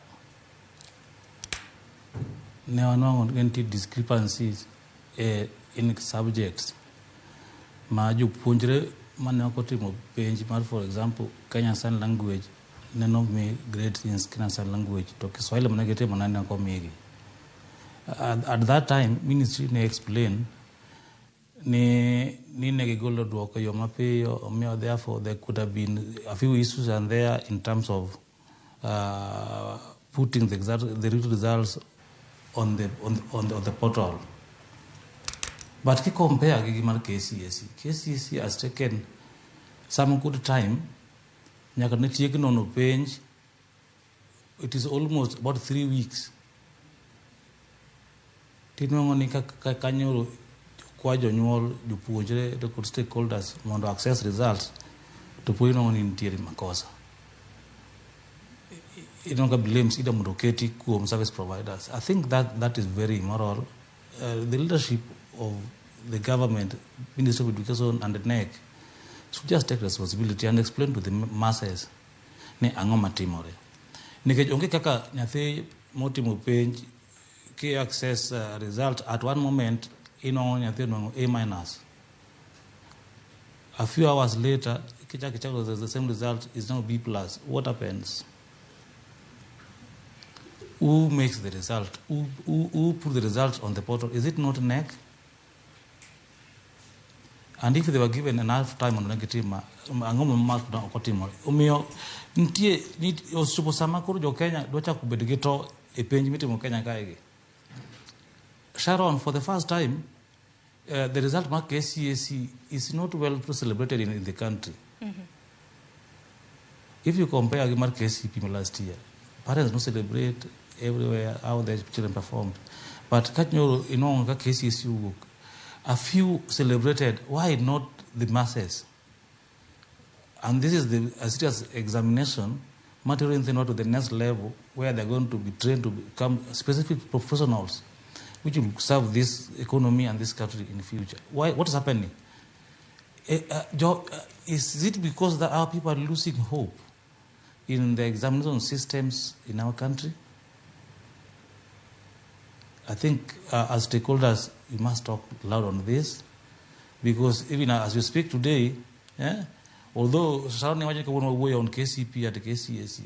ne wanwang'o ni nitie discrepancies in subjects ma jopuonjre mane ok otimo penj mar, for example, Kenya Sign Language ne nomi grades in Kenya Sign Language to Kiswahili mane gitimo ne ok omigi. At that time, ministry ne explain ni ne gigolo duoko e yo mapiyo, omiyo therefore there could have been a few issues and there in terms of putting the exact the real results on the portal. But ki compare gi mar KCSE, KCSE has taken some good time. Nyaka ne tiek nono penj, it is almost about 3 weeks. Tinwang'o ni ka kanyo kwa jonyuol, jopuonjre to kod stakeholders mondo access results to pod inwang'o ni nitiere makosa. Inwang'o ka blames ida mondo oketi kuom service providers. I think that is very immoral. The leadership of the government, Ministry of Education and the KNEC should just take responsibility and explain to the masses ni ang'o matimore. Nikech onge kaka nyathi motimo penj ki access result at one moment inwang'o nyathi onwang'o A minus. A few hours later, kichako ichako the same result is now B plus. What happens? Who makes the result? Who put the result on the portal? Is it not KNEC? And if they were given enough time mondo ne gitim ang'o ma ok otimore? Omiyo nitie osechopo sama koro jo Kenya dwa chako bedo gi to e penj mitimo Kenya kae gi. Sharon, for the first time, the result mar KCSE is not well celebrated in the country. If you compare gi mar KCPE last year, parents don't celebrate everywhere how their children performed. But ka nyoro inwang'o ka KCSE owuok, a few celebrated, why not the masses? And this is a serious examination, matero nyithindo to the next level where they're going to be trained to become specific professionals which will serve this economy and this country in the future. Why? What is happening? Is it because that our people are losing hope in the examination systems in our country? I think as stakeholders, we must talk loud on this, because even as we speak today, yeah, although Sharon wuoyo on KCPE at KCSE,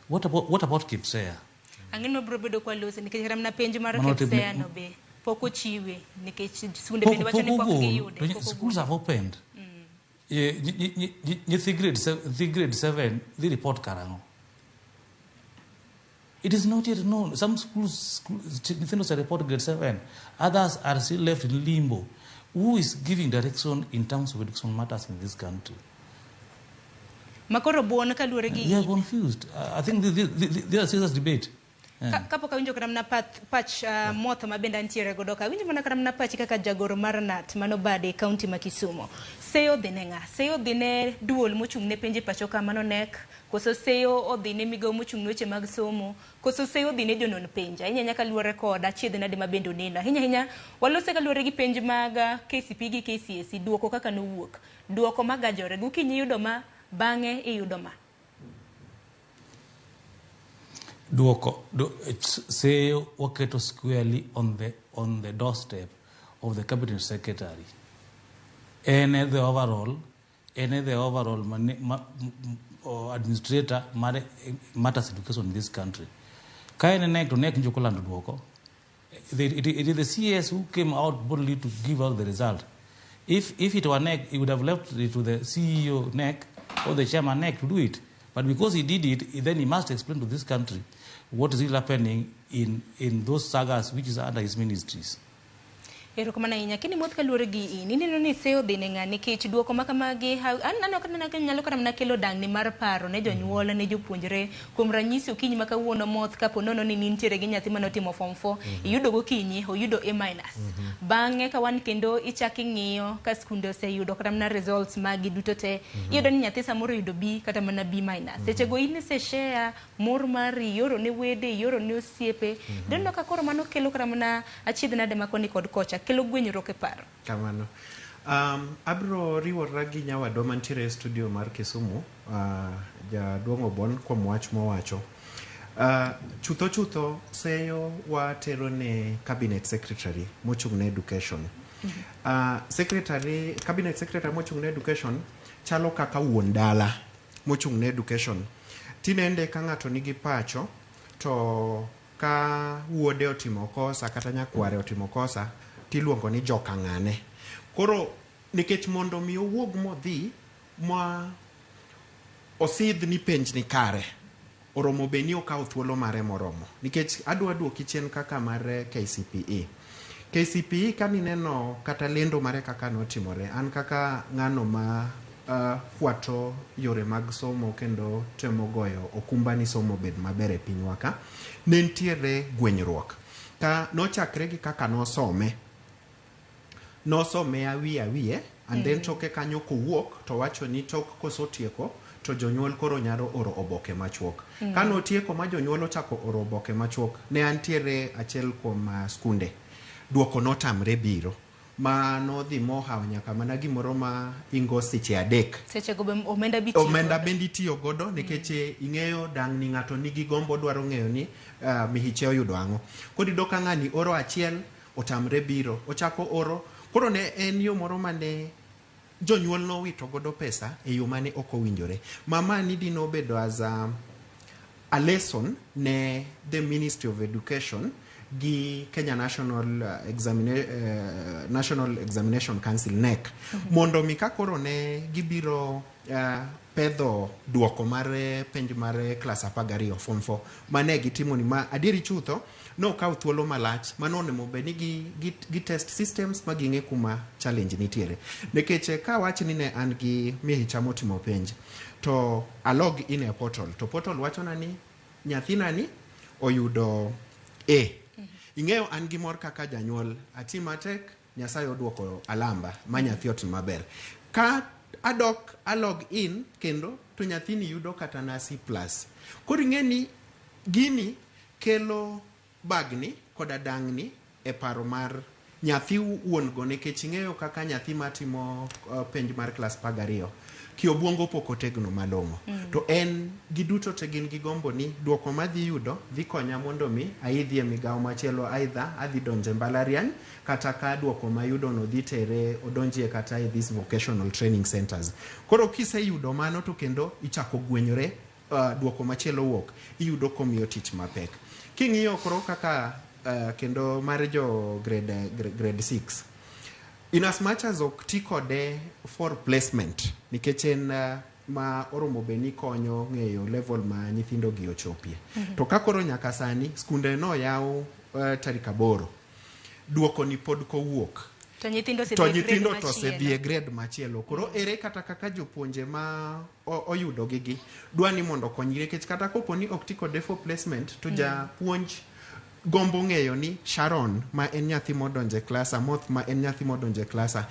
what about KPSEA? Ang'e biro bedo kwa lose nikech kata mana penj mar Mano KPSEA no be pok ochiwe nikech skunde bende wacho ni pok giyude. Pok Schools have opened. Nyithi grade 7 dhi report karang'o? It is not yet known. Some schools nyithindo report grade 7. Others are still left in limbo. Who is giving direction in terms of education matters in this country? Makoro buon kaluwore gi We are confused. I think there is serious debate. Yeah. Kapok awinjo kata mana pach Motho ma bende antiere godo ka, awinjo mana kata mana pachi kaka jagoro mar KNUT mano bade e kaunti ma Kisumu. Seyo dhi ne ng'a? Seyo dhi ne duol mochung' ne penj e pacho ka mano KNEC, koso seyo odhi ne migawo mochung' ne weche mag somo, koso seyo odhi ne jonon penj? Ahinya ahinya kaluwore kod achiedh nade ma bende oneno. Ahinya ahinya walose kaluwore gi penj mag KCPE gi KCSE, duoko kaka nowuok. Duoko magajore, gokinyi iyudo ma, bang'e iyudo ma. Duoko, seyo waketo squarely on the doorstep of the cabinet secretary. En the overall administrator mar matters education in this country. Ka en KNEC to KNEC njoko lando duoko. It is the CS who came out boldly to give out the result. If it were KNEC, he would have left it to the CEO KNEC or the chairman KNEC to do it. But because he did it, then he must explain to this country what is really happening in those sagas which is under his ministries. Erokamano ahinya. Kini Moth kaluwore gi in, ineno ni seyo dhi ne ng'a nikech duoko ma kamagi aneno ka nyalo kata mana kelo dangni mar paro ne jonyuol ne jopuonjre. Kuom ranyisi okinyi ma kawuono Moth kapo nono ni nintiere gi nyathi manotimo form 4, iyudo gokinyi oyudo A minus. Bang'e ka wan kendo ichak ing'iyo ka skunde oseyudo kata mana results magi duto te, iyudo ni nyathi samoro oyudo B kata mana B minus. Sechego in ise share mor mari, ioro ne wede, ioro ne osiepe. Ineno ka koro mano kelo kata mana achiedh nade ma koni kod kocha, kelo gwenyruok e paro. Kamano. Abro riwora gi nyawadwa mantiere e studio mar Kisumu, jaduong' Obon, kuom wach mowacho. Chutho seyo watero ne cabinet secretary mochung' ne education. Cabinet secretary mochung' ne education chalo kaka wuon dala mochung' ne education. Tinende ka ng'ato nigi pacho to ka wuode otimo kosa kata nyakware otimo kosa tiluongo ni joka ng'ane. Koro nikech mondo mi owuog modhi ma osidh ni penj ni kare, oromo be ni okawo thuolo mare moromo. Nikech adwa duoki chien kaka mar KCPE. KCPE kanineno kata lendo mare kaka notimore, an kaka ng'ano ma fuato yore mag somo kendo temo goyo okumba ni somo bed maber e pinywa ka, ne nitiere gwenyruok. Ka nochakre gi kaka nosome. Nosome awiye awiye and then toke kanyo kowuok to wacho ni tok kosotieko to jonyuol koro nyalo oro oboke machuok. Ka notieko ma jonyuol ochako oro oboke machuok, ne antiere achiel kuom skunde. Duoko notamre biro. Ma nodhi mohawo nyaka mana gimoro ma ingo seche 3. Seche go be omenda bi tiyo Omenda godo. bende itiyo godo nikech ing'eyo dang'ni ng'ato nigi gombo dwaro ng'eyo ni mihiche oyudo ang'o. Koro iyudo ka ng'ani oro achiel otamre biro, ochako oro. Koro ne en yo moro mane jonyuol nowito godo pesa e yo mane ok owinjore. Mama ni dino bedo as a lesson ne the Ministry of Education gi Kenya National Examination Council KNEC mondo mi ka koro ne gibiro pedho duoko mar penj mar klas 12 form 4 mane gitimo ni ma adieri chutho nokawo thuolo malach mano onego bed ni gi test systems ma ging'e kuma challenge nitiere nikech ka wach ni ne an gi mihicha motimo penj to a log in e portal to portal wachona ni nyathina ni oyudo A. Ing'eyo an gi mor kaka janyuol ati matek Nyasaye oduoko alamba ma nyathi otimo maber. Ka adok a log in kendo to nyathini yudo kata na C+. Koro ing'e ni gini kelo bagni koda dang'ni e paro mar nyathi wuon go nikech ing'eyo kaka nyathi matimo penj mar klas 12 ki obwongo pok otegno malong'o. To en giduto te gin gi gombo ni duoko madhi yudo dhi konya mondo mi aidhi e migawo machielo aidha adhi donjo e mbalariany kata ka duoko mayudo no dhi tere odonjie kata e these vocational training centers. Koro kiseyudo mano to kendo ichako gwenyore duoko machielo wuok iyudo komiyo tich mapek. King'iyo koro kaka kendo mar jo grade 6 in as much as ok ti kode for placement nikech en ma oromo bed ni konyo ng'eyo level ma nyithindo gi ochopie. To ka koro nyaka sani skunde noyaw tarik 8 duoko ni pod kowuok. To nyithindo osedhi To e grade nyithindo to machielo. osedhi e grade machielo. Koro ere kata kaka jopuonje ma oyudo gigi dwa ni mondo okonygi nikech kata kopo ni ok ti kode for placement to japuonj gombo ng'eyo ni Sharon ma en nyathi modonjo e klas, Amoth ma en nyathi modonjo e klasa,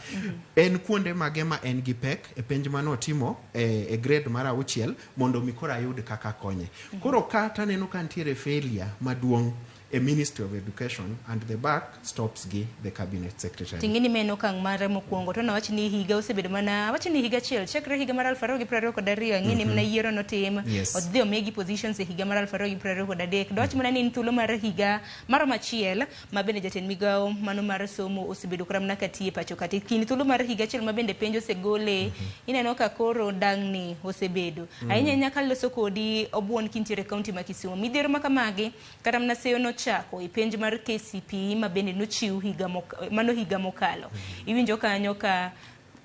en kuonde mage ma en gi pek e penj manotimo e grade mar 6 mondo mi koro ayud kaka konye. Koro kata aneno ka nitiere failure maduong' e Ministry of Education and the back stops gi the cabinet secretary. Ting'e ni meno okang' mare mokwongo to nawach ni higa osebedo mana awach ni higa achiel chakre higa mar 2022 ang'e ni mana yiero notim. Odhi omigi positions e higa mar 2023. Dwach mana ni en thuolo mar higa maromo achiel ma bende jatend migawo mano mar somo osebedo kata mana katiye pacho ka. To kind thuolo mar higa achiel ma bende penj osegole, ineno ka koro dang'ni osebedo. Ahinya ahinya kaloso kodi obuon kintiere e kaunti ma Kisumu. Midhiero ma kamagi kata mana seyo nochako e penj mar KCPE ma bende nochiw higa mano higa mokalo. Iwinjo kanyo ka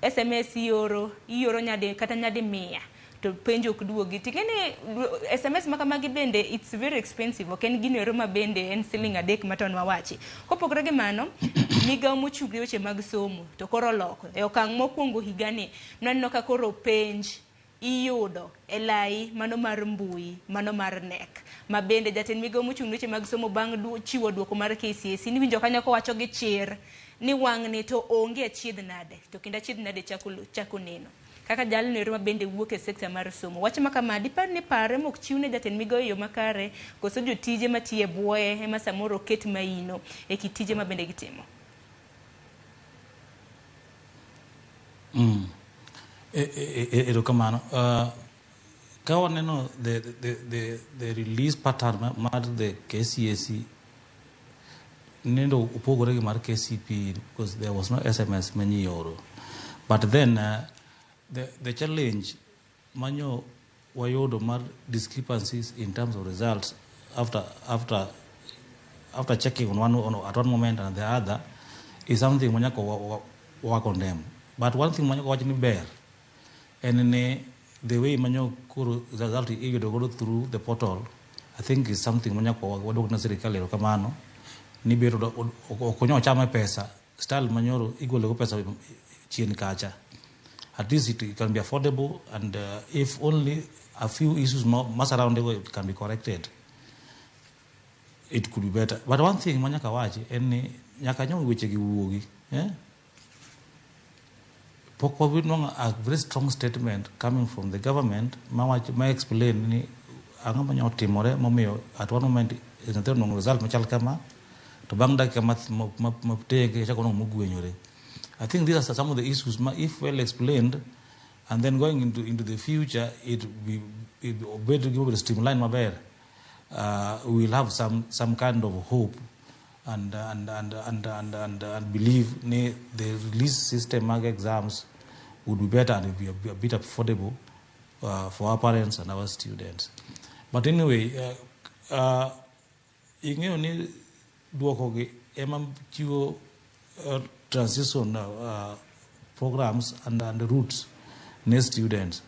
SMS ioro nyadi kata nyadi 100 to penj ok duogi. Ting'e ni SMS ma kamagi bende it's very expensive. Ok en gino ero ma bende en siling 3 ma to nwawachi. Kopogore gi mano, migawo mochung' ne weche mag somo to koro oloko. E okang' mokwongo higani, nwaneno ka koro penj iyudo e lai mano mar mbui, mano mar KNEC. Ma bende jatend migawo mochung' ne weche mag somo bang' chiwo duoko mar KCSE niwinjo kanyo kowacho gi chir ni wang'ni to onge achiedh nade, to kendo achiedh nade chako neno. Kaka jalno ero ma bende wuok e sekta mar somo. Wach ma kama dipar ni pare mok chiw ne jatend migawo e yo makare, koso jotije matiyo e bwoye ema samoro oket maino e kit tije ma bende gitimo. Erokamano. Ka waneno the release pattern mar the KCSE nendo opogore gi mar KCPE because there was no SMS manyioro. But then the challenge manyo wayudo mar discrepancies in terms of results after checking at one moment and the other is something manyako wa condemn. But one thing manyako wach ni ber en ni the way manyo koro result iyudo godo through the portal, I think is something manyako waduok ne sirikal erokamano ni bero ok onyo chame pesa style manyoro igolo go pesa chien kacha. At least it can be affordable, and if only a few issues more surrounding it can be corrected. It could be better. But one thing ma nyaka wachi en ni nyaka nyong weche gi wuogi. Eh? Pok wawinwang'o a very strong statement coming from the government ma wach ma explain ni ang'o manyalo timore momiyo at one moment nyathi onwang'o result machal kama to bang' dakika matege chako nwang'o mogwenyore. I think these are some of the issues ma if well explained and then going into the future it be it obed gima streamline maber, we will have some kind of hope and believe ni the release system mag exams would be better and be a bit affordable for our parents and our students. But anyway, ing'eyo ni duoko gi ema chiwo transition programs and routes ne students.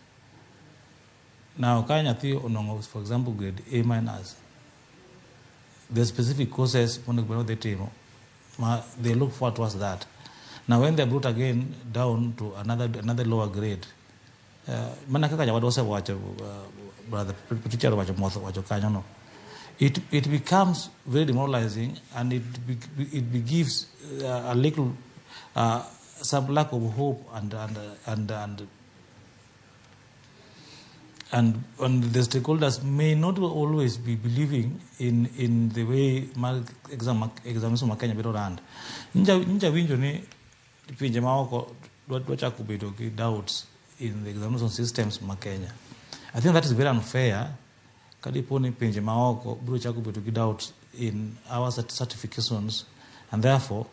Now, ka nyathi onwang'o, for example, grade A minus, the specific courses monego bed ni odhi timo, ma they look forward towards that. Now, when they brought again down to another lower grade, mana kaka jawadwa osewacho, brother teacher owacho motho wacho kanyo no, it becomes very demoralizing and it gives a little some lack of hope and the stakeholders may not always be believing in the way mag examination ma Kenya biro run. Nja winjo ni pinje maoko dwa chako bedo gi doubts in the examination systems ma Kenya. I think that is very unfair kadipo ni pinje maoko biro chako bedo gi doubts in our certifications, and therefore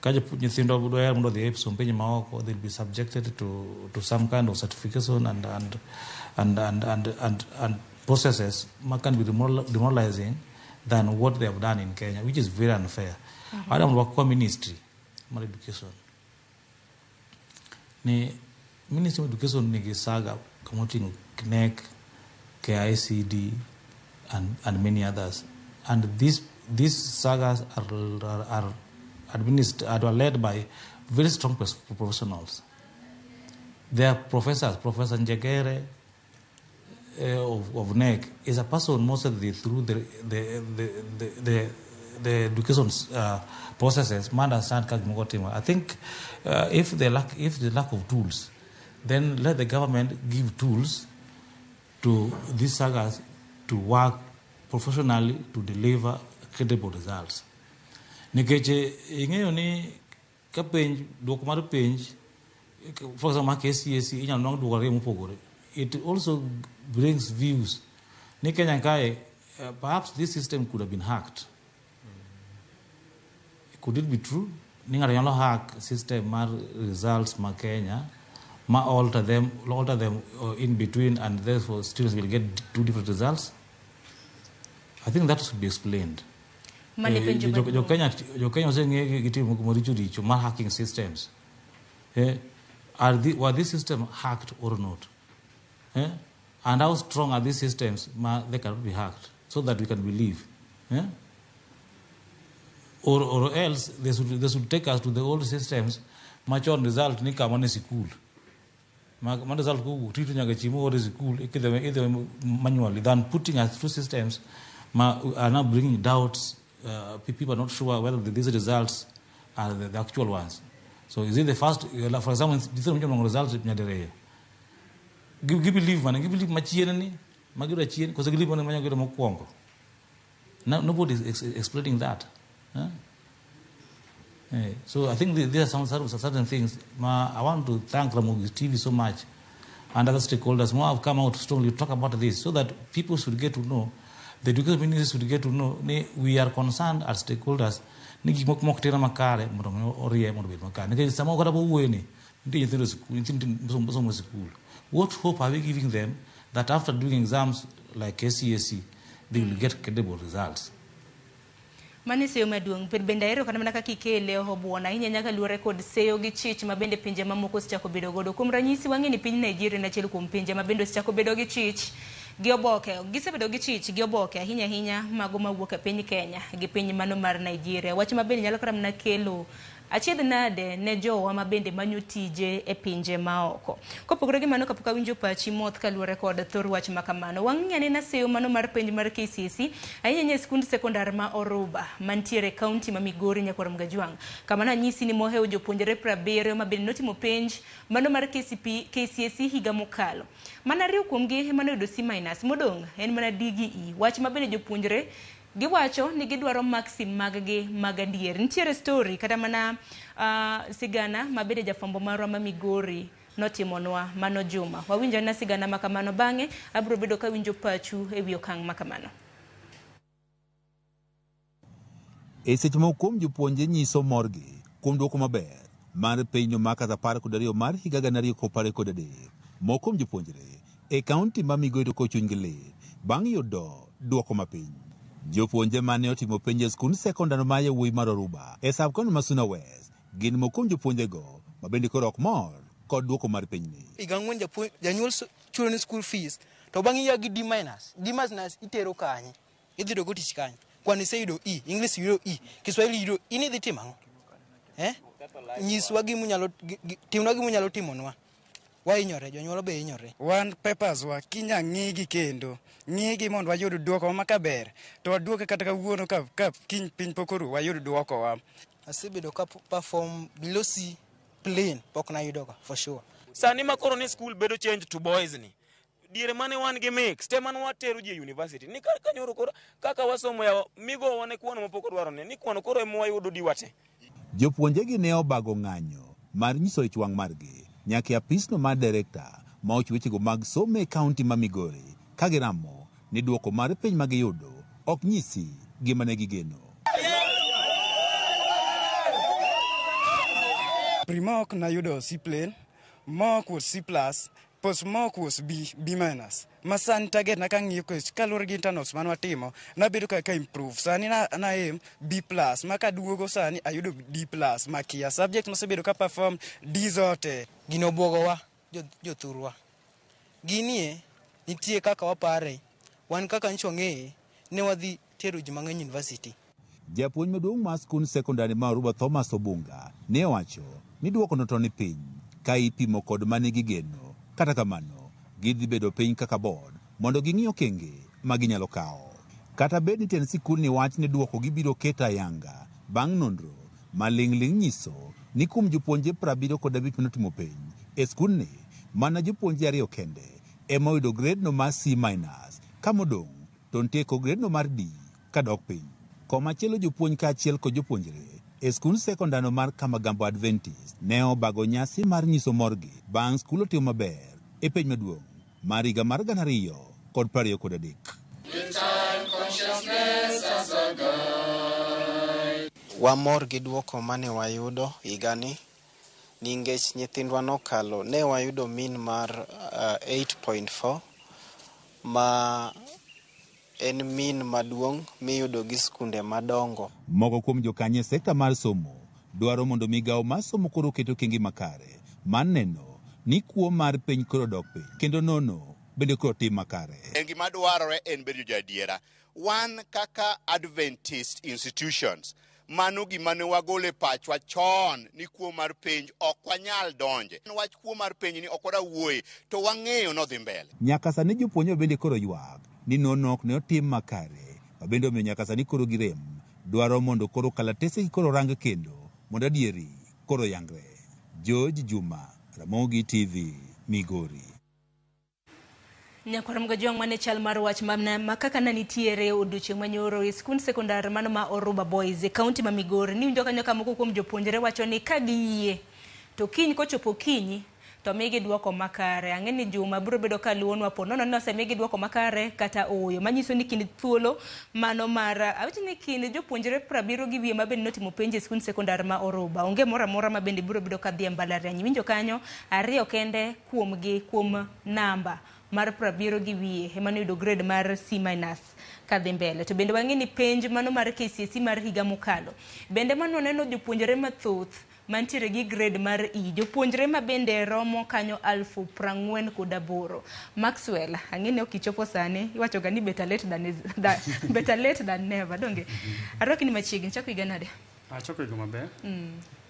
ka nyithindo dwa mondo odhi e som pinje maoko, they'll be subjected to some kind of certification and processes ma can be demoralizing than what they have done in Kenya, which is very unfair. Adam wakwa ministry mar education ni Ministry of Education nigi saga kamoting'o KNEC, KICD and many others, and these sagas are administered, are led by very strong professionals. They are professors. Professor Njegere of KNEC is a person mostly through the education processes ma understand kaka gimoko timore. I think if the lack of tools, then let the government give tools to these sagas to work professionally to deliver credible results. Nikech ing'eyo ni ka penj duoko mar penj, for example mar KCSE, inyalo nwang' duoko ariyo mopogore. It also brings views ni Kenya kae perhaps this system could have been hacked. Could it be true ni ng'ato nyalo hack system mar results ma Kenya ma alter them in between, and therefore students will get two different results? I think that should be explained. Mane penjo maduong'. Jo Kenya oseng'e gi timo moko maricho richo mar hacking systems. Were these system hacked or not? And how strong are these systems ma they cannot be hacked so that we can believe? Or else they should take us to the old systems machon result ni kama ne sikul ma result kowuok tito nyaka chieng' moor e sikul ikidhe idhe manually than putting us through systems ma are now bringing doubts. People are not sure whether these results are the actual ones. So is it the first, for example, nyithindo mochamo results nyadiriyo gi believe mane gi believe machien ni magiyudo achien koso gi believe mane manyalo yudo mokwongo? No, nobody is explaining that, huh? So I think there are some sort of certain things. Ma, I want to thank Ramogi TV so much and other stakeholders who have come out strongly to talk about this so that people should get to know, the education ministry should get to know ni we are concerned as stakeholders ni gik moko mok timre makare mondo mi orie mondo obed makare. Nikech sama kata wawuoyo ni nitie nyithindo e sikul, nyithindo somo e sikul. What hope are we giving them that after doing exams like KCSE, they will get credible results? Mano e seyo maduong'. Bende ahero kata mana kaka ikele obuon ahinya nyaka luwore kod seyo gi chich ma bende pinje mamoko osechako bedo godo. Kuom ranyisi wang'e ni piny Nigeria en achiel kuom pinje ma bende osechako bedo gi chich gi oboke. Gisebedo gi chich gi oboke ahinya ahinya mago mawuok e piny Kenya gi piny mano mar Nigeria. Wach ma bende nyalo kata mana kelo Achiedh nade ne jowa ma bende manyo tije e pinje maoko. Kopogore gi mano, kapok awinjo pachi moth kaluwore kod thor wach ma kamano, wang'i anena seyo mano mar penj mar KCSE ahinya e skund sekondar ma Oruba mantiere e kaunti ma Migori nyakwar Mgajwang'. Kama nanyisi ni mohewo jopuonjre 70 ma bende notimo penj mano mar KCSE higa mokalo. Mana 2 kuomgi ema noyudo C minus, modong' en mana D gi E. Wach ma bende jopuonjre giwacho ni gidwaro maksi mag-gi mag adier. Nitiere story kata mana sigana ma bende jafwambo marwa ma Migori notimonwa mano Juma. Wawinjo na sigana ma kamano, bang'e abiro bedo kawinjo pachu e wi okang' ma kamano. E seche moko kuom jopuonje nyiso morgi kuom dwoko maber mar penjo ma kata 12 mar higa 2023. Moko kuom jopuonjre e kaunti ma Migori to kochunygi lit bang' yudo dwoko mapiny. Jopuonje mane otimo penj e skund sekondar ma yawuoyi mar Oruba e sub-county ma Suna West gin moko kuom jopuonjego ma bende koro ok mor kod dwoko mar penjni. Higa 4 janyuol chulo ni school fees to bang' iya gi D minus, D minus itero kanye? Idhi yudo go tich kanye? Kwan iseyudo E, English yudo E, Kiswahili yudo E, in idhi timo ang'o? Nyiswa gimunyalo timnwa gimunyalo timonwa. Wahinyore, jonyuol be hinyore. Wan papers wa kinya ng'igi kendo ng'igi mondo wayud dwoko ma kaber to waduoke kata kawuono ka kiny piny pok oru wayud dwoko wa. Asebedo ka perform below C plain pok nayudoga for sure. Sani ma koro ni school bedo change to boys ni. Diere mane wan gi mix te mane watero ji e university ni kar kanyoro koro kaka wasomo yawa migo wane kwano mapok odwaro ne ni kwano koro ema wayudo diwa te. Jopuonjegi ne obago ng'anyo mar nyiso ich wang' margi nyaka e apisno mar direkta ma ochiwo wechego mag somo e kaunti ma Migori ka giramo ni dwoko mar penj ma giyudo ok nyisi gima ne gigeno. Primok nayudo C plain, Mok was C plus, post Mok was B, B minus. Ma sani target na kang'iyo kaluwore gi internals mane watimo, nabedo ka improve. Sani na aim B plus, ma kaduogo sani ayudo D plus, makia. Subject masebedo ka perform D zote. Gino obwogowa, jothurwa. Ginie, nitie kaka wapare, wan kaka nyicho wang'eye, ne wadhi tero ji mang'eny university. Japuonj maduong' mar skund sekondari ma Oruba Thomas Obunga ne owacho ni dwokono to ni piny ka ipimo kod mane gigeno. Kata kamano, gidhi bedo piny kaka board mondo ging'i okenge ma ginyalo kawo. Kata bed ni tend sikul ni wach ni dwoko gibiro keto ayanga bang' nonro ma ling'ling' nyiso ni kuom jopuonje 75 manotimo penj e skundni, mana jopuonje 2 kende ema oyudo grade no mar C minus, ka modong' to nitie kod grade no mar D kadok piny. Komachielo jopuonj kaachiel kod jopuonjre e skund sekondar mar Kamagambo Adventist ne obago nyasi mar nyiso morgi bang' skul otimo maber e penj maduong' mar higa mar 2023. Wamor gi dwoko mane wayudo higani nikech nyithindwa nokalo, ne wayudo mean mar 8.4 ma en mean maduong' miyudo gi skunde madongo. Moko kuom jokanyo e sekta mar somo dwaro mondo migawo mar somo koro oket okenge makare mar neno ni kuo mar piny koro dok piny kendo nono bende koro tim makare. En gima dwarore en bedo joadiera. Wan kaka Adventist institutions, mano gima ne wagolo e pachwa chon ni kuo mar penj ok wanyal donje. Wach kuo mar penj ni ok wadwa wuoye, to wang'eyo nodhi mbele. Nyaka sani jopuonjre bende koro ywak ni nono ok ne otim makare, ma bende omiyo nyaka sani koro girem dwaro mondo koro kalatese koro rang kendo mondo adieri koro yangre. George Juma, Ramogi TV, Migori. Nyakwar Mgajwang' mane chal mar wach ma kaka ne nitiere odiochieng' manyoro e skund sekondar mano ma Oruba Boys e kaunti ma Migori. Niwinjo kanyo ka moko kuom jopuonjre wacho ni ka giyie to kiny kochopo okinyi to migi dwoko makare. Ang'e ni Juma biro bedo ka luwonwa po nono ni osemigi dwoko makare kata ooyo. Manyiso ni kind thuolo mano mar awacho ni kind jopuonjre 70 gi wiye ma bende notimo penj e skund sekondar ma Oruba. Onge moro amora ma bende biro bedo ka dhi e mbalariany. Iwinjo kanyo 2 kende kuomgi kuom namba mar 70 gi wiye ema noyudo grade mar C minus kadhi mbele. To bende wang'e ni penj mano mar KCSE mar higa mokalo bende mano waneno jopuonjre mathoth mantiere gi grade mar E, jopuonjre ma bende romo kanyo 48,000. Maxwell, ang'e ni ok ichopo sani, iwacho ga ni better late than, better late than never, donge? Arwaki ni machiegni, chako higa nade? Achako higa maber.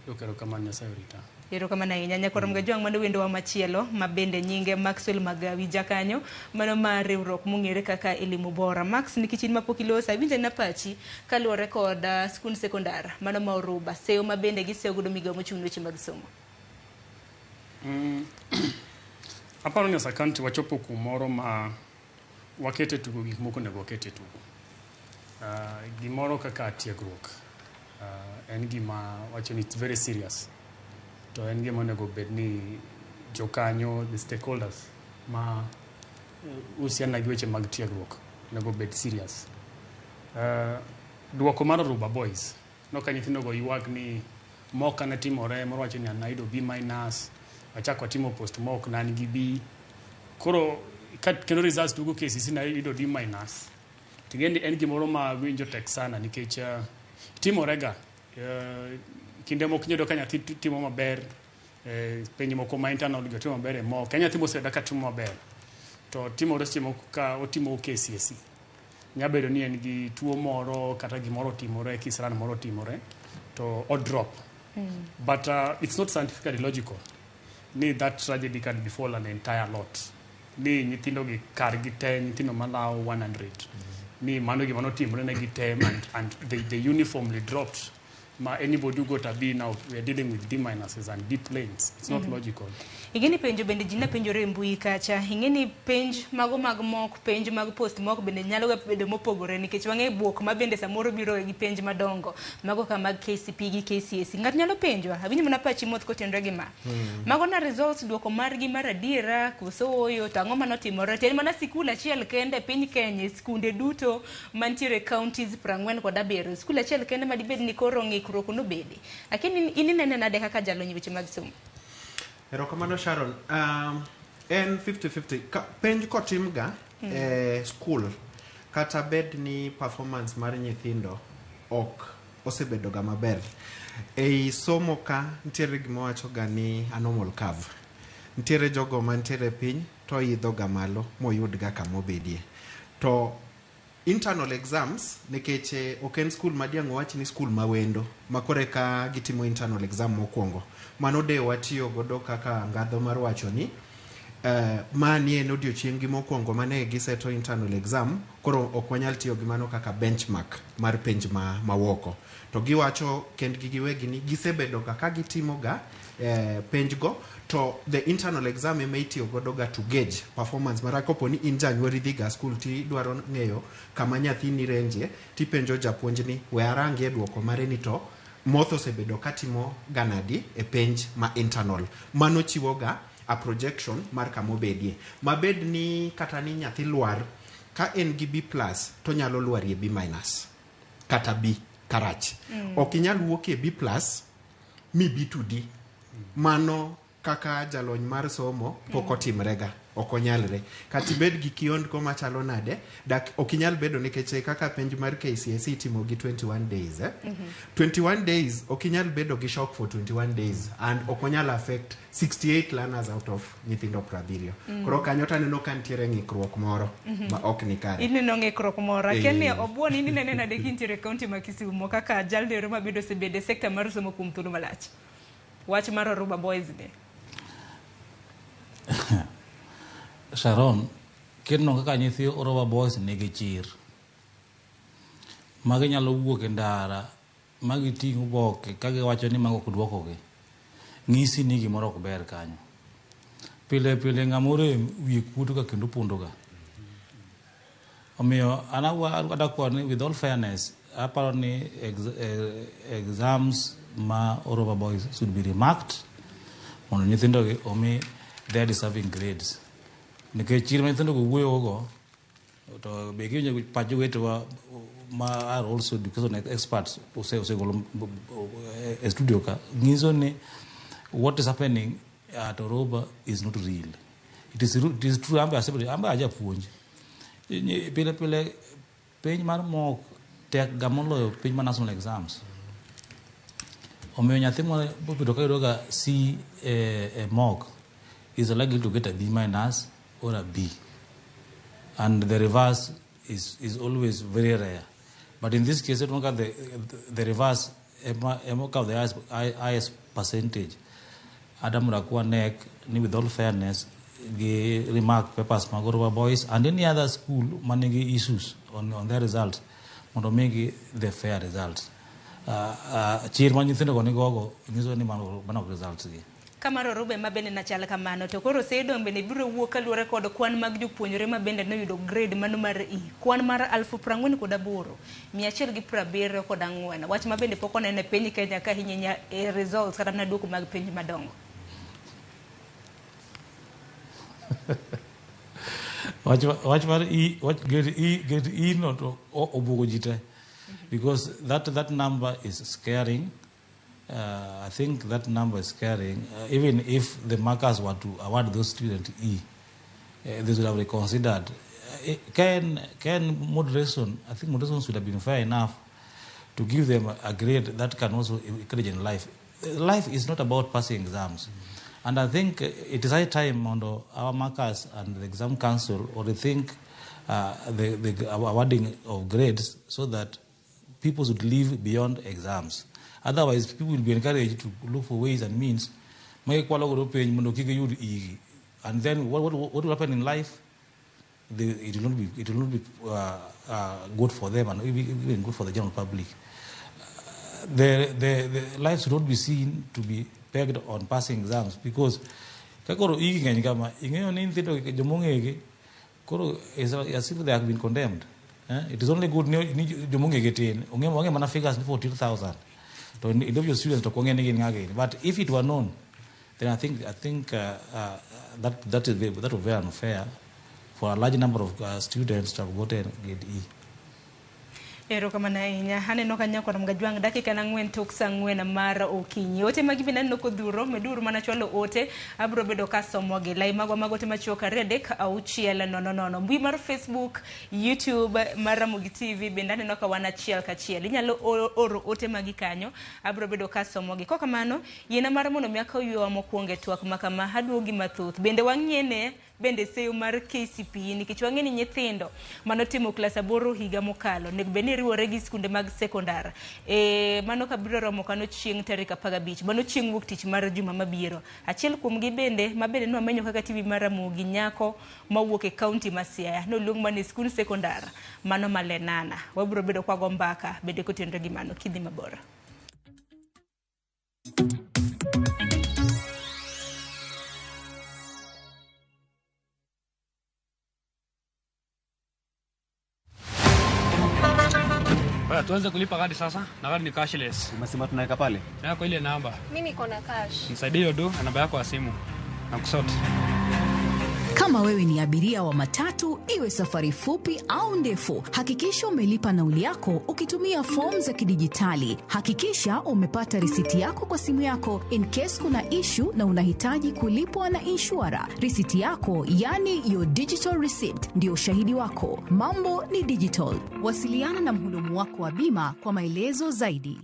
Erokamano Nyasaye orita. Erokamano ahinya nyakwar Mgajwang' mano wendowa machielo ma bende nyinge Maxwell Magawi jakanyo mano mar riwruok mong'ere kaka Elimu Bora. Max nikech in mapok iloso awinjo na pachi kaluwore kod skund sekondar mano ma Oruba seyo ma bende giseyo godo migawo mochung' ne weche mag somo. Aparo ni as a country wachopo kumoro ma wakete tugo gik moko onego waket e tugo. Gimoro kaka tiegruok en gima wacho ni it's very serious. To en gima onego bed ni jokanyo, the stakeholders ma husiana gi weche mag tiegruok onego bed serious. Duoko mar Oruba Boys, noka nyithindo go ywak ni mock ne timore, moro wacho ni an ayudo B minus, wachako watimo post mock ne an gi B. Koro ka kendo results duogo KCSE na ayudo D minus. Ting'e ni en gimoro ma winjo tek sana nikech timore ga. Kinde moko inyalo yudo ka nyathi timo maber penj moko ma internal gi otimo maber e mock. En nyathi moseyudo ka timo maber. To timore seche moko ka otimo KCSE. Nyalo bedo ni en gi tuo moro kata gimoro otimore, kisran moro otimore, to o drop. But it's not scientifically logical ni that tragedy can befall an entire lot. Ni nyithindo gi kargi te, nyithindo malawo 100. Ni mano gima notimore negi te and they uniformly dropped. Ma anybody who got a B now, we are dealing with D minuses and D planes. It's not logical. Ing'e ni penjo bende ji ne penjore e mbui kacha. Ing'e ni penj mago mag mock, penj mag post mock bende nyalo ga bedo mopogore nikech wang'e buok ma bende samoro biro gi penj madongo. Mago ka mag KCPE gi KCSE. Ng'ato nyalo penjo, awinjo mana pachi moth kotenore gi ma. Mago na results duoko margi mar adiera koso ooyo to ang'o manotimore? To en mana sikul achiel kende e piny Kenya, e skunde duto mantiere e counties 47. Sikul achiel kende madibed ni koro ng'ikruok nobede. Lakini in inene nade kaka jalony e weche mag somo? Erokamano Sharon. En 50-50. Penj kotim ga e school kata bed ni performance mar nyithindo ok osebedo ga maber. Ei somo ka nitiere gima wacho ga ni a normal curve. Nitiere jogo mantiere piny to idho ga malo moyud ga kamobedie. To internal exams nikech ok en school ma diang' wach ni school mawendo ma koro eka gitimo internal exam mokwongo. Mano de watiyo godo kaka ngadho mar wacho ni mani en odiochieng' gi mokwongo mane giseto internal exam, koro ok wanyal tiyo gi mano kaka benchmark mar penj ma woko. To giwacho kendgi giwegi ni gisebedo ga ka gitimo ga penj go, to the internal exam ema itiyo godo ga to gauge performance mara kopo ni in janyuol idhi ga school tidwaro ng'eyo kama nyathini range tipenjo japuonj ni we arangie duoko mare ni to moth osebedo katimo ga nadi e penj ma internal. Mano chiwo ga a projection mar kamobedie. Mabed ni kata ni nyathi lwar ka en gi B plus to nyalo lwarie B minus kata B karach. Ok inyal wuok e B plus mi B to D. Mano kaka jalony mar somo pok otimrega, ok onyalre. Kata ibed gi kiondko machalo nade, dak ok inyal bedo nikech kaka penj mar KCSE itimo gi 21 days. 21 days ok inyal bedo gi shock for 21 days and ok onyal affect 68 learners out of nyithindo 70. Koro kanyo taneno ka nitiere ng'ikruok moro ma ok ni kare. Ineno ng'ikruok moro. Akia ni obuon in inene nade kintiere e kaunti ma Kisumu kaka jalno ero ma bende osebedo e sekta mar somo kuom thuolo malach. Wach mar Oruba Boys ni. Sharon, kineno kaka nyithi Oruba Boys nigi chir. Magi nyalo wuok e ndara ma giting' oboke ka giwacho ni mago ok duokogi. Ng'isi ni gimoro ok ber kanyo. Pile pile ng'ama orem wiye kuodo ga kendo pondo ga. Omiyo an adakwayo ni with all fairness, aparo ni exams ma Oruba Boys should be remarked mondo nyithindo gi omi their deserving grades. Nikech chir ma nyithindo go wuoyo go to be kiwinjo pach jowetewa ma are also education experts osegolo e studio ka nyiso ni what is happening at Oruba is not real. It is true, ambe asebedo ambe ajapuonj. Pile pile penj mar mock tek ga moloyo penj mar national exams. Omiyo nyathi mobedo ka yudo ga C e mock is likely to get a B minus or a B. And the reverse is always very rare. But in this case, the reverse ema okawo the highest percentage. Adam Rakwa nek ni with all fairness gi remark papers mag Oruba Boys and any other school manigi issues on their results mondo migi the fair results. Chir ma nyithindo go nigogo nyiso ni mano ok results gi. Kamar Orube ma bende nachal kamano to koro Seidong bende biro wuok kaluwore kod kwan mag jopuonjre ma bende noyudo grade mano mar E, kwan mar 48,174, wach ma bende pok onene e piny Kenya ka ahinya e results kata mana duoko mag penj madongo. Wach mar E, wach grade E no to obuogo ji te, because that number is scaring. I think that number is scaring. Even if the markers were to award those students E, they should have reconsidered. Can moderation, I think moderation should have been fair enough to give them a grade that can also encourage in life. Life is not about passing exams. And I think it is high time mondo our markers and the exam council or rethink the awarding of grades so that people should live beyond exams. Otherwise, people will be encouraged to look for ways and means. And then what will happen in life? It will not be good for them and even good for the general public. The life should not be seen to be pegged on passing exams, because kakoro igi ng'eny kama ing'eyo ni nyithindo jomong'ege koro as if they have been condemned. It is only good ni jomong'ege tin ong'e mana figures ni 14,000 to individual students to ok ong'e ni gin ng'a gini. But if it were known, then I think that would be very unfair for a large number of students to have gotten grade E. Erokamano ahinya. Aneno ka nyakwa Mgajwang' dakika 4 tok saa 4 mar okinyi. Ote magi bende aneno kodhuro, meduru mana chwalo ote, abiro bedo kasomogi. Lai magwa mag ote machuok 2 3 6 0 0. Mbui mar Facebook, YouTube mar Ramogi TV bende aneno ka wan achiel kachiel. Inyalo oro ote magi kanyo, abiro bedo kasomogi. Kok kamano, yiena mar mondo mi akaw ywewa mokwongo e twak ma kama, aduogi mathoth. Bende wang'iene bende seyo mar KCPE nikech wang'e ni nyithindo manotimo klas 8 higa mokalo onego bed ni riwore gi skunde mag sekondar. Mano kabiro romo kano chieng' tarik 15, mano chieng' wuok tich mar juma mabiro. Achiel kuomgi bende ma bende nwamenyo kaka TV mar Ramogi, nyako mawuok e kaunti ma Siaya noluong mana e skund sekondar mano ma Lenana. Wabiro bedo kwago mbaka bende kotenore gi mano kidhi mabor. Tuanze kulipa kadi sasa, na kadi ni cashless. Umesema tunaweka pale? Na kwa ile namba. Mimi niko na cash. Nisaidie hiyo do na namba yako ya simu. Na kusort. Kama wewe ni abiria wa matatu, iwe safari fupi au ndefu, hakikisha umelipa nauli yako ukitumia fomu za kidijitali. Hakikisha umepata risiti yako kwa simu yako in case kuna issue na unahitaji kulipwa na inshura. Risiti yako, yani your digital receipt, ndio ushahidi wako. Mambo ni digital. Wasiliana na mhudumu wako wa bima kwa maelezo zaidi.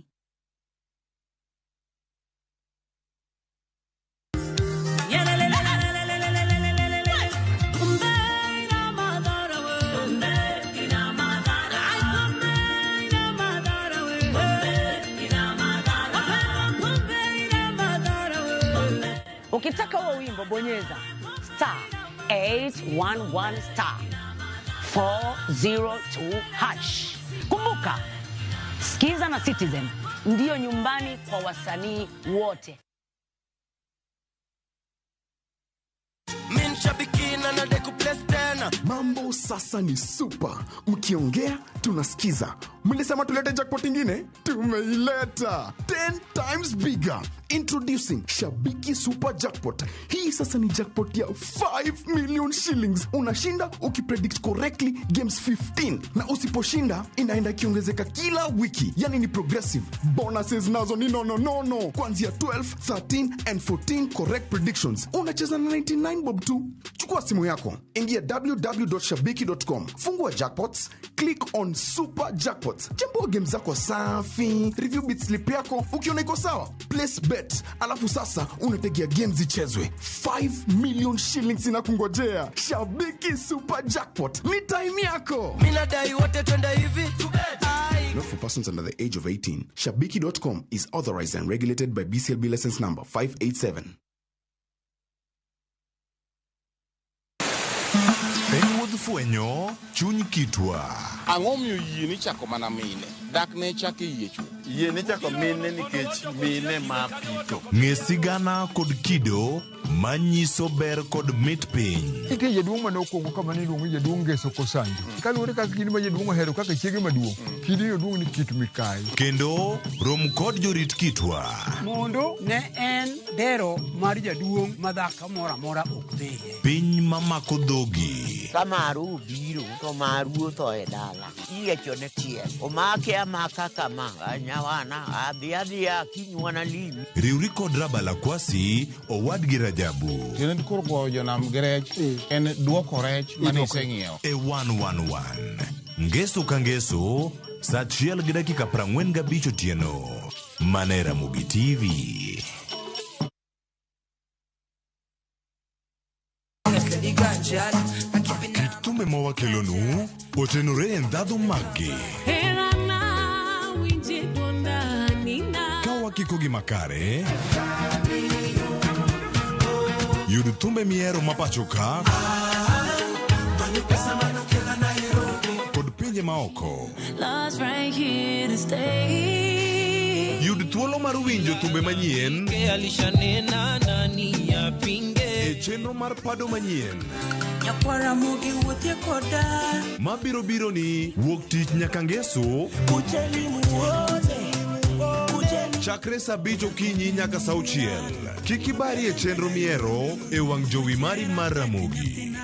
Ukitaka huo wimbo bonyeza star 811 star 402 hash. Kumbuka, Skiza na Citizen ndiyo nyumbani kwa wasanii wote. Mambo sasa ni super. Mkiongea tunasikiza. Mlisema tulete jackpot ingine? Tumeileta. 10 times bigger. Introducing Shabiki Super Jackpot. Hii sasa ni jackpot ya 5 million shillings. Unashinda ukipredict correctly games 15. Na usiposhinda inaenda ikiongezeka kila wiki. Yani ni progressive. Bonuses nazo ni no. Kuanzia 12, 13 and 14 correct predictions. Unacheza na 99 bob tu. Chukua simu yako. Ingia www.shabiki.com. Fungua jackpots, click on Super Jackpots. Chambua game zako safi, review bit slip yako, ukiona iko sawa, place bet. Alafu sasa unategea games zichezwe. 5 million shillings inakungojea. Shabiki Super Jackpot. Ni time yako. Mimi nadai wote twende hivi. Not for persons under the age of 18. Shabiki.com is authorized and regulated by BCLB license number 587. En wuodh fwenyo chuny kitwa. Ang'o miyo yie ni chako mana mine? Dak ne chak e yie chuth. Yie ni chako mine nikech mine ma pito. Ng'e sigana kod kido manyiso ber kod mit piny. Nitie jaduong' mane okwongo kama ne iluongo ni jaduong' Ngeso Kosanjo. Kaluwore kaka kidi ma jaduong' ohero kaka chiege maduong', kidino duong' ni Kit Mikayi. Kendo rom kod jorit kitwa. Mondo ne en dero mar jaduong' ma dhako moro amora ok dhiye. Piny mamako dhogi. Ka maru obiro to maru otho e dala. Iyiecho ne tiel. Omake amaka kama. Nyawana adhi adhiya kinywana limi. Riwri kod Rabala Kwasi, owadgi Rajabu. Tiende koro goyo jonam gi rech en duoko rech mane iseng'iewo. E 111. Ngeso ka ngeso, saa achiel gi dakika 45 otieno. Mana e Ramogi TV. Kit thumbe ma wakelonu otenore e ndhadhu maggi. Ka wakiko gi makare, yud thumbe mihero ma pacho ka kod pinje maoko. Yud thuolo mar winjo thumbe manyien e chenro mar pado manyien mabiro biro ni wuok tich nyaka ngeso chakre saa 5 okinyi nyaka saa 6. Kik ibari e chenro mihero e wang' jowi mari mar Ramogi.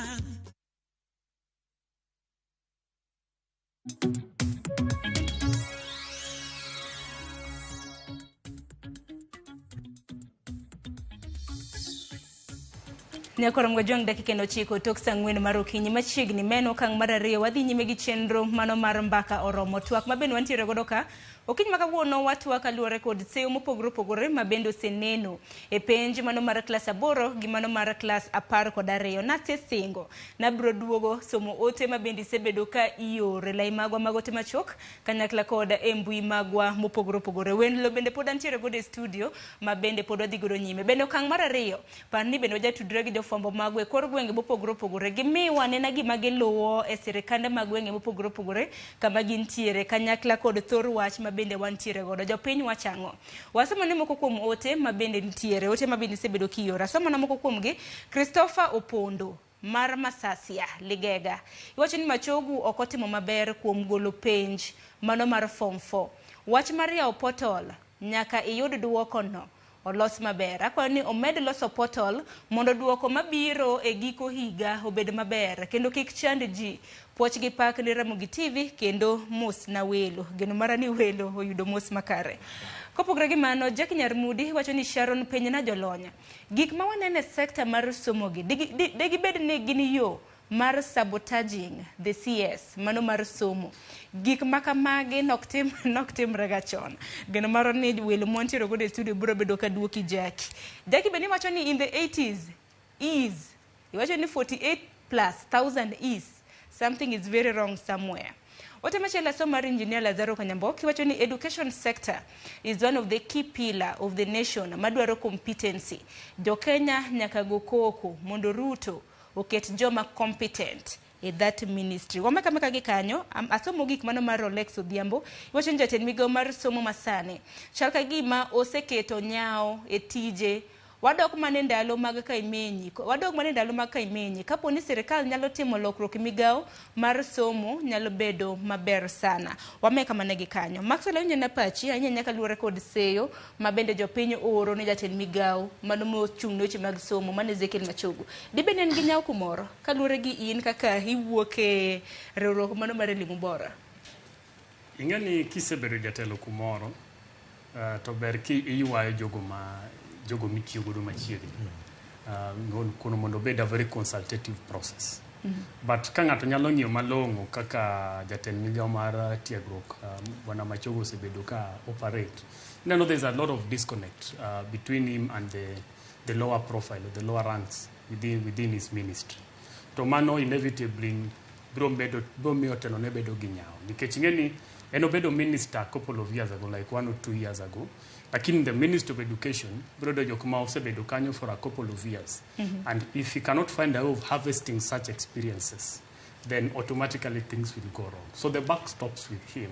Nyakoro Mgojwang' dakika en 9 tok saa 4 mar okinyi machiegni meno okang' mar 2 wadhi nyime gi chenro mano mar mbaka oromo twak ma bende wantiere godo ka okinyi ma kawuono watwak kaluwore kod seyo mopogore opogore ma bende oseneno e penj mano mar klas 8 gi mano mar klas 12. Nasesingo nabiro duogo somo ote ma bende isebedo ka iore lai magwa mag ote machuok kanyakla kod e mbui magwa mopogore opogore. Wendlo bende pod antiere godo e studio ma bende pod wadhi godo nyime. Bende okang' mar 2 par ni bende wajatudre gi jofwambo magwa e kor gwenge mopogore opogore gimiwa nena gima giluwo e sirikande mag gwenge mopogore opogore kama gintiere kanyakla kod thor wach ma bende wantiere godo. Jopiny wachang'o? Wasomo ne moko kuom ote ma bende nitiere, ote ma bende isebedo kioro. Asomo na moko kuomgi. Christopher Opondo mar Masasia Ligega iwacho ni Machogu ok otimo maber kuom golo penj mano mar form 4. Wach mar yawo portal nyaka iyud duoko no olos maber. Akwayo ni omed loso portal mondo duoko mabiro e giko higa obed maber kendo kik chand ji. Puoch gi pak ne Ramogi TV kendo mos na welo. Geno mara ni welo oyudo mos makare. Kopogore gi mano, Jack Nyarmudi wacho ni Sharon penj na jolony. Gik ma waneno e sekta mar somo gi digibed ni gin yo mar sabotaging the CS mano mar somo. Gik ma kamagi nok timre ga chon. Geno maro ni welo mwantiere godo e studio biro bedo ka duoki Jackie. Jackie bende wacho ni in the 80s is iwacho ni 48,000+ is something is very wrong somewhere. Ote machielo asomo mar Engineer Lazaro Kanyamboki wacho ni education sector is one of the key pillar of the nation madwaro competency. Jo Kenya nyaka go koko mondo Ruto oket joma competent e that ministry. Wameka meka gi kanyo, asomo gik mano mar Rolex Odhiambo, iwacho ni jatend migawo mar somo masani chal ka gima oseketo nyawo e tije. Wadok mana ndalo mag Kaimenyi, wadok mana ndalo mag Kaimenyi. Kapo ni sirikal nyalo timo lokruok e migawo mar somo nyalo bedo maber sana. Wameka mana gi kanyo. Maxwell awinjo na pachi ahinya nyaka luwore kod seyo ma bende jopiny ooro ne jatend migawo mano mochung' ne weche mag somo mano Ezekiel Machogu. Dibed ni en gi nyawo kumoro kaluwore gi in kaka iwuok e riwruok mano mar Elimu Bora? Ing'e ni kisebedo jatelo kumoro to ber ki iywayo jogo mitiyo godo machiegni. Kuno mondo obed a very consultative process. But ka ng'ato nyalo ng'iyo malong'o kaka jatend migawo mar tiegruok Bwana Machogu osebedo ka operate, ineno there's a lot of disconnect between him and the lower profile, the lower ranks within his ministry. To mano inevitably Biro bedo biro miyo telo ne bedo gi nyawo. Nikech ing'e ni en obedo minister a couple of years ago, like 1 or 2 years ago. Lakini the Ministry of Education biro yudo jok ma osebedo kanyo for a couple of years. And if he cannot find a way of harvesting such experiences, then automatically things will go wrong. So the buck stops with him.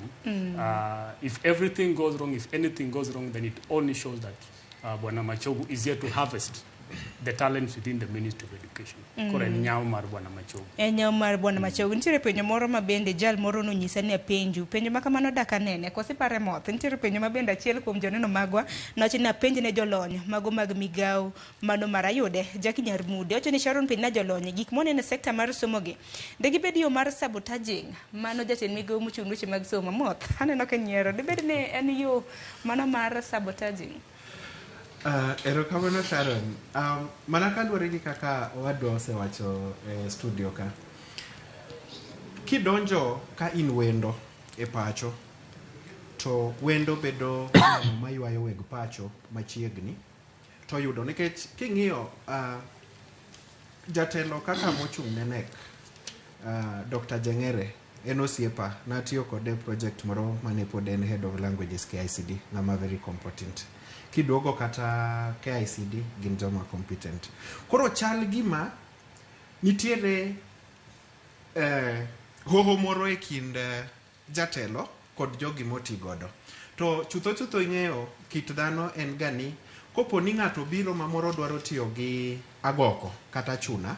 If everything goes wrong, if anything goes wrong, then it only shows that Bwana Machogu is here to harvest the talents within the Ministry of Education. Koro en nyawo mar Bwana Machogu. En nyawo mar Bwana Machogu. Nitiere penjo moro ma bende jal moro nonyisa ni apenju. Penjo ma kamano dak anene, koso ipare moth. Nitiere penjo ma bende achiel kuom joneno magwa nowacho ni apenj ne jolony mago mag migawo mano mar ayude Jackie Nyarmude. Owacho ni Sharon penj na jolony gik moneno e sekta mar somo gi. De gibed yo mar sabotaging mano jatend migawo mochung' ne weche mag somo moth. Aneno ka nyiero. Dibed ni en yo mano mar sabotaging? Erokamano Sharon. Mana kaluwore gi kaka owadwa osewacho e studio ka. Kidonjo ka in wendo e pacho, to wendo bedo ng'ano maywayo weg pacho machiegni to yudo nikech king'iyo jatelo kaka mochung' ne KNEC, Dr. Jengere en osiepa natiyo kode e project moro mane pod en head of languages KICD, ng'ama very competent. Kiduogo kata KICD gin joma competent. Koro chal gima nitiere hoho moro e kind jatelo kod jogi moti godo. To chutho chutho ing'eyo kit dhano en ga ni kopo ni ng'ato biro ma moro dwaro tiyo gi agoko kata chuna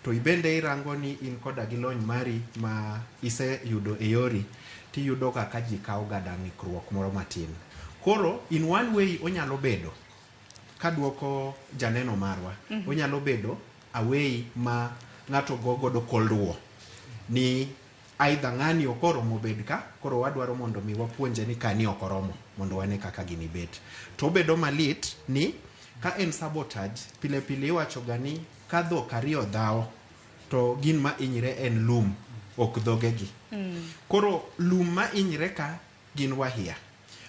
to ibende irango ni in koda gi lony mari ma iseyudo e yori tiyudo ga ka ji kawo ga dang'ikruok moro matin. Koro in one way onyalo bedo kaduoko janeno marwa onyalo bedo a way ma ng'ato go godo cold war ni either ng'ani ok oromo bed ka koro wadwaro mondo mi wapuonje ni kani ok oromo mondo wane kaka gini bet to obedo malit ni ka en sabotage pile pile iwacho ga ni ka dhok ariyo dhawo to gin ma inyre en lum ok dhogegi. Koro lum ma inyre ka gin wahia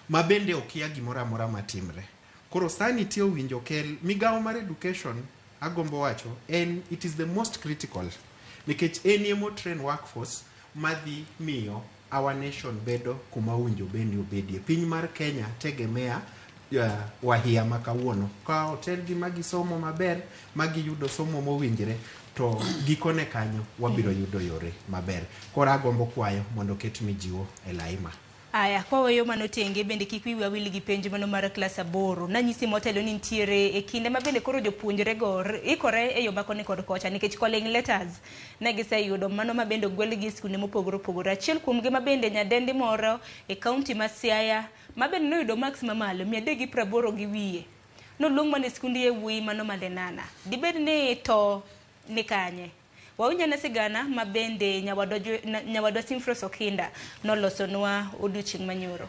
ma bende okia gimoro amora matimre. Koro sanity owinjo kel migawo mar education agombo wacho en it is the most critical nikech en emo train workforce madhi miyo our nation bedo kuma owinjo bed ni obedie. Piny mar Kenya tegemea wahia ma kawuono ka otelgi ma gisomo maber ma giyudo somo mowinjre to gikone kanyo wabiro yudo yore maber. Koro agombo kwayo mondo oket mijiwo e lai ma. Aya, kwaweyo mano tenge bende kik wiwa wil gi penj mano mar klas 8. Nanyisi motelo ni nitiere e kinde ma bende koro jopuonjre go ikore e yo ma koni kod kocha nikech calling letters ne giseyudo mano ma bende ogwelgi e skunde mopogore opogore. Achiel kuomgi ma bende nyadendi moro e kaunti ma Siaya ma bende noyudo marks mamalo 380 gi wiye. Noluong mana e skund yawuoyi mano ma Lenana. Dibed ni to ni kanye? Wawinj ane sigana ma bende nyawadwa Simfros Okinda nolosonwa odiochieng' manyoro.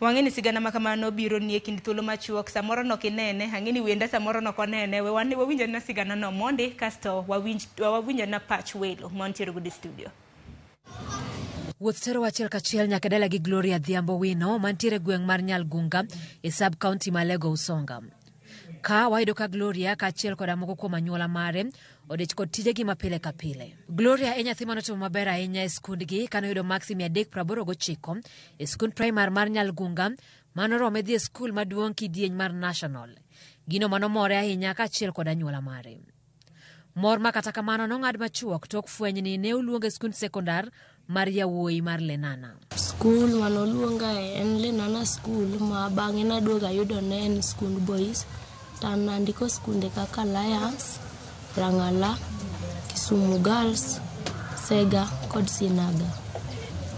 Wang'e ni sigana ma kamano biro ni e kind thuolo machuok, samoro nok inene, ang'e ni wenda samoro nok onene, we wan wawinj anena sigana no mondi kasto wawinj anena pach welo mantiere godo e studio. Wuoth terowa achiel kachiel nyaka dala gi Gloria Adhiambo Wino mantiere gweng' mar Nyalgunga e sub county ma Alego Usonga. Ka wayudo ka Gloria kaachiel koda moko kuom anyuola mare odich kod tijegi ma pile ka pile. Gloria e nyathi manotimo maber ahinya e skundgi kanoyudo maksi 389 e skund primar mar Nyalgunga manorome dhi e skul maduong' kidieny mar National. Gino manomore ahinya kaachiel kod anyuola mare. Mor ma kata kamano nong'ad machuok tok fweny ni ne oluonge e skund sekondar mar yawuoyi mar Lenana. Skul manoluongae en Lenana School ma bang'e naduogo ayudo ne en skund boys. To an nandiko skunde kaka Alliance, Rang'ala, Kisumu Girls, Sega kod Sinaga.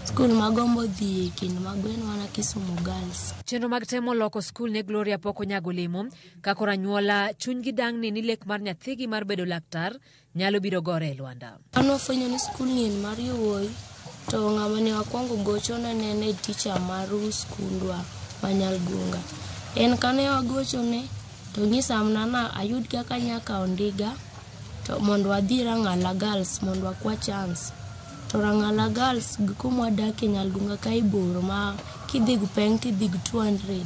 Skul magombo dhiye kind mago en mana Kisumu Girls. Chenro mag temo loko skul ne Gloria pok onyago olemo ka koro anyuola chunygi dang'ni ni lek mar nyathigi mar bedo laktar nyalo biro gore e lwanda. An wafwenyo ni skul ni en mar yawuoyi to ng'ama ne wakwongo gochone ne en teacher mar skundwa ma Nyalgunga. En kane wagochone to onyisa mana ni ayud kaka anya kawo ndiga to mondo wadhi Rang'ala Girls mondo wakwa chance. To Rang'ala Girls gi kuma wadakie Nyalgunga kae bor ma kidhi gi peng tidhi gi 200.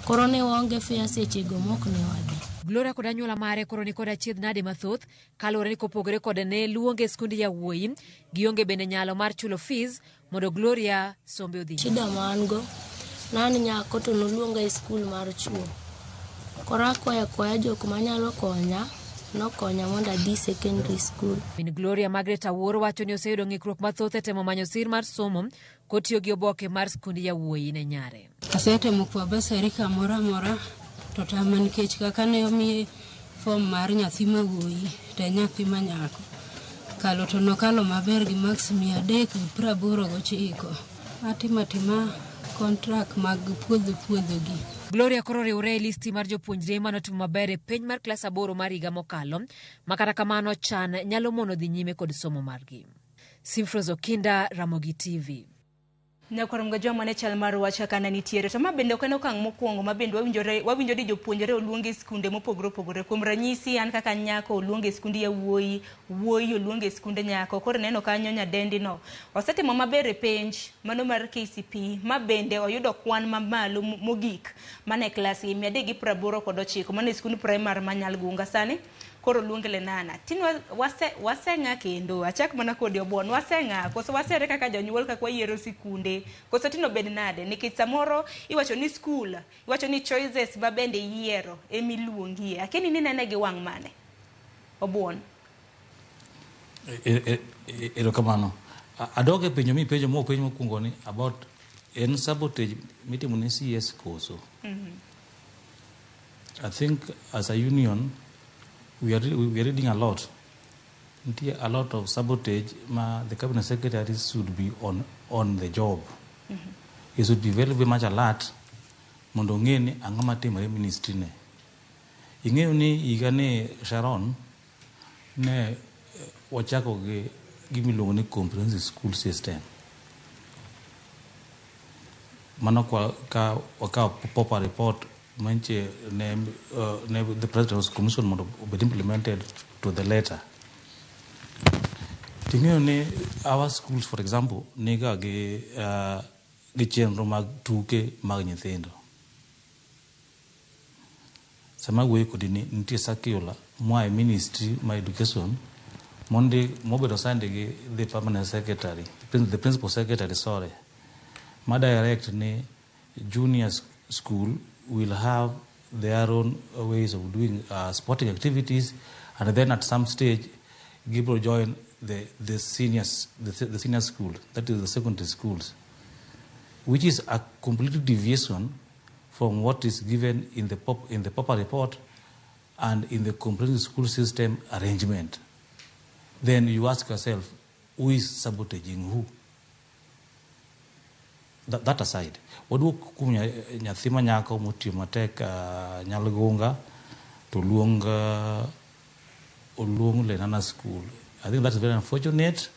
Koro ne waonge fare sechego mok ne wadhi. Gloria kod anyuola mare koro ni kod achiedh nade mathoth kaluwore ni kopogore kod ne luonge e skund yawuoyi, gionge bende nyalo mar chulo fees mondo Gloria sombe odhi nyime. Shida ma an go, ne an nyako to noluonga e skul mar chuo. Koro akwayo akwaya jok manyalo konya, nokonya mondo adhi secondary school. Min Gloria Margaret Awuor wacho ni oseyudo ng'ikruok mathoth e temo manyo sir mar somo kotiyo gi oboke mar skund yawuoyi ne nyare. Asetemo kwa basari kamoro amora to tama nikech kaka ne omiye fom mar nyathi ma wuoyi to en nyathi ma nyako. Kalo to nokalo maber gi maks 389. Atimo atima kontrak mag puodho puodho gi. Gloria koro oriwre e listi mar jopuonjre manotimo maber e penj mar klas aboro mar higa mokalo, ma kata kamano chan nyalo mono dhi nyime kod somo margi. Simfros Okinda, Ramogi TV. Nyakwar Mgajwa mane chal mar wach kaka ne nitiere to ma bende ok en okang' mokwongo ma bende wawinjore wawinjo ni jopuonjre oluongi e skunde mopogore opogore. Kuom ranyisi an kaka nyako oluongi e skund yawuoyi, wuoyi oluongi e skund nyako. Koro ineno kanyo nyadendi no osetimo maber e penj mano mar KCPE ma bende oyudo kwan mamalo mogik mana e klas gi 389 mano e skund primar ma Nyalgunga. Sani koro oluong Lenana. Tin wase waseng'a kendo achak mana kodi Obuon waseng'a koso wasere kaka jonyuol kaka wayiero sikunde koso tino bed nade nikech samoro iwacho ni skul iwacho ni choices ma bende iyiero emiluongie akia ni ninene gi wang' mane Obuon. Erokamano. Adok e penjo mipenjo mopenj mokwongo ni about en sabotage mitimo ne CS koso. I think as a union we are reading a lot. Nitie a lot of sabotage ma the cabinet secretary should be on the job. He should be very, very much alert mondo ong'e ni ang'o matimore e ministry ne. Ing'eyo ni higa ni Sharon ne wachako gi gimiluongo ni comprehensive school system. Mano kwa ka wakawo proper report mantie ne the president's commission mondo obed implemented to the letter. Ting'eyo ni our schools for example niga gi chenro mag tuke mag nyithindo. Sama awuoyo kodi ni nitie circular moa e ministry mar education mondi mobedo signed gi the permanent secretary, the principal secretary sorry, ma direct ni junior school will have their own ways of doing sporting activities and then at some stage gibro join the senior school, that is the secondary schools, which is a complete deviation from what is given in the proper report and in the comprehensive school system arrangement. Then you ask yourself, who is sabotaging who? That aside, waduok kuom nyathi ma nyako motiyo matek Nyalgunga to luong oluong Lenana School. I think that's very unfortunate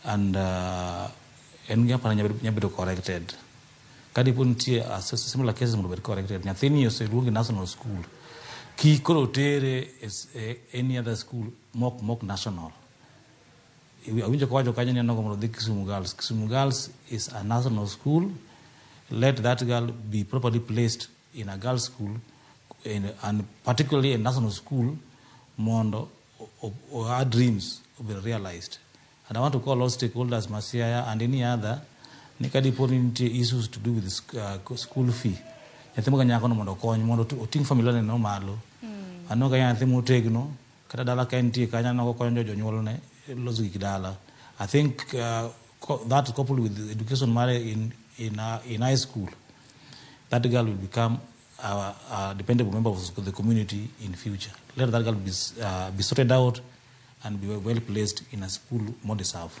and en gima aparo ni nya bedo corrected. Ka dipo nitie similar cases mondo obed corrected. Nyathini oseluong e national school. Kik koro tere e any other school mok national. Awinjo kowacho kanyo ni onego mondo odhi Kisumu Girls. Kisumu Girls is a national school. Let that girl be properly placed in a girls school and particularly a national school mondo her dreams obed realized. And I want to call all stakeholders, Masiaya and any other, ni ka dipo ni nitie issues to do with school fee. Nyathi ma nyako no mondo okony mondo oting' familia ne no malo. Aneno ka nyathi motegno kata dala ka entie kanyo aneno kokonyo jonyuolne loso gik dala. I think that coupled with the education mare in high school, that girl will become a dependable member of the community in future. Let that girl be sorted out and be well placed in a school more deserve.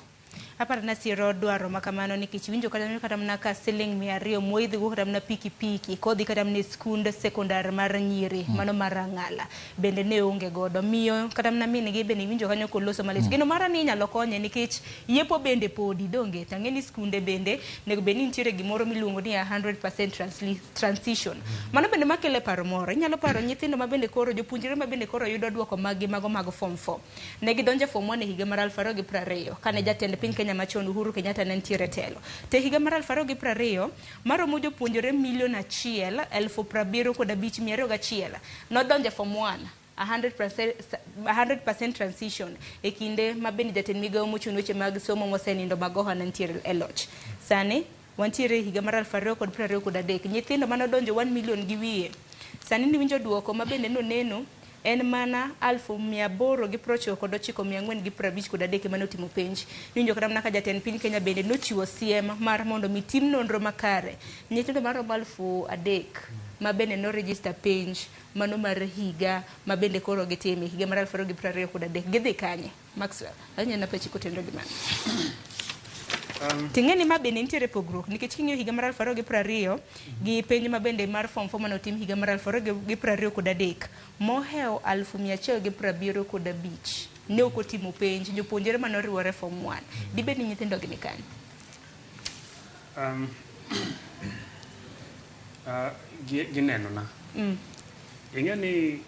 Aparo na siro dwaro ma kamano nikech winjo kata mana ka siling 200 moidhi go kata mana pikipiki kodhi kata mana e skund sekondar mar nyiri mano mar Rang'ala bende ne onge godo miyo kata mana min gi bende iwinjo kanyo koloso malich. Geno mara ni inyalo konye nikech yepo bende podi donge tang'e ni skunde bende onego bed ni nitiere gimoro miluongo ni 100% transition. Mano bende makelo paro moro inyalo paro nyithindo ma bende koro jopuonjre ma bende koro yudo duoko mag gi mago mag form 4 ne gidonjo e form 1 e higa mar 2020 kane jatend piny Kenya machon Uhuru Kenyatta ne nitiere telo. To e higa mar 2020 maromo jopuonjre 1,075,201 nodonjo e form 1 100%, 100% transition e kinde ma bende jatend migawo mochung' weche mag somo mosenindo Magoha ne nitiere e loch. Sani wantiere e higa mar 2023, nyithindo manodonjo 1 million gi wiye. Sani niwinjo duoko ma bende noneno en mana 899,453 ema notimo penj. Niwinjo kata mana ka jatend piny Kenya bende nochiwo siem mar mondo mi tim nonro makare. Nyithindo maromo 3,000 ma bende norejista penj mano mar higa ma bende koro gitime higa mar 2023 gidhi kanye? Maxwell, anyalo na pachi kotenore gi mano. Ting'e ni ma bende nitiere pogruok nikech king'iyo higa mar 2020 gi penj ma bende mar form 4 manotim higa mar 2023 mohewo 175,000 ne ok otimo penj jopuonjre manoriwore form 1. Dibed ni nyithindo gi ni kanye? Gineno na. Ing'e ni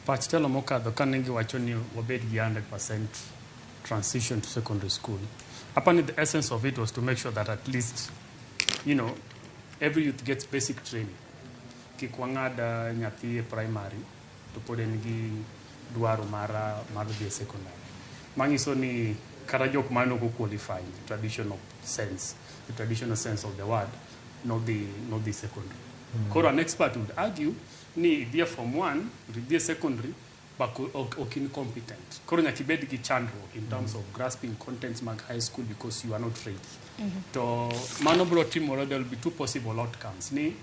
pach telo mokadho kane giwacho ni wabed gi 100% transition to secondary school. Apparently the essence of it was to make sure that at least, you know, every youth gets basic training. Kik wang'ad nyathi e primary to pod en gi dwaro mar dhi e secondary. Manyiso ni kata jok mane ok qualify in the traditional sense, the traditional sense of the word, not the secondary. Koro an expert would argue ni idhi e form 1, idhi e secondary, but ok incompetent. Koro nyaka ibed gi chandruok in terms of grasping contents mag high school because you are not ready. To mano biro timore, there will be two possible outcomes. Ni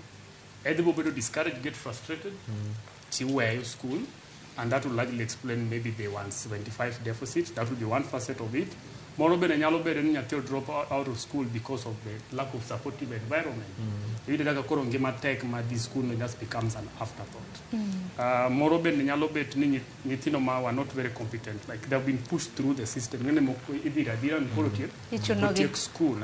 either will bedo discouraged, get frustrated, tiweyo school, and that will largely explain maybe the 175 deficit. That will be one facet of it. Moro bende nyalo bedo ni nyathi drop out of school because of the lack of supportive environment. Iyudo kaka koro ngima tek ma dhi school no just becomes an afterthought. Moro bende nyalo bet ni nyithindo ma were not very competent, like they have been pushed through the system. Ng'ene moko idhiro adhira ni koro tiek school.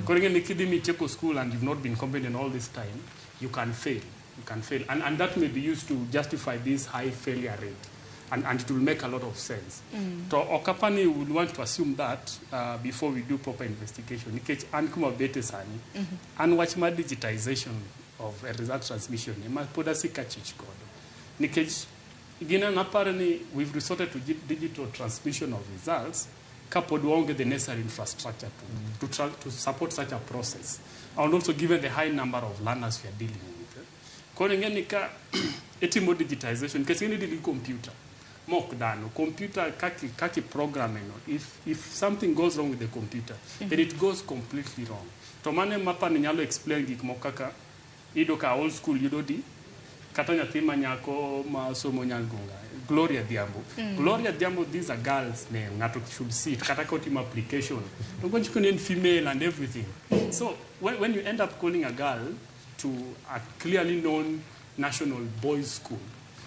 Koro ing'e ni kidhi mitieko school and you've not been competent all this time, you can fail. You can fail. And that may be used to justify this high failure rate. And it will make a lot of sense. To Okapani would want to assume that before we do proper investigation. Nikech an kuma bete sani, an wach mar digitization of a result transmission, ema pod asika chich godo. Nikech gina naparo ni we've resorted to digital transmission of results kapod waonge the necessary infrastructure to support such a process. And also given the high number of learners we are dealing with. Koro ing'e ni ka itimo digitization, nikech ing'e ni deal gi computer. Mok dhano, computer kaki programming, if something goes wrong with the computer, then it goes completely wrong. To mane mapani nyalo explain gik moko kaka iyudo ka old school yudo di kata nyathi ma nyako ma somo Nyalgunga, Gloria Dhiambo. Gloria Dhiambo, these are girls' name, ng'ato should see it, kata ka otimo application. To gocho ni en female and everything. So when you end up calling a girl to a clearly known national boys' school,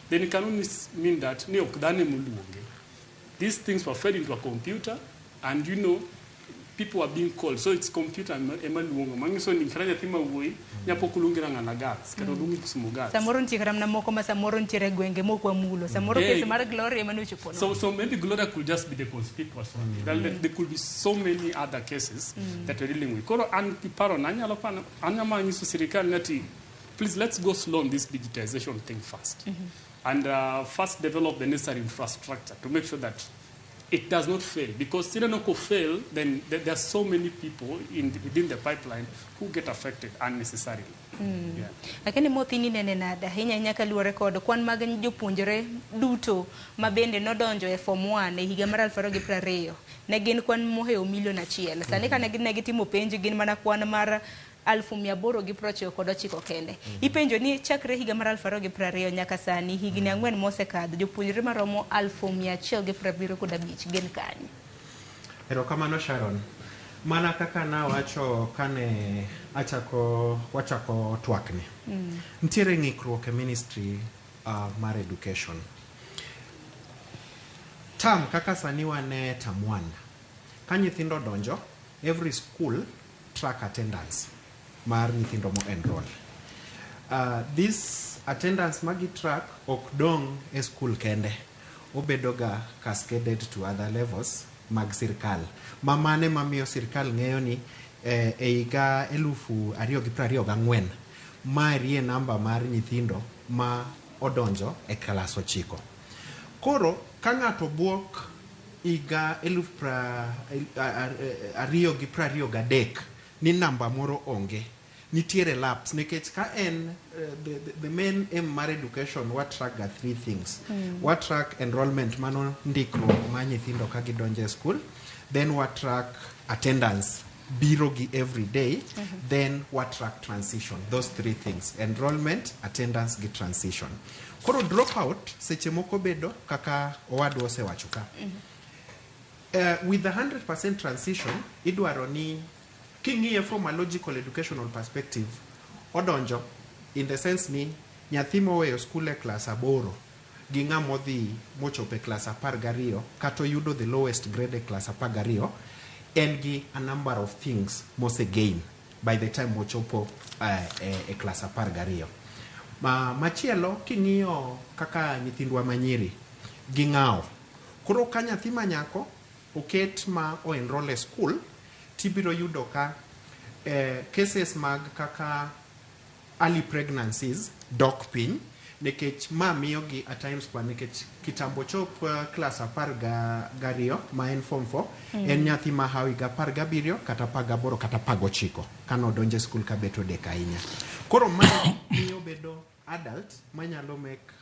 then it can only mean that ni ok dhano emoluonge. These things were fed into a computer, and you know, people are being called. So it's computer ema luongo. Manyiso ni kata nyathi ma wuoyi nyapok oluongi Rang'ana Girls, kata oluongi Kisumu Girls. Samoro nitie kata mana moko ma samoro nitiere gwenge mok wamulo. Samoro case mar Gloria ema nochopo. So maybe Gloria could just be the conspicuous one. There could be so many other cases that we're dealing with. Koro an paro na anyalo pano anyalo nyiso sirikal ni please let's go slow on this digitization thing first. And first develop the necessary infrastructure to make sure that it does not fail. Because if it doesn't fail, then there are so many people within the pipeline who get affected unnecessarily. Yeah. Lakini mothini nene nade ahinya ahinya kaluwore kod kwan mag jopuonjre duto ma bende nodonjo e form 1 e higa mar 2020 ne gin kwan mohewo 1 million. Sani ka ne gitimo penj gin mana kwan mar 899 kende. Ipenjo ni chakre higa mar 2020 nyaka sani higni 4 mosekadho jopuonjre maromo 175 gin kanye? Erokamano Sharon. Mana kaka nawacho kane wachako twakni. Nitiere ng'ikruok e ministry mar education. Term kaka sani wan e term 1. Ka nyithindo donjo, every school track attendance mar nyithindo mo enroll. This attendance magi track ok dong e school kende. Obedo ga cascaded to other levels mag sirkal ma mane mamiyo sirkal ng'eyo ni e higa 2024 marie namba mar nyithindo ma odonjo e klas 9. Koro ka ng'ato buok higa 2023 ni namba moro onge, nitiere lapse nikech ka en the main aim mar education wa track ga three things. Wa track enrollment, mano ndikruok mar nyithindo ka gidonjo e school, then wa track attendance, biro gi every day, then wa track transition. Those three things, enrollment, attendance gi transition. Koro dropout seche moko bedo kaka owadwa osewacho ka. With the 100% transition, idwaro ni king'iye from a logical educational perspective, odonjo in the sense ni nyathi moweyo skul e klas 8 gi ng'ama odhi mochopo e klas 12 kata oyudo the lowest grade e klas 12 en gi a number of things mose gain by the time mochopo e klas 12. Machielo king'iyo kaka nyithindwa manyiri ging'awo. Koro ka nyathi manyako oket ma o-enroll e school, tibiro yudo ka cases mag kaka early pregnancies dok piny nikech ma miyo gi at times kwa nikech kitambo chop klas 12 ma en form 4 en nyathi ma hawi ga 17 kata 18 kata 19 kano odonjo e school ka bet odek ahinya. Koro ma miyo bedo adult manyalo make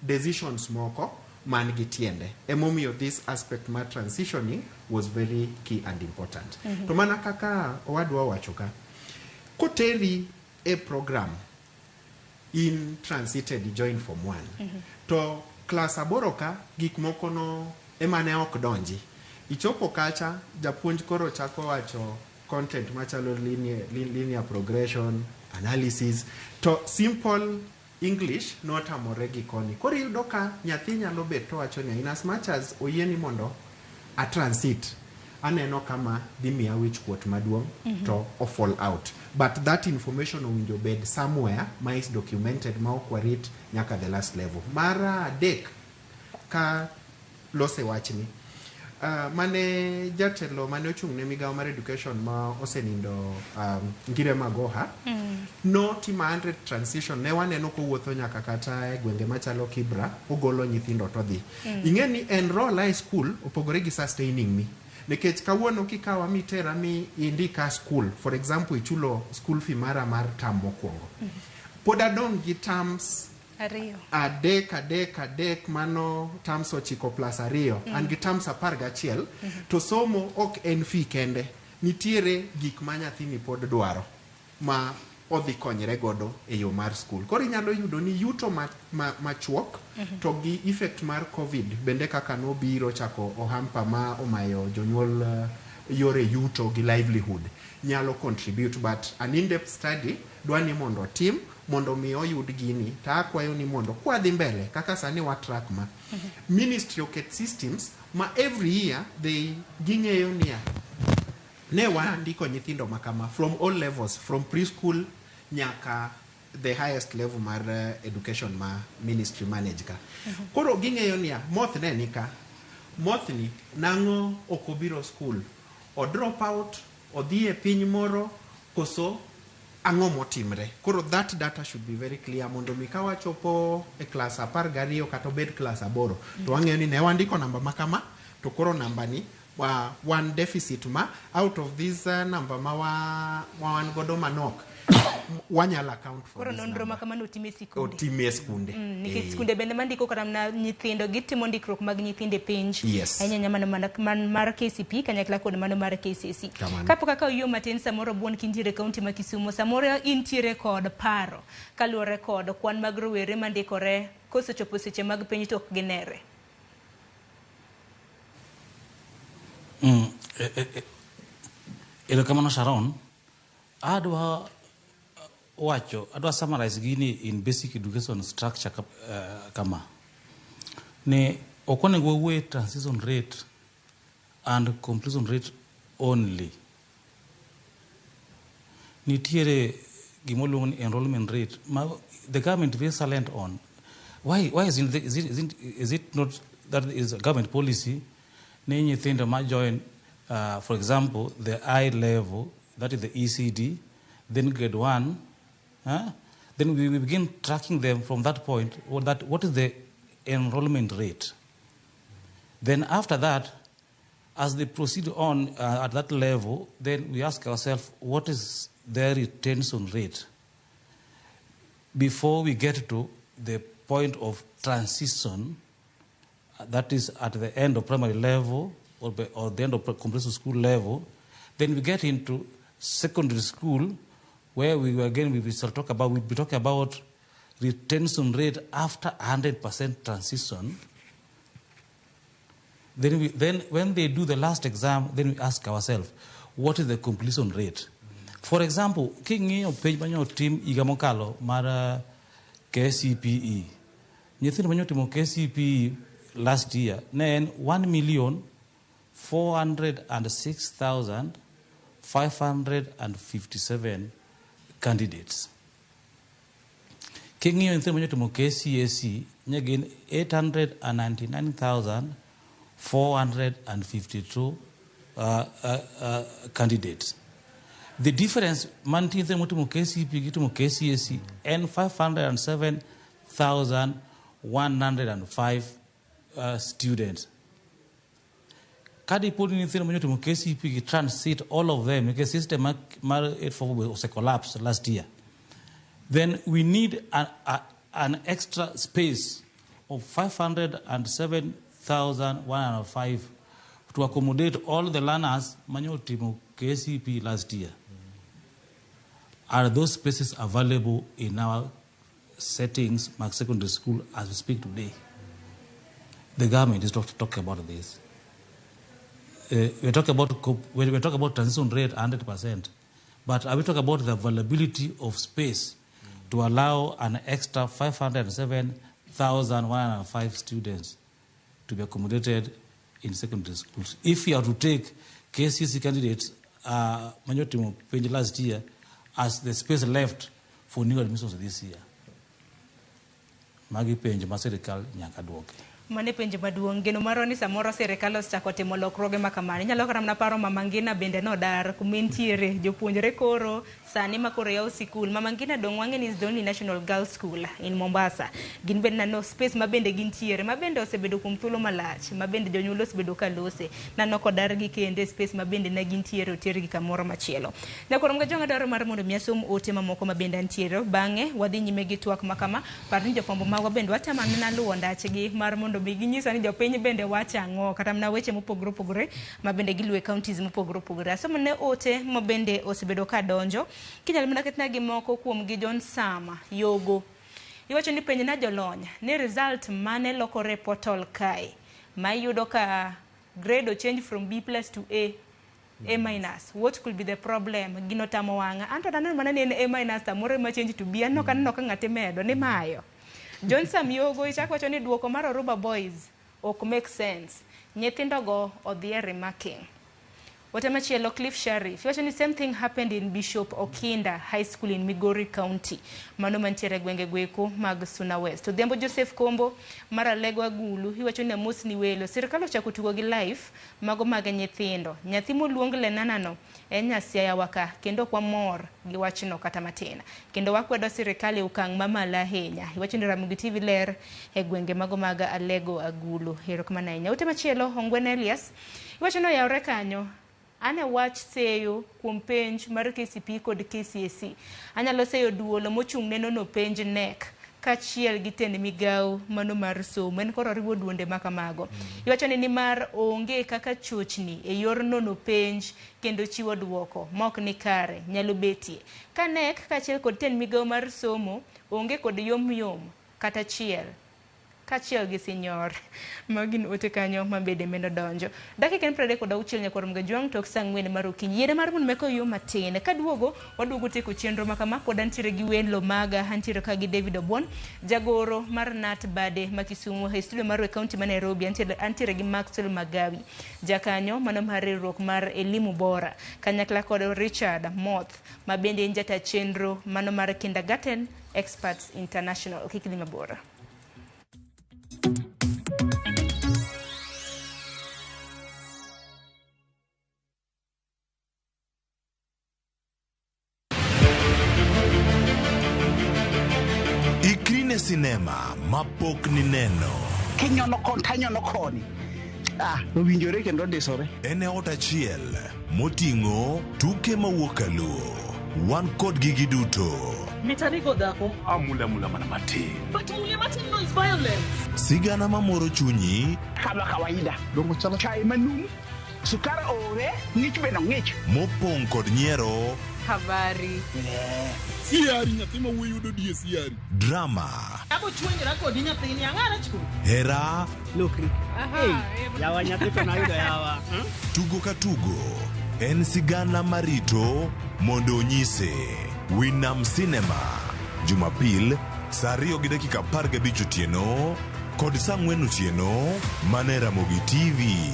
decisions moko man gi tiende. Emomiyo this aspect mar transitioning was very key and important. To mana kaka owadwa owacho ka, koteri e program in transited join form 1 to klas 8 ka gik moko no emane ok donji. Ichopo kacha, japuonj koro chako wacho content machalo linear progression, analysis, to simple English notamore gi koni. Koro iyudo ka nyathi nyalo bet to wacho ni in as much as oyie ni mondo a transit, aneno kama dhi miya wich kuot maduong' to o fall out. But that information owinjo bed somewhere ma is documented ma ok warit nyaka the last level. Mar adek ka lose wachni, mane jatelo mane ochung' ne migawo mar education ma osenindo, Ngire Magoha, notimo 100 transition. Ne waneno kowuotho nyaka kata e gwenge machalo Kibra, ogolo nyithindo to dhi. Ing'e ni enroll e school opogore gi sustaining me, nikech kawuono kikawa mitera mi indika school, for example, ichulo school fee mara mar term mokwongo, pod adong' gi terms 2. 3 3 3, mano terms 9 plus 2. An gi terms 11. To somo ok en fee kende, nitiere gik ma nyathini pod dwaro ma odhi konyre godo e yo mar school. Koro inyalo yudo ni yuto machuok to gi effect mar COVID bende kaka nobiro chako ohampa ma omayo jonyuol yore yuto gi livelihood nyalo contribute, but an in-depth study dwa ni mondo otim mondo mi oyud gini. To akwayo ni mondo kwadhi mbele kaka sani wa track ma ministry oket systems ma every year they ging'eyo niya ne wandiko nyithindo makama from all levels, from preschool nyaka the highest level mar education ma ministry manage ka. Koro ging'eyo niya moth ne nika moth ni nang'o ok obiro school, o drop out, odhi e piny moro, koso ang'o motimre. Koro that data should be very clear mondo mi ka wachopo e klas 12 kata obed klas 8 to wang'eyo ni ne wandiko namba makama, to koro namba ni wa wan deficit ma out of this number ma wan godo manok wanyalo account for. Koro nonro ma kamano otim e sikunde. Otim e skunde. Nikech skunde bende mandiko kata mana nyithindo gitimo ndikruok mag nyithindo e penj. Ahinya ahinya mano mar KCPE kanyakla kod mano mar KCSE. Kamano. Kapok akawo yo matin, samoro buon kintiere e kaunti ma Kisumu, samoro intiere kod paro kaluwore kod kwan mag rowere mandikore kosechopo seche mag penj to ok ginere. Erokamano Sharon. Adwa wacho, adwa summarize gini in basic education structure kama. Ne ok onego wawuoye transition rate and completion rate only. Nitiere gima ni enrollment rate ma the government very silent on. Why is it not that is a government policy ni nyithindo ma join, for example, the I level, that is the ECD, then grade 1, then we begin tracking them from that point, what is the enrollment rate. Then after that, as they proceed on at that level, then we ask ourselves, what is their retention rate before we get to the point of transition, that is at the end of primary level or the end of comprehensive school level. Then we get into secondary school, where we again we will talk about, we'll be talking about retention rate after 100% transition. Then when they do the last exam, then we ask ourselves, what is the completion rate? For example, king'iyo penj manyo tim higa mokalo mar KCPE, nyithindo manyo timo KCPE last year ne en 1,406,557 candidates. King'iyo nyithindo manyo timo KCSE ne gin 899,452 candidates. The difference mantie nyithindo motimo KCPE gi timo KCSE en 507,105 students. Kadipo ni nyithindo manyo timo KCPE gi transit all of them, because system mar 844 was a collapse last year, then we need an extra space of 507,105 to accommodate all the learners manyo timo KCPE last year. Are those spaces available in our settings, my secondary school, as we speak today? The government is not talking about this. We talk about transition rate 100%, but are we talking about the availability of space to allow an extra 507,105 students to be accommodated in secondary schools? If we are to take KCSE candidates manyo timo penj last year as the space left for new admissions this year, magi penj ma sirikal nyaka duoki. Mane penjo maduong' geno marwa ni samoro sirikal osechako timo lokruoge ma kamano. Inyalo kata mana paro Mama Ngina bende nodar kuma entiere jopuonjre koro sani ma koro yawo sikul. Mama Ngina dong' wang'e ni is the only national girls school in Mombasa. Gin bende nano space ma bende gintiere ma bende osebedo kuom thuolo malach ma bende jonyuol osebedo ka lose. Nano kodargi kende space ma bende ne gintiere otergi kamoro machielo. Nyakoro Mgajwang' adwaro mar mondo mi asom ote mamoko ma bende antiere. Bang'e wadhi nyime gi twak ma kama. Par ni jofwambo magwa bende watemo mana luwo ndachgi mar mondo mi ginyisa ni jopiny bende wacho ang'o kata mana weche mopogore opogore ma bende giluwo e counties mopogore opogore. Asomo ne ote ma bende osebedo ka donjo. Kinyalo mana ketna gi moko kuom gi John Sama Yogo. Iwacho ni penj na jolony ni result mane lokore e portal kae ma iyudo ka grade change from B plus to A minus. What could be the problem? Gino tamo wang'a. Anto aneno mana ni en A minus samoro ema change to B. Aneno ka aneno ka ng'ate medo ni mayo. John Sam Yogo ichako wacho ni duoko mar Oruba Boys ok make sense. Nyithindogo odhi e remarking. Ote machielo Cliff Sharif iwacho ni same thing happened in Bishop Okinda High School in Migori County. Mano mantiere e gwenge gweko mag Suna West. Odhiambo Joseph Kombo mar Alego Agulu iwacho ni amos ni welo. Sirikal ochako tugo gi life mago mag nyithindo. Nyathi moluong Lenana no en nyasiaya waka kendo ok wamor gi wachno kata matin. Kendo wakwedo sirikal e okang' mamalo ahinya. Iwacho ni Ramogi TV ler e gwenge mago mag Alego Agulu. Erokamano ahinya. Ote machielo Ongwen Elias iwacho ni oyawre kanyo. Ane wach seyo kuom penj mar KCPE kod KCSE. Anyalo seyo duolo mochung' ne nono penj NEC kaachiel gi tend migawo mano mar somo. En koro oriwo duonde ma kamago. Iwacho ni nimar onge kaka chochni e yor nono penj kendo chiwo duoko ma ok ni kare nyalo betie. Ka NEC kaachiel kod tend migawo mar somo onge kod yom yom kata achiel kaachiel gi sinyor. Magi gin ote kanyo ma bende medo donjo. Dakika en 36 nyakwar Mgajwang' tok saa 4 mar okinyi. Yiere mar mondo meko yo matin. Kaduogo waduogo tieko chenro ma kama pod antiere gi welo maga. Antiere ka gi David Obwon, jagoro mar Nat Bade ma Kisumu e studio mar e county ma Nairobi. Antiere gi Maxwell Magawi, jakanyo mano mar riwruok mar Elimu Bora, kanyakla kod Richard Moth ma bende en jata chenro mano mar Kindergarten Experts International. Kik idhi mabor. Ikri ne sinema mapok nineno. Kinyono koni tanyono koni. Ah, owinjore kendo ondisore. En e ot achiel moting'o tuke mawuok kaluo. Wan kodgi giduto. Mitanigo dhako. Amula mula mana matin. But mule matin no is violence. Sigana mamoro chunyi Kama kawaida. Dongo chalo chai manum. Sukar ore, ng'ich bende ng'ich. mopong' kod nyiero, Habari. Siari nyathi ma wuoyi yudo die siari. drama, Abo chwenyra kodi nyathini ang'ara chwo. hera, Lokri. Yawa nyathi to nayudo yawa. tugo ka tugo en sigana marito mondo onyise. Winam Cinema, Jumapil saa 2:15 otieno kod saa 4 otieno mana e Ramogi TV.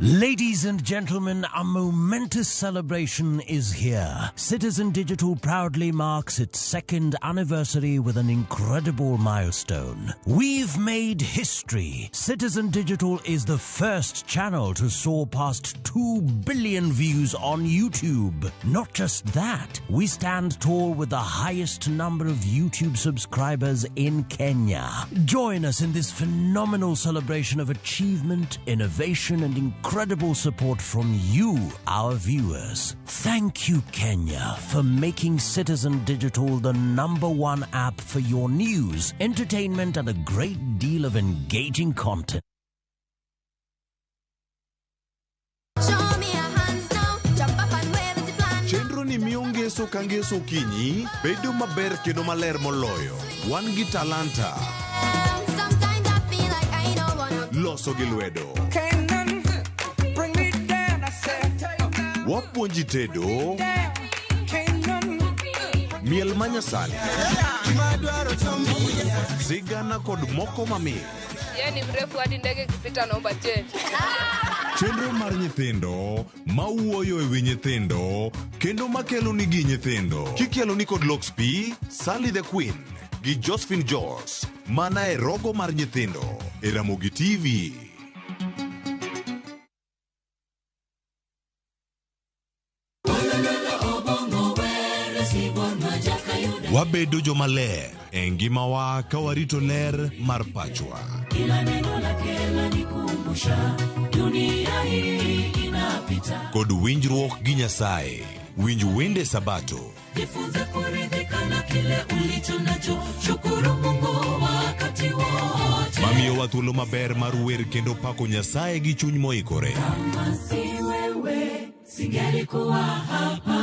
Ladies and gentlemen, a momentous celebration is here. Citizen Digital proudly marks its second anniversary with an incredible milestone. We've made history. Citizen Digital is the first channel to soar past 2 billion views on YouTube. Not just that, we stand tall with the highest number of YouTube subscribers in Kenya. Join us in this phenomenal celebration of achievement, innovation, and incredible support from you, our viewers. Thank you, Kenya, for making Citizen Digital the number one app for your news, entertainment, and a great deal of engaging content. Chenro ni miyo ngeso ka ngeso okinyi bedo maber kendo maler moloyo. Wan gi talanta, loso gi lwedo, wapuonji tedo, miel manyasani, sigana kod moko mamit. Yeye ni mrefu hadi ndege ikipita naomba change. Chenro mar nyithindo mawuoyo e wi nyithindo kendo makelo nigi nyithindo kikelo ni kod Lox P, Sally the Queen gi Josephine Jos mana e rogo mar nyithindo e Ramogi TV. Wabedo jomaler e ngimawa ka warito ler mar pachwa. Kila neno lake lanikumbusha dunia hii inapita. Kod winjruok gi Nyasaye. Winj wende Sabato. Jifunze kuridhika na kile ulicho nacho, shukuru Mungu wakati wote. Mamiyowa thuolo maber mar wer kendo pako Nyasaye gi chuny moikore. Kama si wewe singelikuwa hapa.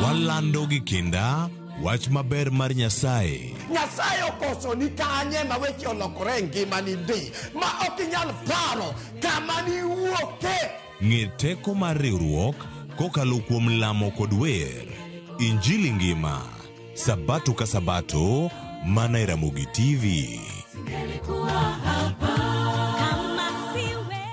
Walando gi kinda wach maber mar Nyasaye. Nyasaye okoso ni kanye ma weche olokore e ngimani ndi ma ok inyal paro kama niwuoke. Ng'e teko mar riwruok kokalo kuom lamo kod wer. Injili ngima Sabato ka Sabato mana e Ramogi TV. Singelikuwa hapa. Kama si wewe.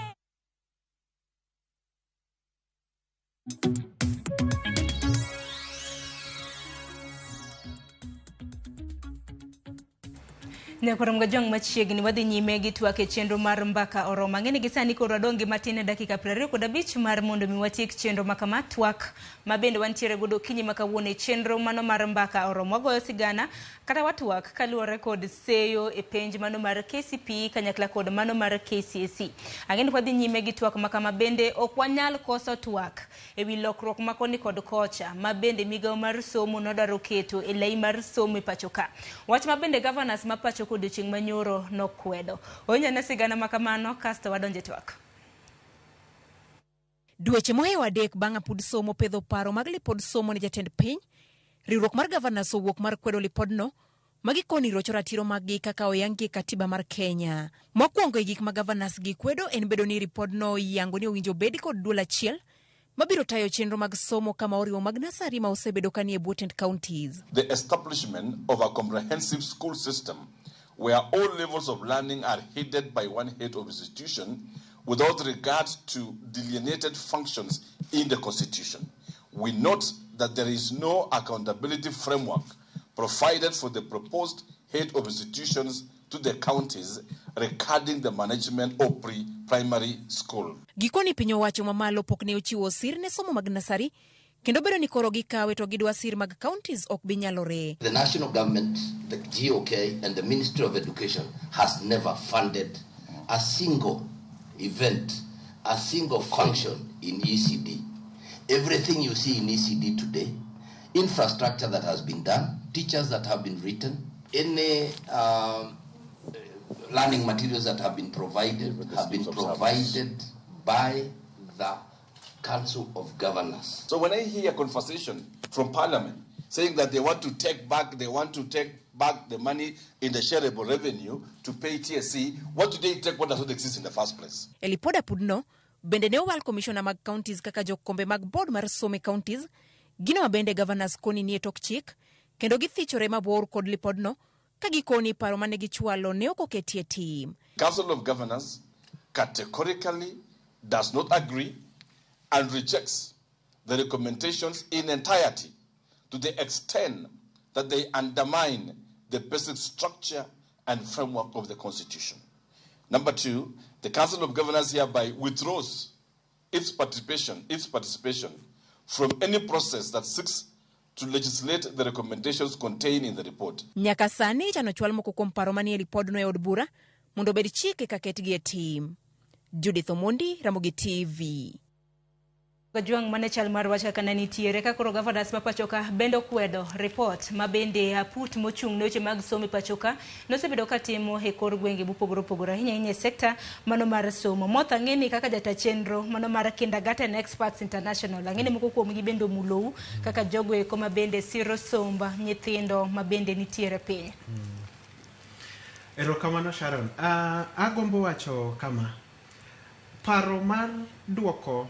Nyakwar Mgajwang' machiegni wadhi nyime gi twak e chenro mar mbaka oromo. Ang'e ni gi sani koro wadong' gi matin e dakika 25 mar mondo mi watiek chenro ma kama twak ma bende wantiere godo okinyi ma kawuono e chenro mano mar mbaka oromo. Wagoyo sigana kata watwak kaluwore kod seyo e penj mano mar KCPE kanyakla kod mano mar KCSE. Ang'e ni wadhi nyime gi twak ma kama bende ok wanyal koso twak ewi lokruok ma koni kod kocha ma bende migawo mar somo nodwaro keto e lai mar somo e pacho ka. Wach ma bende governors ma pacho odiochieng' manyoro nokwedo. Onyane sigana makamano kasto wadonje twak. Dweche mohewo 3 bang' apud somo pedho paro mag lipod somo ne jatend piny, riwruok mar governors owuok mar kwedo lipodno ma gikoni rocho ratiro mag-gi kaka oyangi e katiba mar Kenya. Mokwongo e gik ma governors gi kwedo en bedo ni ripodno oyango ni owinjo bed kod duol achiel mabiro tayo chenro mag somo kama oriwo mag nasari ma osebedo ka nie bwo tend counties. The establishment of a comprehensive school system where all levels of learning are headed by one head of institution without regard to delineated functions in the Constitution. We note that there is no accountability framework provided for the proposed head of institutions to the counties regarding the management of pre-primary school. Gikoni piny owacho mamalo pok ne ochiwo sir ne somo mag nasari Kendo bedo ni koro gikawe to gidwa sir mag counties ok bi nyalore. The national government, the GOK and the Ministry of Education has never funded a single event, a single function in ECD. Everything you see in ECD today, infrastructure that has been done, teachers that have been written, any learning materials that have been provided by the Council of Governors. So when I hear a conversation from Parliament saying that they want to take back, the money in the shareable revenue to pay TSC, what do they take what does not exist in the first place? Elipoda pudno, bende ne owal commissioner mag counties kaka jokombe mag board mar somo e counties, gino ma bende governors koni nie tok chik, kendo githichore mabor kod lipodno, ka gikoni paro mane gichwalo ne ok oketie tim. Council of Governors categorically does not agree and rejects the recommendations in entirety to the extent that they undermine the basic structure and framework of the Constitution. Number two, the Council of Governors hereby withdraws its participation from any process that seeks to legislate the recommendations contained in the report. Nyaka sani ichano chwal moko kuom paro manie lipodno e od bura mondo obed chike ka ketgi e tim. Judith Omondi, Ramogi TV. Kajwang' mane chal mar wach kaka ne nitiere ka koro governors ma pachoka bende okwedo report ma bende aput mochung' ne weche mag somo e pachoka nosebedo ka timo e kor gwenge mopogore opogore ahinya ahinya e sekta mano mar somo. Moth ang'e ni kaka jata chenro mano mar Kindergarten Experts International ang'e ni moko kuomgi bende omulou kaka jogo eko ma bende siro somba nyithindo ma bende nitiere piny. Erokamano Sharon. Agombo wacho kama, paro mar duoko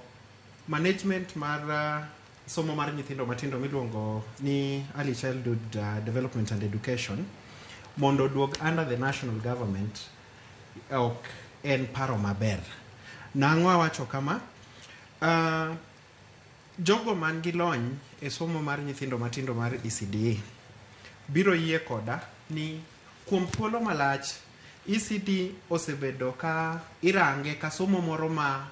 management mar somo mar nyithindo matindo miluongo ni Early Childhood Development and Education mondo oduog under the national government ok en paro maber. Nang'o awacho kama? Jogo man gi lony e somo mar nyithindo matindo mar ECDE biro yie koda ni kuom thuolo malach ECD osebedo ka irange ka somo moro ma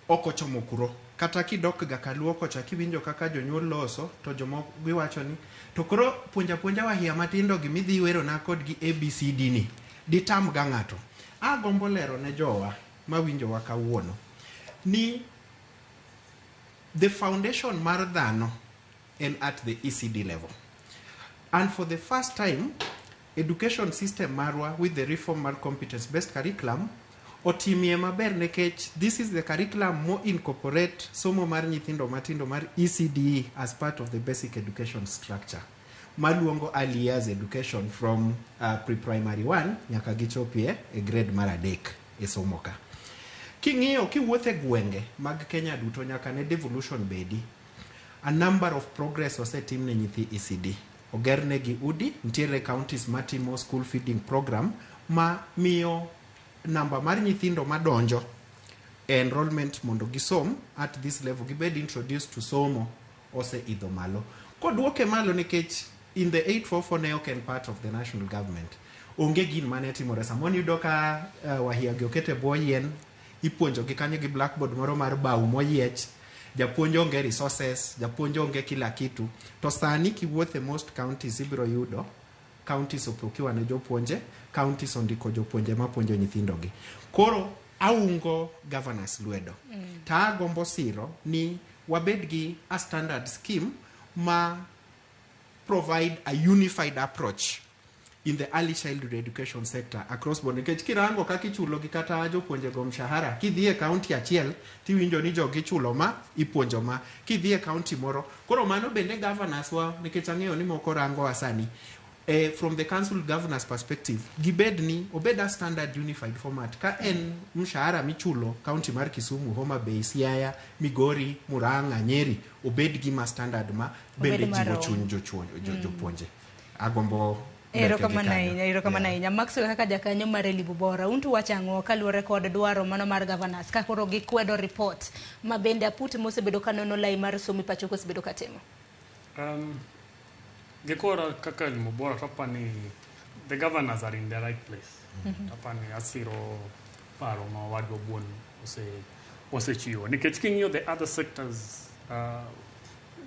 ok ochomo kuro. Kata kidok ga kaluo kocha kiwinjo kaka jonyuol loso to jomoko giwacho ni to koro puonja puonja wahia matindo gi midhi werona kodgi ABCD ni ditam ga ng'ato. Agombo lero ne jowa mawinjowa kawuono ni the foundation mar dhano en at the ECD level. And for the first time, education system marwa with the reform mar competence-based curriculum otimie maber nikech this is the curriculum mo incorporate somo mar nyithindo matindo mar ECDE as part of the basic education structure maluongo early years education from pre-primary 1 nyaka gichopie e grade mar 3 e somo ka. King'iyo kiwuotho e gwenge mag Kenya duto nyaka ne devolution bedi, a number of progress osetim ne nyithi ECD. Ogernegi udi, nitiere counties matimo school feeding program ma miyo namba mar nyithindo madonjo e enrollment mondo gisom at this level gibed introduced to somo oseidho malo. Koduoke malo nikech in the 844 ne ok en part of the national government. Onge gin mane timore. Samoro iyudo ka wahia gi oket e bwo yien, ipuonjogi kanyo gi blackboard moro mar bao moyiech, japuonj onge resources, japuonj onge kila kitu. To sani kiwuothe most counties ibiro yudo counties opokiwa ne jopuonje, counties ondiko jopuonje mapuonjo nyithindogi. Koro aungo governors lwedo. Ta agombo siro ni wabed gi a standard scheme ma provide a unified approach in the early childhood education sector across board. Nikech kirango kaka ichulo gi kata jopuonje go mshahara, kidhi e county achiel tiwinjo ni jogi ichulo ma, ipuonjo ma, kidhi e county moro. Koro mano bende governors wa, nikech ang'eyo ni moko rango wa sani, from the council governors perspective, gibed ni obed a standard unified format. Ka en mshahara michulo county mar Kisumu, Homa Bay, Siaya, Migori, Murang'a, Nyeri, obed gima standard ma bende jiwo chuny jopuonje. Agombo Erokamano ahinya, erokamano ahinya. Maxwell kaka jakanyo mar Elimu Bora, un to wacho ang'o kaluwore kod dwaro mano mar governors ka koro gikwedo report ma bende aput mosebedo ka nono lai mar somo e pacho kosebedo ka timo? Gikora kaka Elimu Bora tapani the governors are in the right place. Tapani asiro paro ma wadwa buon osechiwo. Nikech king'iyo the other sectors,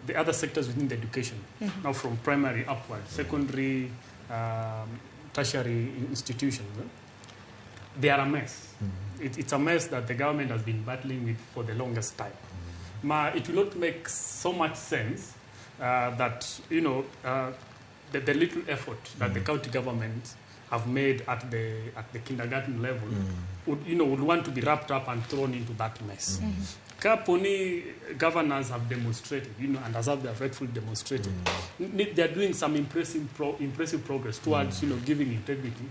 the other sectors within the education, now from primary upward, secondary, tertiary institutions, they are a mess. It's a mess that the government has been battling with for the longest time. It will not make so much sense that, you know, the little effort that the county governments have made at the kindergarten level would want to be wrapped up and thrown into that mess. Kaponi governors have demonstrated, you know, and as they have rightfully demonstrated, they are doing some impressive progress towards, you know, giving integrity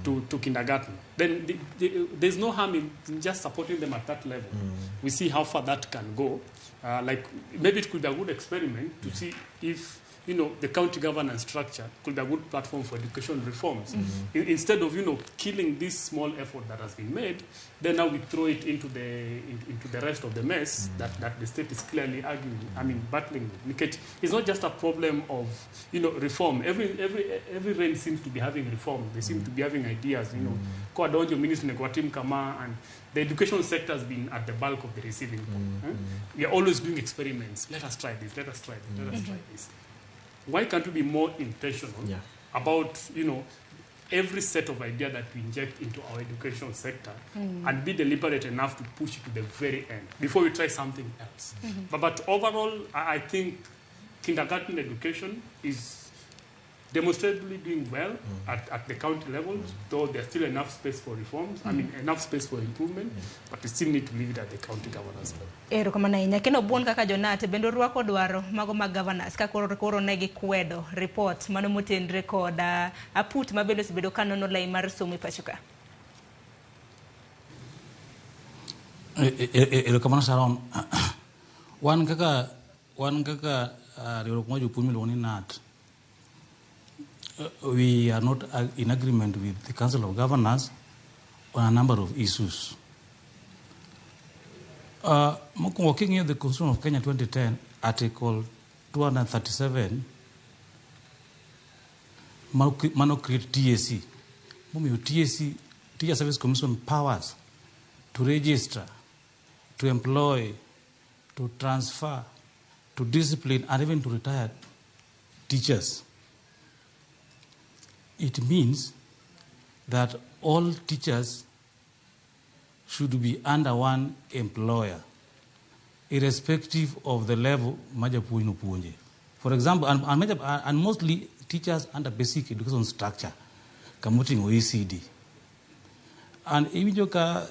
to kindergarten. Then there's no harm in just supporting them at that level. We see how far that can go. Like maybe it could be a good experiment to see if, you know, the county governance structure could be a good platform for education reforms. Instead of, you know, killing this small effort that has been made, then now we throw it into the rest of the mess that the state is clearly battling with. It's not just a problem of, you know, reform. Every reign seems to be having reform. They seem to be having ideas, you know. Koadonjo ministry Kama, and the education sector has been at the bulk of the receiving point. We are always doing experiments. Let us try this, let us try this, let us try this. Why can't we be more intentional about, you know, every set of idea that we inject into our educational sector and be deliberate enough to push it to the very end before we try something else? But overall, I think kindergarten education is demonstrably doing well at the county level, though there's still enough space for reforms, I mean, enough space for improvement, but we still need to leave it at the county governance level. Erokamano ahinya. Kendo buon kaka jonate bende orwako dwaro mago mag governors ka koro ne gikwedo report mano motenre kod aput ma bende osebedo ka nono lai mar somo e pacho ka. Erokamano Sharon. Wan kaka riwruok mar jopuonj miluongo ni KNUT, we are not in agreement with the Council of Governors on a number of issues. Mokwongo king'iyo the Constitution of Kenya 2010, Article 237, mano create TSC. Momiyo TSC, Teacher Service Commission, powers to register, to employ, to transfer, to discipline, and even to retire teachers. It means that all teachers should be under one employer, irrespective of the level ma japuonj no puonje. For example, and mostly teachers under basic education structure, kamoting'o ECD. And iwinjo ka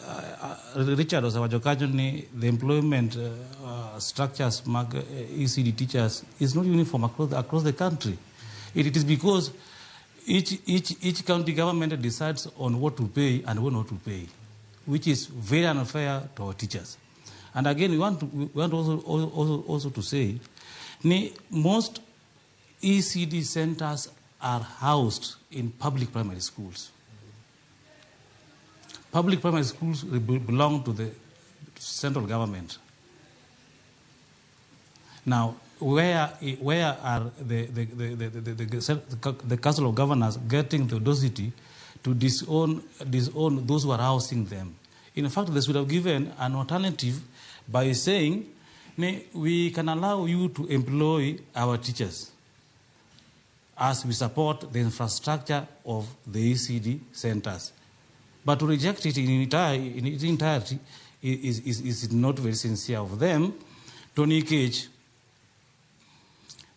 Richard osewacho kanyo ni the employment structures mag ECD teachers is not uniform across the country. It is because each county government decides on what to pay and what not to pay, which is very unfair to our teachers. And again, we want also to say, ni most ECD centers are housed in public primary schools. Public primary schools belong to the central government. Now, where are the Council of Governors getting the audacity to disown those who are housing them? In fact, they should have given an alternative by saying, we can allow you to employ our teachers as we support the infrastructure of the ECD centers. But to reject it in its entirety is not very sincere of them. Tony Cage,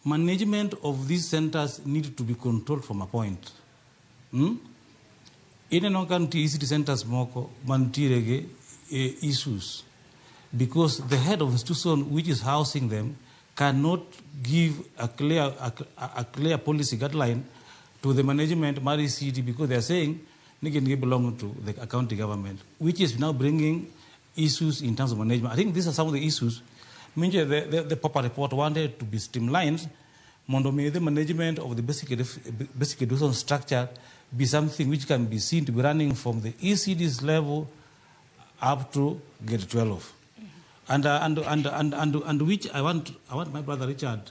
management of these centers need to be controlled from a point. Ineno ka nitie ECD centers moko mantiere gi issues, because the head of institution which is housing them cannot give a clear policy guideline to the management mar ECD, because they are saying they belong to the county government, which is now bringing issues in terms of management. I think these are some of the issues. The proper report wanted to be streamlined, mondo mi the management of the basic education structure be something which can be seen to be running from the ECD's level up to grade 12. And which I want my brother Richard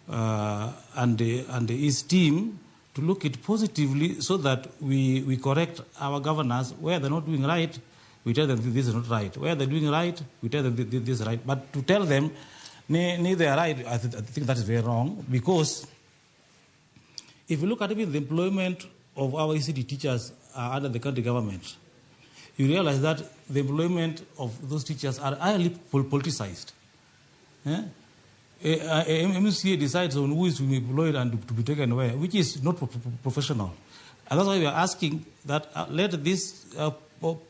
and his team to look it positively, so that we correct our governors where they're not doing right. We tell them this is not right. Where they're doing right, we tell them this is right. But to tell them Ni they are right, I think that is very wrong, because if you look at even the employment of our ECD teachers under the county government, you realize that the employment of those teachers are highly politicized. Eh? MCA decides on who is to be employed and to be taken away, which is not professional. And that's why we are asking that let these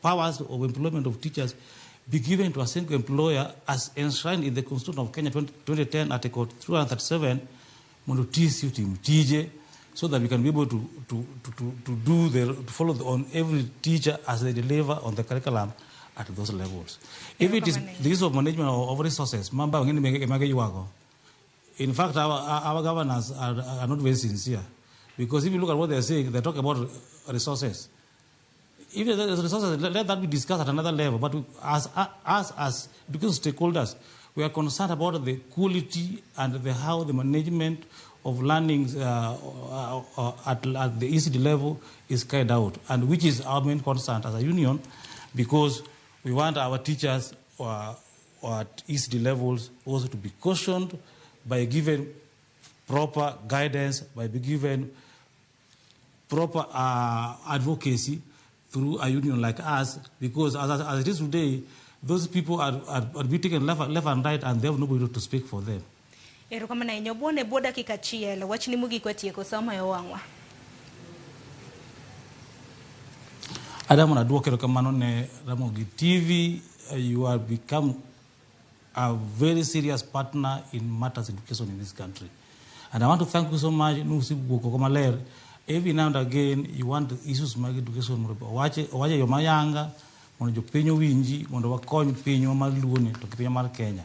powers of employment of teachers be given to a single employer as enshrined in the Constitution of Kenya 2010, Article 337, mondo TSC otim tije, so that we can be able to do the, to follow on every teacher as they deliver on the curriculum at those levels. If it is the use of management of resources, mamba wengine mage ywago. In fact, our governors are not very sincere, because if you look at what they're saying, they talk about resources. If there's resources, let that be discussed at another level. But as education stakeholders, we are concerned about the quality and the how the management of learning at the ECD level is carried out, and which is our main concern as a union, because we want our teachers at ECD levels also to be cautioned by given proper guidance, by be given proper advocacy through a union like us, because as it is today, those people are being taken left and right, and they have nobody to speak for them. Erokamano ahinya. Obuon e bwo dakika achiel. Wachni mogik watieko sa omayo wang'wa. Adam aduoko erokamano ne Ramogi TV. You have become a very serious partner in matters education in this country. And I want to thank you so much, Nusi maler. Every now and again, you want the issues mag education mondo owache yo mayanga, mondo jopiny owinji, mondo wakony pinywa mar Luo ni to gi pinywa mar Kenya.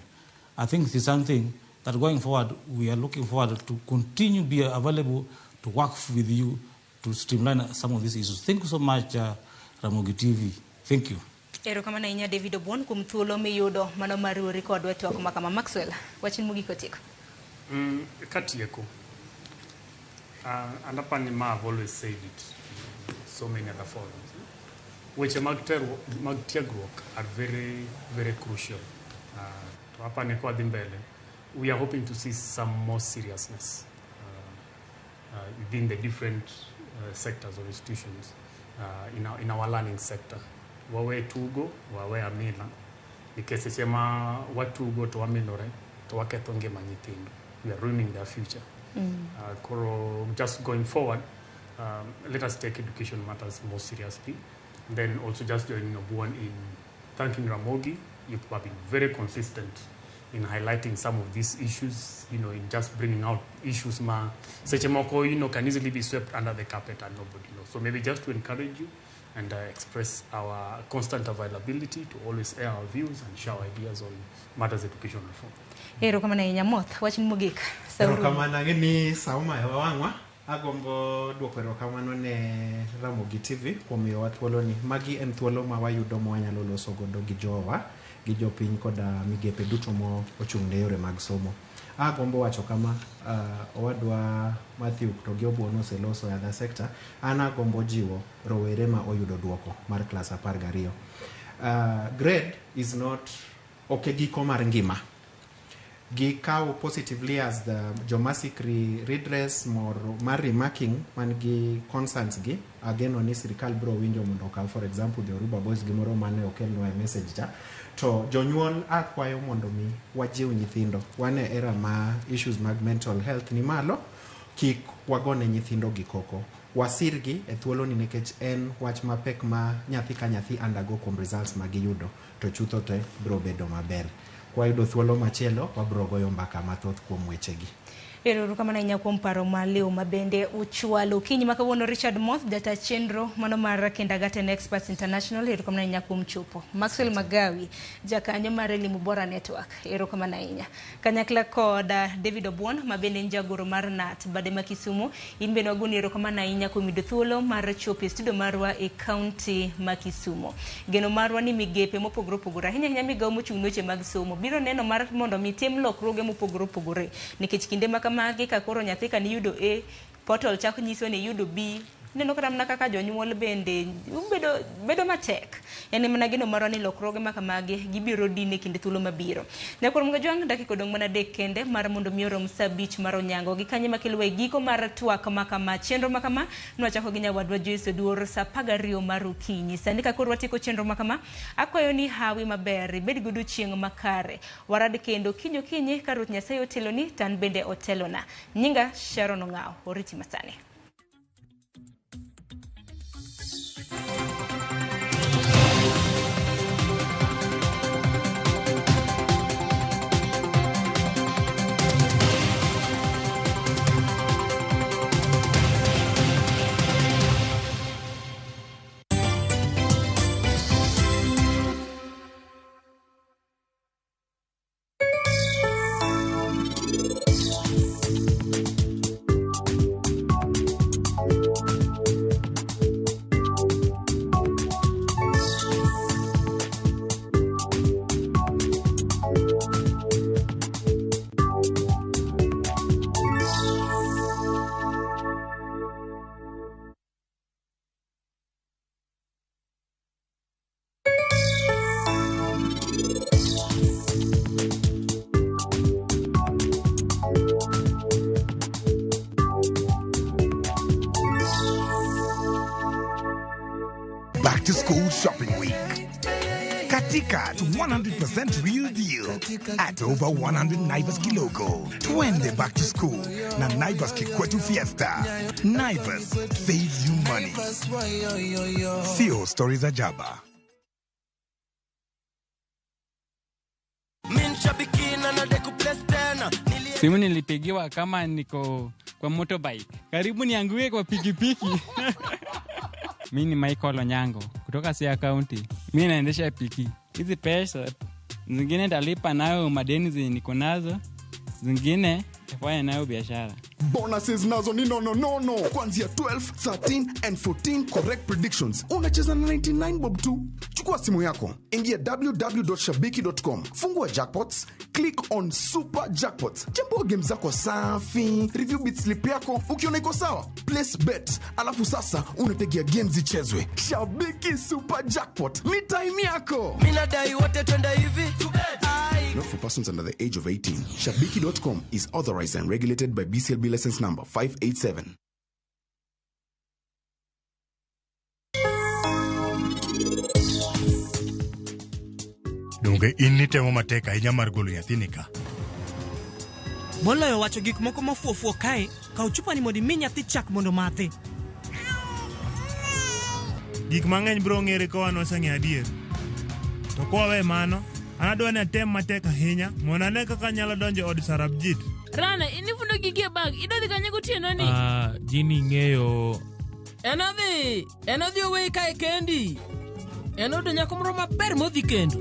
I think it is something that going forward, we are looking forward to continue be available to work with you to streamline some of these issues. Thank you so much, Ramogi TV. Thank you. Erokamano ahinya David Obuon kuom thuolo miyudo mano mar riwori kodwa e twak ma kama. Maxwell, wachni mogik watieko. Katieko, and apani ma I've always said it in so many other forums. Weche mag terruok, mag tiegruok are very, very crucial. To apani kwa dhi mbele, we are hoping to see some more seriousness within the different sectors or institutions in our learning sector. Wawe tugo, wawe amila, nikech seche ma watugo to wamilore, to waketho ngima nyithindo. We are ruining their future. Koro just going forward, let us take education matters more seriously. And then also just joining Obuon in thanking Ramogi. You have been very consistent in highlighting some of these issues, in just bringing out issues ma seche moko, can easily be swept under the carpet and nobody knows. So maybe just to encourage you and express our constant availability to always air our views and share ideas on matters education reform. Erokamano ahinya Moth, wachni mogik. Sauru. Erokamano ang'e ni sa omayo wang'wa agombo duoko erokamano ne Ramogi TV kuom miyowa thuoloni. Magi en thuolo ma wayudo ma wanyalo loso godo gi jowa, gi jopiny koda migepe duto mo ochung' ne yore mag somo. Agombo wacho kama, owadwa Matthew to gi Obuon oseloso e other sector, an agombo jiwo rowere ma oyudo duoko mar klas 12. Grade is not ok e giko mar ngima. Gikaw positively as the joma seek redress mor mar remarking man gi concerns gi ageno ni sirikal biro winjo mondo okaw, for example, the Oruba Boys gimoro mane okelnwa e message cha to jonyuol akwayo mondo mi wajiw nyithindo wan e era ma issues mag mental health ni malo. Kik wagone nyithindo gi koko, wasirgi e thuoloni nikech en wach mapek ma nyathi ka nyathi undergo kuom results ma giyudo to chutho te biro bedo maber. Kwayudo thuolo machielo wabiro goyo mbaka mathoth kuom wechegi. Ero kamano ahinya kuom paro maliw ma bende uchwalo. Okinyi ma kawuono Richard Moth, jata chenro mano mar Kindergarten Experts International, erokamano ahinya kuom chopo. Maxwell Magawi, jakanyo mar Elimu Bora Network, erokamano ahinya. Kanyakla kod David Obuon ma bende en jagoro mar KNUT bade ma Kisumu, in bende wagoni erokamano ahinya kuom yudo thuolo mar chopo e studio marwa e kaunti ma Kisumu. Geno marwa ni migepe mopogore opogore, ahinya ahinya migawo mochung' ne weche mag somo, biro neno mar mondo mi tim lokruoge mopogore opogore, nikech kinde ma kamagi ka koro nyathi ka niyudo A, portal chako nyiso ni iyudo B, Ineno kata mana kaka jonyuol bende bedo matek. En mana geno marwa ni lokruoge ma kamagi gibiro dine kinde thuolo mabiro. Nyakwar Mgajwang' dakika odong' mana 3 kende mar mondo mi orom saa 5 mar onyango. Gi kanye makelo e giko mar twak makama chenro makama nwachako gi nyawadwa Joyce Oduor saa 12 mar okinyi. Sani ka koro watieko chenro makama, akwayo ni hawi maber, ibed gi odiochieng' makare. Warad kendo kiny okinyi ka Ruoth Nyasaye oteloni to an bende otelona. Nyinga Sharon Ong'aw, oriti masani. Back to school shopping week. Katika to 100% real deal at over 100 Naivas Kiloko. Twende back to school na Naivas Kikwetu Fiesta. Naivas saves you money. Sio stories ajaba. Simu nilipigiwa kama niko kwa motorbike. Karibu nianguke kwa pikipiki. Mimi ni Michael Onyango kutoka Siaya County. Mimi naendesha piki. Hizi pesa zingine ndalipa nayo madeni zenye niko nazo, zingine nitafanya nayo biashara. Bonuses nazo ni no. Kuanzia 12, 13 and 14 correct predictions. Unacheza na 99 bob tu. Chukua simu yako, ingia www.shabiki.com, fungua jackpots, click on super jackpots. Chambua game zako safi, review bit slip yako, ukiona iko sawa, place bet. Alafu sasa unategea games zichezwe. Shabiki Super Jackpot, ni time yako. Mimi nadai wote twende hivi. Not for persons under the age of 18. Shabiki.com is authorized and regulated by BCLB license number 587. Donge in nitemo matek ahinya mar golo nyathini ka. Moloyo wacho gik moko mafuofuo kae, kaw chupani mondo imi nyathi chak mondo omadhi. Gik mang'eny biro ng'ere ka wan waseng'eyo adier. To kwawe mano, an adwa ni atem matek ahinya mondo ane kaka anyalo donjo e od Sarabjit. Rana, inifundo gigi e bag, idodhi kanye gotieno ni? Jini ng'eyo. En odhi oweyi kae kendi. En oyudo nyako moro maber modhi kendo.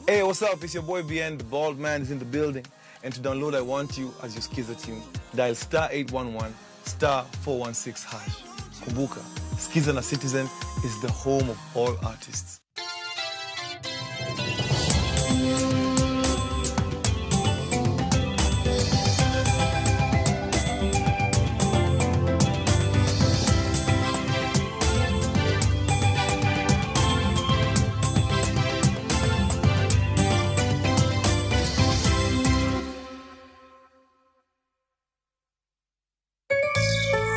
Hey, what's up? It's your boy BN, the bald man is in the building. And to download I Want You as your Skiza tune, dial *811 *416#. Kumbuka, Skiza na Citizen is the home of all artists.